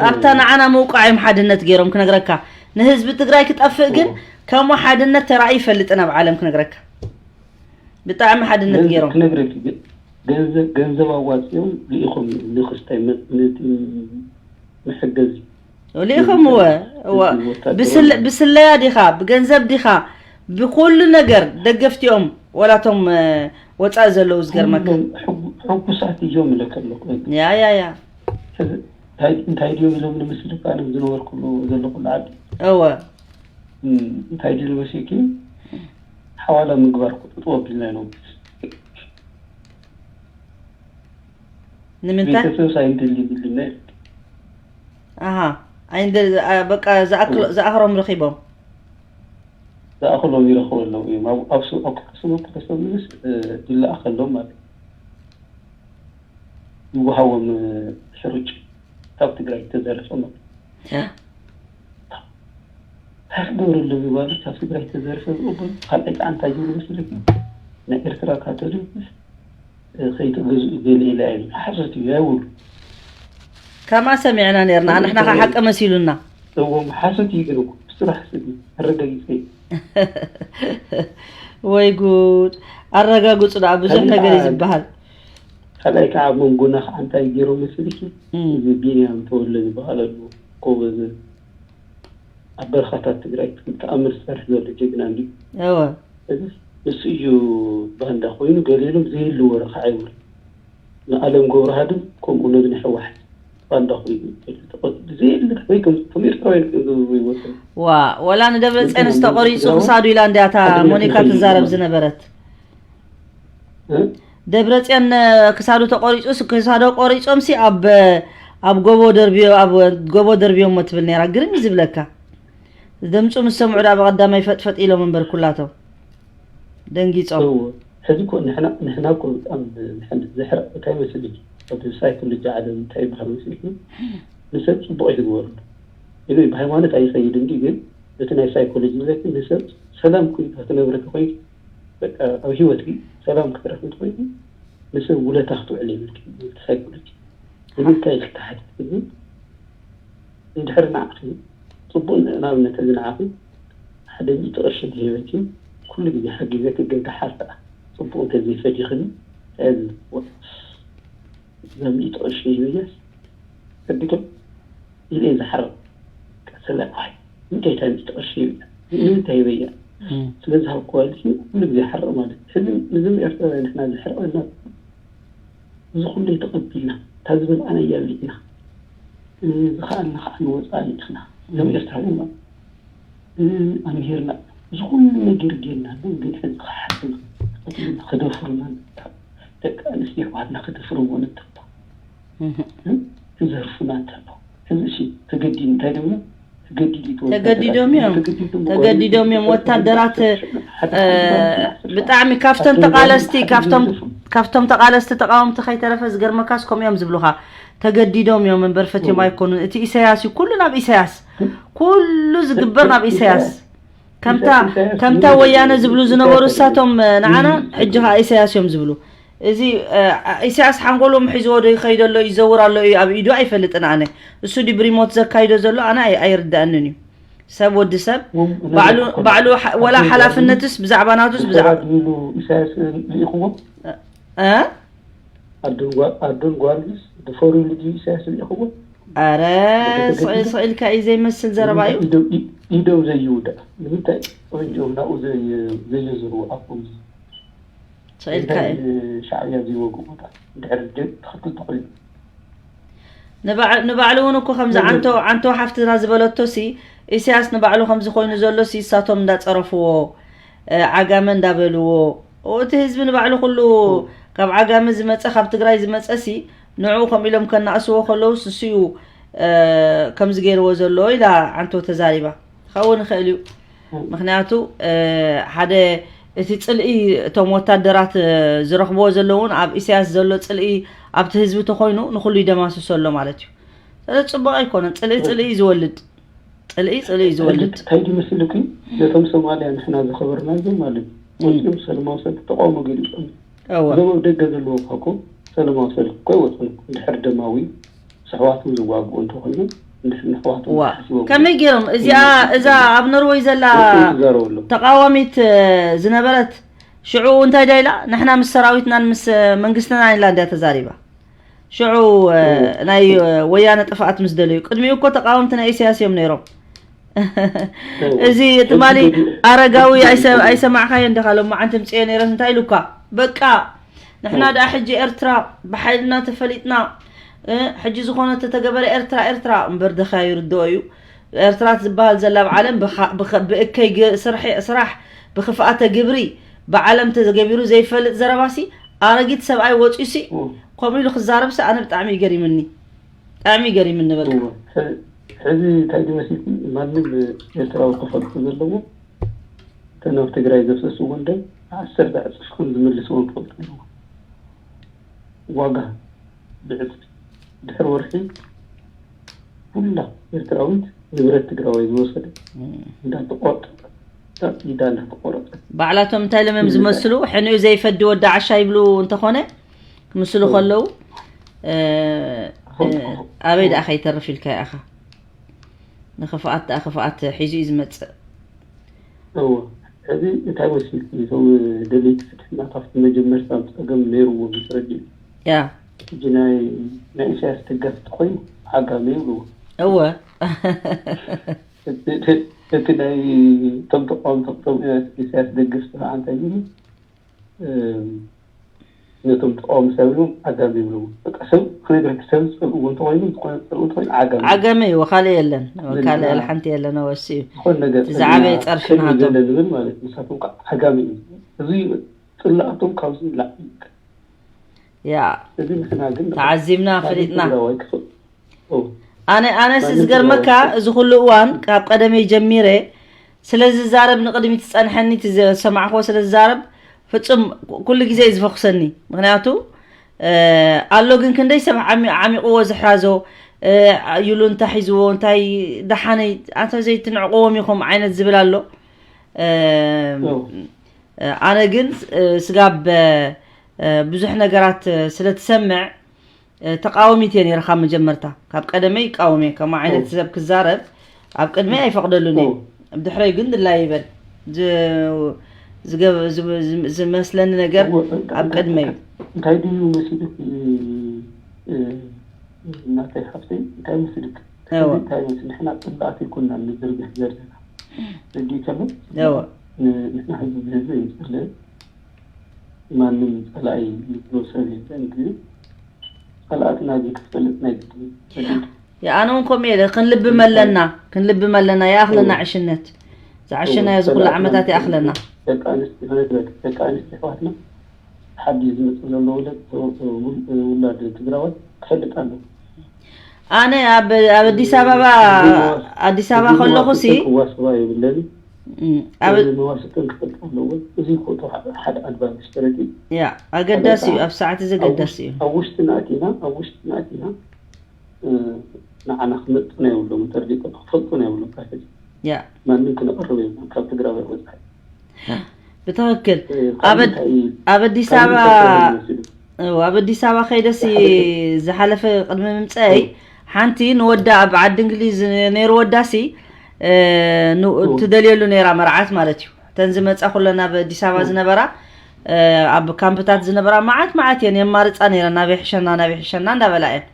ኣብታ ንዓና ምውቃዕ እዮም ሓድነት ገይሮም ክነግረካ። ንህዝቢ ትግራይ ክጠፍእ ግን ከምኡ ሓድነት ተራእዩ ይፈልጥን ኣብ ዓለም ክነግረካ። ብጣዕሚ ሓድነት ገይሮም ክነግረኪ ገንዘብ ኣዋፂኦም ልኢኾም ንክስታይ መ- ነቲ መሐገዚ ልኢኸምወ እወ ብስለ- ብስለያ ዲኻ ብገንዘብ ዲኻ ብኩሉ ነገር ደገፍቲኦም ወላቶም ወፃኢ ዘለዉ ዝገርመካ ኩሎም ሕጉ- ሕጉሳት እዮም ኢለካ ኣለኹ። ያ ያ ያ ሕዚ እንታይ እንታይ ድዮም ኢሎም ንምስልካ ኣነ ዝነበርኩሉ ዘለኹሉ ዓዲ እወ እም፣ እንታይ ድዩ መሲልኪ ሓዋላ ምግባር ክጥጥዎ ኣቢልና ኢና። ንምንታይ ቤተሰብ ሳይንትል ይብልና ኣሃ ኣይንደ በቃ ዝኣክሎ- ዝኣኽሮም ረኺቦም ዝኣኽሎም ይረኽቡ ኣለዉ እዮም። ኣብ ኣብ ሱ- ኣብ ክልተ ሰሙን ክልተ ሰሙንስ እ፣ ይለኣኸሎም ማለት እዩ። ይወሃቦም እ፣ ሕሩጭ ካብ ትግራይ ተዘረፈ ማለት እዩ። እንታይ ክገብሩ ኣለዉ ማለት ካብ ትግራይ ተዘረፈ ዝቕበሉ ካልኣይ ከዓ እንታይ ይብሉ መስለኪ ናይ ኤርትራ ካቶሊክስ እ፣ ከይትገዝኡ ገለ ኢላ እዩ ሓሶት እዩ ኣይብሉ ከማ ሰሚዕና ነርና ንሕና ከዓ ሓቂ መሲሉና እዎም ሓሶት እዩ ግን እኮ ብስሩ ሓሶት እዩ ኣረጋጊፀ እዩ ወይ ጉድ ኣረጋግፁ ደኣ ብዙሕ ነገር እዩ ዝበሃል ካልኣይ ከዓ ኣብ መንጎና ከዓ እንታይ ገይሮም መስልኪ እዚ ቢንያም ተወለ ዝበሃል ኣሎ ጎበዝ ኣብ በረኻታት ትግራይ ተኣምር ዝሰርሕ ዘሎ ጀግና እንዲ እወ እዚ ንሱ እዩ ባንዳ ኮይኑ ገሊሎም ዘይህሉ ወረ ከዓ ይብሉ ንኣለም ገብረሃድም ከምኡ ነዚ ንሕዋሕት ባንዳ ኮይኑ ተቆ- ዘይህሉ ወይ ከም ከም ኤርትራውያን ከም ዝብሉ ይወሰን ዋ ወላ ንደብረፅዮንስ ተቆሪፁ ክሳዱ ኢላ እንዲያታ ሞኒካ ትዛረብ ዝነበረት እ? ደብረፅዮን ክሳዱ ተቆሪፁ ክሳዶ ቆሪፆም ሲ ኣብ ኣብ ጎቦ ደርቢዮ ኣብ ጎቦ ደርቢዮሞ ትብል ነይራ ግርም ዝብለካ ደምፁ ምስ ሰምዑ ዳ ብቐዳማይ ፈጥፈጥ ኢሎም እምበር ኩላቶም ደንጊፆም እዎ። ሕዚ እኮ ንሕና ንሕና እኮ ብጣዕሚ ንሕን ዘሕርቕ እንታይ መስልኪ ኣብ ሳይኮሎጂ ዓለም እንታይ ይበሃል መስልኪ ንሰብ ፅቡቕ ኣይትግበርሉ ኢሉ ብሃይማኖት ኣይኸይድ እንዲ ግን እቲ ናይ ሳይኮሎጂ ዝለኪ ንሰብ ሰላም ኩ ክትነብረ ተኮይንኪ በቃ ኣብ ሂወትኪ ሰላም ክትረክቢ ተኮይንኪ ንሰብ ውለታ ክትውዕል የብልኪ ሳይኮሎጂ ንምንታይ ኢልኪ ተሓቲትኪ እንድሕር ንዓኺ ፅቡቅ ንኣብነት እዚ ንዓኺ ሓደ ሚእቲ ቅርሺ እንተሂበኪ ኩሉ ግዜ ሓጊዘኪ ግን ደሓር ከዓ ፅቡቅ እንተዘይፈዲኽኒ እንታይ ዝወ እዛ ሚእቲ ቅርሺ ይበያስ ከቢዶም ኢለ እየ ዝሓርቕ። ቀሰለ ኣይ እንታይ እታ ሚእቲ ቅርሺ ይበያ ንምንታይ ይበያ? ስለ ዝሃብክዋ ኢልሲ ኩሉ ግዜ ሓርቕ ማለት ሕዚ ንዞም ኤርትራውያን ንሕና ዘሕርቐና እዚ ኩሉ ተቐቢልና እታ ዝበልዓናያ በሊዕና ዝኸኣልና ከዓ ንወፃኢ ልኢኽና እዞም ኤርትራውያን ማለት ኣምሂርና እዚ ኩሉ ነገር ጌርና ግን ግን ሕዚ ክሓትና ክደፍሩና ደቂ ኣንስትዮ ኣሕዋትና ክደፍርዎ ንተባ ክዘርፉና እንተሎ ሕዚ እሺ ተገዲዱ እንታይ ደብሎ ተገዲዱ ይትወ- ተገዲዶም እዮም። ተገዲዶም እዮም። ወታደራት፣ እ፣ ብጣዕሚ ካብተን ተቓለስቲ ካብቶም ካብቶም ተቓለስቲ ተቃወምቲ ከይተረፈ ዝገርመካስ ከምኡ እዮም ዝብሉኻ። ተገዲዶም እዮም እምበር ፈትዮም ኣይኮኑን። እቲ ኢሳያስ እዩ ኩሉ ናብ ኢሳያስ ኩሉ ዝግበር ናብ ኢሳያስ ከምታ ከምታ ወያነ ዝብሉ ዝነበሩ እሳቶም ንዓና ሕጂ ከዓ ኢሳያስ እዮም ዝብሉ። እዚ ኢሳያስ ሓንጎሎም ሒዝዎ ዶ ይኸይድ ኣሎ ይዘውር ኣሎ እዩ ኣብ ኢዱ ኣይፈልጥን ኣነ። እሱ ዲ ብሪሞት ዘካይዶ ዘሎ ኣነ ኣይ- ኣይርዳእንን እዩ። ሰብ ወዲ ሰብ ባዕሉ ባዕሉ ሓ- ወላ ሓላፍነትስ ብዛዕባ ናቱስ ብዛዕባ ተባዲሉ ኢሳያስ ርኢኹዎ? እ? ኣዶን ጓ- ኣዶን ጓልስ ድፈሩ ኢሉ ድዩ ኢሳያስ ርኢኹዎ? ኣረ ስቕ- ስቕ ኢልካ እዩ ዘይመስል ዘረባ እዩ። ኢደው- ኢ- ኢደው ዘይውዳእ ንምንታይ ወንጀም ናብኡ ዘይ- ዘየዝርዎ ኣፎም ስቕ ኢልካ እዩ። ሻዕብያ ዘይወግኡ ቦታ ድሕሪ ደ- ተኸትል ተኾይኑ ንባዕ- ንባዕሉ እውን እኮ ከምዚ ዓንቶ ዓንቶ ሓፍትና ዝበለቶ ሲ ኢሳያስ ንባዕሉ ከምዚ ኮይኑ ዘሎ ሲ እሳቶም እንዳፀረፍዎ እ፣ ዓጋመ እንዳበልዎ እቲ ህዝቢ ንባዕሉ ኩሉ ካብ ዓጋመ ዝመፀ ካብ ትግራይ ዝመፀ ሲ ንዕኡ ከምኡ ኢሎም ከናእስዎ ከለውስ እሱ እዩ እ፣ ከምዚ ገይርዎ ዘሎ ኢላ ዓንቶ ተዛሪባ ክኸውን ይኽእል እዩ። ምክንያቱ እ፣ ሓደ እቲ ፅልኢ እቶም ወታደራት እ፣ ዝረኽብዎ ዘለውን ኣብ ኢሳያስ ዘሎ ፅልኢ ኣብቲ ህዝቢ ተኮይኑ ንኩሉ ይደማስሶ ኣሎ ማለት እዩ። ስለዚ ፅቡቅ ኣይኮነን። ፅልኢ ፅልኢ እዩ ዝወልድ። ፅልኢ ፅልኢ እዩ ዝወልድ። ሕጂ እንታይ ድዩ መሲልኪ? ነቶም ሶማልያ ንሕና ዝኸበርናዮም ማለት እዩ። ወፂኦም ሰላማዊ ሰልፊ ተቃውሞ ገሊፆም እዮም። እወ። እዞም ኣብ ደገ ዘለዉ እኳ እኮ ሰላማዊ ሰልፊ እኮ ኣይወፁን እኮ። እንድሕር ደማዊ ስሕዋቶም ዝዋግኡ እንተኾይኖም እንድሕር ንሕዋቶም ዋ። ሓሲቦም ከመይ ገይሮም? እዚኣ እዛ ኣብ ኖርወይ ዘላ ወፂኦም ክዛረቡ ኣለዎም። ተቃዋሚት እ፣ ዝነበረት ሽዑ እንታይ ዳ ኢላ? ንሕና ምስ ሰራዊትናን ምስ መንግስትናን ኢላ እንድያ ተዛሪባ። ሽዑ እ፣ ናይ እ፣ ወያነ ጥፍኣት ምስ ደለዩ ቅድሚኡ እኮ ተቃወምቲ ናይ ኢሳያስ እዮም ነይሮም። እዚ ትማሊ ኣረጋዊ ኣይሰ- ኣይሰማዕካዮ እንደኻ ሎማዓንቲ ምፅዮ ነይረስ እንታይ ኢሉካ? በቃ ንሕና ደኣ ሕጂ ኤርትራ ብሓይልና ተፈሊጥና እ፣ ሕጂ ዝኾነ ተተገበረ ኤርትራ ኤርትራ እምበር ደኸያ ይርድኦ እዩ። ኤርትራ ዝበሃል ዘላ ኣብ ዓለም ብኻ- ብኸ- ብእከይ ግ- ስርሒ- ስራሕ ብክፍኣተ ግብሪ ብዓለም ተገቢሩ ዘይፈልጥ ዘረባሲ ኣረጊት ሰብኣይ ወፂኡሲ ከምኡ ኢሉ ክዛረብሲ ኣነ ብጣዕሚ ይገሪምኒ። ብጣዕሚ ይገሪምኒ በቃ። እወ። ሕ- ሕዚ እንታይ ድመሲልኩም ማንም ኤርትራዊ ክፈልጡ ዘለዎ እተን ኣብ ትግራይ ዘፍሰስዎ ደም ዓሰርተ ዕፅፍ ከም ዝምልስዎ ክፈልጡ ኣለዎ። ዋጋ ብዕፅፍ ድሕሪ ወርሒ ኩላ ኤርትራዊት ንብረት ትግራዋይ ዝወሰደ እንዳተቆርጠ ኢዳ እንዳተቆረጠ ባዕላቶም እንታይ ለመም ዝመስሉ ሕንኡ ዘይፈዲ ወዲ ዓሻ ይብሉ እንተኾነ ክምስሉ ከለዉ እ፣ እ፣ ኣበይ ደኣ ከይተርፍ ኢልካ ኢኻ ንኽፍኣት ደኣ ክፍኣት ሒዙ እዩ ዝመፅእ እዎ ሕዚ እንታይ መሲልኪ እዞም ደለይቲ ፍትሕና ካብቲ መጀመርታ ብፀገም ነይርዎም ተረዲኡ ያ ሕጂ ናይ ናይ ኢሳያስ ደገፍቲ ኮይኑ ዓጋመ ይብልዎ እወ እቲ ናይ እቶም ተቃወምቲ እቶም ኢሳያስ ደገፍቲ ከዓ እንታይ ይብሉ ነቶም ተቃወምቲ ይብሉ ዓጋመ ይብልዎ በቃ ሰብ ክነግረኪ ሰብ ዝፀልእዎ እንተኮይኑ ዝኾነ ዝፀልእዎ እንተኮይኑ ዓጋመ ዓጋመ እዩ ካልእ የለን ካልእ ሓንቲ የለን ወሲ እዩ ዝኾነ ነገር እቲ ዝዓበየ ፀርፊ ናቶም ዘለ ዝብል ማለት ንሳቶም ከዓ ዓጋመ እዩ እዚ ፅላእቶም ካብዚ ይላዕ ያ እዚ ንሕና ግን ተዓዚብና ፈሊጥና ትግራዋይ ክፍል ኣነ ኣነስ ዝገርመካ እዚ ኩሉ እዋን ካብ ቀደመይ ጀሚረ ስለ ዝዛረብ ንቅድሚት ዝፀንሐኒ እቲ ዝሰማዕክዎ ስለ ዝዛረብ ፍፁም ኩሉ ግዜ እዩ ዝፈኩሰኒ ምክንያቱ ኣሎ ግን ክንደይ ሰብ ዓሚቕዎ ዝሕራዞ ይሉንታ ሒዝዎ እንታይ ደሓነይ ኣንታ ዘይትንዕቅዎም ኢኹም ዓይነት ዝብል ኣሎ ኣነ ግን ስጋብ ብዙሕ ነገራት ስለ ትሰምዕ ተቃዋሚት እየ ነይረ ካብ መጀመርታ ካብ ቀደመይ ይቃወም እየ ከምኡ ዓይነት ሰብ ክዛረብ ኣብ ቅድመይ ኣይፈቅደሉን እየ ድሕረይ ግን ድላይ ይበል ዝመስለኒ ነገር ኣብ ቅድመይ እንታይ ድዩ መሲሉ እናተይ ሓፍተይ እንታይ መስልክ? እወ። እንታይ መስል? ንሕና ጽላእት ይኮንና ንዝርግሕ ዘለና። ረዲእ ከሎ እወ። ንሕና ህዝቢ ብህዝቢ ይንጽልእ። ማንም ጸላኢ ንብሎ ሰብ የለን። ግን ጸላእትና ግን ክትፈልጥ ናይ ግድን። ኣነ እውን ከምኡ ኢለ ክንልብም ኣለና፣ ክንልብም ኣለና። ይኣኽለና ዕሽነት፣ ዝዓሸናዮ እዚ ኩሉ ዓመታት ይኣኽለና። ደቂ ኣንስትዮ ኣሕዋትና ሓዲ ዝመጽእ ዘሎ ውለድ ውላድ ትግራዋይ ክፈልጥ ኣለዎ። ኣነ ኣብ ኣብ ኣዲስ ኣበባ ኣዲስ ኣበባ ከለኹ ሲ ክዋስባ የብለን። ኣብ መዋስጥን ክፈልጥ ኣለዎ። እዚ ኮቶ ሓደ ኣድቫንቴጅ ተረዲ። ያ ኣገዳሲ እዩ። ኣብ ሰዓት እዚ ኣገዳሲ እዩ። ኣብ ውሽጥና ኣቲና ኣብ ውሽጥና ኣቲና ንዓና ክመጥና የብሎም፣ ተርዲቆ ክፈልጡ ናይ ብሎም። ካብ ሕጂ ያ ማንም ክነቕርብ የብሎም ካብ ትግራዋይ ወፃኢ። ብትኽክል ኣብ ኣብ ኣዲስ ኣበባ ኣብ ኣዲስ ኣበባ ከይደሲ ዝሓለፈ ቅድሚ ምምፀይ ሓንቲ ንወዳ ኣብ ዓዲ እንግሊዝ ነይሩ ወዳሲ ትደልየሉ ነይራ መርዓት ማለት እዩ። እተን ዝመፃ ኩለን ኣብ ኣዲስ ኣበባ ዝነበራ ኣብ ካምፕታት ዝነበራ መዓት መዓት እየን የማርፃ ነይረን ናበይ ሕሸና ናበይ ሕሸና እንዳበላ እየን።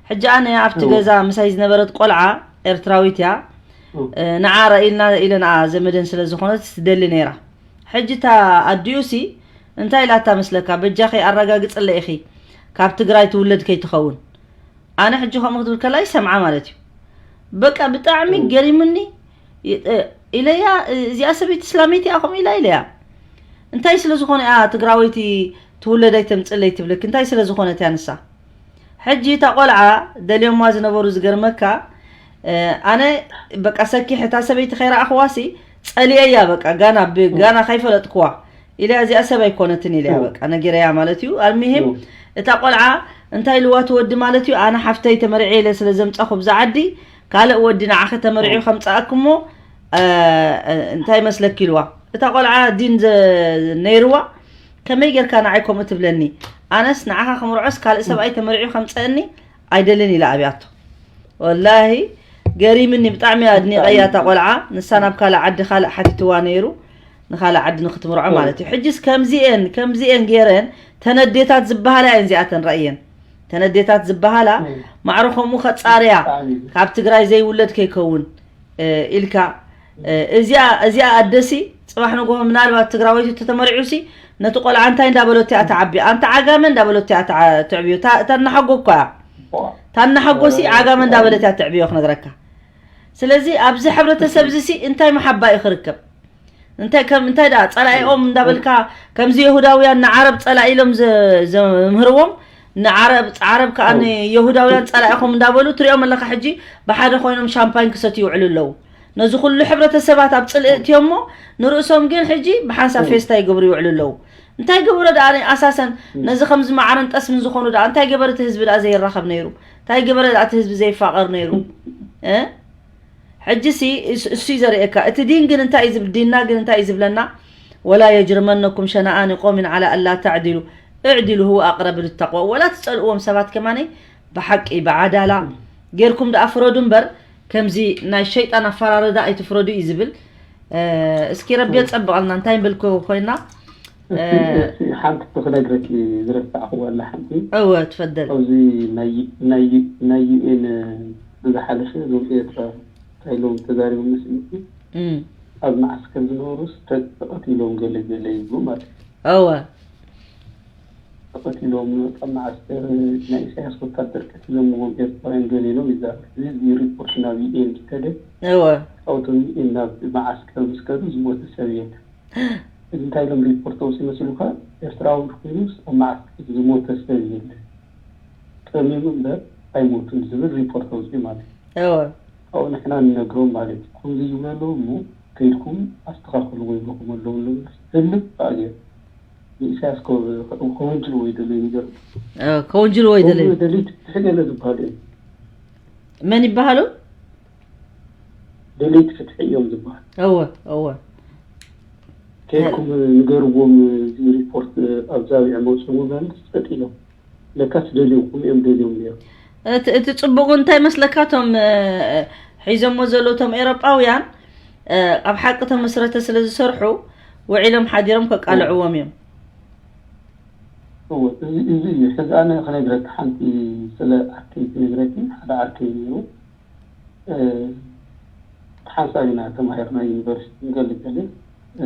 ሕጂ ኣነ ኣብቲ ገዛ ምሳይ ዝነበረት ቆልዓ ኤርትራዊት እያ። ንዓ ርኢልና ኢለ ንዓ ዘመደን ስለ ዝኾነት ትደሊ ነይራ። ሕጂ እታ ኣዲኡ ሲ እንታይ ኢላታ መስለካ? በጃኺ ኣረጋግፅለ ኢኺ ካብ ትግራይ ትውለድ ከይትኸውን። ኣነ ሕጂ ከምኡ ክትብል ከላ ይሰምዓ ማለት እዩ። በቃ ብጣዕሚ ገሪሙኒ ኢለያ። እዚኣ ሰበይቲ እስላመይቲ እያ ከምኡ ኢላ ኢለያ። እንታይ ስለ ዝኾነ እያ ትግራወይቲ ትውለድ ኣይተምፅለይ ትብለክ? እንታይ ስለ ዝኾነት እያ ንሳ? ሕጂ እታ ቆልዓ ደልዮማ ዝነበሩ ዝገርመካ ኣነ በቃ ሰኪሕ እታ ሰበይቲ ከይረኣኽዋሲ ፀሊኤያ በቃ ጋና ጋና ከይፈለጥክዋ ኢለያ። እዚኣ ሰብ ኣይኮነትን ኢለያ በቃ ነጊረያ ማለት እዩ። ኣልሚሂም እታ ቆልዓ እንታይ ኢልዋ ትወዲ ማለት እዩ ኣነ ሓፍተይ ተመሪዐ ኢለ ስለ ዘምፃኹ ብዛ ዓዲ ካልእ ወዲ ንዓኸ ተመሪዑ ከምፃኣክሞ እንታይ መስለክ ኢልዋ። እታ ቆልዓ ዲን ነይርዋ ከመይ ጌርካ ንዓይ ከምኡ ትብለኒ? ኣነስ ንዓኻ ክምርዖስ ካልእ ሰብኣይ ተመሪዑ ከምፀአኒ ኣይደልን ኢላ ኣብያቶ። ወላሂ ገሪምኒ ብጣዕሚ ኣድኒቐያ እታ ቆልዓ። ንሳ ናብ ካልእ ዓዲ ካልእ ሓቲትዋ ነይሩ ንኻልእ ዓዲ ንክትምርዖ ማለት እዩ። ሕጅስ ከምዚኤን ከምዚኤን ገይረን ተነዴታት ዝበሃላ እየን እዚኣተን ረእየን። ተነዴታት ዝበሃላ ማዕረ ከምኡ ከፃርያ ካብ ትግራይ ዘይውለድ ከይከውን ኢልካ እዚኣ እዚኣ ኣደሲ ፅባሕ ንጎሆ ምናልባት ትግራወይቲ ተተመሪዑሲ ነቲ ቆልዓ እንታይ እንዳበለቶ እያ ተዓቢ ኣንታ ዓጋመ እንዳበለቶ እያ ተዕብዮ። ታናሓጎ እኳ እያ። ታናሓጎሲ ዓጋመ እንዳበለት እያ ተዕብዮ ክነግረካ። ስለዚ ኣብዚ ሕብረተሰብ እዚ ሲ እንታይ መሓባ እዩ ክርከብ? እንታይ ከም እንታይ ደኣ ጸላኢኦም እንዳበልካ ከምዚ የሁዳውያን ንዓረብ ጸላኢ ኢሎም ዘምህርዎም ንዓረብ ዓረብ ከኣ የሁዳውያን ጸላኢኹም እንዳበሉ ትሪኦም ኣለካ። ሕጂ ብሓደ ኮይኖም ሻምፓኝ ክሰትዩ ይውዕሉ ኣለዉ። ነዚ ኩሉ ሕብረተሰባት ኣብ ጽልኢ እትዮሞ ንርእሶም ግን ሕጂ ብሓንሳብ ፌስታ ይገብሩ ይውዕሉ ኣለዉ። እንታይ ገበረ ደኣ ኣሳሰን ነዚ ከምዚ መዓርን ጠስምን ዝኾኑ ደኣ እንታይ ገበረ እቲ ህዝቢ ደኣ ዘይራኸብ ነይሩ? እንታይ ገበረ ደኣ እቲ ህዝቢ ዘይፋቐር ነይሩ? እ ሕጂ ሲ እሱ እዩ ዘርእየካ። እቲ ዲን ግን እንታይ እዩ ዝብል? ዲንና ግን እንታይ እዩ ዝብለና? ወላ የጅርመነኩም ሸነኣኒ ቆምን ዓላ ኣላ ተዕዲሉ እዕዲሉ ህወ ኣቅረብ ልተቅዋ። ወላ ትጸልእዎም ሰባት ከማነይ ብሓቂ ብዓዳላ ጌርኩም ደኣ ፍረዱ እምበር ከምዚ ናይ ሸይጣን ኣፈራርዳ ኣይትፍረዱ እዩ ዝብል። እስኪ ረቢ የጸብቐልና እንታይ ንብል ኮይና። ሓንቲ ክነግረኪ ዝረሳዕክዎ ኣላ ሓንቲ። እወ ትፈደል። ኣብዚ ናይ ዩኤን ብዝሓለፈ ዞም ኤርትራ እንታይ ኢሎም ተዛሪቦም መስልኪ? ኣብ መዓስከር ዝነበሩስ ተቐቲሎም ገለ ገለ ይብሉ ማለት እዩ። እወ ተቐቲሎም ኣብ መዓስከር ናይ ኢሳያስ ወታደር ቀቲሎምዎም ኤርትራውያን ገለ ኢሎም ይዛረቡ። እዚ ሪፖርት ናብ ዩኤን ዝከደ እወ ካብቶም ዩኤን ናብ መዓስከር ምስ ከዱ ዝሞተ ሰብ የለን። እዚ እንታይ ኢሎም ሪፖርት ኣውፅኡ መሲሉካ? ኤርትራዊ ኮይኑስ ኣብ መዓስከር ዝሞተ ሰብ የለን። ጠሚሙ እምበር ኣይሞቱን ዝብል ሪፖርት ኣውፅኡ ማለት እዩ። እወ ካብኡ ንሕና ንነግሮም ማለት እዩ። ከምዚ ይብሉ ኣለዉ እሞ ከይድኩም ኣስተኻኽልዎ ይብልኹም ኣለዉ ኣለዉ። ህልም ከኣ ገይሩ ንኢሳያስ ከወንጅልዎ ይደለዩ ነገር ከወንጅልዎ ይደለዩ። ደለይቲ ፍትሒ ገለ ዝበሃሉ እዮም። መን ይበሃሉ? ደለይቲ ፍትሒ እዮም ዝበሃሉ። እወ እወ ከይድኩም ንገርዎም እዚ ሪፖርት ኣብዛ ቢዕ መውፅኡ ማለት ጸጥ ኢሎም ለካስ ደልዮም ከምኡ እዮም ደልዮም ነይሮም። እቲ እቲ ጽቡቕ እንታይ መስለካ እቶም እ፣ ሒዞሞ ዘለዉ እቶም ኤሮጳውያን እ፣ ኣብ ሓቂ ተመስረተ ስለ ዝሰርሑ ውዒሎም ሓዲሮም ከቃልዕዎም እዮም። እወ፣ እዚ፣ እዚ እዩ። ሕዚ ኣነ ክነግረኪ ሓንቲ ስለ ዓርከይ ክነግረኪ፣ ሓደ ዓርከይ ነይሩ። እ፣ ሓንሳብ ኢና ተማሂርና ዩኒቨርሲቲ ገለ ገለ። እ፣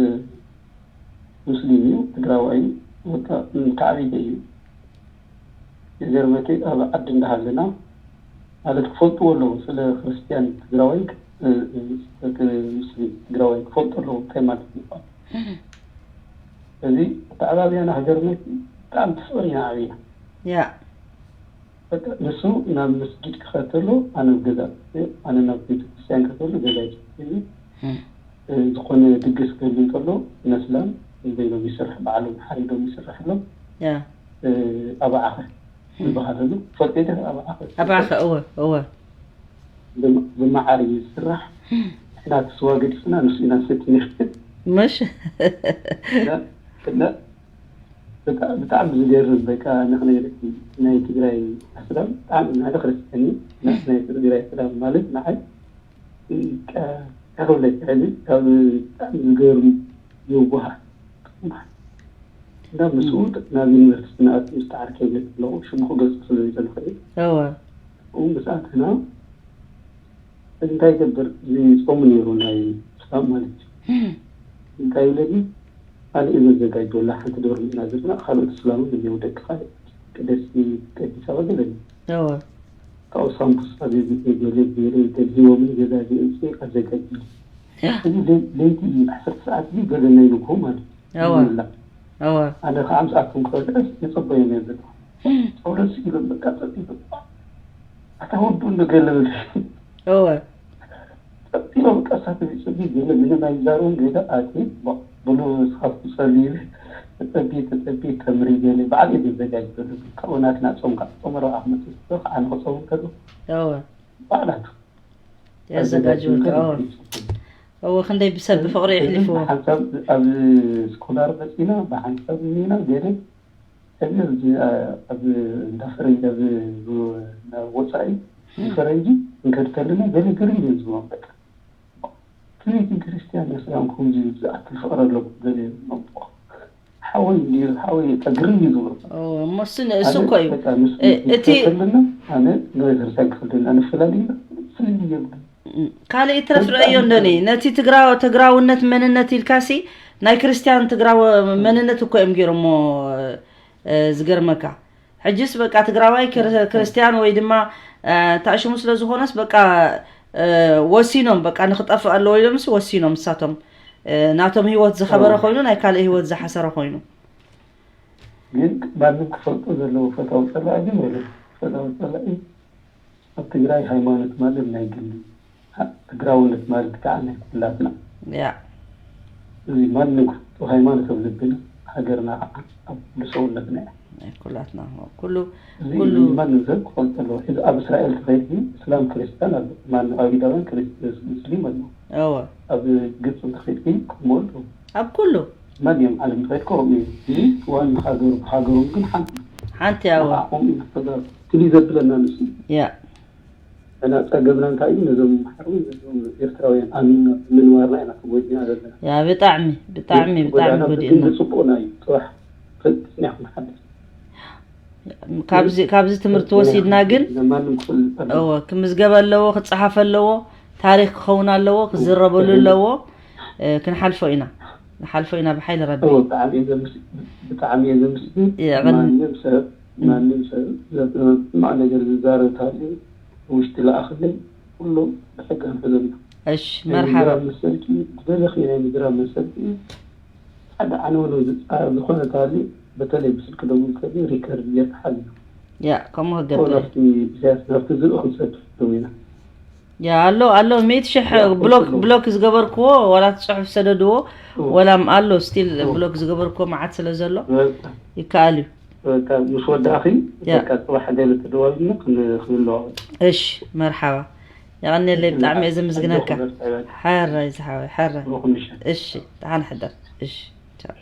ሙስሊም እዩ፣ ትግራዋይ እዩ። በቃ፣ ም፣ ከዓቢተ እዩ። ይገርመኪ፣ ኣብ ዓዲ እንዳሃለና፣ ማለት ክፈልጥዎ ኣለዉ፣ ስለ ክርስትያን ትግራዋይ፣ እ፣ እ፣ እቲ ሙስሊም ትግራዋይ ክፈልጡ ኣለዉ፣ እንታይ ማለት ምዃኑ። እዚ ኣተዓባብያና ክገርመኪ፣ ብጣዕሚ ብፍቕሪ ኢና ዓቢና። ያ። በቃ፣ ንሱ ናብ መስጊድ ክኸድ ተሎ፣ ኣነ ኣብ ገዛ፣ ኣነ ናብ ቤተ ክርስቲያን ክኸድ ተሎ፣ ገዛ ይፅሕፍ። እም። እ፣ ዝኾነ ድግስ ክህሉ እንከሎ፣ መስላም በይኖም ይስራሕ፣ ባዕሎም ሓሪዶም ይስራሕ ኣሎ። ያ። እ፣ ኣባዓኸ እም። ዝበሃለሉ፣ ፈልጤ ዶ ኣባዓኸ? ኣባዓኸ፣ እወ፣ እወ። ብመ-፣ ብመዓር እዩ ዝስራሕ። እም። ንሕና እቲ ስዋ ገዲፍና፣ ንሱ ኢና ንሰቲ ነይርና። ምሽ? እና፣ እና፣ ብጣ-፣ ብጣዕሚ ዝገርም፣ በቃ፣ ንኽነግረኪ፣ ናይ ትግራይ ኣስላም ብጣዕሚ፣ ሓደ ክርስትያን እዩ። ናይ፣ ናይ ትግራይ ኣስላም ማለት ንዓይ፣ በቃ፣ እንታይ ክብለኪ፣ ሕዚ ካብ ብጣዕሚ ዝገርም የዋህ። እና ምስኡ እም። ናብ ዩኒቨርሲቲ ንኣቱ ምስ ተዓርከ ይብል ኣለኹ፣ ሽሙ ክገልጾ ስለ ዘይደለኹ እየ። እወ። ኣብኡ ምስ ኣተና፣ እንታይ ይገብር? እዚ ጾሙ ነይሩ ናይ እስላም ማለት እዩ። እም። እንታይ ይብለኒ? ኣነ እየ ዘዘጋጀወላ ሓንቲ ዶርም ኢና ዘለና፣ ካልኦት እስላም እውን እኒአው፣ ደቂ ካልእ ቅደሲ፣ ቀዲስ ኣበባ ገለ እኒአው። እወ። ካብኡ ሳምቡሳ ገዚኤ ገለ ገይረ ገዚኦምን ገዛዚኦን ጽየ ኣዘጋጅየ። ያ። እዚ ለይ-፣ ለይቲ እዩ፣ ዓሰርተ ሰዓት እዩ ገለ ናይ ንግሆ ማለት እዩ። እወ። ይብላ። እወ። ኣነ ከዓ ምስኣቶም ክበልዕስ ይጽበዮም እየ ዘለኹ። እም። ጸሎት ኢሎም በቃ ጸጥ ኢሎም። ኣታ ወዱ እንዶ ገለ በለ። እወ። ጸጥ ኢሎም በቃ እሳቶም ይጽልዩ ገለ ምንም ኣይዛረቡን ገለ ኣትየ፣ ባ-፣ ብሉ ንስኻትኩም ጸልዩ ኢለ ተጸብየ ተጸብየ ተምሪ ገለ ባዕለይ ዘዘጋጅ ዘለኹ። ካብኡ ናትና ጾም ከዓ ጾም ረብዓ ክመጽእ ከሎ ከዓ ንኽጸሙ ከሎ እወ። ባዕላቱ የዘጋጅወልካ፣ ኣዘጋጅዩ እወ። ገለ እወ፣ ክንደይ ብሰብ ብፍቕሪ እዚ የሕሊፍዎ። ብሓንሳብ ኣብ ስኮላር መጺና፣ ብሓንሳብ እኒና ገለ እዚ ኣብዚ፣ ኣ-፣ ኣብ እንዳ ፈረንጂ፣ ኣብ ናብ ወጻኢ እም። ፈረንጂ ክንከድ ከለና ገለ ግርም እዩ ዝብሎም። በቃ፣ ከመይ ግን ክርስትያን እስላም ከምዚ ዝኣክል ፍቕሪ ኣለኩም? ገለ ይብሎም። ሓወይ እንድዩ፣ ሓወይ፣ በቃ ግርም እዩ ዝብሎም። ኦ፣ እሞ እሱ ን-፣ እሱ ኣነ እኮ እዩ። በቃ ምስ-፣ እ-፣ ምስ-፣ እቲ ከለና ኣነ ንቤተክርስትያን ክኸደና ንፈላለዩ ፍልልይ የብሉን። እም፣ ካልእ ይትረፍ በቃ ርእዮ እንዶ ንፈልግ። ነቲ ትግራው-፣ ትግራውነት መንነት ኢልካሲ ናይ ክርስትያን ትግራው መንነት እኮ እዮም ገይሮሞ፣ እ፣ ዝገርመካ። ሕጅስ በቃ ትግራዋይ ክር-፣ ክርስትያን ወይ ድማ፣ እ፣ ታእሽሙ ስለ ዝኾነስ በቃ፣ እ፣ ወሲኖም በቃ ንኽጠፍእ ኣለዎ ኢሎምስ ወሲኖም ንሳቶም። እ፣ ናቶም ህይወት ዝኸበረ እዎ። ኮይኑ ናይ ካልእ ህይወት ዝሓሰረ ኮይኑ። ግን ማንም ክፈልጦ ዘለዎ ፈታዊ ጸላኢ ግን የለን። ፈታዊ ጸላኢ ኣብ ትግራይ ሃይማኖት ማለት ናይ ግሊ፣ ትግራውነት ማለት ከዓ ናይ ኩላትና። ያ። እዚ ማንም ክፈልጦ፣ ሃይማኖት ኣብ ልብና፣ ሃገርና ከዓ ኣብ ኩሉ ሰውነትና እያ። ናይ ኩላትና፣ ኩሉ፣ እዚ ኩሉ ማንም ሰብ ክፈልጦ ኣለዎ። ሕዚ ኣብ እስራኤል ተኸይድኪ እስላም ክርስትያን ኣሎ፣ ማንም ኣብ ኢዳውያን ክርስ-፣ ሙስሊም ኣሎ። እወ። ኣብ ግብፂ ተኸይድኪ ከምኡ ኣለዉ። ኣብ ኩሉ። መን እዮም ዓለም ተኸይድኩ ከምኡ እዩ። እዚ ዋና ሃገሩ፣ ሃገሮም ግን ሓንቲ። ሓንቲ፣ እወ። ንዓኦም እዩ ተጋሩ። ፍልይ ዘብለና ንሱ። ያ። እና ጸገምና እንታይ እዩ? ነዞም ኣምሓሩ፣ ነዞም ኤርትራውያን ኣሚንና ብምንባርና ኢና ተጎዲእና ዘለና። ያ፣ ብጣዕሚ፣ ብጣዕሚ፣ ብጣዕሚ ጎዳና ግን ጎዲእና። ንጽቡቕና እዩ። ጽባሕ ፈጺምና ክንሓድስ። ካብዚ፣ ካብዚ ትምህርቲ ወሲድና ግን፣ ማንም ክፈልጥ ኣለዎ። እወ፣ ክምዝገብ ኣለዎ፣ ክጸሓፍ ኣለዎ፣ ታሪኽ ክኸውን ኣለዎ፣ ክዝረበሉ እወ። ኣለዎ። እ፣ ክንሓልፎ ኢና። ንሓልፎ ኢና ብሓይሊ ረቢ። እወ፣ ብጣዕሚ እየ ዘምስ-፣ ብጣዕሚ እየ ዘምስግን። የቐን- ማንም ሰብ፣ እም። ማንም ሰብ ዘጥመጥማዕ ነገር ዝዛረብ ተሃልዩ ውሽጢ ለኣኽለይ፣ ኩሉ ብሕጊ ኣንሕዘሉ። እሺ፣ ናይ መርሓባ። ምዝራብ መሰልኪ፣ ዝደለኽዮ ናይ ምዝራብ መሰልኪ፣ ሓደ ዓንወሎ ዝጻረር ዝኾነ ተሃልዩ፣ በተለይ ብስልኪ ደውል ተልዩ ሪከርድ ጌርካ ሓልዮ። ያ፣ ከምኡ ክገብር። ናብቲ ኢሳያስ፣ ናብቲ ዝልእኹም ሰብ ደዊና። ያ፣ ኣሎ፣ ኣሎ፣ ሚእቲ ሽሕ ያ፣ ብሎክ፣ ኩሉ። ብሎክ ዝገበርክዎ፣ ዋላ እቲ ጽሑፍ ሰደድዎ፣ እዎ። ወላም ኣሎ፣ ስቲል እዎ። ብሎክ ዝገበርክዎ መዓት ስለ ዘሎ፣ በቃ። ይከኣል እዩ። በቃ፣ ምስ ወዳእኺ፣ ያ። በቃ፣ ጽባሕ ገለ ተደዋዊልና ክን-፣ ክንለዋወጥ። እሺ፣ መርሓባ። የቐንየለይ፣ ብጣዕሚ እየ ዘምስግነካ። ኣጆኹ በርትዒ በቃ። ሕራይ ዝሓወይ፣ ሕራይ። ብሩኽ ምሸት። እሺ፣ ደሓን ሕደር። እሺ፣ ቻው።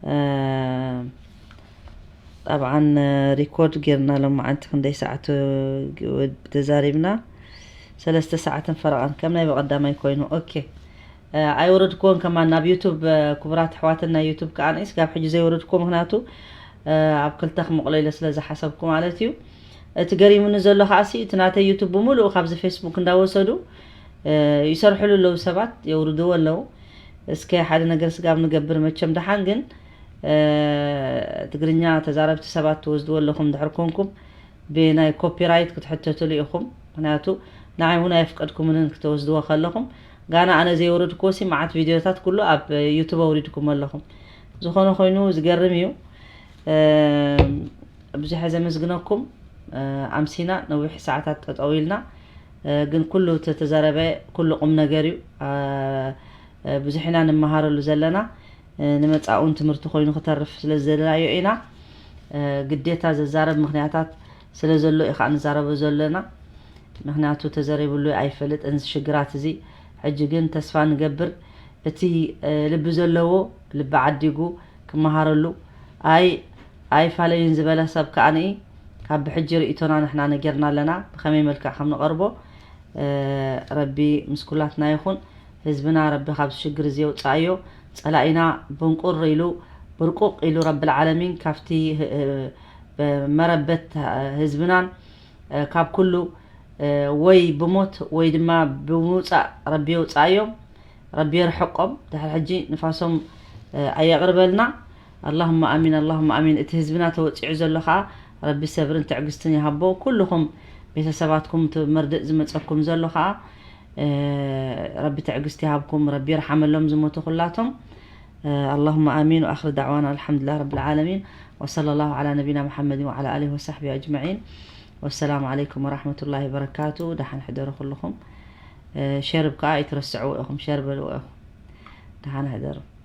እ፣ ጠብዓን ሪኮርድ ጌርና ሎማዓንቲ ክንደይ ሰዓት ተዛሪብና? ሰለስተ ሰዓትን ፈረቓን፣ ከም ናይ በቐዳማይ ኮይኑ። ኦኬ። ኣይወረድክዎን ከማን ናብ ዩቱብ። ክቡራት ኣሕዋትን ናይ ዩቱብ ከኣ ንስ ጋብ ሕጂ ዘይወረድክዎ፣ ምክንያቱ ኣብ ክልተ ክመቕሎ ኢለ ስለ ዝሓሰብኩ ማለት እዩ። እቲ ገሪሙኒ ዘሎ ከኣሲ እቲ ናተይ ዩቱብ ብምሉኡ ካብዚ ፌስቡክ እንዳወሰዱ ይሰርሕሉ ኣለዉ ሰባት፣ የውርድዎ ኣለዉ። እስከ ሓደ ነገር ስጋብ ንገብር መቸም ደሓን ግን ትግርኛ ተዛረብቲ ሰባት ትወስድዎ ኣለኹም ድሕር ኮንኩም ብናይ ኮፒራይት ክትሕተትሉ ኢኹም። ምክንያቱ ንዓይ እውን ኣየፍቀድኩምንን ክትወስድዎ ከለኹም፣ ጋና ኣነ ዘይወረድክዎ ሲ መዓት ቪድዮታት ኩሉ ኣብ ዩቱብ ኣውሪድኩም ኣለኹም። ዝኾነ ኮይኑ ዝገርም እዩ። ብዙሕ ዘመስግነኩም። ኣምሲና ነዊሕ ሰዓታት ጠጠው ኢልና፣ ግን ኩሉ ተተዘረበ ኩሉ ቁም ነገር እዩ። ብዙሕ ኢና ንመሃረሉ ዘለና። ንመጻእውን ትምህርቲ ኮይኑ ክተርፍ ስለ ዝደለናዮ ኢና። ግዴታ ዘዛረብ ምክንያታት ስለ ዘሎ እዩ ከዓ ንዛረቦ ዘለና። ምክንያቱ ተዘሪብሉ ኣይፈልጥን እዚ ሽግራት እዚ። ሕጂ ግን ተስፋ ንገብር እቲ ልቢ ዘለዎ ልቢ ዓዲጉ ክመሃረሉ ኣይ ኣይፋለዩን ዝበለ ሰብ ከዓ ንኢ ካብ ብሕጂ ርእቶና ንሕና ነጌርና ኣለና ብከመይ መልክዕ ከም ንቐርቦ። ረቢ ምስ ኩላትና ይኹን። ህዝብና ረቢ ካብ ሽግር እዚ የውፅኣዮ። ፀላኢና ብንቁር ኢሉ ብርቁቕ ኢሉ ረቢ ልዓለሚን ካብቲ መረበት ህዝብናን ካብ ኩሉ ወይ ብሞት ወይ ድማ ብምውፃእ ረቢ የውፅኣዮም። ረቢ የርሕቆም። ድሕሪ ሕጂ ንፋሶም ኣየቕርበልና። ኣላሁማ ኣሚን ኣላሁማ ኣሚን። እቲ ህዝብና ተወፂዑ ዘሎ ከዓ ረቢ ሰብርን ትዕግስትን ይሃቦ። ኩልኹም ቤተሰባትኩም እቲ መርድእ ዝመፀኩም ዘሎ ከዓ ረቢ ትዕግስቲ ይሃብኩም። ረቢ ይርሓመሎም ዝሞቱ ኩላቶም። ኣላሁማ ኣሚን። ወኣኽሪ ዳዕዋና ኣልሓምዱሊላህ ረብል ዓለሚን። ወሰለ ላሁ ዓላ ነቢና መሓመድን ወዓላ ኣሊሂ ወሳሕቢ ኣጅመዒን። ወሰላሙ ዓለይኩም ወራሕመቱላሂ ወበረካቱ። ደሓን ሕደሩ ኩልኹም። ሸርብ ከዓ ኣይትረስዕዎ ኢኹም፣ ሸር በልዎ ኢኹም። ደሓን ሕደሩ።